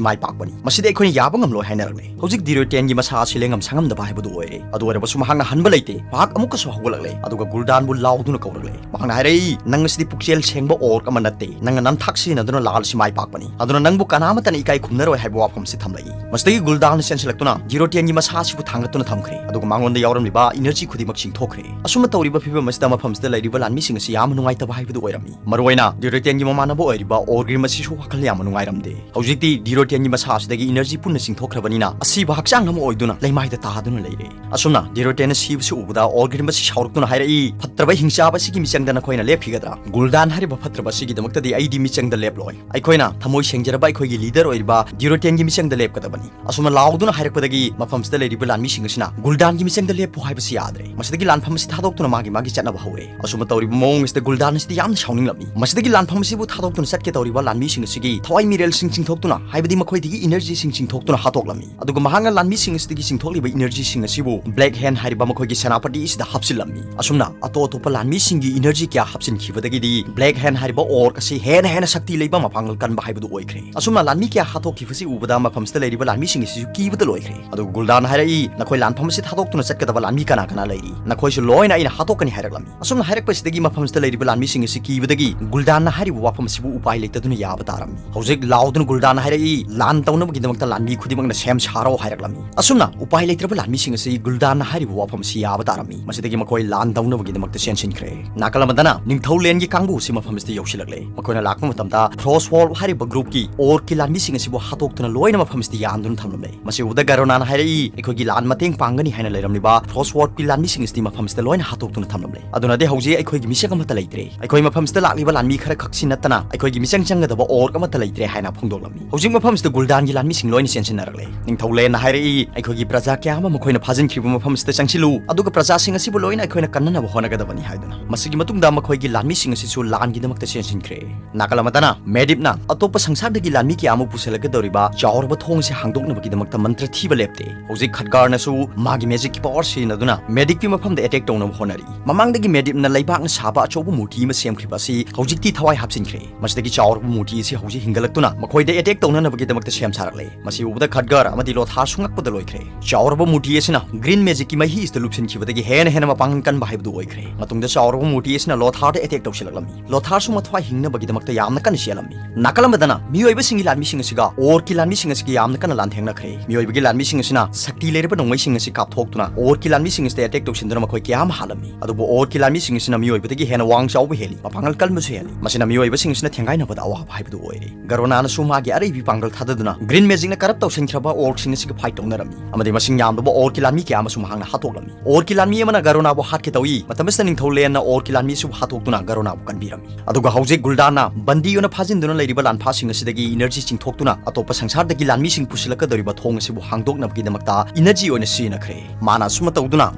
ꯃꯥꯏ ꯄꯥꯛꯄꯅꯤ꯫ ꯃꯁꯤꯗꯤ ꯑꯩꯈꯣꯏꯅ ꯌꯥꯕ ꯉꯝꯂꯣꯏ ꯍꯥꯏꯅꯔꯛꯂꯦ꯫ ꯍꯧꯖꯤꯛ ꯗꯤꯔꯣꯇꯤꯌꯟꯒꯤ ꯃꯁꯥ ꯑꯁꯤ ꯂꯦꯡꯉꯝ ꯁꯥꯉꯝꯗꯕ ꯍꯥꯏꯕꯗꯨ ꯑꯣꯏꯔꯦ꯫ ꯑꯗꯨ ꯑꯣꯏꯔꯕꯁꯨ ꯃꯍꯥꯛꯅ ꯍꯟꯕ ꯂꯩꯇꯦ꯫ ꯃꯍꯥꯛ ꯑꯃꯨꯛꯀꯁꯨ ꯍꯧꯒꯠꯂꯛꯂꯦ, ꯑꯗꯨꯒ ꯒꯨꯜꯗꯥꯟꯕꯨ ꯂꯥꯎꯗꯨꯅ ꯀꯧꯔꯛꯂꯦ꯫ ꯃꯍꯥꯛꯅ ꯍꯥꯏꯔꯛꯏ, "ꯅꯪ ꯑꯁꯤꯗꯤ ꯄꯨꯛꯆꯦꯜ ꯁꯦꯡꯕ ꯑꯣꯔꯛ ꯑꯃ ꯅꯠꯇꯦ꯫ ꯅꯪꯅ ꯅꯝꯊꯥꯛ ꯁꯤꯖꯤꯟꯅꯗꯨꯅ ꯂꯥꯜ ꯑꯁꯤ ꯃꯥꯏ ꯄꯥꯛꯄꯅꯤ, ꯑꯗꯨꯅ ꯅꯪꯕꯨ ꯀꯅꯥꯃꯠꯇꯅ ꯏꯀꯥꯏ ꯈꯨꯝꯅꯔꯣꯏ" ꯍꯥꯏꯕ ꯋꯥꯐꯝ ꯑꯁꯤ ꯊꯝꯂꯛꯏ꯫ ꯃꯁꯤꯗꯒꯤ ꯒꯨꯜꯗꯥꯟꯅ ꯆꯦꯟꯁꯤꯜꯂꯛꯇꯨꯅ ꯗꯤꯔꯣꯇꯤꯌꯟꯒꯤ ꯃꯁꯥ ꯑꯁꯤꯕꯨ ꯊꯥꯡꯒꯠꯇꯨꯅ ꯊꯝꯈ꯭ꯔꯦ, ꯑꯗꯨꯒ ꯃꯉꯣꯟꯗ ꯌꯥꯎꯔꯝꯂꯤꯕ ꯏꯅꯔꯖꯤ ꯈꯨꯗꯤꯡꯃꯛ ꯆꯤꯡꯊꯣꯛꯈ꯭ꯔꯦ꯫ ꯑꯁꯨꯝꯅ ꯇꯧꯔꯤꯕ ꯐꯤꯕꯝ ꯑꯁꯤꯗ ꯃꯐꯝꯁꯤꯗ ꯂꯩꯔꯤꯕ ꯂꯥꯟꯃꯤꯁꯤꯡ ꯑꯁꯤ ꯌꯥꯝꯅ ꯅꯨꯡꯉꯥꯏꯇꯕ ꯍꯥꯏꯕꯗꯨ ꯑꯣꯏꯔꯝꯃꯤ꯫ ꯃꯔꯨꯑꯣꯏꯅ ꯗꯤꯔꯣꯇꯤꯌꯟꯒꯤ ꯃꯃꯥꯟꯅꯕ ꯑꯣꯏꯔꯤꯕ ꯑꯣꯔꯒ꯭ꯔꯤꯝ ꯑꯁꯤꯁꯨ ꯋꯥꯈꯜ ꯌꯥꯝꯅ ꯅꯨꯡꯉꯥꯏꯔꯝꯗꯦ꯫ ꯍꯧꯖꯤꯛꯇꯤ ꯗꯤꯔꯣꯇꯤꯌꯟꯒꯤ ꯃꯁꯥ ꯑꯁꯤꯗꯒꯤ ꯏꯅꯔꯖꯤ ꯄꯨꯟꯅ ꯆꯤꯡꯊꯣꯛꯈ꯭ꯔꯕꯅꯤꯅ ꯑꯁꯤꯕ ꯍꯛꯆꯥꯡ ꯑꯃ ꯑꯣꯏꯗꯨꯅ ꯂꯩꯃꯥꯏꯗ ꯇꯥꯗꯨꯅ ꯂꯩꯔꯦ꯫ ꯑꯁꯨꯝꯅ ꯗꯤꯔꯣꯇꯤꯌꯟꯅ ꯁꯤꯕꯁꯤ ꯎꯕꯗ ꯑꯣꯔꯒ꯭ꯔꯤꯝ ꯑꯁꯤ ꯁꯥꯎꯔꯛꯇꯨꯅ ꯍꯥꯏꯔꯛꯏ, "ꯐꯠꯇ꯭ꯔꯕ ꯍꯤꯡꯆꯥꯕ ꯑꯁꯤꯒꯤ ꯃꯤꯆꯪꯗ ꯅꯈꯣꯏꯅ ꯂꯦꯞꯈꯤꯒꯗ꯭ꯔꯥ? ꯒꯨꯜꯗꯥꯟ ꯍꯥꯏꯔꯤꯕ ꯐꯠꯇ꯭ꯔꯕ ꯑꯁꯤꯒꯤꯗꯃꯛꯇꯗꯤ ꯑꯩꯗꯤ ꯃꯤꯆꯪꯗ ꯂꯦꯞꯂꯣꯏ꯫ ꯑꯩꯈꯣꯏꯅ ꯊꯃꯣꯏ ꯁꯦꯡꯖꯔꯕ ꯑꯩꯈꯣꯏꯒꯤ ꯂꯤꯗꯔ ꯑꯣꯏꯔꯤꯕ ꯗꯤꯔꯣꯇꯤꯌꯟꯒꯤ ꯃꯤꯆꯪꯗ ꯂꯦꯞꯀꯗꯕꯅꯤ"꯫ ꯑꯁꯨꯝꯅ ꯂꯥꯎꯗꯨꯅ ꯍꯥꯏꯔꯛꯄꯗꯒꯤ ꯃꯐꯝꯁꯤꯗ ꯂꯩꯔꯤꯕ ꯂꯥꯟꯃꯤꯁꯤꯡ ꯑꯁꯤꯅ ꯒꯨꯜꯗꯥꯟꯒꯤ ꯃꯤꯆꯪꯗ ꯂꯦꯞꯄꯨ ꯍꯥꯏꯕꯁꯤ ꯌꯥꯗ꯭ꯔꯦ꯫ ꯃꯁꯤꯗꯒꯤ ꯂꯥꯟꯐꯝ ꯑꯁꯤ ꯊꯥꯗꯣꯛꯇꯨꯅ ꯃꯥꯒꯤ ꯃꯥꯒꯤ ꯆꯠꯅꯕ ꯍꯧꯔꯦ꯫ ꯑꯁꯨꯝꯅ ꯇꯧꯔꯤꯕ ꯃꯑꯣꯡ ꯑꯁꯤꯗ ꯒꯨꯜꯗꯥꯟ ꯑꯁꯤꯗꯤ ꯌꯥꯝꯅ ꯁꯥꯎꯅꯤꯡꯂꯝꯃꯤ꯫ ꯃꯁꯤꯗꯒꯤ ꯂꯥꯟꯐꯝ ꯑꯁꯤꯕꯨ ꯊꯥꯗꯣꯛꯇꯨꯅ ꯆꯠꯀꯦ ꯇꯧꯔꯤꯕ ꯂꯥꯟꯃꯤꯁꯤꯡ ꯑꯁꯤꯒꯤ ꯊꯋꯥꯏ ꯃꯤꯔꯦꯜꯁꯤꯡ ꯆꯤꯡꯊꯣꯛꯇꯨꯅ, ꯍꯥꯏꯕꯗꯤ ꯃꯈꯣꯏꯗꯒꯤ ꯏꯅꯔꯖꯤꯁꯤꯡ ꯆꯤꯡꯊꯣꯛꯇꯨꯅ ꯍꯥꯠꯇꯣꯛꯂꯝꯃꯤ꯫ ꯑꯗꯨꯒ ꯃꯍꯥꯛꯅ ꯂꯥꯟꯃꯤꯁꯤꯡ ꯑꯁꯤꯗꯒꯤ ꯆꯤꯡꯊꯣꯛꯂꯤꯕ ꯏꯅꯔꯖꯤꯁꯤꯡ ꯑꯁꯤꯕꯨ ꯕ꯭ꯂꯦꯛ ꯍꯦꯟ ꯍꯥꯏꯔꯤꯕ ꯃꯈꯣꯏꯒꯤ ꯁꯦꯅꯥꯄꯇꯤ ꯑꯁꯤꯗ ꯍꯥꯞꯆꯤꯜꯂꯝꯃꯤ꯫ ꯑꯁꯨꯝꯅ ꯑꯇꯣꯞ ꯑꯇꯣꯞꯄ ꯂꯥꯟꯃꯤꯁꯤꯡꯒꯤ ꯏꯅꯔꯖꯤ ꯀꯌꯥ ꯍꯥꯞꯆꯤꯟꯈꯤꯕꯗꯒꯤꯗꯤ ꯕ꯭ꯂꯦꯛ ꯍꯦꯟ ꯍꯥꯏꯔꯤꯕ ꯑꯣꯔꯛ ꯑꯁꯤ ꯍꯦꯟꯅ ꯍꯦꯟꯅ ꯁꯛꯇꯤ ꯂꯩꯕ, ꯃꯄꯥꯡꯒꯜ ꯀꯟꯕ ꯍꯥꯏꯕꯗꯨ ꯑꯣꯏꯈ꯭ꯔꯦ꯫ ꯑꯁꯨꯝꯅ ꯂꯥꯟꯃꯤ ꯀꯌꯥ ꯍꯥꯠꯇꯣꯛꯈꯤꯕꯁꯤ ꯎꯕꯗ ꯃꯐꯝꯁꯤꯗ ꯂꯩꯔꯤꯕ ꯂꯥꯟꯃꯤꯁꯤꯡ ꯑꯁꯤꯁꯨ ꯀꯤꯕꯗ ꯂꯣꯏꯈ꯭ꯔꯦ꯫ ꯑꯗꯨꯒ ꯒꯨꯜꯗꯥꯟ ꯍꯥꯏꯔꯛꯏ, "ꯅꯈꯣꯏ ꯂꯥꯟꯐꯝ ꯑꯁꯤ ꯊꯥꯗꯣꯛꯇꯨꯅ ꯆꯠꯀꯗꯕ ꯂꯥꯟꯃꯤ ꯀꯅꯥ ꯀꯅꯥ ꯂꯩꯔꯤ? ꯅꯈꯣꯏꯁꯨ ꯂꯣꯏꯅ ꯑꯩꯅ ꯍꯥꯠꯇꯣꯛꯀꯅꯤ" ꯍꯥꯏꯔꯛꯂꯝꯃꯤ꯫ ꯑꯁꯨꯝꯅ ꯍꯥꯏꯔꯛꯄꯁꯤꯗꯒꯤ ꯃꯐꯝꯁꯤꯗ ꯂꯩꯔꯤꯕ ꯂꯥꯟꯃꯤꯁꯤꯡ ꯑꯁꯤ ꯀꯤꯕꯗꯒꯤ ꯒꯨꯜꯗꯥꯟꯅ ꯍꯥꯏꯔꯤꯕ ꯋꯥꯐꯝ ꯑꯁꯤꯕꯨ ꯎꯄꯥꯏ ꯂꯩꯇꯗꯨꯅ ꯌꯥꯕ ꯇꯥꯔꯝꯃꯤ꯫ ꯍꯧꯖꯤꯛ ꯂꯥꯎꯗꯨꯅ ꯒꯨꯜꯗꯥꯟꯅ ꯍꯥꯏꯔꯛꯏ, "ꯂꯥꯟ ꯇꯧꯅꯕꯒꯤꯗꯃꯛꯇ ꯂꯥꯟꯃꯤ ꯈꯨꯗꯤꯡꯃꯛꯅ ꯁꯦꯝ ꯁꯥꯔꯣ" ꯍꯥꯏꯔꯛꯂꯝꯃꯤ꯫ ꯑꯁꯨꯝꯅ ꯎꯄꯥꯏ ꯂꯩꯇ꯭ꯔꯕ ꯂꯥꯟꯃꯤꯁꯤꯡ ꯑꯁꯤ ꯒꯨꯜꯗꯥꯟꯅ ꯍꯥꯏꯔꯤꯕ ꯋꯥꯐꯝ ꯑꯁꯤ ꯌꯥꯕ ꯇꯥꯔꯝꯃꯤ꯫ ꯃꯁꯤꯗꯒꯤ ꯃꯈꯣꯏ ꯂꯥꯟ ꯇꯧꯅꯕꯒꯤꯗꯃꯛꯇ ꯆꯦꯟꯁꯤꯟꯈ꯭ꯔꯦ꯫ ꯅꯥꯀꯜ ꯑꯃꯗꯅ ꯅꯤꯡꯊꯧ ꯂꯦꯟꯒꯤ ꯀꯥꯡꯕꯨ ꯑꯁꯤ ꯃꯐꯝ ꯑꯁꯤꯗ ꯌꯧꯁꯤꯜꯂꯛꯂꯦ꯫ ꯃꯈꯣꯏꯅ ꯂꯥꯛꯄ ꯃꯇꯝꯗ ꯐ꯭ꯔꯣꯁꯋꯣꯜ ꯍꯥꯏꯔꯤꯕ ꯒ꯭ꯔꯨꯞꯀꯤ ꯑꯣꯔꯛꯀꯤ ꯂꯥꯟꯃꯤꯁꯤꯡ ꯑꯁꯤꯕꯨ ꯍꯥꯠꯇꯣꯛꯇꯨꯅ ꯂꯣꯏꯅ ꯃꯐꯝ ꯑꯁꯤꯗ ꯌꯥꯟꯗꯨꯅ ꯊꯝꯂꯝꯂꯦ꯫ ꯃꯁꯤ ꯎꯕꯗ ꯒꯥꯔꯣꯅꯥꯅ ꯍꯥꯏꯔꯛꯏ, "ꯑꯩꯈꯣꯏꯒꯤ ꯂꯥꯟ ꯃꯇꯦꯡ ꯄꯥꯡꯒꯅꯤ ꯍꯥꯏꯅ ꯂꯩꯔꯝꯂꯤꯕ ꯐ꯭ꯔꯣꯁꯋꯣꯜꯀꯤ ꯂꯥꯟꯃꯤꯁꯤꯡ ꯁꯤ ꯃꯐꯝꯁꯤꯗ ꯂꯣꯏꯅ ꯍꯥꯠꯇꯣꯛꯇꯨꯅ ꯊꯝꯂꯝꯂꯦ꯫ ꯑꯗꯨꯅꯗꯤ ꯍꯧꯖꯤꯛ ꯑꯩꯈꯣꯏꯒꯤ ꯃꯤꯁꯛ ꯑꯃꯠꯇ ꯂꯩꯇ꯭ꯔꯦ꯫ ꯑꯩꯈꯣꯏ ꯃꯐꯝꯁꯤꯗ ꯂꯥꯛꯂꯤꯕ ꯂꯥꯟꯃꯤ ꯈꯔ ꯈꯛꯁꯤ ꯅꯠꯇꯅ ꯑꯩꯈꯣꯏꯒꯤ ꯃꯤꯆꯪ ꯆꯪꯒꯗꯕ orc ꯑꯃꯠꯇ ꯂꯩꯇ꯭ꯔꯦ ꯍꯥꯏꯅ ꯐꯣꯡꯗꯣꯛꯂꯝꯃꯤ꯫ ꯍꯧꯖꯤꯛ ꯃꯐꯝꯁꯤꯗ ꯒꯨꯜꯗꯥꯟꯒꯤ ꯂꯥꯟꯃꯤꯁꯤꯡ ꯂꯣꯏꯅ ꯆꯦꯟꯁꯤꯟꯅꯔꯛꯂꯦ꯫ ꯅꯤꯡꯊꯧ ꯂꯦꯟꯅ ꯍꯥꯏꯔꯛꯏ, "ꯑꯩꯈꯣꯏꯒꯤ ꯄ꯭ꯔꯖꯥ ꯀꯌꯥ ꯑꯃ ꯃꯈꯣꯏꯅ ꯐꯥꯖꯤꯟꯈꯤꯕ ꯃꯐꯝꯁꯤꯗ ꯆꯪꯁꯤꯜꯂꯨ, ꯑꯗꯨꯒ ꯄ꯭ꯔꯖꯥꯁꯤꯡ ꯑꯁꯤꯕꯨ ꯂꯣꯏꯅ ꯑꯩꯈꯣꯏꯅ ꯀꯟꯅꯅꯕ ꯍꯣꯠꯅꯒꯗꯕꯅꯤ" ꯍꯥꯏꯗꯨꯅ꯫ ꯃꯁꯤꯒꯤ ꯃꯇꯨꯡꯗ ꯃꯈꯣꯏꯒꯤ ꯂꯥꯟꯃꯤꯁꯤꯡ ꯑꯁꯤꯁꯨ ꯂꯥꯟꯒꯤꯗꯃꯛꯇ ꯆꯦꯟꯁꯤꯟꯈ꯭ꯔꯦ꯫ ꯅꯥꯀꯜ ꯑꯃꯗꯅ ꯃꯦꯗꯤꯞꯅ ꯑꯇꯣꯞꯄ ꯁꯪꯁꯥꯔꯗꯒꯤ ꯂꯥꯟꯃꯤ ꯀꯌꯥ ꯑꯃ ꯄꯨꯁꯤꯜꯂꯛꯀꯗꯧꯔꯤꯕ ꯆꯥꯎꯔꯕ ꯊꯣꯡ ꯑꯁꯤ ꯍꯥꯡꯗꯣꯛꯅꯕꯒꯤꯗꯃꯛꯇ ꯃꯟꯇ꯭ꯔ ꯊꯤꯕ ꯂꯦꯞꯇꯦ꯫ ꯍꯧꯖꯤꯛ ꯈꯠꯒꯥꯔꯅꯁꯨ ꯃꯥꯒꯤ magicꯀꯤ power ꯁꯤꯖꯤꯟꯅꯗꯨꯅ ꯃꯦꯗꯤꯞꯀꯤ ꯃꯐꯝꯗ attack ꯇꯧꯅꯕ ꯍꯣꯠꯅꯔꯤ꯫ ꯃꯃꯥꯡꯗꯒꯤ ꯃꯦꯗꯤꯞꯅ ꯂꯩꯕꯥꯛꯅ ꯁꯥꯕ ꯑꯆꯧꯕ ꯃꯨꯔꯇꯤ ꯑꯃ ꯁꯦꯝꯈ꯭ꯔꯤꯕ ꯑꯁꯤ ꯍꯧꯖꯤꯛꯇꯤ ꯊꯋꯥꯏ ꯍꯥꯞꯆꯤꯟꯈ꯭ꯔꯦ꯫ ꯃꯁꯤꯗꯒꯤ ꯆꯥꯎꯔꯕ ꯃꯨꯔꯇꯤ ꯑꯁꯤ ꯍꯧꯖꯤꯛ ꯍꯤꯡꯒꯠꯂꯛꯇꯨꯅ ꯃꯈꯣꯏꯗ attack ꯇꯧꯅꯅꯕꯒꯤꯗꯃꯛꯇ ꯁꯦꯝ ꯁꯥꯔꯛꯂꯦ꯫ ꯃꯁꯤ ꯎꯕꯗ ꯈꯠꯒꯥꯔ ꯑꯃꯗꯤ ꯂꯣꯊꯥꯔꯁꯨ ꯉꯛꯄꯗ ꯂꯣꯏꯈ꯭ꯔꯦ꯫ ꯆꯥꯎꯔꯕ ꯃꯨꯔꯇꯤ ꯑꯁꯤꯅ green magicꯀꯤ ꯃꯍꯤ ꯑꯁꯤꯗ ꯂꯨꯞꯁꯤꯟꯈꯤꯕꯗꯒꯤ ꯍꯦꯟꯅ ꯍꯦꯟꯅ ꯃꯄꯥꯡꯒꯜ ꯀꯟꯕ ꯍꯥꯏꯕꯗꯨ ꯑꯣꯏꯈ꯭ꯔꯦ꯫ ꯃꯇꯨꯡꯗ ꯆꯥꯎꯔꯕ ꯃꯨꯔꯇꯤ ꯑꯁꯤꯅ ꯂꯣꯊꯥꯔꯗ attack ꯇꯧꯁꯤꯜꯂꯛꯂꯝꯃꯤ꯫ ꯂꯣꯊꯥꯔꯁꯨ ꯃꯊ꯭ꯋꯥꯏ ꯍꯤꯡꯅꯕꯒꯤꯗꯃꯛꯇ ꯌꯥꯝꯅ ꯀꯟꯅ ꯆꯦꯜꯂꯝꯃꯤ꯫ ꯅꯥꯀꯜ ꯑꯃꯗꯅ ꯃꯤꯑꯣꯏꯕꯁꯤꯡꯒꯤ ꯂꯥꯟꯃꯤꯁꯤꯡ ꯑꯁꯤꯒ orcꯀꯤ ꯂꯥꯟꯃꯤꯁꯤꯡ ꯑꯁꯤꯒ ꯌꯥꯝꯅ ꯀꯟꯅ ꯂꯥꯟꯊꯦꯡꯅꯈ꯭ꯔꯦ꯫ ꯃꯤꯑꯣꯏꯕꯒꯤ ꯂꯥꯟꯃꯤꯁꯤꯡ ꯑꯁꯤꯅ ꯁꯛꯇꯤ ꯂꯩꯔꯕ ꯅꯣꯡꯃꯩꯁꯤꯡ ꯑꯁꯤ ꯀꯥꯞꯊꯣꯛꯇꯨꯅ orcꯀꯤ ꯂꯥꯟꯃꯤꯁꯤꯡ ꯑꯁꯤꯗ attack ꯇꯧꯁꯤꯟꯗꯨꯅ ꯃꯈꯣꯏ ꯀꯌꯥ ꯑꯃ ꯍꯥꯠꯂꯝꯃꯤ꯫ ꯑꯗꯨꯕꯨ orcꯀꯤ ꯂꯥꯟꯃꯤꯁꯤꯡ ꯑꯁꯤꯅ ꯃꯤꯑꯣꯏꯕꯗꯒꯤ ꯍꯦꯟꯅ ꯋꯥꯡ ꯆꯥꯎꯕ ꯍꯦꯜꯂꯤ, ꯃꯄꯥꯡꯒꯜ ꯀꯟꯕꯁꯨ ꯍꯦꯜꯂꯤ꯫ ꯃꯁꯤꯅ ꯃꯤꯑꯣꯏꯕꯁꯤꯡ ꯑꯁꯤꯅ ꯊꯦꯡꯒꯥꯏꯅꯕꯗ ꯑꯋꯥꯕ ꯍꯥꯏꯕꯗꯨ ꯑꯣꯏꯔꯦ꯫ ꯒꯔꯣꯅꯥꯅꯁꯨ ꯃꯥꯒꯤ ꯑꯔꯩꯕꯤ ꯄꯥꯡꯒꯜ ꯊꯥꯗꯗꯨꯅ green magicꯅ corrupt ꯇꯧꯁꯤꯟꯈ꯭ꯔꯕ orcꯁꯤꯡ ꯑꯁꯤꯒ fight ꯇꯧꯅꯔꯝꯃꯤ ꯑꯃꯗꯤ ꯃꯁꯤꯡ ꯌꯥꯝꯂꯕ orcꯀꯤ ꯂꯥꯟꯃꯤ ꯀꯌꯥ ꯑꯃꯁꯨ ꯃꯍꯥꯛꯅ ꯍꯥꯠꯇꯣꯛꯂꯝꯃꯤ꯫ Orcꯀꯤ ꯂꯥꯟꯃꯤ ꯑꯃꯅ ꯒꯔꯣꯅꯥꯕꯨ ꯍꯥꯠꯀꯦ ꯇꯧꯏ꯫ ꯃꯇꯝ ꯑꯁꯤꯗ ꯅꯤꯡꯊꯧ ꯂꯦꯟꯅ orcꯀꯤ ꯂꯥꯟꯃꯤꯁꯤꯕꯨ ꯍꯥꯠꯇꯣꯛꯇꯨꯅ ꯒꯔꯣꯅꯥꯕꯨ ꯀꯟꯕꯤꯔꯝꯃꯤ꯫ ꯑꯗꯨꯒ ꯍꯧꯖꯤꯛ ꯒꯨꯜꯗꯥꯟꯅ ꯕꯟꯗꯤ ꯑꯣꯏꯅ ꯐꯥꯖꯤꯟꯗꯨꯅ ꯂꯩꯔꯤꯕ ꯂꯥꯟꯐꯥꯁꯤꯡ ꯑꯁꯤꯗꯒꯤ energy ꯆꯤꯡꯊꯣꯛꯇꯨꯅ ꯑꯇꯣꯞꯄ ꯁꯪꯁꯥꯔꯗꯒꯤ ꯂꯥꯟꯃꯤꯁꯤꯡ ꯄꯨꯁꯤꯜꯂꯛꯀꯗꯧꯔꯤꯕ ꯊꯣꯡ ꯑꯁꯤꯕꯨ ꯍꯥꯡꯗꯣꯛꯅꯕꯒꯤꯗꯃꯛꯇ energy ꯑꯣꯏꯅ ꯁꯤꯖꯤꯟꯅꯈ꯭ꯔꯦ꯫ ꯃꯥꯅ ꯑꯁꯨꯝꯅ ꯇꯧꯗꯨꯅ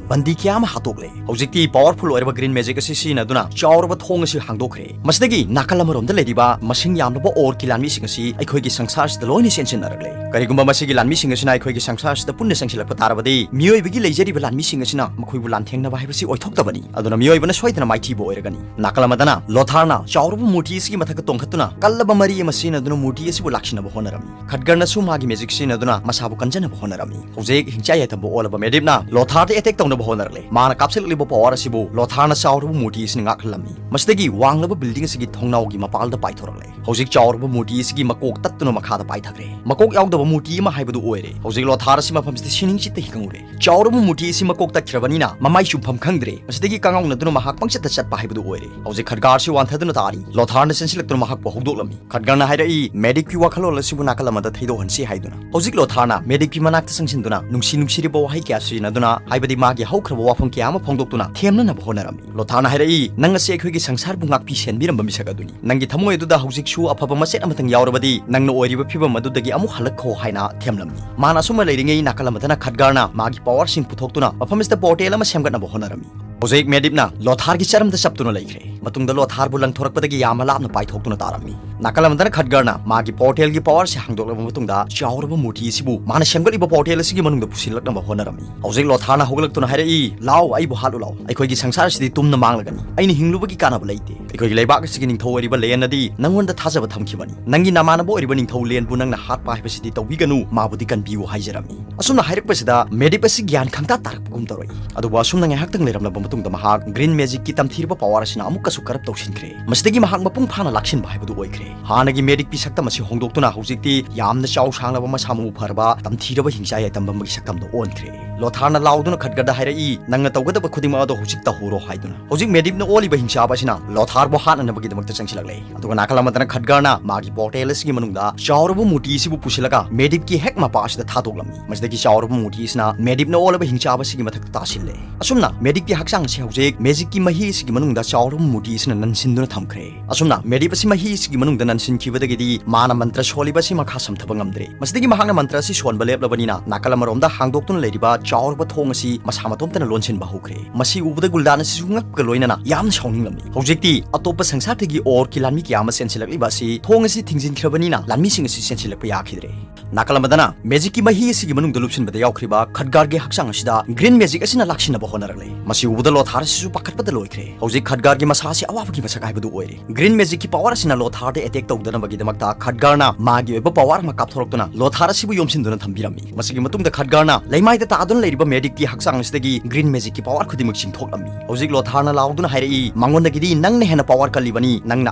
ꯕꯟꯗꯤ ꯀꯌꯥ ꯑꯃ ꯍꯥꯠꯇꯣꯛꯂꯦ꯫ ꯍꯧꯖꯤꯛꯇꯤ powerful ꯑꯣꯏꯔꯕ green magic ꯑꯁꯤ ꯁꯤꯖꯤꯟꯅꯗꯨꯅ ꯆꯥꯎꯔꯕ ꯊꯣꯡ ꯑꯁꯤ ꯍꯥꯡꯗꯣꯛꯈ꯭ꯔꯦ꯫ ꯃꯁꯤꯗꯒꯤ ꯅꯥꯀꯜ ꯑꯃꯔꯣꯝꯗ ꯂꯩꯔꯤꯕ ꯃꯁꯤꯡ ꯌꯥꯝꯂꯕ orcꯀꯤ ꯂꯥꯟꯃꯤꯁꯤꯡ ꯑꯁꯤ ꯑꯩꯈꯣꯏꯒꯤ ꯁꯪꯁꯥꯔꯁꯤꯗ ꯂꯣꯏꯅ ꯆꯦꯟꯁꯤꯟꯅꯔꯛꯂꯦ꯫ ꯀꯔꯤꯒꯨꯝꯕ ꯃꯁꯤꯒꯤ ꯂꯥꯟꯃꯤꯁꯤꯡ ꯑꯁꯤꯅ ꯑꯩꯈꯣꯏꯒꯤ ꯁꯪꯁꯥꯔꯁꯤꯗ ꯄꯨꯟꯅ ꯆꯪꯁꯤꯜꯂꯛꯄ ꯇꯥꯔꯕꯗꯤ ꯃꯤꯑꯣꯏꯕꯒꯤ ꯂꯩꯖꯔꯤꯕ ꯂꯥꯟꯃꯤꯁꯤꯡ ꯑꯁꯤꯅ ꯃꯈꯣꯏꯕꯨ ꯂꯥꯟꯊꯦꯡꯅꯕ ꯍꯥꯏꯕꯁꯤ ꯑꯣꯏꯊꯣꯛꯇꯕꯅꯤ꯫ ꯑꯗꯨꯅ ꯃꯤꯑꯣꯏꯕꯅ ꯁꯣꯏꯗꯅ ꯃꯥꯏꯊꯤꯕ ꯑꯣꯏꯔꯒꯅꯤ꯫ ꯅꯥꯀꯜ ꯑꯃꯗꯅ ꯂꯣꯊꯥꯔꯅ ꯆꯥꯎꯔꯕ ꯃꯨꯔꯇꯤ ꯑꯁꯤꯒꯤ ꯃꯊꯛꯇ ꯇꯣꯡꯈꯠꯇꯨꯅ ꯀꯜꯂꯕ ꯃꯔꯤ ꯑꯃ ꯁꯤꯖꯤꯟꯅꯗꯨꯅ ꯃꯨꯔꯇꯤ ꯑꯁꯤꯕꯨ ꯂꯥꯛꯁꯤꯟꯅꯕ ꯍꯣꯠꯅꯔꯝꯃꯤ꯫ ꯈꯠꯒꯔꯅꯁꯨ ꯃꯥꯒꯤ magic ꯁꯤꯖꯤꯟꯅꯗꯨꯅ ꯃꯁꯥꯕꯨ ꯀꯟꯖꯅꯕ ꯍꯣꯠꯅꯔꯝꯃꯤ꯫ ꯍꯧꯖꯤꯛ ꯍꯤꯡꯆꯥꯏ ꯌꯥꯏꯐꯝꯕꯨ ꯑꯣꯜꯂꯕ ꯃꯦꯗꯤꯞꯅ ꯂꯣꯊꯥꯔꯗ attack ꯇꯧꯅꯕ ꯍꯣꯠꯅꯔꯛꯂꯦ꯫ ꯃꯥꯅ ꯀꯥꯞꯁꯤꯜꯂꯛꯂꯤꯕ power ꯑꯁꯤꯕꯨ ꯂꯣꯊꯥꯔꯅ ꯆꯥꯎꯔꯕ ꯃꯨꯔꯇꯤ ꯑꯁꯤꯅ ꯉꯥꯛꯍꯜꯂꯝꯃꯤ꯫ ꯃꯁꯤꯗꯒꯤ ꯋꯥꯡꯂꯕ building ꯑꯁꯤꯒꯤ ꯊꯣꯡꯅꯥꯎꯒꯤ ꯃꯄꯥꯜꯗ ꯄꯥꯏꯊꯣꯔꯛꯂꯦ꯫ ꯍꯧꯖꯤꯛ ꯆꯥꯎꯔꯕ ꯃꯨꯔꯇꯤ ꯑꯁꯤꯒꯤ ꯃꯀꯣꯛ ꯇꯠꯇꯨꯅ ꯃꯈꯥꯗ ꯄꯥꯏꯊꯈ꯭ꯔꯦ꯫ ꯃꯀꯣꯛ ꯌꯥꯎꯗꯕ ꯃꯨꯔꯇꯤ ꯑꯃ ꯍꯥꯏꯕꯗꯨ ꯑꯣꯏꯔꯦ꯫ ꯍꯧꯖꯤꯛ ꯂꯣꯊꯥꯔ ꯑꯁꯤ ꯃꯐꯝꯁꯤꯗ ꯁꯤꯅꯤꯡꯆꯤꯠꯇ ꯍꯤꯡꯍꯧꯔꯦ꯫ ꯆꯥꯎꯔꯕ ꯃꯨꯔꯇꯤ ꯑꯁꯤ ꯃꯀꯣꯛ ꯇꯠꯈ꯭ꯔꯕꯅꯤꯅ ꯃꯃꯥꯏ ꯆꯨꯝꯐꯝ ꯈꯪꯗ꯭ꯔꯦ꯫ ꯃꯁꯤꯗꯒꯤ ꯀꯉꯥꯎꯅꯗꯨꯅ ꯃꯍꯥꯛ ꯄꯪꯆꯠꯇ ꯆꯠꯄ ꯍꯥꯏꯕꯗꯨ ꯑꯣꯏꯔꯦ꯫ ꯍꯧꯖꯤꯛ ꯈꯠꯒꯥꯔꯁꯤ ꯋꯥꯟꯊꯗꯨꯅ ꯇꯥꯔꯤ꯫ ꯂꯣꯊꯥꯔꯅ ꯆꯦꯟꯁꯤꯜꯂꯛꯇꯨꯅ ꯃꯍꯥꯛꯄꯨ ꯍꯧꯗꯣꯛꯂꯝꯃꯤ꯫ ꯈꯠꯒꯔꯅ ꯍꯥꯏꯔꯛꯏ, ꯃꯦꯗꯤꯞꯀꯤ ꯋꯥꯈꯜꯂꯣꯟ ꯑꯁꯤꯕꯨ ꯅꯥꯀꯜ ꯑꯃꯗ ꯊꯩꯗꯣꯛꯍꯟꯁꯤ ꯍꯥꯏꯗꯨꯅ꯫ ꯍꯧꯖꯤꯛ ꯂꯣꯊꯥꯔꯅ ꯃꯦꯗꯤꯞꯀꯤ ꯃꯅꯥꯛꯇ ꯆꯪꯁꯤꯟꯗꯨꯅ ꯅꯨꯡꯁꯤ ꯅꯨꯡꯁꯤꯔꯕ ꯋꯥꯍꯩ ꯀꯌꯥ ꯁꯤꯖꯤꯟꯅꯗꯨꯅ, ꯍꯥꯏꯕꯗꯤ ꯃꯥꯒꯤ ꯍꯧꯈ꯭ꯔꯕ ꯋꯥꯐꯝ ꯀꯌꯥ ꯑꯃ ꯐꯣꯡꯗꯣꯛꯇꯨꯅ ꯊꯦꯝꯅꯅꯕ ꯍꯣꯠꯅꯔꯝꯃꯤ꯫ ꯂꯣꯊꯥꯔꯅ ꯍꯥꯏꯔꯛꯏ, "ꯅꯪ ꯑꯁꯤ ꯑꯩꯈꯣꯏꯒꯤ ꯁꯪꯁꯥꯔꯕꯨ ꯉꯥꯛꯄꯤ ꯁꯦꯟꯕꯤꯔꯝꯕ ꯃꯤꯁꯛ ꯑꯗꯨꯅꯤ꯫ ꯅꯪꯒꯤ ꯊꯃꯣꯏ ꯑꯗꯨꯗ ꯍꯧꯖꯤꯛꯁꯨ ꯑꯐꯕ ꯃꯆꯦꯠ ꯑꯃꯇꯪ ꯌꯥꯎꯔꯕꯗꯤ, ꯅꯪꯅ ꯑꯣꯏꯔꯤꯕ ꯐꯤꯕꯝ ꯑꯗꯨꯗꯒꯤ ꯑꯃꯨꯛ ꯍꯜꯂꯛꯈꯣ" ꯍꯥꯏꯅ ꯊꯦꯝꯂꯝꯃꯤ꯫ ꯃꯥꯅ ꯑꯁꯨꯝꯅ ꯂꯩꯔꯤꯉꯩ, ꯅꯥꯀꯜ ꯑꯃꯗꯅ ꯈꯠꯒꯥꯔꯅ ꯃꯥꯒꯤ ꯄꯋꯥꯔꯁꯤꯡ ꯄꯨꯊꯣꯛꯇꯨꯅ ꯃꯐꯝ ꯑꯁꯤꯗ ꯄꯣꯔꯇꯦꯜ ꯑꯃ ꯁꯦꯝꯒꯠꯅꯕ ꯍꯣꯠꯅꯔꯝꯃꯤ꯫ ꯍꯧꯖꯤꯛ ꯃꯦꯗꯤꯞꯅ ꯂꯣꯊꯥꯔꯒꯤ ꯆꯔꯝꯗ ꯆꯞꯇꯨꯅ ꯂꯩꯈ꯭ꯔꯦ꯫ ꯃꯇꯨꯡꯗ ꯂꯣꯊꯥꯔꯕꯨ ꯂꯪꯊꯣꯔꯛꯄꯗꯒꯤ ꯌꯥꯝꯅ ꯂꯥꯞꯅ ꯄꯥꯏꯊꯣꯛꯇꯨꯅ ꯇꯥꯔꯝꯃꯤ꯫ ꯅꯥꯀꯜ ꯑꯃꯗꯅ ꯈꯠꯒꯥꯔꯅ ꯃꯥꯒꯤ ꯄꯣꯔꯇꯦꯜꯒꯤ ꯄꯋꯥꯔꯁꯤ ꯍꯥꯡꯗꯣꯛꯂꯕ ꯃꯇꯨꯡꯗ, ꯆꯥꯎꯔꯕ ꯃꯨꯔꯇꯤ ꯑꯁꯤꯕꯨ ꯃꯥꯅ ꯁꯦꯝꯒꯠꯂꯤꯕ ꯄꯣꯔꯇꯦꯜ ꯑꯁꯤꯒꯤ ꯃꯅꯨꯡꯗ ꯄꯨꯁꯤꯜꯂꯛꯅꯕ ꯍꯣꯠꯅꯔꯝꯃꯤ꯫ ꯍꯧꯖꯤꯛ ꯂꯣꯊꯥꯔꯅ ꯍꯧꯒꯠꯂꯛꯇꯨꯅ ꯍꯥꯏꯔꯛꯏ, "ꯂꯥꯎ, ꯑꯩꯕꯨ ꯍꯥꯠꯂꯨ ꯂꯥꯎ꯫ ꯑꯩꯈꯣꯏꯒꯤ ꯁꯪꯁꯥꯔ ꯑꯁꯤꯗꯤ ꯇꯨꯝꯅ ꯃꯥꯡꯂꯒꯅꯤ꯫ ꯑꯩꯅ ꯍꯤꯡꯂꯨꯕꯒꯤ ꯀꯥꯟꯅꯕ ꯂꯩꯇꯦ꯫ ꯑꯩꯈꯣꯏꯒꯤ ꯂꯩꯕꯥꯛ ꯑꯁꯤꯒꯤ ꯅꯤꯡꯊꯧ ꯑꯣꯏꯔꯤꯕ ꯂꯦꯟ ꯑꯗꯤ ꯅꯪꯉꯣꯟꯗ ꯊꯥꯖꯕ ꯊꯝꯈꯤꯕꯅꯤ꯫ ꯅꯪꯒꯤ ꯅꯃꯥꯟꯅꯕ ꯑꯣꯏꯔꯤꯕ ꯅꯤꯡꯊꯧ ꯂꯦꯟꯕꯨ ꯅꯪꯅ ꯍꯥꯠꯄ ꯍꯥꯏꯕꯁꯤꯗꯤ ꯇꯧꯕꯤꯒꯅꯨ, ꯃꯥꯕꯨꯗꯤ ꯀꯟꯕꯤꯌꯨ" ꯍꯥꯏꯖꯔꯝꯃꯤ꯫ ꯑꯁꯨꯝꯅ ꯍꯥꯏꯔꯛꯄꯁꯤꯗ ꯃꯦꯗꯤꯞ ꯑꯁꯤ ꯒ꯭ꯌꯥꯟ ꯈꯪꯇꯥ ꯇꯥꯔꯛꯄꯒꯨꯝ ꯇꯧꯔꯛꯏ꯫ ꯑꯗꯨꯕꯨ ꯑꯁꯨꯝꯅ ꯉꯥꯏꯍꯥꯛꯇꯪ ꯂꯩꯔꯝꯂꯕ ꯃꯇꯨꯡꯗ ꯃꯍꯥꯛ ꯒ꯭ꯔꯤꯟ ꯃꯦꯖꯤꯛꯀꯤ ꯇꯝꯊꯤꯔꯕ ꯄꯋꯥꯔ ꯑꯁꯤꯅ ꯑꯃꯨꯛꯀꯁꯨ ꯀꯔꯞ ꯇꯧꯁꯤꯟꯈ꯭ꯔꯦ꯫ ꯃꯁꯤꯗꯒꯤ ꯃꯍꯥꯛ ꯃꯄꯨꯡ ꯐꯥꯅ ꯂꯥꯛꯁꯤꯟꯕ ꯍꯥꯏꯕꯗꯨ ꯑꯣꯏꯈ꯭ꯔꯦ꯫ ꯍꯥꯟꯅꯒꯤ ꯃꯦꯗꯤꯛꯀꯤ ꯁꯛꯇꯝ ꯑꯁꯤ ꯍꯣꯡꯗꯣꯛꯇꯨꯅ ꯍꯧꯖꯤꯛꯇꯤ ꯌꯥꯝꯅ ꯆꯥꯎ ꯁꯥꯡꯂꯕ, ꯃꯁꯥ ꯃꯎ ꯐꯔꯕ, ꯇꯝꯊꯤꯔꯕ ꯍꯤꯡꯆꯥ ꯌꯥꯏꯇꯝꯕ ꯑꯃꯒꯤ ꯁꯛꯇꯝꯗ ꯑꯣꯟꯈ꯭ꯔꯦ꯫ ꯂꯣꯊꯥꯔꯅ ꯂꯥꯎꯗꯨꯅ ꯈꯠꯒꯥꯔꯗ ꯍꯥꯏꯔꯛꯏ, "ꯅꯪꯅ ꯇꯧꯒꯗꯕ ꯈꯨꯗꯤꯡꯃꯛ ꯑꯗꯣ ꯍꯧꯖꯤꯛ ꯇꯧꯍꯧꯔꯣ" ꯍꯥꯏꯗꯨꯅ꯫ ꯍꯧꯖꯤꯛ ꯃꯦꯗꯤꯞꯅ ꯑꯣꯜꯂꯤꯕ ꯍꯤꯡꯆꯥꯕ ꯑꯁꯤꯅ ꯂꯣꯊꯥꯔꯕꯨ ꯍꯥꯠꯅꯅꯕꯒꯤꯗꯃꯛꯇ ꯆꯪꯁꯤꯜꯂꯛꯂꯦ꯫ ꯑꯗꯨꯒ ꯅꯥꯀꯜ ꯑꯃꯗꯅ ꯈꯠꯒꯥꯔꯅ ꯃꯥꯒꯤ ꯄꯣꯔꯇꯦꯜ ꯑꯁꯤꯒꯤ ꯃꯅꯨꯡꯗ ꯆꯥꯎꯔꯕ ꯃꯨꯔꯇꯤ ꯑꯁꯤꯕꯨ ꯄꯨꯁꯤꯜꯂꯒ ꯃꯦꯗꯤꯞꯀꯤ ꯍꯦꯛ ꯃꯄꯥ ꯑꯁꯤꯗ ꯊꯥꯗꯣꯛꯂꯝꯃꯤ꯫ ꯃꯁꯤꯗꯒꯤ ꯆꯥꯎꯔꯕ ꯃꯨꯔꯇꯤ ꯑꯁꯤꯅ ꯃꯦꯗꯤꯞꯅ ꯑꯣꯜꯂꯕ ꯍꯤꯡꯆꯥꯕ ꯑꯁꯤꯒꯤ ꯃꯊꯛꯇ ꯇꯥꯁꯤꯜꯂꯦ꯫ ꯑꯁꯨꯝꯅ ꯃꯦꯗꯤꯞꯀꯤ ꯍꯛꯆꯥꯡ ꯑꯁꯤ ꯍꯧꯖꯤꯛ ꯃꯦꯖꯤꯛꯀꯤ ꯃꯍꯤ ꯑꯁꯤꯒꯤ ꯃꯅꯨꯡꯗ ꯆꯥꯎꯔꯕ ꯃꯨꯔꯇꯤ ꯑꯁꯤꯅ ꯅꯟꯁꯤꯟꯗꯨꯅ ꯊꯝꯈ꯭ꯔꯦ꯫ ꯑꯁꯨꯝꯅ ꯃꯦꯗꯤꯞ ꯑꯁꯤ ꯃꯍꯤ ꯑꯁꯤꯒꯤ ꯃꯅꯨꯡꯗ ꯅꯟꯁꯤꯟꯈꯤꯕꯗꯒꯤꯗꯤ ꯃꯥꯅ ꯃꯟꯇ꯭ꯔ ꯁꯣꯜꯂꯤꯕ ꯑꯁꯤ ꯃꯈꯥ ꯁꯝꯊꯕ ꯉꯝꯗ꯭ꯔꯦ꯫ ꯃꯁꯤꯗꯒꯤ ꯃꯍꯥꯛꯅ ꯃꯟꯇ꯭ꯔ ꯑꯁꯤ ꯁꯣꯟꯕ ꯂꯦꯞꯂꯕꯅꯤꯅ, ꯅꯥꯀꯜ ꯑꯃꯔꯣꯝꯗ ꯍꯥꯡꯗꯣꯛꯇꯨꯅ ꯂꯩꯔꯤꯕ ꯆꯥꯎꯔꯕ ꯊꯣꯡ ꯑꯁꯤ ꯃꯁꯥ ꯃꯇꯣꯝꯇꯅ ꯂꯣꯟꯁꯤꯟꯕ ꯍꯧꯈ꯭ꯔꯦ꯫ ꯃꯁꯤ ꯎꯕꯗ ꯒꯨꯜꯗꯥꯟ ꯑꯁꯤꯁꯨ ꯉꯛꯄꯒ ꯂꯣꯏꯅꯅ ꯌꯥꯝꯅ ꯁꯥꯎꯅꯤꯡꯂꯝꯃꯤ꯫ ꯍꯧꯖꯤꯛꯇꯤ ꯑꯇꯣꯞꯄ ꯁꯪꯁꯥꯔꯗꯒꯤ ꯑꯣꯔꯀꯤ ꯂꯥꯟꯃꯤ ꯀꯌꯥ ꯑꯃ ꯆꯦꯟꯁꯤꯜꯂꯛꯂꯤꯕ ꯑꯁꯤ ꯊꯣꯡ ꯑꯁꯤ ꯊꯤꯡꯖꯤꯟꯈ꯭ꯔꯕꯅꯤꯅ ꯂꯥꯟꯃꯤꯁꯤꯡ ꯑꯁꯤ ꯆꯦꯟꯁꯤꯜꯂꯛꯄ ꯌꯥꯈꯤꯗ꯭ꯔꯦ꯫ ꯅꯥꯀꯜ ꯑꯃꯗꯅ ꯃꯦꯖꯤꯛꯀꯤ ꯃꯍꯤ ꯑꯁꯤꯒꯤ ꯃꯅꯨꯡꯗ ꯂꯨꯞꯁꯤꯟꯕꯗ ꯌꯥꯎꯈ꯭ꯔꯤꯕ ꯈꯠꯒꯥꯔꯒꯤ ꯍꯛꯆꯥꯡ ꯑꯁꯤꯗ ꯒ꯭ꯔꯤꯟ ꯃꯦꯖꯤꯛ ꯑꯁꯤꯅ ꯂꯥꯛꯁꯤꯟꯅꯕ ꯍꯣꯠꯅꯔꯛꯂꯦ꯫ ꯃꯁꯤ ꯎꯕꯗ ꯂꯣꯊꯥꯔ ꯑꯁꯤꯁꯨ ꯄꯥꯈꯠꯄꯗ ꯂꯣꯏꯈ꯭ꯔꯦ꯫ ꯍꯧꯖꯤꯛ ꯈꯠꯒꯥꯔꯒꯤ ꯃꯁꯥ ꯑꯁꯤ ꯑꯋꯥꯕꯒꯤ ꯃꯁꯛ ꯍꯥꯏꯕꯗꯨ ꯑꯣꯏꯔꯦ꯫ ꯒ꯭ꯔꯤꯟ ꯃꯦꯖꯤꯛꯀꯤ ꯄꯋꯥꯔ ꯑꯁꯤꯅ ꯂꯣꯊꯥꯔꯗ ꯑꯦꯇꯦꯛ ꯇꯧꯗꯅꯕꯒꯤꯗꯃꯛꯇ ꯈꯠꯒꯥꯔꯅ ꯃꯥꯒꯤ ꯑꯣꯏꯕ ꯄꯋꯥꯔ ꯑꯃ ꯀꯥꯞꯊꯣꯔꯛꯇꯨꯅ ꯂꯣꯊꯥꯔ ꯑꯁꯤꯕꯨ ꯌꯣꯝꯁꯤꯟꯗꯨꯅ ꯊꯝꯕꯤꯔꯝꯃꯤ꯫ ꯃꯁꯤꯒꯤ ꯃꯇꯨꯡꯗ ꯈꯠꯒꯥꯔꯅ ꯂꯩꯃꯥꯏꯗ ꯇꯥꯗꯨꯅ ꯂꯩꯔꯤꯕ ꯃꯦꯗꯤꯛꯀꯤ ꯍꯛꯆꯥꯡ ꯑꯁꯤꯗꯒꯤ ꯒ꯭ꯔꯤꯟ ꯃꯦꯖꯤꯛꯀꯤ ꯄꯋꯥꯔ ꯈꯨꯗꯤꯡꯃꯛ ꯆꯤꯡꯊꯣꯛꯂꯝꯃꯤ꯫ ꯍꯧꯖꯤꯛ ꯂꯣꯊꯥꯔꯅ ꯂꯥꯎꯗꯨꯅ ꯍꯥꯏꯔꯛꯏ, "ꯃꯉꯣꯟꯗꯒꯤꯗꯤ ꯅꯪꯅ ꯍꯦꯟꯅ ꯄꯋꯥꯔ ꯀꯜꯂꯤꯕꯅꯤ꯫ ꯅꯪꯅ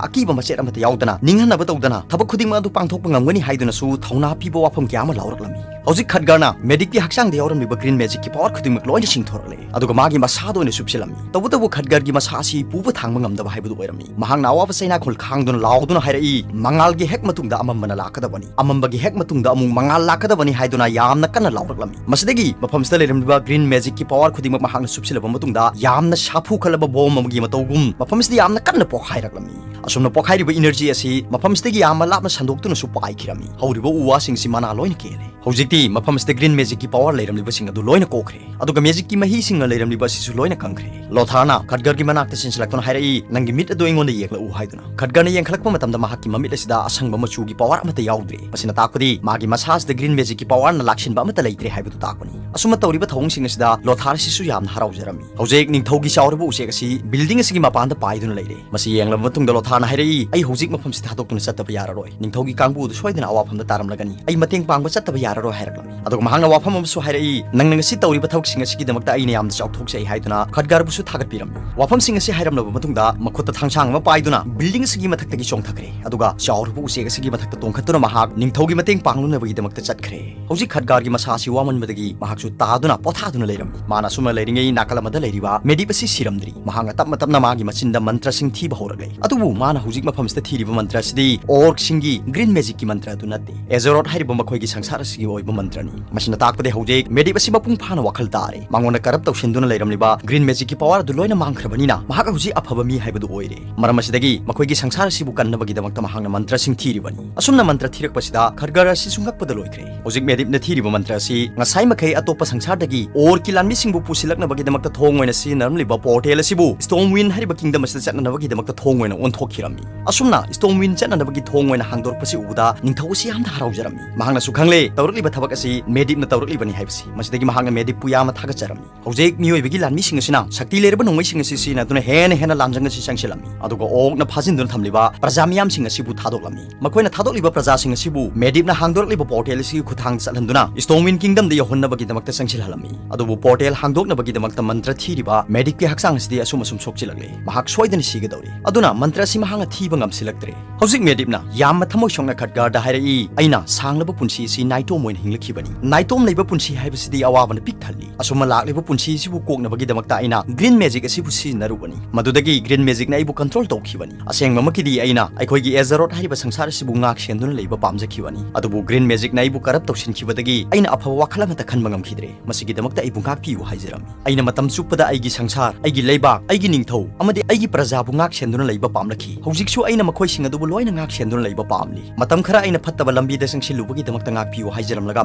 ꯑꯀꯤꯕ ꯃꯆꯦꯠ ꯑꯃꯠꯇ ꯌꯥꯎꯗꯅ ꯅꯤꯡꯍꯟꯅꯕ ꯇꯧꯗꯅ ꯊꯕꯛ ꯈꯨꯗꯤꯡꯃꯛ ꯑꯗꯨ ꯄꯥꯡꯊꯣꯛꯄ ꯉꯝꯒꯅꯤ ꯍꯥꯏꯗꯨꯅꯁꯨ ꯊꯧꯅꯥ ꯄꯤꯕ ꯋꯥꯐꯝ ꯀꯌꯥ ꯑꯃ ꯂꯥꯎꯔꯛꯂꯝꯃꯤ꯫ ꯍꯧꯖꯤꯛ ꯈꯠꯒꯔꯅ ꯃꯦꯗꯤꯛꯀꯤ ꯍꯛꯆꯥꯡꯗ ꯌꯥꯎꯔꯝꯂꯤꯕ ꯒ꯭ꯔꯤꯟ ꯃꯦꯖꯤꯛꯀꯤ ꯄꯋꯥꯔ ꯈꯨꯗꯤꯡꯃꯛ ꯂꯣꯏꯅ ꯁꯤꯡꯊꯣꯔꯛꯂꯦ, ꯑꯗꯨꯒ ꯃꯥꯒꯤ ꯃꯁꯥꯗ ꯑꯣꯏꯅ ꯆꯨꯞꯁꯤꯜꯂꯝꯃꯤ꯫ ꯇꯧꯕꯇꯕꯨ ꯈꯠꯒꯔꯒꯤ ꯃꯁꯥ ꯑꯁꯤ ꯄꯨꯕ ꯊꯥꯡꯕ ꯉꯝꯗꯕ ꯍꯥꯏꯕꯗꯨ ꯑꯣꯏꯔꯝꯃꯤ꯫ ꯃꯍꯥꯛꯅ ꯑꯋꯥꯕ ꯆꯩꯅꯥꯈꯣꯜ ꯈꯥꯡꯗꯨꯅ ꯂꯥꯎꯗꯨꯅ ꯍꯥꯏꯔꯛꯏ, "ꯃꯉꯥꯜꯒꯤ ꯍꯦꯛ ꯃꯇꯨꯡꯗ ꯑꯃꯝꯕꯅ ꯂꯥꯛꯀꯗꯕꯅꯤ, ꯑꯃꯝꯕꯒꯤ ꯍꯦꯛ ꯃꯇꯨꯡꯗ ꯑꯃꯨꯛ ꯃꯉꯥꯜ ꯂꯥꯛꯀꯗꯕꯅꯤ" ꯍꯥꯏꯗꯨꯅ ꯌꯥꯝꯅ ꯀꯟꯅ ꯂꯥꯎꯔꯛꯂꯝꯃꯤ꯫ ꯃꯁꯤꯗꯒꯤ ꯃꯐꯝꯁꯤꯗ ꯂꯩꯔꯝꯂꯤꯕ ꯒ꯭ꯔꯤꯟ ꯃꯦꯖꯤꯛꯀꯤ ꯄꯋꯥꯔ ꯈꯨꯗꯤꯡꯃꯛ ꯃꯍꯥꯛꯅ ꯆꯨꯞꯁꯤꯜꯂꯕ ꯃꯇꯨꯡꯗ, ꯌꯥꯝꯅ ꯁꯥꯐꯨ ꯀꯜꯂꯕ ꯕꯣꯝ ꯑꯃꯒꯤ ꯃꯇꯧꯒꯨꯝ ꯃꯐꯝꯁꯤꯗ ꯌꯥꯝꯅ ꯀꯟꯅ ꯄꯣꯛꯈꯥꯏꯔꯛꯂꯝꯃꯤ꯫ ꯑꯁꯨꯝꯅ ꯄꯣꯛꯈꯥꯏꯔꯤꯕ ꯏꯅꯔꯖꯤ ꯑꯁꯤ ꯃꯐꯝꯁꯤꯗꯒꯤ ꯌꯥꯝꯅ ꯂꯥꯞꯅ ꯁꯟꯗꯣꯛꯇꯨꯅꯁꯨ ꯄꯥꯏꯈꯤꯔꯝꯃꯤ꯫ ꯍꯧꯔꯤꯕ ꯎ ꯋꯥꯁꯤꯡꯁꯤ ꯃꯅꯥ ꯂꯣꯏꯅ ꯀꯦꯜꯂꯦ꯫ ꯍꯧꯖꯤꯛꯇꯤ ꯃꯐꯝꯁꯤꯗ ꯒ꯭ꯔꯤꯟ ꯃꯦꯖꯤꯛꯀꯤ ꯄꯋꯥꯔ ꯂꯩꯔꯝꯂꯤꯕꯁꯤꯡ ꯑꯗꯨ ꯂꯣꯏꯅ ꯀꯣꯛꯈ꯭ꯔꯦ, ꯑꯗꯨꯒ ꯃꯦꯖꯤꯛꯀꯤ ꯃꯍꯤꯁꯤꯡꯅ ꯂꯩꯔꯝꯂꯤꯕ ꯑꯁꯤꯁꯨ ꯂꯣꯏꯅ ꯀꯪꯈ꯭ꯔꯦ꯫ ꯂꯣꯊꯥꯔꯅ ꯈꯠꯒꯔꯒꯤ ꯃꯅꯥꯛꯇ ꯆꯦꯟꯁꯤꯜꯂꯛꯇꯨꯅ ꯍꯥꯏꯔꯛꯏ, "ꯅꯪꯒꯤ ꯃꯤꯠ ꯑꯗꯨ ꯑꯩꯉꯣꯟꯗ ꯌꯦꯡꯂꯛꯎ" ꯍꯥꯏꯗꯨꯅ꯫ ꯈꯠꯒꯔꯅ ꯌꯦꯡꯈꯠꯂꯛꯄ ꯃꯇꯝꯗ ꯃꯍꯥꯛꯀꯤ ꯃꯃꯤꯠ ꯑꯁꯤꯗ ꯑꯁꯪꯕ ꯃꯆꯨꯒꯤ ꯄꯋꯥꯔ ꯑꯃꯠꯇ ꯌꯥꯎꯗ꯭ꯔꯦ꯫ ꯃꯁꯤꯅ ꯇꯥꯛꯄꯗꯤ ꯃꯥꯒꯤ ꯃꯁꯥꯁꯤꯗ ꯒ꯭ꯔꯤꯟ ꯃꯦꯖꯤꯛꯀꯤ ꯄꯋꯥꯔꯅ ꯂꯥꯛꯁꯤꯟꯕ ꯑꯃꯠꯇ ꯂꯩꯇ꯭ꯔꯦ ꯍꯥꯏꯕꯗꯨ ꯇꯥꯛꯄꯅꯤ꯫ ꯑꯁꯨꯝꯅ ꯇꯧꯔꯤꯕ ꯊꯧꯑꯣꯡꯁꯤꯡ ꯑꯁꯤꯗ ꯂꯣꯊꯥꯔ ꯑꯁꯤꯁꯨ ꯌꯥꯝꯅ ꯍꯔꯥꯎꯖꯔꯝꯃꯤ꯫ ꯍꯧꯖꯤꯛ ꯅꯤꯡꯊꯧꯒꯤ ꯆꯥꯎꯔꯕ ꯎꯆꯦꯛ ꯑꯁꯤ ꯕꯤꯜꯗꯤꯡ ꯑꯁꯤꯒꯤ ꯃꯄꯥꯟꯗ ꯄꯥꯏꯗꯨꯅ ꯂꯩꯔꯦ꯫ ꯃꯁꯤ ꯌꯦꯡꯂꯕ ꯃꯇꯨꯡꯗ ꯂꯣꯊꯥꯔꯅ ꯍꯥꯏꯔꯛꯏ, "ꯑꯩ ꯍꯧꯖꯤꯛ ꯃꯐꯝꯁꯤ ꯊꯥꯗꯣꯛꯇꯨꯅ ꯆꯠꯇꯕ ꯌꯥꯔꯔꯣꯏ꯫ ꯅꯤꯡꯊꯧꯒꯤ ꯀꯥꯡꯕꯨ ꯑꯗꯨ ꯁꯣꯏꯗꯅ ꯑꯋꯥꯐꯝꯗ ꯇꯥꯔꯝꯂꯒꯅꯤ꯫ ꯑꯩ ꯃꯇꯦꯡ ꯄꯥꯡꯕ ꯆꯠꯇꯕ ꯌꯥꯔꯔꯣꯏ" ꯍꯥꯏꯔꯛꯂꯝꯃꯤ꯫ ꯑꯗꯨꯒ ꯃꯍꯥꯛꯅ ꯋꯥꯐꯝ ꯑꯃꯁꯨ ꯍꯥꯏꯔꯛꯏ, "ꯅꯪꯅ ꯉꯁꯤ ꯇꯧꯔꯤꯕ ꯊꯕꯛꯁꯤꯡ ꯑꯁꯤꯒꯤꯗꯃꯛꯇ ꯑꯩꯅ ꯌꯥꯝꯅ ꯆꯥꯎꯊꯣꯛꯆꯩ" ꯍꯥꯏꯗꯨꯅ ꯈꯠꯒꯔꯕꯨꯁꯨ ꯊꯥꯒꯠꯄꯤꯔꯝꯃꯤ꯫ ꯋꯥꯐꯝꯁꯤꯡ ꯑꯁꯤ ꯍꯥꯏꯔꯝꯂꯕ ꯃꯇꯨꯡꯗ ꯃꯈꯨꯠꯇ ꯊꯥꯡꯁꯥꯡ ꯑꯃ ꯄꯥꯏꯗꯨꯅ ꯕꯤꯜꯗꯤꯡ ꯑꯁꯤꯒꯤ ꯃꯊꯛꯇꯒꯤ ꯆꯣꯡꯊꯈ꯭ꯔꯦ, ꯑꯗꯨꯒ ꯆꯥꯎꯔꯕ ꯎꯆꯦꯛ ꯑꯁꯤꯒꯤ ꯃꯊꯛꯇ ꯇꯣꯡꯈꯠꯇꯨꯅ ꯃꯍꯥꯛ ꯅꯤꯡꯊꯧꯒꯤ ꯃꯇꯦꯡ ꯄꯥꯡꯂꯨꯅꯕꯒꯤꯗꯃꯛꯇ ꯆꯠꯈ꯭ꯔꯦ꯫ ꯍꯧꯖꯤꯛ ꯈꯠꯒꯥꯔꯒꯤ ꯃꯁꯥ ꯑꯁꯤ ꯋꯥꯃꯟꯕꯗꯒꯤ ꯃꯍꯥꯛꯁꯨ ꯇꯥꯗꯨꯅ ꯄꯣꯊꯥꯗꯨꯅ ꯂꯩꯔꯝꯃꯤ꯫ ꯃꯥꯅ ꯑꯁꯨꯝꯅ ꯂꯩꯔꯤꯉꯩ ꯅꯥꯀꯜ ꯑꯃꯗ ꯂꯩꯔꯤꯕ ꯃꯦꯗꯤꯞ ꯑꯁꯤ ꯁꯤꯔꯝꯗ꯭ꯔꯤ꯫ ꯃꯍꯥꯛꯅ ꯇꯞꯅ ꯇꯞꯅ ꯃꯥꯒꯤ ꯃꯆꯤꯟꯗ ꯃꯟꯇ꯭ꯔꯁꯤꯡ ꯊꯤꯕ ꯍꯧꯔꯛꯂꯦ꯫ ꯑꯗꯨꯕꯨ ꯃꯥꯅ ꯍꯧꯖꯤꯛ ꯃꯐꯝꯁꯤꯗ ꯊꯤꯔꯤꯕ ꯃꯟꯇ꯭ꯔ ꯑꯁꯤꯗꯤ ꯑꯣꯔꯛꯁꯤꯡꯒꯤ ꯒ꯭ꯔꯤꯟ ꯃꯦꯖꯤꯛꯀꯤ ꯃꯟꯇ꯭ꯔ ꯑꯗꯨ ꯅꯠꯇꯦ꯫ ꯑꯦꯖꯔꯣꯠ ꯍꯥꯏꯔꯤꯕ ꯃꯈꯣꯏꯒꯤ ꯁꯪꯁꯥꯔ ꯑꯁꯤꯒꯤ ꯑꯣꯏꯕ ꯃꯟꯇ꯭ꯔꯅꯤ꯫ ꯃꯁꯤꯅ ꯇꯥꯛꯄꯗꯤ ꯍꯧꯖꯤꯛ ꯃꯦꯗꯤꯞ ꯑꯁꯤ ꯃꯄꯨꯡ ꯐꯥꯅ ꯋꯥꯈꯜ ꯇꯥꯔꯦ꯫ ꯃꯉꯣꯟꯗ ꯀꯔꯞ ꯇꯧꯁꯤꯟꯗꯨꯅ ꯂꯩꯔꯝꯂꯤꯕ ꯒ꯭ꯔꯤꯟ ꯃꯦꯖꯤꯛꯀꯤ ꯄꯋꯥꯔ ꯑꯗꯨ ꯂꯣꯏꯅ ꯃꯥꯡꯈ꯭ꯔꯕꯅꯤꯅ ꯃꯍꯥꯛ ꯍꯧꯖꯤꯛ ꯑꯐꯕ ꯃꯤ ꯍꯥꯏꯕꯗꯨ ꯑꯣꯏꯔꯦ꯫ ꯃꯔꯝ ꯑꯁꯤꯗꯒꯤ ꯃꯈꯣꯏꯒꯤ ꯁꯪꯁꯥꯔ ꯑꯁꯤꯕꯨ ꯀꯟꯅꯕꯒꯤꯗꯃꯛꯇ ꯃꯍꯥꯛꯅ ꯃꯟꯇ꯭ꯔꯁꯤꯡ ꯊꯤꯔꯤꯕꯅꯤ꯫ ꯑꯁꯨꯝꯅ ꯃꯟꯇ꯭ꯔ ꯊꯤꯔꯛꯄꯁꯤꯗ ꯈꯠꯒꯔ ꯑꯁꯤꯁꯨ ꯉꯛꯄꯗ ꯂꯣꯏꯈ꯭ꯔꯦ꯫ ꯍꯧꯖꯤꯛ ꯃꯦꯗꯤꯞꯅ ꯊꯤꯔꯤꯕ ꯃꯟꯇ꯭ꯔ ꯑꯁꯤ ꯉꯁꯥꯏ ꯃꯈꯩ ꯑꯇꯣꯞꯄ ꯁꯪꯁꯥꯔꯗꯒꯤ ꯑꯣꯔꯀꯤ ꯂꯥꯟꯃꯤꯁꯤꯡꯕꯨ ꯄꯨꯁꯤꯜꯂꯛꯅꯕꯒꯤꯗꯃꯛꯇ ꯊꯣꯡ ꯑꯣꯏꯅ ꯁꯤꯖꯤꯟꯅꯔꯝꯂꯤꯕ ꯄꯣꯔꯇꯦꯜ ꯑꯁꯤꯕꯨ ꯁ꯭ꯇꯣꯝ ꯋꯤꯟ ꯍꯥꯏꯔꯤꯕ ꯀꯤꯡꯗꯝ ꯑꯁꯤꯗ ꯆꯠꯅꯅꯕꯒꯤꯗꯃꯛꯇ ꯊꯣꯡ ꯑꯣꯏꯅ ꯑꯣꯟꯊꯣꯛꯈꯤꯔꯝꯃꯤ꯫ ꯑꯁꯨꯝꯅ ꯁ꯭ꯇꯣꯝ ꯋꯤꯟ ꯆꯠꯅꯅꯕꯒꯤ ꯊꯣꯡ ꯑꯣꯏꯅ ꯍꯥꯡꯗꯣꯔꯛꯄꯁꯤ ꯎꯕꯗ ꯅꯤꯡꯊꯧ ꯑꯁꯤ ꯌꯥꯝꯅ ꯍꯔꯥꯎꯖꯔꯝꯃꯤ꯫ ꯃꯍꯥꯛꯅꯁꯨ ꯈꯪꯂꯦ, ꯇꯧꯔꯛ ꯂꯤꯕ ꯊꯕꯛ ꯑꯁꯤ ꯃꯦꯗꯤꯞꯅ ꯇꯧꯔꯛꯂꯤꯕꯅꯤ ꯍꯥꯏꯕꯁꯤ꯫ ꯃꯁꯤꯗꯒꯤ ꯃꯍꯥꯛꯅ ꯃꯦꯗꯤꯞꯄꯨ ꯌꯥꯝꯅ ꯊꯥꯒꯠꯆꯔꯝꯃꯤ꯫ ꯍꯧꯖꯤꯛ ꯃꯤꯑꯣꯏꯕꯒꯤ ꯂꯥꯟꯃꯤꯁꯤꯡ ꯑꯁꯤꯅ ꯁꯛꯇꯤ ꯂꯩꯔꯕ ꯅꯣꯡꯃꯩꯁꯤꯡ ꯑꯁꯤ ꯁꯤꯖꯤꯟꯅꯗꯨꯅ ꯍꯦꯟꯅ ꯍꯦꯟꯅ ꯂꯥꯟꯖꯪ ꯑꯁꯤ ꯆꯪꯁꯤꯜꯂꯝꯃꯤ꯫ ꯑꯗꯨꯒ ꯑꯣꯛꯅ ꯐꯥꯖꯤꯟꯗꯨꯅ ꯊꯝꯂꯤꯕ ꯄ꯭ꯔꯖꯥ ꯃꯤꯌꯥꯝꯁꯤꯡ ꯑꯁꯤꯕꯨ ꯊꯥꯗꯣꯛꯂꯝꯃꯤ꯫ ꯃꯈꯣꯏꯅ ꯊꯥꯗꯣꯛꯂꯤꯕ ꯄ꯭ꯔꯖꯥꯁꯤꯡ ꯑꯁꯤꯕꯨ ꯃꯦꯗꯤꯞꯅ ꯍꯥꯡꯗꯣꯔꯛꯂꯤꯕ ꯄꯣꯔꯇꯦꯜ ꯑꯁꯤꯒꯤ ꯈꯨꯠꯊꯥꯡꯗ ꯆꯠꯍꯟꯗꯨꯅ ꯁ꯭ꯇꯣꯡꯋꯤꯟ ꯀꯤꯡꯗꯝꯗ ꯌꯧꯍꯟꯅꯕꯒꯤꯗꯃꯛꯇ ꯆꯪꯁꯤꯜꯍꯜꯂꯝꯃꯤ꯫ ꯑꯗꯨꯕꯨ ꯄꯣꯔꯇꯦꯜ ꯍꯥꯡꯗꯣꯛꯅꯕꯒꯤꯗꯃꯛꯇ ꯃꯟꯇ꯭ꯔ ꯊꯤꯔꯤꯕ ꯃꯦꯗꯤꯞꯀꯤ ꯍꯛꯆꯥꯡ ꯑꯁꯤꯗꯤ ꯑꯁꯨꯝ ꯑꯁꯨꯝ ꯁꯣꯛꯆꯤꯜꯂꯛꯂꯦ꯫ ꯃꯍꯥꯛ ꯁꯣꯏꯗꯅ ꯁꯤꯒꯗꯧꯔꯤ꯫ ꯑꯗꯨꯅ ꯃꯟꯇ꯭ꯔ ꯑꯁꯤ ꯃꯍꯥꯛꯅ ꯊꯤꯕ ꯉꯝꯁꯤꯜꯂꯛꯇ꯭ꯔꯦ꯫ ꯍꯧꯖꯤꯛ ꯃꯦꯗꯤꯞꯅ ꯌꯥꯝꯅ ꯊꯃꯣꯏ ꯁꯣꯛꯅ ꯈꯠꯒꯥꯔꯗ ꯍꯥꯏꯔꯛꯏ, "ꯑꯩꯅ ꯁꯥꯡꯂꯕ ꯄꯨꯟꯁꯤ ꯑꯁꯤ ꯅꯥꯏꯇꯣꯝ ꯑꯣꯏꯅ ꯍꯤꯡꯂꯛꯈꯤꯕꯅꯤ꯫ ꯅꯥꯏꯇꯣꯝ ꯂꯩꯕ ꯄꯨꯟꯁꯤ ꯍꯥꯏꯕꯁꯤꯗꯤ ꯑꯋꯥꯕꯅ ꯄꯤꯛ ꯊꯜꯂꯤ꯫ ꯑꯁꯨꯝꯅ ꯂꯥꯛꯂꯤꯕ ꯄꯨꯟꯁꯤ ꯑꯁꯤꯕꯨ ꯀꯣꯛꯅꯕꯒꯤꯗꯃꯛꯇ ꯑꯩꯅ ꯒ꯭ꯔꯤꯟ ꯃꯦꯖꯤꯛ ꯑꯁꯤꯕꯨ ꯁꯤꯖꯤꯟꯅꯔꯨꯕꯅꯤ꯫ ꯃꯗꯨꯗꯒꯤ ꯒ꯭ꯔꯤꯟ ꯃꯦꯖꯤꯛꯅ ꯑꯩꯕꯨ ꯀꯟꯇ꯭ꯔꯣꯜ ꯇꯧꯈꯤꯕꯅꯤ꯫ ꯑꯁꯦꯡꯕꯃꯛꯀꯤꯗꯤ ꯑꯩꯅ ꯑꯩꯈꯣꯏꯒꯤ ꯑꯦꯖꯔꯣꯠ ꯍꯥꯏꯔꯤꯕ ꯁꯪꯁꯥꯔ ꯑꯁꯤꯕꯨ ꯉꯥꯛ ꯁꯦꯟꯗꯨꯅ ꯂꯩꯕ ꯄꯥꯝꯖꯈꯤꯕꯅꯤ꯫ ꯑꯗꯨꯕꯨ ꯒ꯭ꯔꯤꯟ ꯃꯦꯖꯤꯛꯅ ꯑꯩꯕꯨ ꯀꯔꯞ ꯇꯧꯁꯤꯟꯈꯤꯕꯗꯒꯤ ꯑꯩꯅ ꯑꯐꯕ ꯋꯥꯈꯜ ꯑꯃꯠꯇ ꯈꯟꯕ ꯉꯝꯈꯤꯗ꯭ꯔꯦ꯫ ꯃꯁꯤꯒꯤꯗꯃꯛꯇ ꯑꯩꯕꯨ ꯉꯥꯛꯄꯤꯌꯨ ꯍꯥꯏꯖꯔꯝꯃꯤ꯫ ꯑꯩꯅ ꯃꯇꯝ ꯆꯨꯞꯄꯗ ꯑꯩꯒꯤ ꯁꯪꯁꯥꯔ, ꯑꯩꯒꯤ ꯂꯩꯕꯥꯛ, ꯑꯩꯒꯤ ꯅꯤꯡꯊꯧ ꯑꯃꯗꯤ ꯑꯩꯒꯤ ꯄ꯭ꯔꯖꯥꯕꯨ ꯉꯥꯛ ꯁꯦꯟꯗꯨꯅ ꯂꯩꯕ ꯄꯥꯝꯂꯛꯈꯤ꯫ ꯍꯧꯖꯤꯛꯁꯨ ꯑꯩꯅ ꯃꯈꯣꯏꯁꯤꯡ ꯑꯗꯨꯕꯨ ꯂꯣꯏꯅ ꯉꯥꯛ ꯁꯦꯟꯗꯨꯅ ꯂꯩꯕ ꯄꯥꯝꯂꯤ꯫ ꯃꯇꯝ ꯈꯔ ꯑꯩꯅ ꯐꯠꯇꯕ ꯂꯝꯕꯤꯗ ꯆꯪꯁꯤꯜꯂꯨꯕꯒꯤꯗꯃꯛꯇ ꯉꯥꯛꯄꯤꯌꯨ" ꯍꯥꯏꯖꯔꯝꯂꯒ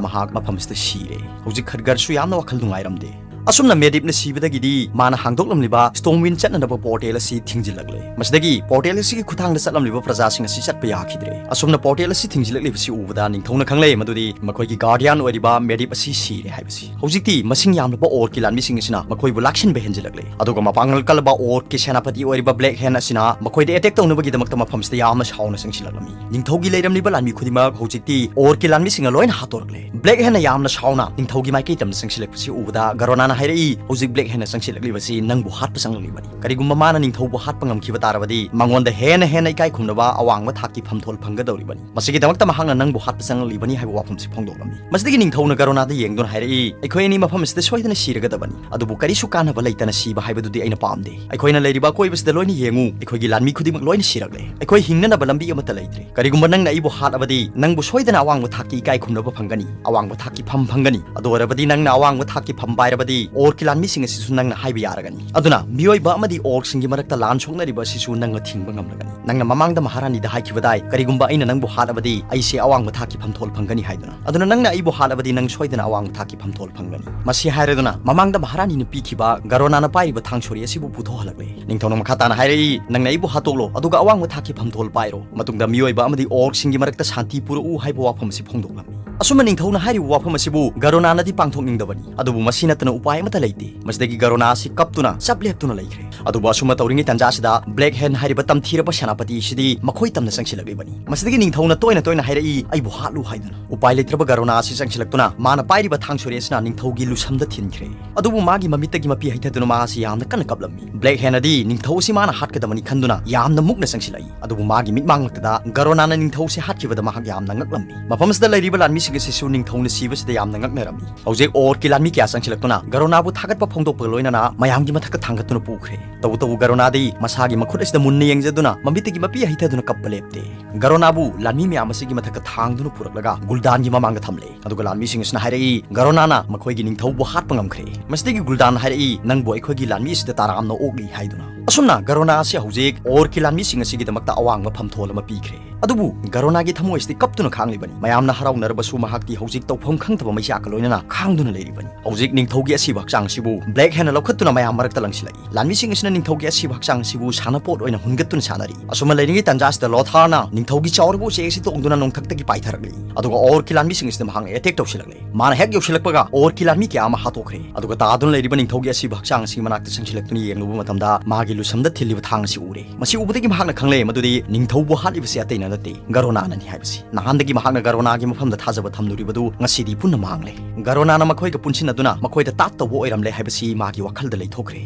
ꯃꯍꯥꯛ ꯃꯐꯝꯁꯤꯗ ꯁꯤꯔꯦ꯫ ꯍꯧꯖꯤꯛ ꯈꯠꯒꯔꯁꯨ ꯌꯥꯝꯅ ꯋꯥꯈꯜ ꯅꯨꯡꯉꯥꯏꯔꯝꯗꯦ꯫ ꯑꯁꯨꯝꯅ ꯃꯦꯗꯤꯞꯅ ꯁꯤꯕꯗꯒꯤꯗꯤ ꯃꯥꯅ ꯍꯥꯡꯗꯣꯛꯂꯝꯂꯤꯕ ꯁ꯭ꯇꯣꯡꯋꯤꯟ ꯆꯠꯅꯅꯕ ꯄꯣꯔꯇꯦꯜ ꯑꯁꯤ ꯊꯤꯡꯖꯤꯜꯂꯛꯂꯦ꯫ ꯃꯁꯤꯗꯒꯤ ꯄꯣꯔꯇꯦꯜ ꯑꯁꯤꯒꯤ ꯈꯨꯠꯊꯥꯡꯗ ꯆꯠꯂꯝꯂꯤꯕ ꯄ꯭ꯔꯖꯥꯁꯤꯡ ꯑꯁꯤ ꯆꯠꯄ ꯌꯥꯈꯤꯗ꯭ꯔꯦ꯫ ꯑꯁꯨꯝꯅ ꯄꯣꯔꯇꯦꯜ ꯑꯁꯤ ꯊꯤꯡꯖꯤꯜꯂꯛꯂꯤꯕꯁꯤ ꯎꯕꯗ ꯅꯤꯡꯊꯧꯅ ꯈꯪꯂꯦ ꯃꯗꯨꯗꯤ ꯃꯈꯣꯏꯒꯤ ꯒꯥꯔꯗꯤꯌꯥꯟ ꯑꯣꯏꯔꯤꯕ ꯃꯦꯗꯤꯞ ꯑꯁꯤ ꯁꯤꯔꯦ ꯍꯥꯏꯕꯁꯤ꯫ ꯍꯧꯖꯤꯛꯇꯤ ꯃꯁꯤꯡ ꯌꯥꯝꯂꯕ ꯑꯣꯔꯛꯀꯤ ꯂꯥꯟꯃꯤꯁꯤꯡ ꯑꯁꯤꯅ ꯃꯈꯣꯏꯕꯨ ꯂꯥꯛꯁꯤꯟꯕ ꯍꯦꯟꯖꯤꯜꯂꯛꯂꯦ꯫ ꯑꯗꯨꯒ ꯃꯄꯥꯡꯒꯜ ꯀꯜꯂꯕ ꯑꯣꯔꯛꯀꯤ ꯁꯦꯅꯥꯄꯇꯤ ꯑꯣꯏꯔꯤꯕ ꯕ꯭ꯂꯦꯛ ꯍꯦꯟ ꯑꯁꯤꯅ ꯃꯈꯣꯏꯗ ꯑꯦꯇꯦꯛ ꯇꯧꯅꯕꯒꯤꯗꯃꯛꯇ ꯃꯐꯝꯁꯤꯗ ꯌꯥꯝꯅ ꯁꯥꯎꯅ ꯆꯪꯁꯤꯜꯂꯛꯂꯝꯃꯤ꯫ ꯅꯤꯡꯊꯧꯒꯤ ꯂꯩꯔꯝꯂꯤꯕ ꯂꯥꯟꯃꯤ ꯈꯨꯗꯤꯡꯃꯛ ꯍꯧꯖꯤꯛꯇꯤ ꯑꯣꯔꯛꯀꯤ ꯂꯥꯟꯃꯤꯁꯤꯡꯅ ꯂꯣꯏꯅ ꯍꯥꯠꯇꯣꯔꯛꯂꯦ꯫ ꯕ꯭ꯂꯦꯛ ꯍꯦꯟꯅ ꯌꯥꯝꯅ ꯁꯥꯎꯅ ꯅꯤꯡꯊꯧꯒꯤ ꯃꯥꯏꯀꯩ ꯇꯝꯅ ꯆꯪꯁꯤꯜꯂꯛꯄꯁꯤ ꯎꯕꯗ ꯒꯔꯣꯅꯥꯅ ꯍꯥꯏꯔꯛꯏ, "ꯍꯧꯖꯤꯛ ꯕ꯭ꯂꯦꯛ ꯍꯦꯟꯅ ꯆꯪꯁꯤꯜꯂꯛꯂꯤꯕꯁꯤ ꯅꯪꯕꯨ ꯍꯥꯠꯄ ꯆꯪꯂꯛꯂꯤꯕꯅꯤ꯫ ꯀꯔꯤꯒꯨꯝꯕ ꯃꯥꯅ ꯅꯤꯡꯊꯧꯕꯨ ꯍꯥꯠꯄ ꯉꯝꯈꯤꯕ ꯇꯥꯔꯕꯗꯤ ꯃꯉꯣꯟꯗ ꯍꯦꯟꯅ ꯍꯦꯟꯅ ꯏꯀꯥꯏ ꯈꯨꯝꯅꯕ ꯑꯋꯥꯡꯕ ꯊꯥꯛꯀꯤ ꯐꯝꯊꯣꯜ ꯐꯪꯒꯗꯧꯔꯤꯕꯅꯤ꯫ ꯃꯁꯤꯒꯤꯗꯃꯛꯇ ꯃꯍꯥꯛꯅ ꯅꯪꯕꯨ ꯍꯥꯠꯄ ꯆꯪꯂꯛꯂꯤꯕꯅꯤ" ꯍꯥꯏꯕ ꯋꯥꯐꯝꯁꯤ ꯐꯣꯡꯗꯣꯛꯂꯝꯃꯤ꯫ ꯃꯁꯤꯗꯒꯤ ꯅꯤꯡꯊꯧꯅ ꯒꯔꯣꯅꯥꯗ ꯌꯦꯡꯗꯨꯅ ꯍꯥꯏꯔꯛꯏ, "ꯑꯩꯈꯣꯏ ꯑꯅꯤ ꯃꯐꯝ ꯑꯁꯤꯗ ꯁꯣꯏꯗꯅ ꯁꯤꯔꯒꯗꯕꯅꯤ, ꯑꯗꯨꯕꯨ ꯀꯔꯤꯁꯨ ꯀꯥꯟꯅꯕ ꯂꯩꯇꯅ ꯁꯤꯕ ꯍꯥꯏꯕꯗꯨꯗꯤ ꯑꯩꯅ ꯄꯥꯝꯗꯦ꯫ ꯑꯩꯈꯣꯏꯅ ꯂꯩꯔꯤꯕ ꯑꯀꯣꯏꯕꯁꯤꯗ ꯂꯣꯏꯅ ꯌꯦꯡꯉꯨ, ꯑꯩꯈꯣꯏꯒꯤ ꯂꯥꯟꯃꯤ ꯈꯨꯗꯤꯡꯃꯛ ꯂꯣꯏꯅ ꯁꯤꯔꯛꯂꯦ꯫ ꯑꯩꯈꯣꯏ ꯍꯤꯡꯅꯅꯕ ꯂꯝꯕꯤ ꯑꯃꯠꯇ ꯂꯩꯇ꯭ꯔꯦ꯫ ꯀꯔꯤꯒꯨꯝꯕ ꯅꯪꯅ ꯑꯩꯕꯨ ꯍꯥꯠꯂꯕꯗꯤ ꯅꯪꯕꯨ ꯁꯣꯏꯗꯅ ꯑꯋꯥꯡꯕ ꯊꯥꯛꯀꯤ ꯏꯀꯥꯏ ꯈꯨꯝꯅꯕ ꯐꯪꯒꯅꯤ, ꯑꯋꯥꯡꯕ ꯊꯥꯛꯀꯤ ꯐꯝ ꯐꯪꯒꯅꯤ꯫ ꯑꯗꯨ ꯑꯣꯏꯔꯕꯗꯤ ꯅꯪꯅ ꯑꯋꯥꯡꯕ ꯊꯥꯛꯀꯤ ꯐꯝ ꯄꯥꯏꯔꯕꯗꯤ ꯑꯣꯔꯛꯀꯤ ꯂꯥꯟꯃꯤꯁꯤꯡ ꯑꯁꯤꯁꯨ ꯅꯪꯅ ꯍꯥꯏꯕ ꯌꯥꯔꯒꯅꯤ꯫ ꯑꯗꯨꯅ ꯃꯤꯑꯣꯏꯕ ꯑꯃꯗꯤ ꯑꯣꯔꯛꯁꯤꯡꯒꯤ ꯃꯔꯛꯇ ꯂꯥꯟ ꯁꯣꯛꯅꯔꯤꯕ ꯑꯁꯤꯁꯨ ꯅꯪꯅ ꯊꯤꯡꯕ ꯉꯝꯂꯒꯅꯤ꯫ ꯅꯪꯅ ꯃꯃꯥꯡꯗ ꯃꯍꯥꯔꯥꯅꯤꯗ ꯍꯥꯏꯈꯤꯕꯗꯥꯏ, ꯀꯔꯤꯒꯨꯝꯕ ꯑꯩꯅ ꯅꯪꯕꯨ ꯍꯥꯠꯂꯕꯗꯤ ꯑꯩꯁꯦ ꯑꯋꯥꯡꯕ ꯊꯥꯛꯀꯤ ꯐꯝꯊꯣꯜ ꯐꯪꯒꯅꯤ ꯍꯥꯏꯗꯨꯅ꯫ ꯑꯗꯨꯅ ꯅꯪꯅ ꯑꯩꯕꯨ ꯍꯥꯠꯂꯕꯗꯤ ꯅꯪ ꯁꯣꯏꯗꯅ ꯑꯋꯥꯡꯕ ꯊꯥꯛꯀꯤ ꯐꯝꯊꯣꯜ ꯐꯪꯒꯅꯤ꯫ ꯃꯁꯤ ꯍꯥꯏꯔꯗꯨꯅ ꯃꯃꯥꯡꯗ ꯃꯍꯥꯔꯥꯅꯤꯅ ꯄꯤꯈꯤꯕ ꯒꯔꯣꯅꯥꯅ ꯄꯥꯏꯔꯤꯕ ꯊꯥꯡ ꯁꯣꯔꯤ ꯑꯁꯤꯕꯨ ꯄꯨꯊꯣꯛꯍꯜꯂꯛꯂꯦ꯫ ꯅꯤꯡꯊꯧꯅ ꯃꯈꯥ ꯇꯥꯅ ꯍꯥꯏꯔꯛꯏ, "ꯅꯪꯅ ꯑꯩꯕꯨ ꯍꯥꯠꯇꯣꯛꯂꯣ, ꯑꯗꯨꯒ ꯑꯋꯥꯡꯕ ꯊꯥꯛꯀꯤ ꯐꯝꯊꯣꯜ ꯄꯥꯏꯔꯣ꯫ ꯃꯇꯨꯡꯗ ꯃꯤꯑꯣꯏꯕ ꯑꯃꯗꯤ ꯑꯣꯔꯛꯁꯤꯡꯒꯤ ꯃꯔꯛꯇ ꯁꯥꯟꯇꯤ ꯄꯨꯔꯛꯎ" ꯍꯥꯏꯕ ꯋꯥꯐꯝ ꯑꯁꯤ ꯐꯣꯡꯗꯣꯛꯂꯝꯃꯤ꯫ ꯑꯁꯨꯝꯅ ꯅꯤꯡꯊꯧꯅ ꯍꯥꯏꯔꯤꯕ ꯋꯥꯐꯝ ꯑꯁꯤꯕꯨ ꯒꯔꯣꯅꯥꯅꯗꯤ ꯄꯥꯡꯊꯣꯛꯅꯤꯡꯗꯕꯅꯤ, ꯑꯗꯨꯕꯨ ꯃꯁꯤ ꯅꯠꯇꯅ ꯎꯄꯥꯏ ꯑꯃꯠꯇ ꯂꯩꯇꯦ꯫ ꯃꯁꯤꯗꯒꯤ ꯒꯔꯣꯅꯥ ꯑꯁꯤ ꯀꯞꯇꯨꯅ ꯆꯞ ꯂꯦꯞꯇꯨꯅ ꯂꯩꯈ꯭ꯔꯦ꯫ ꯑꯗꯨꯕꯨ ꯑꯁꯨꯝꯅ ꯇꯧꯔꯤꯉꯩ ꯇꯥꯟꯖꯥ ꯑꯁꯤꯗ ꯕ꯭ꯂꯦꯛ ꯍꯦꯟ ꯍꯥꯏꯔꯤꯕ ꯇꯝꯊꯤꯔꯕ ꯁꯦꯅꯥꯄꯇꯤ ꯑꯁꯤꯗꯤ ꯃꯈꯣꯏ ꯇꯝꯅ ꯆꯪꯁꯤꯜꯂꯛꯂꯤꯕꯅꯤ꯫ ꯃꯁꯤꯗꯒꯤ ꯅꯤꯡꯊꯧꯅ ꯇꯣꯏꯅ ꯇꯣꯏꯅ ꯍꯥꯏꯔꯛꯏ, "ꯑꯩꯕꯨ ꯍꯥꯠꯂꯨ" ꯍꯥꯏꯗꯨꯅ꯫ ꯎꯄꯥꯏ ꯂꯩꯇ꯭ꯔꯕ ꯒꯔꯣꯅꯥ ꯑꯁꯤ ꯆꯪꯁꯤꯜꯂꯛꯇꯨꯅ ꯃꯥꯅ ꯄꯥꯏꯔꯤꯕ ꯊꯥꯡ ꯁꯣꯔꯤ ꯑꯁꯤꯅ ꯅꯤꯡꯊꯧꯒꯤ ꯂꯨꯁꯝꯗ ꯊꯤꯟꯈ꯭ꯔꯦ꯫ ꯑꯗꯨꯕꯨ ꯃꯥꯒꯤ ꯃꯃꯤꯠꯇꯒꯤ ꯃꯄꯤ ꯍꯩꯊꯗꯨꯅ ꯃꯍꯥꯛ ꯑꯁꯤ ꯌꯥꯝꯅ ꯀꯟꯅ ꯀꯞꯂꯝꯃꯤ꯫ ꯕ꯭ꯂꯦꯛ ꯍꯦꯟ ꯑꯗꯤ ꯅꯤꯡꯊꯧ ꯑꯁꯤ ꯃꯥꯅ ꯍꯥꯠꯀꯗꯕꯅꯤ ꯈꯟꯗꯨꯅ ꯌꯥꯝꯅ ꯃꯨꯛꯅ ꯆꯪꯁꯤꯜꯂꯛꯏ꯫ ꯑꯗꯨꯕꯨ ꯃꯥꯒꯤ ꯃꯤꯠꯃꯥꯡꯃꯛꯇꯗ ꯒꯔꯣꯅꯥꯅ ꯅꯤꯡꯊꯧꯁꯦ ꯍꯥꯠꯈꯤꯕꯗ ꯃꯍꯥꯛ ꯌꯥꯝꯅ ꯉꯛꯂꯝꯃꯤ꯫ ꯃꯐꯝ ꯑꯁꯤꯗ ꯂꯩꯔꯤꯕ ꯂꯥꯟꯃꯤꯁꯤꯡ ꯑꯁꯤꯁꯨ ꯅꯤꯡꯊꯧꯅ ꯁꯤꯕꯁꯤꯗ ꯌꯥꯝꯅ ꯉꯛꯅꯔꯝꯃꯤ꯫ ꯍꯧꯖꯤꯛ ꯑꯣꯔꯀꯤ ꯂꯥꯟꯃꯤ ꯀꯌꯥ ꯆꯪꯁꯤꯜꯂꯛꯇꯨꯅ ꯒꯔꯣꯅꯥꯕꯨ ꯊꯥꯒꯠꯄ ꯐꯣꯡꯗꯣꯛꯄꯒ ꯂꯣꯏꯅꯅ ꯃꯌꯥꯝꯒꯤ ꯃꯊꯛꯇ ꯊꯥꯡꯒꯠꯇꯨꯅ ꯄꯨꯈ꯭ꯔꯦ꯫ ꯇꯧꯕꯇꯕꯨ ꯒꯔꯣꯅꯥꯗꯤ ꯃꯁꯥꯒꯤ ꯃꯈꯨꯠ ꯑꯁꯤꯗ ꯃꯨꯟꯅ ꯌꯦꯡꯖꯗꯨꯅ ꯃꯃꯤꯠꯇꯒꯤ ꯃꯄꯤ ꯍꯩꯊꯗꯨꯅ ꯀꯞꯄ ꯂꯦꯞꯇꯦ꯫ ꯒꯔꯣꯅꯥꯕꯨ ꯂꯥꯟꯃꯤ ꯃꯌꯥꯝ ꯑꯁꯤꯒꯤ ꯃꯊꯛꯇ ꯊꯥꯡꯗꯨꯅ ꯄꯨꯔꯛꯂꯒ ꯒꯨꯜꯗꯥꯟꯒꯤ ꯃꯃꯥꯡꯗ ꯊꯝꯂꯦ꯫ ꯑꯗꯨꯒ ꯂꯥꯟꯃꯤꯁꯤꯡ ꯑꯁꯤꯅ ꯍꯥꯏꯔꯛꯏ, "ꯒꯔꯣꯅꯥꯅ ꯃꯈꯣꯏꯒꯤ ꯅꯤꯡꯊꯧꯕꯨ ꯍꯥꯠꯄ ꯉꯝꯈ꯭ꯔꯦ꯫" ꯃꯁꯤꯗꯒꯤ ꯒꯨꯜꯗꯥꯟ ꯍꯥꯏꯔꯛꯏ, "ꯅꯪꯕꯨ ꯑꯩꯈꯣꯏꯒꯤ ꯂꯥꯟꯃꯤ ꯑꯁꯤꯗ ꯇꯔꯥꯝꯅ ꯑꯣꯛꯂꯤ" ꯍꯥꯏꯗꯨꯅ꯫ ꯑꯁꯨꯝꯅ ꯒꯔꯣꯅꯥ ꯑꯁꯤ ꯍꯧꯖꯤꯛ ꯑꯣꯔꯀꯤ ꯂꯥꯟꯃꯤꯁꯤꯡ ꯑꯁꯤꯒꯤꯗꯃꯛꯇ ꯑꯋꯥꯡꯕ ꯐꯝꯊꯣꯜ ꯑꯃ ꯄꯤꯈ꯭ꯔꯦ꯫ ꯑꯗꯨꯕꯨ ꯒꯔꯣꯅꯥꯒꯤ ꯊꯃꯣꯏ ꯑꯁꯤꯗꯤ ꯀꯞꯇꯨꯅ ꯈꯥꯡꯂꯤꯕꯅꯤ꯫ ꯃꯌꯥꯝꯅ ꯍꯔꯥꯎꯅꯔꯕꯁꯨ ꯃꯍꯥꯛꯇꯤ ꯍꯧꯖꯤꯛ ꯇꯧꯐꯝ ꯈꯪꯗꯕ ꯃꯩꯆꯥꯛꯀ ꯂꯣꯏꯅꯅ ꯈꯥꯡꯗꯨꯅ ꯂꯩꯔꯤꯕꯅꯤ꯫ ꯍꯧꯖꯤꯛ ꯅꯤꯡꯊꯧꯒꯤ ꯑꯁꯤꯕ ꯍꯛꯆꯥꯡ ꯑꯁꯤꯕꯨ ꯕ꯭ꯂꯦꯛ ꯍꯦꯟꯅ ꯂꯧꯈꯠꯇꯨꯅ ꯃꯌꯥꯝ ꯃꯔꯛꯇ ꯂꯪꯁꯤꯜꯂꯛꯏ꯫ ꯂꯥꯟꯃꯤꯁꯤꯡ ꯑꯁꯤꯅ ꯅꯤꯡꯊꯧꯒꯤ ꯑꯁꯤꯕ ꯍꯛꯆꯥꯡ ꯑꯁꯤꯕꯨ ꯁꯥꯟꯅꯄꯣꯠ ꯑꯣꯏꯅ ꯍꯨꯟꯒꯠꯇꯨꯅ ꯁꯥꯟꯅꯔꯤ꯫ ꯑꯁꯨꯝꯅ ꯂꯩꯔꯤꯉꯩ ꯇꯥꯟꯖꯥ ꯑꯁꯤꯗ ꯂꯣꯊꯥꯔꯅ ꯅꯤꯡꯊꯧꯒꯤ ꯆꯥꯎꯔꯕ ꯎꯆꯦꯛ ꯑꯁꯤ ꯇꯣꯡꯗꯨꯅ ꯅꯣꯡꯊꯛꯇꯒꯤ ꯄꯥꯏꯊꯔꯛꯂꯤ꯫ ꯑꯗꯨꯒ ꯑꯣꯔꯀꯤ ꯂꯥꯟꯃꯤꯁꯤꯡ ꯑꯁꯤꯗ ꯃꯍꯥꯛꯅ ꯑꯦꯇꯦꯛ ꯇꯧꯁꯤꯜꯂꯛꯂꯤ꯫ ꯃꯥꯅ ꯍꯦꯛ ꯌꯧꯁꯤꯜꯂꯛꯄꯒ ꯑꯣꯔꯀꯤ ꯂꯥꯟꯃꯤ ꯀꯌꯥ ꯑꯃ ꯍꯥꯠꯇꯣꯛꯈ꯭ꯔꯦ꯫ ꯑꯗꯨꯒ ꯇꯥꯗꯨꯅ ꯂꯩꯔꯤꯕ ꯅꯤꯡꯊꯧꯒꯤ ꯑꯁꯤꯕ ꯍꯛꯆꯥꯡ ꯑꯁꯤꯒꯤ ꯃꯅꯥꯛꯇ ꯆꯪꯁꯤꯜꯂꯛꯇꯨꯅ ꯌꯦꯡꯂꯨꯕ ꯃꯇꯝꯗ ꯃꯥꯒꯤ ꯂꯨꯁꯝꯗ ꯊꯤꯜꯂꯤꯕ ꯊꯥꯡ ꯑꯁꯤ ꯎꯔꯦ꯫ ꯃꯁꯤ ꯎꯕꯗꯒꯤ ꯃꯍꯥꯛꯅ ꯈꯪꯂꯦ ꯃꯗꯨꯗꯤ ꯅꯤꯡꯊꯧꯕꯨ ꯍꯥꯠꯂꯤꯕꯁꯤ ꯑꯇꯩꯅ ꯅꯠꯇꯦ, ꯒꯔꯣꯅꯥꯅꯅꯤ ꯍꯥꯏꯕꯁꯤ꯫ ꯅꯍꯥꯟꯗꯒꯤ ꯃꯍꯥꯛꯅ ꯒꯔꯣꯅꯥꯒꯤ ꯃꯐꯝꯗ ꯊꯥꯖꯕ ꯊꯝꯂꯨꯔꯤꯕꯗꯨ ꯉꯁꯤꯗꯤ ꯄꯨꯟꯅ ꯃꯥꯡꯂꯦ꯫ ꯒꯔꯣꯅꯥꯅ ꯃꯈꯣꯏꯒ ꯄꯨꯟꯁꯤꯟꯅꯗꯨꯅ ꯃꯈꯣꯏꯗ ꯇꯥꯠ ꯇꯧꯕ ꯑꯣꯏꯔꯝꯂꯦ ꯍꯥꯏꯕꯁꯤ ꯃꯥꯒꯤ ꯋꯥꯈꯜꯗ ꯂꯩꯊꯣꯛꯈ꯭ꯔꯦ꯫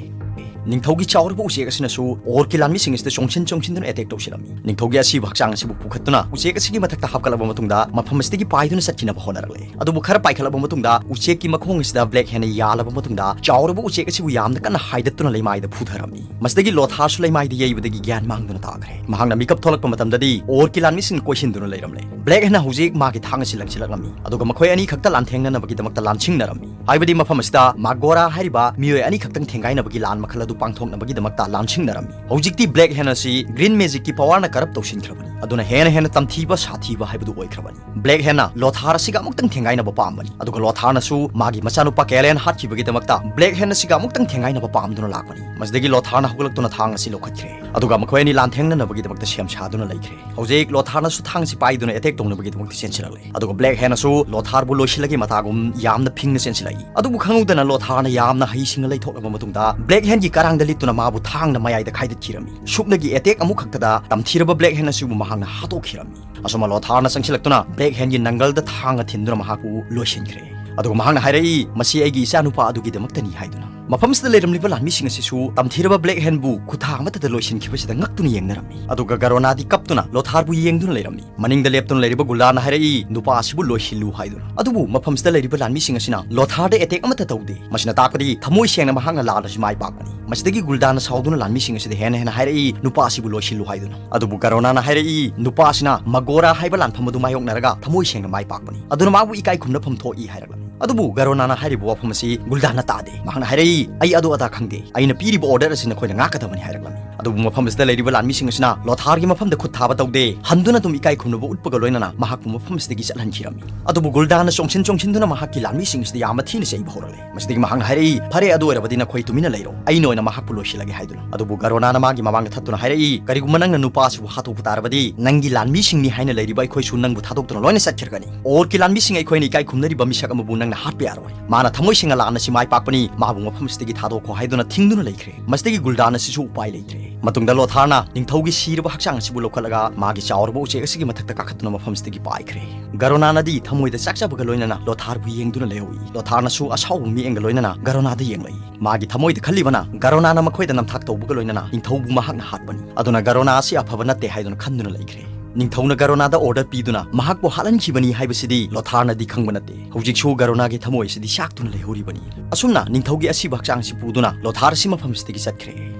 ꯅꯤꯡꯊꯧꯒꯤ ꯆꯥꯎꯔꯕ ꯎꯆꯦꯛ ꯑꯁꯤꯅꯁꯨ ꯑꯣꯔꯀꯤ ꯂꯥꯟꯃꯤꯁꯤꯡ ꯑꯁꯤꯗ ꯆꯣꯡꯁꯤꯟ ꯆꯣꯡꯁꯤꯟꯗꯨꯅ ꯑꯦꯇꯦꯛ ꯇꯧꯁꯤꯜꯂꯝꯃꯤ꯫ ꯅꯤꯡꯊꯧꯒꯤ ꯑꯁꯤꯕ ꯍꯛꯆꯥꯡ ꯑꯁꯤꯕꯨ ꯄꯨꯈꯠꯇꯨꯅ ꯎꯆꯦꯛ ꯑꯁꯤꯒꯤ ꯃꯊꯛꯇ ꯍꯥꯞꯀꯠꯂꯕ ꯃꯇꯨꯡꯗ ꯃꯐꯝ ꯑꯁꯤꯗꯒꯤ ꯄꯥꯏꯗꯨꯅ ꯆꯠꯈꯤꯅꯕ ꯍꯣꯠꯅꯔꯛꯂꯦ꯫ ꯑꯗꯨꯕꯨ ꯈꯔ ꯄꯥꯏꯈꯠꯂꯕ ꯃꯇꯨꯡꯗ ꯎꯆꯦꯛꯀꯤ ꯃꯈꯣꯡ ꯑꯁꯤꯗ ꯕ꯭ꯂꯦꯛ ꯍꯦꯟꯅ ꯌꯥꯜꯂꯕ ꯃꯇꯨꯡꯗ ꯆꯥꯎꯔꯕ ꯎꯆꯦꯛ ꯑꯁꯤꯕꯨ ꯌꯥꯝꯅ ꯀꯟꯅ ꯍꯥꯏꯗꯠꯇꯨꯅ ꯂꯩꯃꯥꯏꯗ ꯐꯨꯊꯔꯝꯃꯤ꯫ ꯃꯁꯤꯗꯒꯤ ꯂꯣꯊꯥꯔꯁꯨ ꯂꯩꯃꯥꯏꯗ ꯌꯩꯕꯗꯒꯤ ꯒ꯭ꯌꯥꯟ ꯃꯥꯡꯗꯨꯅ ꯇꯥꯈ꯭ꯔꯦ꯫ ꯃꯍꯥꯛꯅ ꯃꯤꯀꯞ ꯊꯣꯛꯂꯛꯄ ꯃꯇꯝꯗꯗꯤ ꯑꯣꯔꯀꯤ ꯂꯥꯟꯃꯤꯁꯤꯡꯅ ꯀꯣꯏꯁꯤꯟꯗꯨꯅ ꯂꯩꯔꯝꯂꯦ꯫ ꯕ꯭ꯂꯦꯛ ꯍꯦꯟꯅ ꯍꯧꯖꯤꯛ ꯃꯥꯒꯤ ꯊꯥꯡ ꯑꯁꯤ ꯂꯪꯁꯤꯜꯂꯛꯂꯝꯃꯤ꯫ ꯑꯗꯨꯒ ꯃꯈꯣꯏ ꯑꯅꯤ ꯈꯛꯇ ꯂꯥꯟꯊꯦꯡꯅꯅꯕꯒꯤꯗꯃꯛꯇ ꯂꯥꯟꯁꯤꯡꯅꯔꯝꯃꯤ꯫ ꯍꯥꯏꯕꯗꯤ ꯃꯐꯝ ꯑꯁꯤꯗ ꯃꯥꯒꯣꯔꯥ ꯍꯥꯏꯔꯤꯕ ꯃꯤꯑꯣꯏ ꯑꯅꯤ ꯈꯛꯇꯪ ꯊꯦꯡꯒꯥꯏꯅꯕꯒꯤ ꯂꯥꯟ ꯃꯈꯜ ꯑꯗꯨ ꯄꯥꯡꯊꯣꯛꯅꯕꯒꯤꯗꯃꯛꯇ ꯂꯥꯟꯁꯤꯡꯅꯔꯝꯃꯤ꯫ ꯍꯧꯖꯤꯛꯇꯤ Black Hand ꯑꯁꯤ Green Magicꯀꯤ powerꯅ corrupt ꯇꯧꯁꯤꯟꯈ꯭ꯔꯕꯅꯤ꯫ ꯑꯗꯨꯅ ꯍꯦꯟꯅ ꯍꯦꯟꯅ ꯇꯝꯊꯤꯕ ꯁꯥꯊꯤꯕ ꯍꯥꯏꯕꯗꯨ ꯑꯣꯏꯈ꯭ꯔꯕꯅꯤ꯫ Black Handꯅ ꯂꯣꯊꯥꯔ ꯑꯁꯤꯒ ꯑꯃꯨꯛꯇꯪ ꯊꯦꯡꯒꯥꯏꯅꯕ ꯄꯥꯝꯕꯅꯤ꯫ ꯑꯗꯨꯒ ꯂꯣꯊꯥꯔꯅꯁꯨ ꯃꯥꯒꯤ ꯃꯆꯥꯅꯨꯄꯥ ꯀꯦꯂꯦꯟ ꯍꯥꯠꯈꯤꯕꯒꯤꯗꯃꯛꯇ Black Hand ꯑꯁꯤꯒ ꯑꯃꯨꯛꯇꯪ ꯊꯦꯡꯒꯥꯏꯅꯕ ꯄꯥꯝꯗꯨꯅ ꯂꯥꯛꯄꯅꯤ꯫ ꯃꯁꯤꯗꯒꯤ ꯂꯣꯊꯥꯔꯅ ꯍꯧꯒꯠꯂꯛꯇꯨꯅ ꯊꯥꯡ ꯑꯁꯤ ꯂꯧꯈꯠꯈ꯭ꯔꯦ꯫ ꯑꯗꯨꯒ ꯃꯈꯣꯏ ꯑꯅꯤ ꯂꯥꯟꯊꯦꯡꯅꯅꯕꯒꯤꯗꯃꯛꯇ ꯁꯦꯝ ꯁꯥꯗꯨꯅ ꯂꯩꯈ꯭ꯔꯦ꯫ ꯍꯧꯖꯤꯛ ꯂꯣꯊꯥꯔꯅꯁꯨ ꯊꯥꯡꯁꯤ ꯄꯥꯏꯗꯨꯅ attack ꯇꯧꯅꯕꯒꯤꯗꯃꯛꯇ ꯆꯦꯟꯁꯤꯜꯂꯛꯂꯦ꯫ ꯑꯗꯨꯒ Black Handꯅꯁꯨ ꯂꯣꯊꯥꯔꯕꯨ ꯂꯣꯏꯁꯤꯜꯂꯒꯦ ꯃꯇꯥꯒꯨꯝ ꯌꯥꯝꯅ ꯐꯤꯡꯅ ꯆꯦꯟꯁꯤꯜꯂꯛꯏ꯫ ꯑꯗꯨꯕꯨ ꯈꯪꯍꯧꯗꯅ ꯂꯣꯊꯥꯔꯅ ꯌꯥꯝꯅ ꯍꯩꯁꯤꯡꯅ ꯂꯩꯊꯣꯛꯂꯕ ꯃꯇꯨꯡꯗ Black Handꯒꯤ ꯀꯔꯥꯡꯗ ꯂꯤꯠꯇꯨꯅ ꯃꯥꯕꯨ ꯊꯥꯡꯅ ꯃꯌꯥꯏꯗ ꯈꯥꯏꯗꯠꯈꯤꯔꯝꯃꯤ꯫ ꯁꯨꯞꯅꯒꯤ attack ꯑꯃꯨꯛꯈꯛꯇꯗ ꯇꯝꯊꯤꯔꯕ Black Hand ꯑꯁꯤꯕꯨ ꯃꯍꯥꯛꯅ ꯍꯥꯠꯇꯣꯛꯈꯤꯔꯝꯃꯤ꯫ ꯑꯁꯨꯝꯅ ꯂꯣꯊꯥꯔꯅ ꯆꯪꯁꯤꯜꯂꯛꯇꯨꯅ Black Handꯒꯤ ꯅꯪꯒꯜꯗ ꯊꯥꯡꯅ ꯊꯤꯟꯗꯨꯅ ꯃꯍꯥꯛꯄꯨ ꯂꯣꯏꯁꯤꯟꯈ꯭ꯔꯦ꯫ ꯑꯗꯨꯒ ꯃꯍꯥꯛꯅ ꯍꯥꯏꯔꯛꯏ, "ꯃꯁꯤ ꯑꯩꯒꯤ ꯏꯆꯥꯅꯨꯄꯥ ꯑꯗꯨꯒꯤꯗꯃꯛꯇꯅꯤ" ꯍꯥꯏꯗꯨꯅ꯫ ꯃꯐꯝꯁꯤꯗ ꯂꯩꯔꯝꯂꯤꯕ ꯂꯥꯟꯃꯤꯁꯤꯡ ꯑꯁꯤꯁꯨ ꯇꯝꯊꯤꯔꯕ Black Handꯕꯨ ꯈꯨꯊꯥꯡ ꯑꯃꯠꯇꯗ ꯂꯣꯏꯁꯤꯟꯈꯤꯕꯁꯤꯗ ꯉꯛꯇꯨꯅ ꯌꯦꯡꯅꯔꯝꯃꯤ꯫ ꯑꯗꯨꯒ ꯒꯔꯣꯅꯥꯗꯤ ꯀꯞꯇꯨꯅ ꯂꯣꯊꯥꯔꯕꯨ ꯌꯦꯡꯗꯨꯅ ꯂꯩꯔꯝꯃꯤ꯫ ꯃꯅꯤꯡꯗ ꯂꯦꯞꯇꯨꯅ ꯂꯩꯔꯤꯕ ꯒꯨꯜꯗꯥꯅ ꯍꯥꯏꯔꯛꯏ, "ꯅꯨꯄꯥ ꯑꯁꯤꯕꯨ ꯂꯣꯏꯁꯤꯜꯂꯨ" ꯍꯥꯏꯗꯨꯅ꯫ ꯑꯗꯨꯕꯨ ꯃꯐꯝꯁꯤꯗ ꯂꯩꯔꯤꯕ ꯂꯥꯟꯃꯤꯁꯤꯡ ꯑꯁꯤꯅ ꯂꯣꯊꯥꯔꯗ attack ꯑꯃꯠꯇ ꯇꯧꯗꯦ꯫ ꯃꯁꯤꯅ ꯇꯥꯛꯄꯗꯤ ꯊꯃꯣꯏ ꯁꯦꯡꯅ ꯃꯍꯥꯛꯅ ꯂꯥꯟ ꯑꯁꯤ ꯃꯥꯏ ꯄꯥꯛꯄꯅꯤ꯫ ꯃꯁꯤꯗꯒꯤ ꯒꯨꯜꯗꯥꯅ ꯁꯥꯎꯗꯨꯅ ꯂꯥꯟꯃꯤꯁꯤꯡ ꯑꯁꯤꯗ ꯍꯦꯟꯅ ꯍꯦꯟꯅ ꯍꯥꯏꯔꯛꯏ, "ꯅꯨꯄꯥ ꯑꯁꯤꯕꯨ ꯂꯣꯏꯁꯤꯜꯂꯨ" ꯍꯥꯏꯗꯨꯅ꯫ ꯑꯗꯨꯕꯨ ꯒꯔꯣꯅꯥꯅ ꯍꯥꯏꯔꯛꯏ, "ꯅꯨꯄꯥ ꯑꯁꯤꯅ ꯃꯒꯣꯔꯥ ꯍꯥꯏꯕ ꯂꯥꯟꯐꯝ ꯑꯗꯨ ꯃꯥꯌꯣꯛꯅꯔꯒ ꯊꯃꯣꯏ ꯁꯦꯡꯅ ꯃꯥꯏ ꯄꯥꯛꯄꯅꯤ꯫ ꯑꯗꯨꯅ ꯃꯥꯕꯨ ꯏꯀꯥꯏ ꯈꯨꯝꯅꯐꯝ ꯊꯣꯛꯏ" ꯍꯥꯏꯔꯛꯂꯝꯃꯤ꯫ ꯑꯗꯨꯕꯨ ꯒꯔꯣꯅꯥꯅ ꯍꯥꯏꯔꯤꯕ ꯋꯥꯐꯝ ꯑꯁꯤ ꯒꯨꯜꯗꯥꯅ ꯇꯥꯗꯦ꯫ ꯃꯍꯥꯛꯅ ꯍꯥꯏꯔꯛꯏ, "ꯑꯩ ꯑꯗꯨ ꯑꯗꯥ ꯈꯪꯗꯦ꯫ ꯑꯩꯅ ꯄꯤꯔꯤꯕ order ꯑꯁꯤ ꯅꯈꯣꯏꯅ ꯉꯥꯛꯀꯗꯕꯅꯤ" ꯍꯥꯏꯔꯛꯂꯝꯃꯤ꯫ ꯑꯗꯨꯕꯨ ꯃꯐꯝ ꯑꯁꯤꯗ ꯂꯩꯔꯤꯕ ꯂꯥꯟꯃꯤꯁꯤꯡ ꯑꯁꯤꯅ ꯂꯣꯊꯥꯔꯒꯤ ꯃꯐꯝꯗ ꯈꯨꯠ ꯊꯥꯕ ꯇꯧꯗꯦ꯫ ꯍꯟꯗꯨꯅ ꯑꯗꯨꯝ ꯏꯀꯥꯏ ꯈꯨꯝꯅꯕ ꯎꯠꯄꯒ ꯂꯣꯏꯅꯅ ꯃꯍꯥꯛꯄꯨ ꯃꯐꯝ ꯑꯁꯤꯗꯒꯤ ꯆꯠꯍꯟꯈꯤꯔꯝꯃꯤ꯫ ꯑꯗꯨꯕꯨ ꯒꯨꯜꯗꯥꯅ ꯆꯣꯡꯁꯤꯟ ꯆꯣꯡꯁꯤꯟꯗꯨꯅ ꯃꯍꯥꯛꯀꯤ ꯂꯥꯟꯃꯤꯁꯤꯡ ꯑꯁꯤꯗ ꯌꯥꯝꯅ ꯊꯤꯅ ꯆꯩꯕ ꯍꯧꯔꯛꯂꯦ꯫ ꯃꯁꯤꯗꯒꯤ ꯃꯍꯥꯛꯅ ꯍꯥꯏꯔꯛꯏ, "ꯐꯔꯦ, ꯑꯗꯨ ꯑꯣꯏꯔꯕꯗꯤ ꯅꯈꯣꯏ ꯇꯨꯃꯤꯟꯅ ꯂꯩꯔꯣ꯫ ꯑꯩꯅ ꯑꯣꯏꯅ ꯃꯍꯥꯛꯄꯨ ꯂꯣꯏꯁꯤꯜꯂꯒꯦ" ꯍꯥꯏꯗꯨꯅ꯫ ꯑꯗꯨꯕꯨ ꯒꯔꯣꯅꯥꯅ ꯃꯥꯒꯤ ꯃꯃꯥꯡꯗ ꯊꯠꯇꯨꯅ ꯍꯥꯏꯔꯛꯏ, "ꯀꯔꯤꯒꯨꯝꯕ ꯅꯪꯅ ꯅꯨꯄꯥ ꯑꯁꯤꯕꯨ ꯍꯥꯠꯇꯣꯛꯄ ꯇꯥꯔꯕꯗꯤ, ꯅꯪꯒꯤ ꯂꯥꯟꯃꯤꯁꯤꯡꯅꯤ ꯍꯥꯏꯅ ꯂꯩꯔꯤꯕ ꯑꯩꯈꯣꯏꯁꯨ ꯅꯪꯕꯨ ꯊꯥꯗꯣꯛꯇꯨꯅ ꯂꯣꯏꯅ ꯆꯠꯈ꯭ꯔꯒꯅꯤ꯫ ꯑꯣꯔꯀꯤ ꯂꯥꯟꯃꯤꯁꯤꯡ ꯑꯩꯈꯣꯏꯅ ꯏꯀꯥꯏ ꯈꯨꯝꯅꯔꯤꯕ ꯃꯤꯁꯛ ꯑꯃꯕꯨ ꯅꯪꯅ ꯍꯥꯠꯄ ꯌꯥꯔꯣꯏ꯫ ꯃꯥꯅ ꯊꯃꯣꯏ ꯁꯦꯡꯅ ꯂꯥꯟ ꯑꯁꯤ ꯃꯥꯏ ꯄꯥꯛꯄꯅꯤ, ꯃꯥꯕꯨ ꯃꯐꯝ ꯑꯁꯤꯗꯒꯤ ꯊꯥꯗꯣꯛꯈꯣ" ꯍꯥꯏꯗꯨꯅ ꯊꯤꯡꯗꯨꯅ ꯂꯩꯈ꯭ꯔꯦ꯫ ꯃꯁꯤꯗꯒꯤ ꯒꯨꯜꯗꯥꯟ ꯑꯁꯤꯁꯨ ꯎꯄꯥꯏ ꯂꯩꯇ꯭ꯔꯦ꯫ ꯃꯇꯨꯡꯗ ꯂꯣꯊꯥꯔꯅ ꯅꯤꯡꯊꯧꯒꯤ ꯁꯤꯔꯕ ꯍꯛꯆꯥꯡ ꯑꯁꯤꯕꯨ ꯂꯧꯈꯠꯂꯒ ꯃꯥꯒꯤ ꯆꯥꯎꯔꯕ ꯎꯆꯦꯛ ꯑꯁꯤꯒꯤ ꯃꯊꯛꯇ ꯀꯥꯈꯠꯇꯨꯅ ꯃꯐꯝꯁꯤꯗꯒꯤ ꯄꯥꯏꯈ꯭ꯔꯦ꯫ ꯒꯔꯣꯅꯥꯅꯗꯤ ꯊꯃꯣꯏꯗ ꯆꯥꯛꯆꯕꯒ ꯂꯣꯏꯅꯅ ꯂꯣꯊꯥꯔꯕꯨ ꯌꯦꯡꯗꯨꯅ ꯂꯩꯍꯧꯏ꯫ ꯂꯣꯊꯥꯔꯅꯁꯨ ꯑꯁꯥꯎꯕ ꯃꯤꯠꯌꯦꯡꯒ ꯂꯣꯏꯅꯅ ꯒꯔꯣꯅꯥꯗ ꯌꯦꯡꯂꯛꯏ꯫ ꯃꯥꯒꯤ ꯊꯃꯣꯏꯗ ꯈꯜꯂꯤꯕꯅ ꯒꯔꯣꯅꯥꯅ ꯃꯈꯣꯏꯗ ꯅꯝꯊꯥꯛ ꯇꯧꯕꯒ ꯂꯣꯏꯅꯅ ꯅꯤꯡꯊꯧꯕꯨ ꯃꯍꯥꯛꯅ ꯍꯥꯠꯄꯅꯤ꯫ ꯑꯗꯨꯅ ꯒꯔꯣꯅꯥ ꯑꯁꯤ ꯑꯐꯕ ꯅꯠꯇꯦ ꯍꯥꯏꯗꯨꯅ ꯈꯟꯗꯨꯅ ꯂꯩꯈ꯭ꯔꯦ꯫ ꯅꯤꯡꯊꯧꯅ ꯒꯔꯣꯅꯥꯗ order ꯄꯤꯗꯨꯅ ꯃꯍꯥꯛꯄꯨ ꯍꯥꯠꯍꯟꯈꯤꯕꯅꯤ ꯍꯥꯏꯕꯁꯤꯗꯤ ꯂꯣꯊꯥꯔꯅꯗꯤ ꯈꯪꯕ ꯅꯠꯇꯦ꯫ ꯍꯧꯖꯤꯛꯁꯨ ꯒꯔꯣꯅꯥꯒꯤ ꯊꯃꯣꯏ ꯑꯁꯤꯗꯤ ꯆꯥꯛꯇꯨꯅ ꯂꯩꯍꯧꯔꯤꯕꯅꯤ꯫ ꯑꯁꯨꯝꯅ ꯅꯤꯡꯊꯧꯒꯤ ꯑꯁꯤꯕ ꯍꯛꯆꯥꯡ ꯑꯁꯤ ꯄꯨꯗꯨꯅ ꯂꯣꯊꯥꯔ ꯑꯁꯤ ꯃꯐꯝꯁꯤꯗꯒꯤ ꯆꯠꯈ꯭ꯔꯦ꯫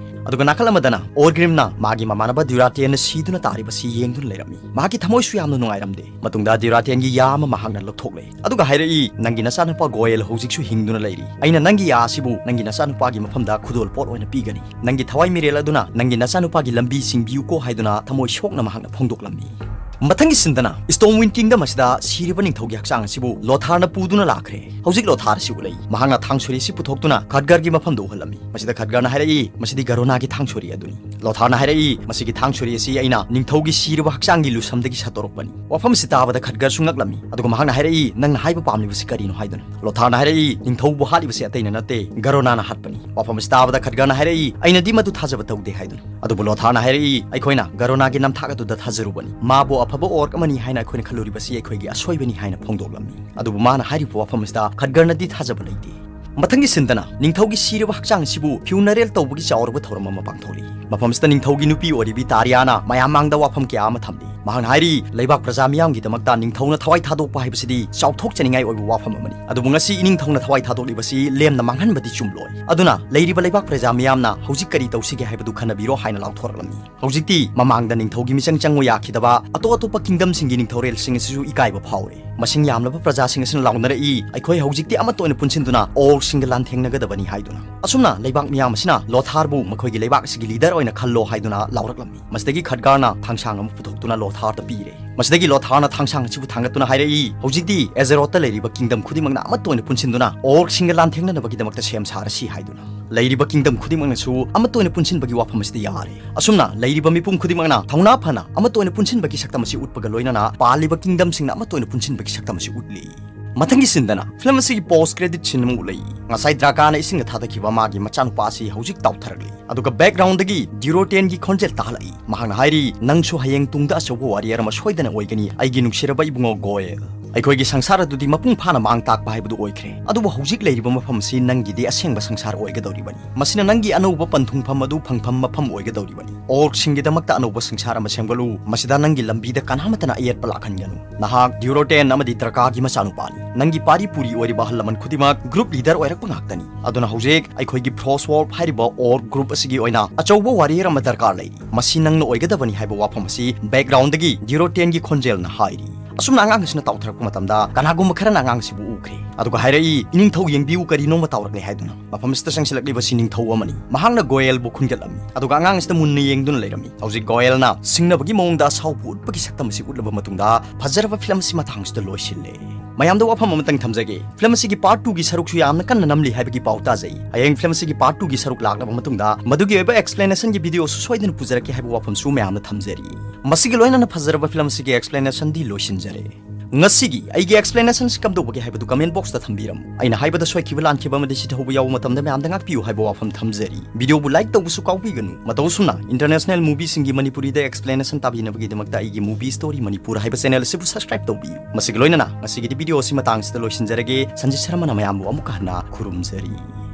ꯑꯗꯨꯒ ꯅꯥꯀꯜ ꯑꯃꯗꯅ ꯑꯣꯔꯒ꯭ꯔꯤꯝꯅ ꯃꯥꯒꯤ ꯃꯃꯥꯟꯅꯕ ꯗ꯭ꯌꯨꯔꯥꯇꯦꯟꯅ ꯁꯤꯗꯨꯅ ꯇꯥꯔꯤꯕꯁꯤ ꯌꯦꯡꯗꯨꯅ ꯂꯩꯔꯝꯃꯤ꯫ ꯃꯍꯥꯛꯀꯤ ꯊꯃꯣꯏꯁꯨ ꯌꯥꯝꯅ ꯅꯨꯡꯉꯥꯏꯔꯝꯗꯦ꯫ ꯃꯇꯨꯡꯗ ꯗ꯭ꯌꯨꯔꯥꯇꯦꯟꯒꯤ ꯌꯥ ꯑꯃ ꯃꯍꯥꯛꯅ ꯂꯧꯊꯣꯛꯂꯦ꯫ ꯑꯗꯨꯒ ꯍꯥꯏꯔꯛꯏ, "ꯅꯪꯒꯤ ꯅꯆꯥꯅꯨꯄꯥ ꯒꯣꯌꯦꯜ ꯍꯧꯖꯤꯛꯁꯨ ꯍꯤꯡꯗꯨꯅ ꯂꯩꯔꯤ꯫ ꯑꯩꯅ ꯅꯪꯒꯤ ꯌꯥ ꯑꯁꯤꯕꯨ ꯅꯪꯒꯤ ꯅꯆꯥꯅꯨꯄꯥꯒꯤ ꯃꯐꯝꯗ ꯈꯨꯗꯣꯜ ꯄꯣꯠ ꯑꯣꯏꯅ ꯄꯤꯒꯅꯤ꯫ ꯅꯪꯒꯤ ꯊꯋꯥꯏ ꯃꯤꯔꯦꯜ ꯑꯗꯨꯅ ꯅꯪꯒꯤ ꯅꯆꯥꯅꯨꯄꯥꯒꯤ ꯂꯝꯕꯤ ꯁꯤꯡꯕꯤꯌꯨꯀꯣ" ꯍꯥꯏꯗꯨꯅ ꯊꯃꯣꯏ ꯁꯣꯛꯅ ꯃꯍꯥꯛꯅ ꯐꯣꯡꯗꯣꯛꯂꯝꯃꯤ꯫ ꯃꯊꯪꯒꯤ ꯁꯤꯟꯗꯅ ꯁ꯭ꯇꯣꯝꯋꯤꯟ ꯀꯤꯡꯗꯝ ꯑꯁꯤꯗ ꯁꯤꯔꯤꯕ ꯅꯤꯡꯊꯧꯒꯤ ꯍꯛꯆꯥꯡ ꯑꯁꯤꯕꯨ ꯂꯣꯊꯥꯔꯅ ꯄꯨꯗꯨꯅ ꯂꯥꯛꯈ꯭ꯔꯦ꯫ ꯍꯧꯖꯤꯛ ꯂꯣꯊꯥꯔ ꯑꯁꯤ ꯎꯠꯂꯛꯏ꯫ ꯃꯍꯥꯛꯅ ꯊꯥꯡꯁꯣꯔꯤ ꯑꯁꯤ ꯄꯨꯊꯣꯛꯇꯨꯅ ꯈꯠꯒꯔꯒꯤ ꯃꯐꯝꯗ ꯎꯍꯜꯂꯝꯃꯤ꯫ ꯃꯁꯤꯗ ꯈꯠꯒꯔꯅ ꯍꯥꯏꯔꯛꯏ, "ꯃꯁꯤꯗꯤ ꯒꯔꯣꯅꯥꯒꯤ ꯊꯥꯡꯁꯣꯔꯤ ꯑꯗꯨꯅꯤ"꯫ ꯂꯣꯊꯥꯔꯅ ꯍꯥꯏꯔꯛꯏ, "ꯃꯁꯤꯒꯤ ꯊꯥꯡꯁꯣꯔꯤ ꯑꯁꯤ ꯑꯩꯅ ꯅꯤꯡꯊꯧꯒꯤ ꯁꯤꯔꯕ ꯍꯛꯆꯥꯡꯒꯤ ꯂꯨꯁꯝꯗꯒꯤ ꯁꯠꯇꯣꯔꯛꯄꯅꯤ"꯫ ꯋꯥꯐꯝ ꯑꯁꯤ ꯇꯥꯕꯗ ꯈꯠꯒꯔꯁꯨ ꯉꯛꯂꯝꯃꯤ꯫ ꯑꯗꯨꯒ ꯃꯍꯥꯛꯅ ꯍꯥꯏꯔꯛꯏ, "ꯅꯪꯅ ꯍꯥꯏꯕ ꯄꯥꯝꯂꯤꯕꯁꯤ ꯀꯔꯤꯅꯣ?" ꯍꯥꯏꯗꯨꯅ꯫ ꯂꯣꯊꯥꯔꯅ ꯍꯥꯏꯔꯛꯏ, "ꯅꯤꯡꯊꯧꯕꯨ ꯍꯥꯠꯂꯤꯕꯁꯤ ꯑꯇꯩꯅ ꯅꯠꯇꯦ, ꯒꯔꯣꯅꯥꯅ ꯍꯥꯠꯄꯅꯤ"꯫ ꯋꯥꯐꯝ ꯑꯁꯤ ꯇꯥꯕꯗ ꯈꯠꯒꯔꯅ ꯍꯥꯏꯔꯛꯏ, "ꯑꯩꯅꯗꯤ ꯃꯗꯨ ꯊꯥꯖꯕ ꯇꯧꯗꯦ" ꯍꯥꯏꯗꯨꯅ꯫ ꯑꯗꯨꯕꯨ ꯂꯣꯊꯥꯔꯅ ꯍꯥꯏꯔꯛꯏ, "ꯑꯩꯈꯣꯏꯅ ꯒꯔꯣꯅꯥꯒꯤ ꯅꯝꯊꯥꯛ ꯑꯗꯨꯗ ꯊꯥꯖꯔꯨꯕꯅꯤ꯫ ꯃꯥꯕꯨ ꯑꯐꯕ ꯑꯣꯔꯛ ꯑꯃꯅꯤ ꯍꯥꯏꯅ ꯑꯩꯈꯣꯏꯅ ꯈꯜꯂꯨꯔꯤꯕꯁꯤ ꯑꯩꯈꯣꯏꯒꯤ ꯑꯁꯣꯏꯕꯅꯤ" ꯍꯥꯏꯅ ꯐꯣꯡꯗꯣꯛꯂꯝꯃꯤ꯫ ꯑꯗꯨꯕꯨ ꯃꯥꯅ ꯍꯥꯏꯔꯤꯕ ꯋꯥꯐꯝ ꯑꯁꯤꯗ ꯈꯠꯒꯔꯅꯗꯤ ꯊꯥꯖꯕ ꯂꯩꯇꯦ꯫ ꯃꯊꯪꯒꯤ ꯁꯤꯟꯗꯅ ꯅꯤꯡꯊꯧꯒꯤ ꯁꯤꯔꯕ ꯍꯛꯆꯥꯡ ꯑꯁꯤꯕꯨ ꯐ꯭ꯌꯨꯅꯔꯦꯜ ꯇꯧꯕꯒꯤ ꯆꯥꯎꯔꯕ ꯊꯧꯔꯝ ꯑꯃ ꯄꯥꯡꯊꯣꯛꯂꯤ꯫ ꯃꯐꯝꯁꯤꯗ ꯅꯤꯡꯊꯧꯒꯤ ꯅꯨꯄꯤ ꯑꯣꯏꯔꯤꯕꯤ ꯇꯥꯔꯤꯌꯥꯅ ꯃꯌꯥꯝ ꯃꯥꯡꯗ ꯋꯥꯐꯝ ꯀꯌꯥ ꯑꯃ ꯊꯝꯂꯤ꯫ ꯃꯍꯥꯛꯅ ꯍꯥꯏꯔꯤ, "ꯂꯩꯕꯥꯛ ꯄ꯭ꯔꯖꯥ ꯃꯤꯌꯥꯝꯒꯤꯗꯃꯛꯇ ꯅꯤꯡꯊꯧꯅ ꯊꯋꯥꯏ ꯊꯥꯗꯣꯛꯄ ꯍꯥꯏꯕꯁꯤꯗꯤ ꯆꯥꯎꯊꯣꯛꯆꯅꯤꯡꯉꯥꯏ ꯑꯣꯏꯕ ꯋꯥꯐꯝ ꯑꯃꯅꯤ꯫ ꯑꯗꯨꯕꯨ ꯉꯁꯤ ꯏꯅꯤꯡꯊꯧꯅ ꯊꯋꯥꯏ ꯊꯥꯗꯣꯛꯂꯤꯕꯁꯤ ꯂꯦꯝꯅ ꯃꯥꯡꯍꯟꯕꯗꯤ ꯆꯨꯝꯂꯣꯏ꯫ ꯑꯗꯨꯅ ꯂꯩꯔꯤꯕ ꯂꯩꯕꯥꯛ ꯄ꯭ꯔꯖꯥ ꯃꯤꯌꯥꯝꯅ ꯍꯧꯖꯤꯛ ꯀꯔꯤ ꯇꯧꯁꯤꯒꯦ ꯍꯥꯏꯕꯗꯨ ꯈꯟꯅꯕꯤꯔꯣ" ꯍꯥꯏꯅ ꯂꯥꯎꯊꯣꯔꯛꯂꯝꯃꯤ꯫ ꯍꯧꯖꯤꯛꯇꯤ ꯃꯃꯥꯡꯗ ꯅꯤꯡꯊꯧꯒꯤ ꯃꯤꯆꯪ ꯆꯪꯕ ꯌꯥꯈꯤꯗꯕ ꯑꯇꯣꯞ ꯑꯇꯣꯞꯄ ꯀꯤꯡꯗꯝꯁꯤꯡꯒꯤ ꯅꯤꯡꯊꯧꯔꯦꯜꯁꯤꯡ ꯑꯁꯤꯁꯨ ꯏꯀꯥꯏꯕ ꯐꯥꯎꯔꯦ꯫ ꯃꯁꯤꯡ ꯌꯥꯝꯂꯕ ꯄ꯭ꯔꯖꯥꯁꯤꯡ ꯑꯁꯤꯅ ꯂꯥꯎꯅꯔꯛꯏ, "ꯑꯩꯈꯣꯏ ꯍꯧꯖꯤꯛꯇꯤ ꯑꯃꯠꯇ ꯑꯣꯏꯅ ꯄꯨꯟꯁꯤꯟꯗꯨꯅ ꯑꯣꯔꯛꯁꯤꯡꯒ ꯂꯥꯟꯊꯦꯡꯅꯒꯗꯕꯅꯤ" ꯍꯥꯏꯗꯨꯅ꯫ ꯑꯁꯨꯝꯅ ꯂꯩꯕꯥꯛ ꯃꯤꯌꯥꯝ ꯑꯁꯤꯅ ꯂꯣꯊꯥꯔꯕꯨ ꯃꯈꯣꯏꯒꯤ ꯂꯩꯕꯥꯛ ꯑꯁꯤꯒꯤ ꯂꯤꯗꯔ ꯑꯣꯏꯅ ꯈꯜꯂꯣ ꯍꯥꯏꯗꯨꯅ ꯂꯥꯎꯔꯛꯂꯝꯃꯤ꯫ ꯃꯁꯤꯗꯒꯤ ꯈꯠꯒꯔꯅ ꯊꯥꯡꯁꯥꯡ ꯑꯃ ꯄꯨꯊꯣꯛꯇꯨꯅ ꯂꯣꯊꯥꯔꯗ ꯄꯤꯔꯦ꯫ ꯃꯁꯤꯗꯒꯤ ꯂꯣꯊꯥꯔꯅ ꯊꯥꯡꯁꯥꯡ ꯑꯁꯤꯕꯨ ꯊꯥꯡꯒꯠꯇꯨꯅ ꯍꯥꯏꯔꯛꯏ, "ꯍꯧꯖꯤꯛꯇꯤ ꯑꯦꯖꯦꯔꯣꯠꯇ ꯂꯩꯔꯤꯕ ꯀꯤꯡꯗꯝ ꯈꯨꯗꯤꯡꯃꯛꯅ ꯑꯃꯠꯇ ꯑꯣꯏꯅ ꯄꯨꯟꯁꯤꯟꯗꯨꯅ ꯑꯣꯔꯛꯁꯤꯡꯒ ꯂꯥꯟꯊꯦꯡꯅꯅꯕꯒꯤꯗꯃꯛꯇ ꯁꯦꯝ ꯁꯥꯔꯁꯤ" ꯍꯥꯏꯗꯨꯅ꯫ ꯂꯩꯔꯤꯕ ꯀꯤꯡꯗꯝ ꯈꯨꯗꯤꯡꯃꯛꯅꯁꯨ ꯑꯃꯠꯇ ꯑꯣꯏꯅ ꯄꯨꯟꯁꯤꯟꯕꯒꯤ ꯋꯥꯐꯝ ꯑꯁꯤꯗ ꯌꯥꯔꯦ꯫ ꯑꯁꯨꯝꯅ ꯂꯩꯔꯤꯕ ꯃꯤꯄꯨꯝ ꯈꯨꯗꯤꯡꯃꯛꯅ ꯊꯧꯅꯥ ꯐꯅ ꯑꯃꯠꯇ ꯑꯣꯏꯅ ꯄꯨꯟꯁꯤꯟꯕꯒꯤ ꯁꯛꯇꯝ ꯑꯁꯤ ꯎꯠꯄꯒ ꯂꯣꯏꯅꯅ ꯄꯥꯜꯂꯤꯕ ꯀꯤꯡꯗꯝꯁꯤꯡꯅ ꯑꯃꯠꯇ ꯑꯣꯏꯅ ꯄꯨꯟꯁꯤꯟꯕꯒꯤ ꯁꯛꯇꯝ ꯑꯁꯤ ꯎꯠꯂꯤ꯫ ꯃꯊꯪꯒꯤ ꯁꯤꯟꯗꯅ ꯐꯤꯂꯝ ꯑꯁꯤꯒꯤ ꯄꯣꯁ ꯀ꯭ꯔꯦꯗꯤꯠ ꯁꯤꯟ ꯑꯃ ꯎꯠꯂꯛꯏ꯫ ꯉꯁꯥꯏ ꯗ꯭ꯔꯥꯀꯥꯅ ꯏꯁꯤꯡꯗ ꯊꯥꯗꯈꯤꯕ ꯃꯥꯒꯤ ꯃꯆꯥꯅꯨꯄꯥ ꯑꯁꯤ ꯍꯧꯖꯤꯛ ꯇꯥꯎꯊꯔꯛꯂꯤ꯫ ꯑꯗꯨꯒ ꯕꯦꯛꯒ꯭ꯔꯥꯎꯟꯗꯒꯤ ꯗ꯭ꯌꯨꯔꯣꯇꯦꯟꯒꯤ ꯈꯣꯟꯖꯦꯜ ꯇꯥꯍꯜꯂꯛꯏ꯫ ꯃꯍꯥꯛꯅ ꯍꯥꯏꯔꯤ, "ꯅꯪꯁꯨ ꯍꯌꯦꯡ ꯇꯨꯡꯗ ꯑꯆꯧꯕ ꯋꯥꯔꯤꯌꯔ ꯑꯃ ꯁꯣꯏꯗꯅ ꯑꯣꯏꯒꯅꯤ, ꯑꯩꯒꯤ ꯅꯨꯡꯁꯤꯔꯕ ꯏꯕꯨꯡꯉꯣ ꯒꯣꯌꯦꯜ"꯫ ꯑꯩꯈꯣꯏꯒꯤ ꯁꯪꯁꯥꯔ ꯑꯗꯨꯗꯤ ꯃꯄꯨꯡ ꯐꯥꯅ ꯃꯥꯡ ꯇꯥꯛꯄ ꯍꯥꯏꯕꯗꯨ ꯑꯣꯏꯈ꯭ꯔꯦ꯫ ꯑꯗꯨꯕꯨ ꯍꯧꯖꯤꯛ ꯂꯩꯔꯤꯕ ꯃꯐꯝ ꯑꯁꯤ ꯅꯪꯒꯤꯗꯤ ꯑꯁꯦꯡꯕ ꯁꯪꯁꯥꯔ ꯑꯣꯏꯒꯗꯧꯔꯤꯕꯅꯤ꯫ ꯃꯁꯤꯅ ꯅꯪꯒꯤ ꯑꯅꯧꯕ ꯄꯟꯊꯨꯡꯐꯝ ꯑꯗꯨ ꯐꯪꯐꯝ ꯃꯐꯝ ꯑꯣꯏꯒꯗꯧꯔꯤꯕꯅꯤ꯫ Orc-ꯁꯤꯡꯒꯤꯗꯃꯛꯇ ꯑꯅꯧꯕ ꯁꯪꯁꯥꯔ ꯑꯃ ꯁꯦꯝꯒꯠꯂꯨ꯫ ꯃꯁꯤꯗ ꯅꯪꯒꯤ ꯂꯝꯕꯤꯗ ꯀꯅꯥꯃꯠꯇꯅ ꯑꯌꯦꯠꯄ ꯂꯥꯛꯍꯟꯒꯅꯨ꯫ ꯅꯍꯥꯛ ꯗ꯭ꯌꯨꯔꯣꯇꯦꯟ ꯑꯃꯗꯤ ꯗ꯭ꯔꯀꯥꯒꯤ ꯃꯆꯥꯅꯨꯄꯥꯅꯤ꯫ ꯅꯪꯒꯤ ꯄꯥꯔꯤ ꯄꯨꯔꯤ ꯑꯣꯏꯔꯤꯕ ꯑꯍꯜ ꯂꯃꯟ ꯈꯨꯗꯤꯡꯃꯛ ꯒ꯭ꯔꯨꯞ ꯂꯤꯗꯔ ꯑꯣꯏꯔꯛꯄ ꯉꯥꯛꯇꯅꯤ꯫ ꯑꯗꯨꯅ ꯍꯧꯖꯤꯛ ꯑꯩꯈꯣꯏꯒꯤ ꯐ꯭ꯔꯣꯁꯋꯣꯜꯐ ꯍꯥꯏꯔꯤꯕ Orc ꯒ꯭ꯔꯨꯞ ꯑꯁꯤꯒꯤ ꯑꯣꯏꯅ ꯑꯆꯧꯕ ꯋꯥꯔꯤꯌꯔ ꯑꯃ ꯗꯔꯀꯥꯔ ꯂꯩꯔꯤ꯫ ꯃꯁꯤ ꯅꯪꯅ ꯑꯣꯏꯒꯗꯕꯅꯤ ꯍꯥꯏꯕ ꯋꯥꯐꯝ ꯑꯁꯤ ꯕꯦꯛꯒ꯭ꯔꯥꯎꯟꯗꯒꯤ ꯗ꯭ꯌꯨꯔꯣꯇꯦꯟꯒꯤ ꯈꯣꯟꯖꯦꯜꯅ ꯍꯥꯏꯔꯤ꯫ ꯑꯁꯨꯝꯅ ꯑꯉꯥꯡ ꯑꯁꯤꯅ ꯇꯥꯎꯊꯔꯛꯄ ꯃꯇꯝꯗ ꯀꯅꯥꯒꯨꯝꯕ ꯈꯔꯅ ꯑꯉꯥꯡ ꯑꯁꯤꯕꯨ ꯎꯈ꯭ꯔꯦ꯫ ꯑꯗꯨꯒ ꯍꯥꯏꯔꯛꯏ, "ꯏꯅꯤꯡꯊꯧ, ꯌꯦꯡꯕꯤꯌꯨ, ꯀꯔꯤꯅꯣꯝꯃ ꯇꯥꯎꯔꯛꯂꯦ" ꯍꯥꯏꯗꯨꯅ꯫ ꯃꯐꯝ ꯑꯁꯤꯗ ꯆꯪꯁꯤꯜꯂꯛꯂꯤꯕ ꯑꯁꯤ ꯅꯤꯡꯊꯧ ꯑꯃꯅꯤ꯫ ꯃꯍꯥꯛꯅ ꯒꯣꯌꯦꯜꯕꯨ ꯈꯨꯟꯒꯠꯂꯝꯃꯤ꯫ ꯑꯗꯨꯒ ꯑꯉꯥꯡ ꯑꯁꯤꯗ ꯃꯨꯟꯅ ꯌꯦꯡꯗꯨꯅ ꯂꯩꯔꯝꯃꯤ꯫ ꯍꯧꯖꯤꯛ ꯒꯣꯌꯦꯜꯅ ꯁꯤꯡꯅꯕꯒꯤ ꯃꯑꯣꯡꯗ ꯑꯁꯥꯎꯕ ꯎꯠꯄꯒꯤ ꯁꯛꯇꯝ ꯑꯁꯤ ꯎꯠꯂꯕ ꯃꯇꯨꯡꯗ ꯐꯖꯔꯕ ꯐꯤꯂꯝ ꯑꯁꯤ ꯃꯇꯥꯡꯁꯤꯗ ꯂꯣꯏꯁꯤꯜꯂꯦ꯫ ꯃꯌꯥꯝꯗ ꯋꯥꯐꯝ ꯑꯃꯇꯪ ꯊꯝꯖꯒꯦ, ꯐꯤꯂꯝ ꯑꯁꯤꯒꯤ ꯄꯥꯔꯠ ꯇꯨꯒꯤ ꯁꯔꯨꯛꯁꯨ ꯌꯥꯝꯅ ꯀꯟꯅ ꯅꯝꯂꯤ ꯍꯥꯏꯕꯒꯤ ꯄꯥꯎ ꯇꯥꯖꯩ꯫ ꯍꯌꯦꯡ ꯐꯤꯂꯝ ꯑꯁꯤꯒꯤ ꯄꯥꯔꯠ ꯇꯨꯒꯤ ꯁꯔꯨꯛ ꯂꯥꯛꯂꯕ ꯃꯇꯨꯡꯗ ꯃꯗꯨꯒꯤ ꯑꯣꯏꯕ ꯑꯦꯛꯁꯄ꯭ꯂꯦꯅꯦꯁꯟꯒꯤ ꯚꯤꯗꯤꯑꯣꯁꯨ ꯁꯣꯏꯗꯅ ꯄꯨꯖꯔꯛꯀꯦ ꯍꯥꯏꯕ ꯋꯥꯐꯝꯁꯨ ꯃꯌꯥꯝꯅ ꯊꯝꯖꯔꯤ꯫ ꯃꯁꯤꯒꯤ ꯂꯣꯏꯅꯅ ꯐꯖꯔꯕ ꯐꯤꯂꯝ ꯑꯁꯤꯒꯤ ꯑꯦꯛꯁꯄ꯭ꯂꯦꯅꯦꯁꯟꯗꯤ ꯂꯣꯏꯁꯤꯟꯖꯔꯦ꯫ ꯉꯁꯤꯒꯤ ꯑꯩꯒꯤ ꯑꯦꯛꯁꯄ꯭ꯂꯦꯅꯦꯁꯟꯁꯤ ꯀꯝꯗꯧꯕꯒꯦ ꯍꯥꯏꯕꯗꯨ ꯀꯃꯦꯟ ꯕꯣꯛꯁꯇ ꯊꯝꯕꯤꯔꯝꯃꯨ꯫ ꯑꯩꯅ ꯍꯥꯏꯕꯗ ꯁꯣꯏꯈꯤꯕ ꯂꯥꯟꯈꯤꯕ ꯑꯃꯗꯤ ꯁꯤꯊꯧꯕ ꯌꯥꯎꯕ ꯃꯇꯝꯗ ꯃꯌꯥꯝꯗ ꯉꯥꯛꯄꯤꯌꯨ ꯍꯥꯏꯕ ꯋꯥꯐꯝ ꯊꯝꯖꯔꯤ꯫ ꯚꯤꯗꯤꯑꯣꯕꯨ ꯂꯥꯏꯛ ꯇꯧꯕꯁꯨ ꯀꯥꯎꯕꯤꯒꯅꯨ꯫ ꯃꯇꯧ ꯑꯁꯨꯝꯅ ꯏꯟꯇꯔꯅꯦꯁꯅꯦꯜ ꯃꯨꯚꯤꯁꯤꯡꯒꯤ ꯃꯅꯤꯄꯨꯔꯤꯗ ꯑꯦꯛꯁꯄ꯭ꯂꯦꯅꯦꯁꯟ ꯇꯥꯕꯤꯅꯕꯒꯤꯗꯃꯛꯇ ꯑꯩꯒꯤ ꯃꯨꯚꯤ ꯁ꯭ꯇꯣꯔꯤ ꯃꯅꯤꯄꯨꯔ ꯍꯥꯏꯕ ꯆꯦꯅꯦꯜ ꯑꯁꯤꯕꯨ ꯁꯕꯁꯀ꯭ꯔꯥꯏꯕ ꯇꯧꯕꯤꯌꯨ꯫ ꯃꯁꯤꯒꯤ ꯂꯣꯏꯅꯅ ꯉꯁꯤꯒꯤꯗꯤ ꯚꯤꯗꯤꯑꯣ ꯑꯁꯤ ꯃꯇꯥꯡꯁꯤꯗ ꯂꯣꯏꯁꯤꯟꯖꯔꯒꯦ꯫ ꯁꯟꯖꯤꯠ ꯁꯔꯃꯅ ꯃꯌꯥꯝꯕꯨ ꯑꯃꯨꯛꯀ ꯍꯟꯅ ꯈꯨꯔꯨꯝꯖꯔꯤ꯫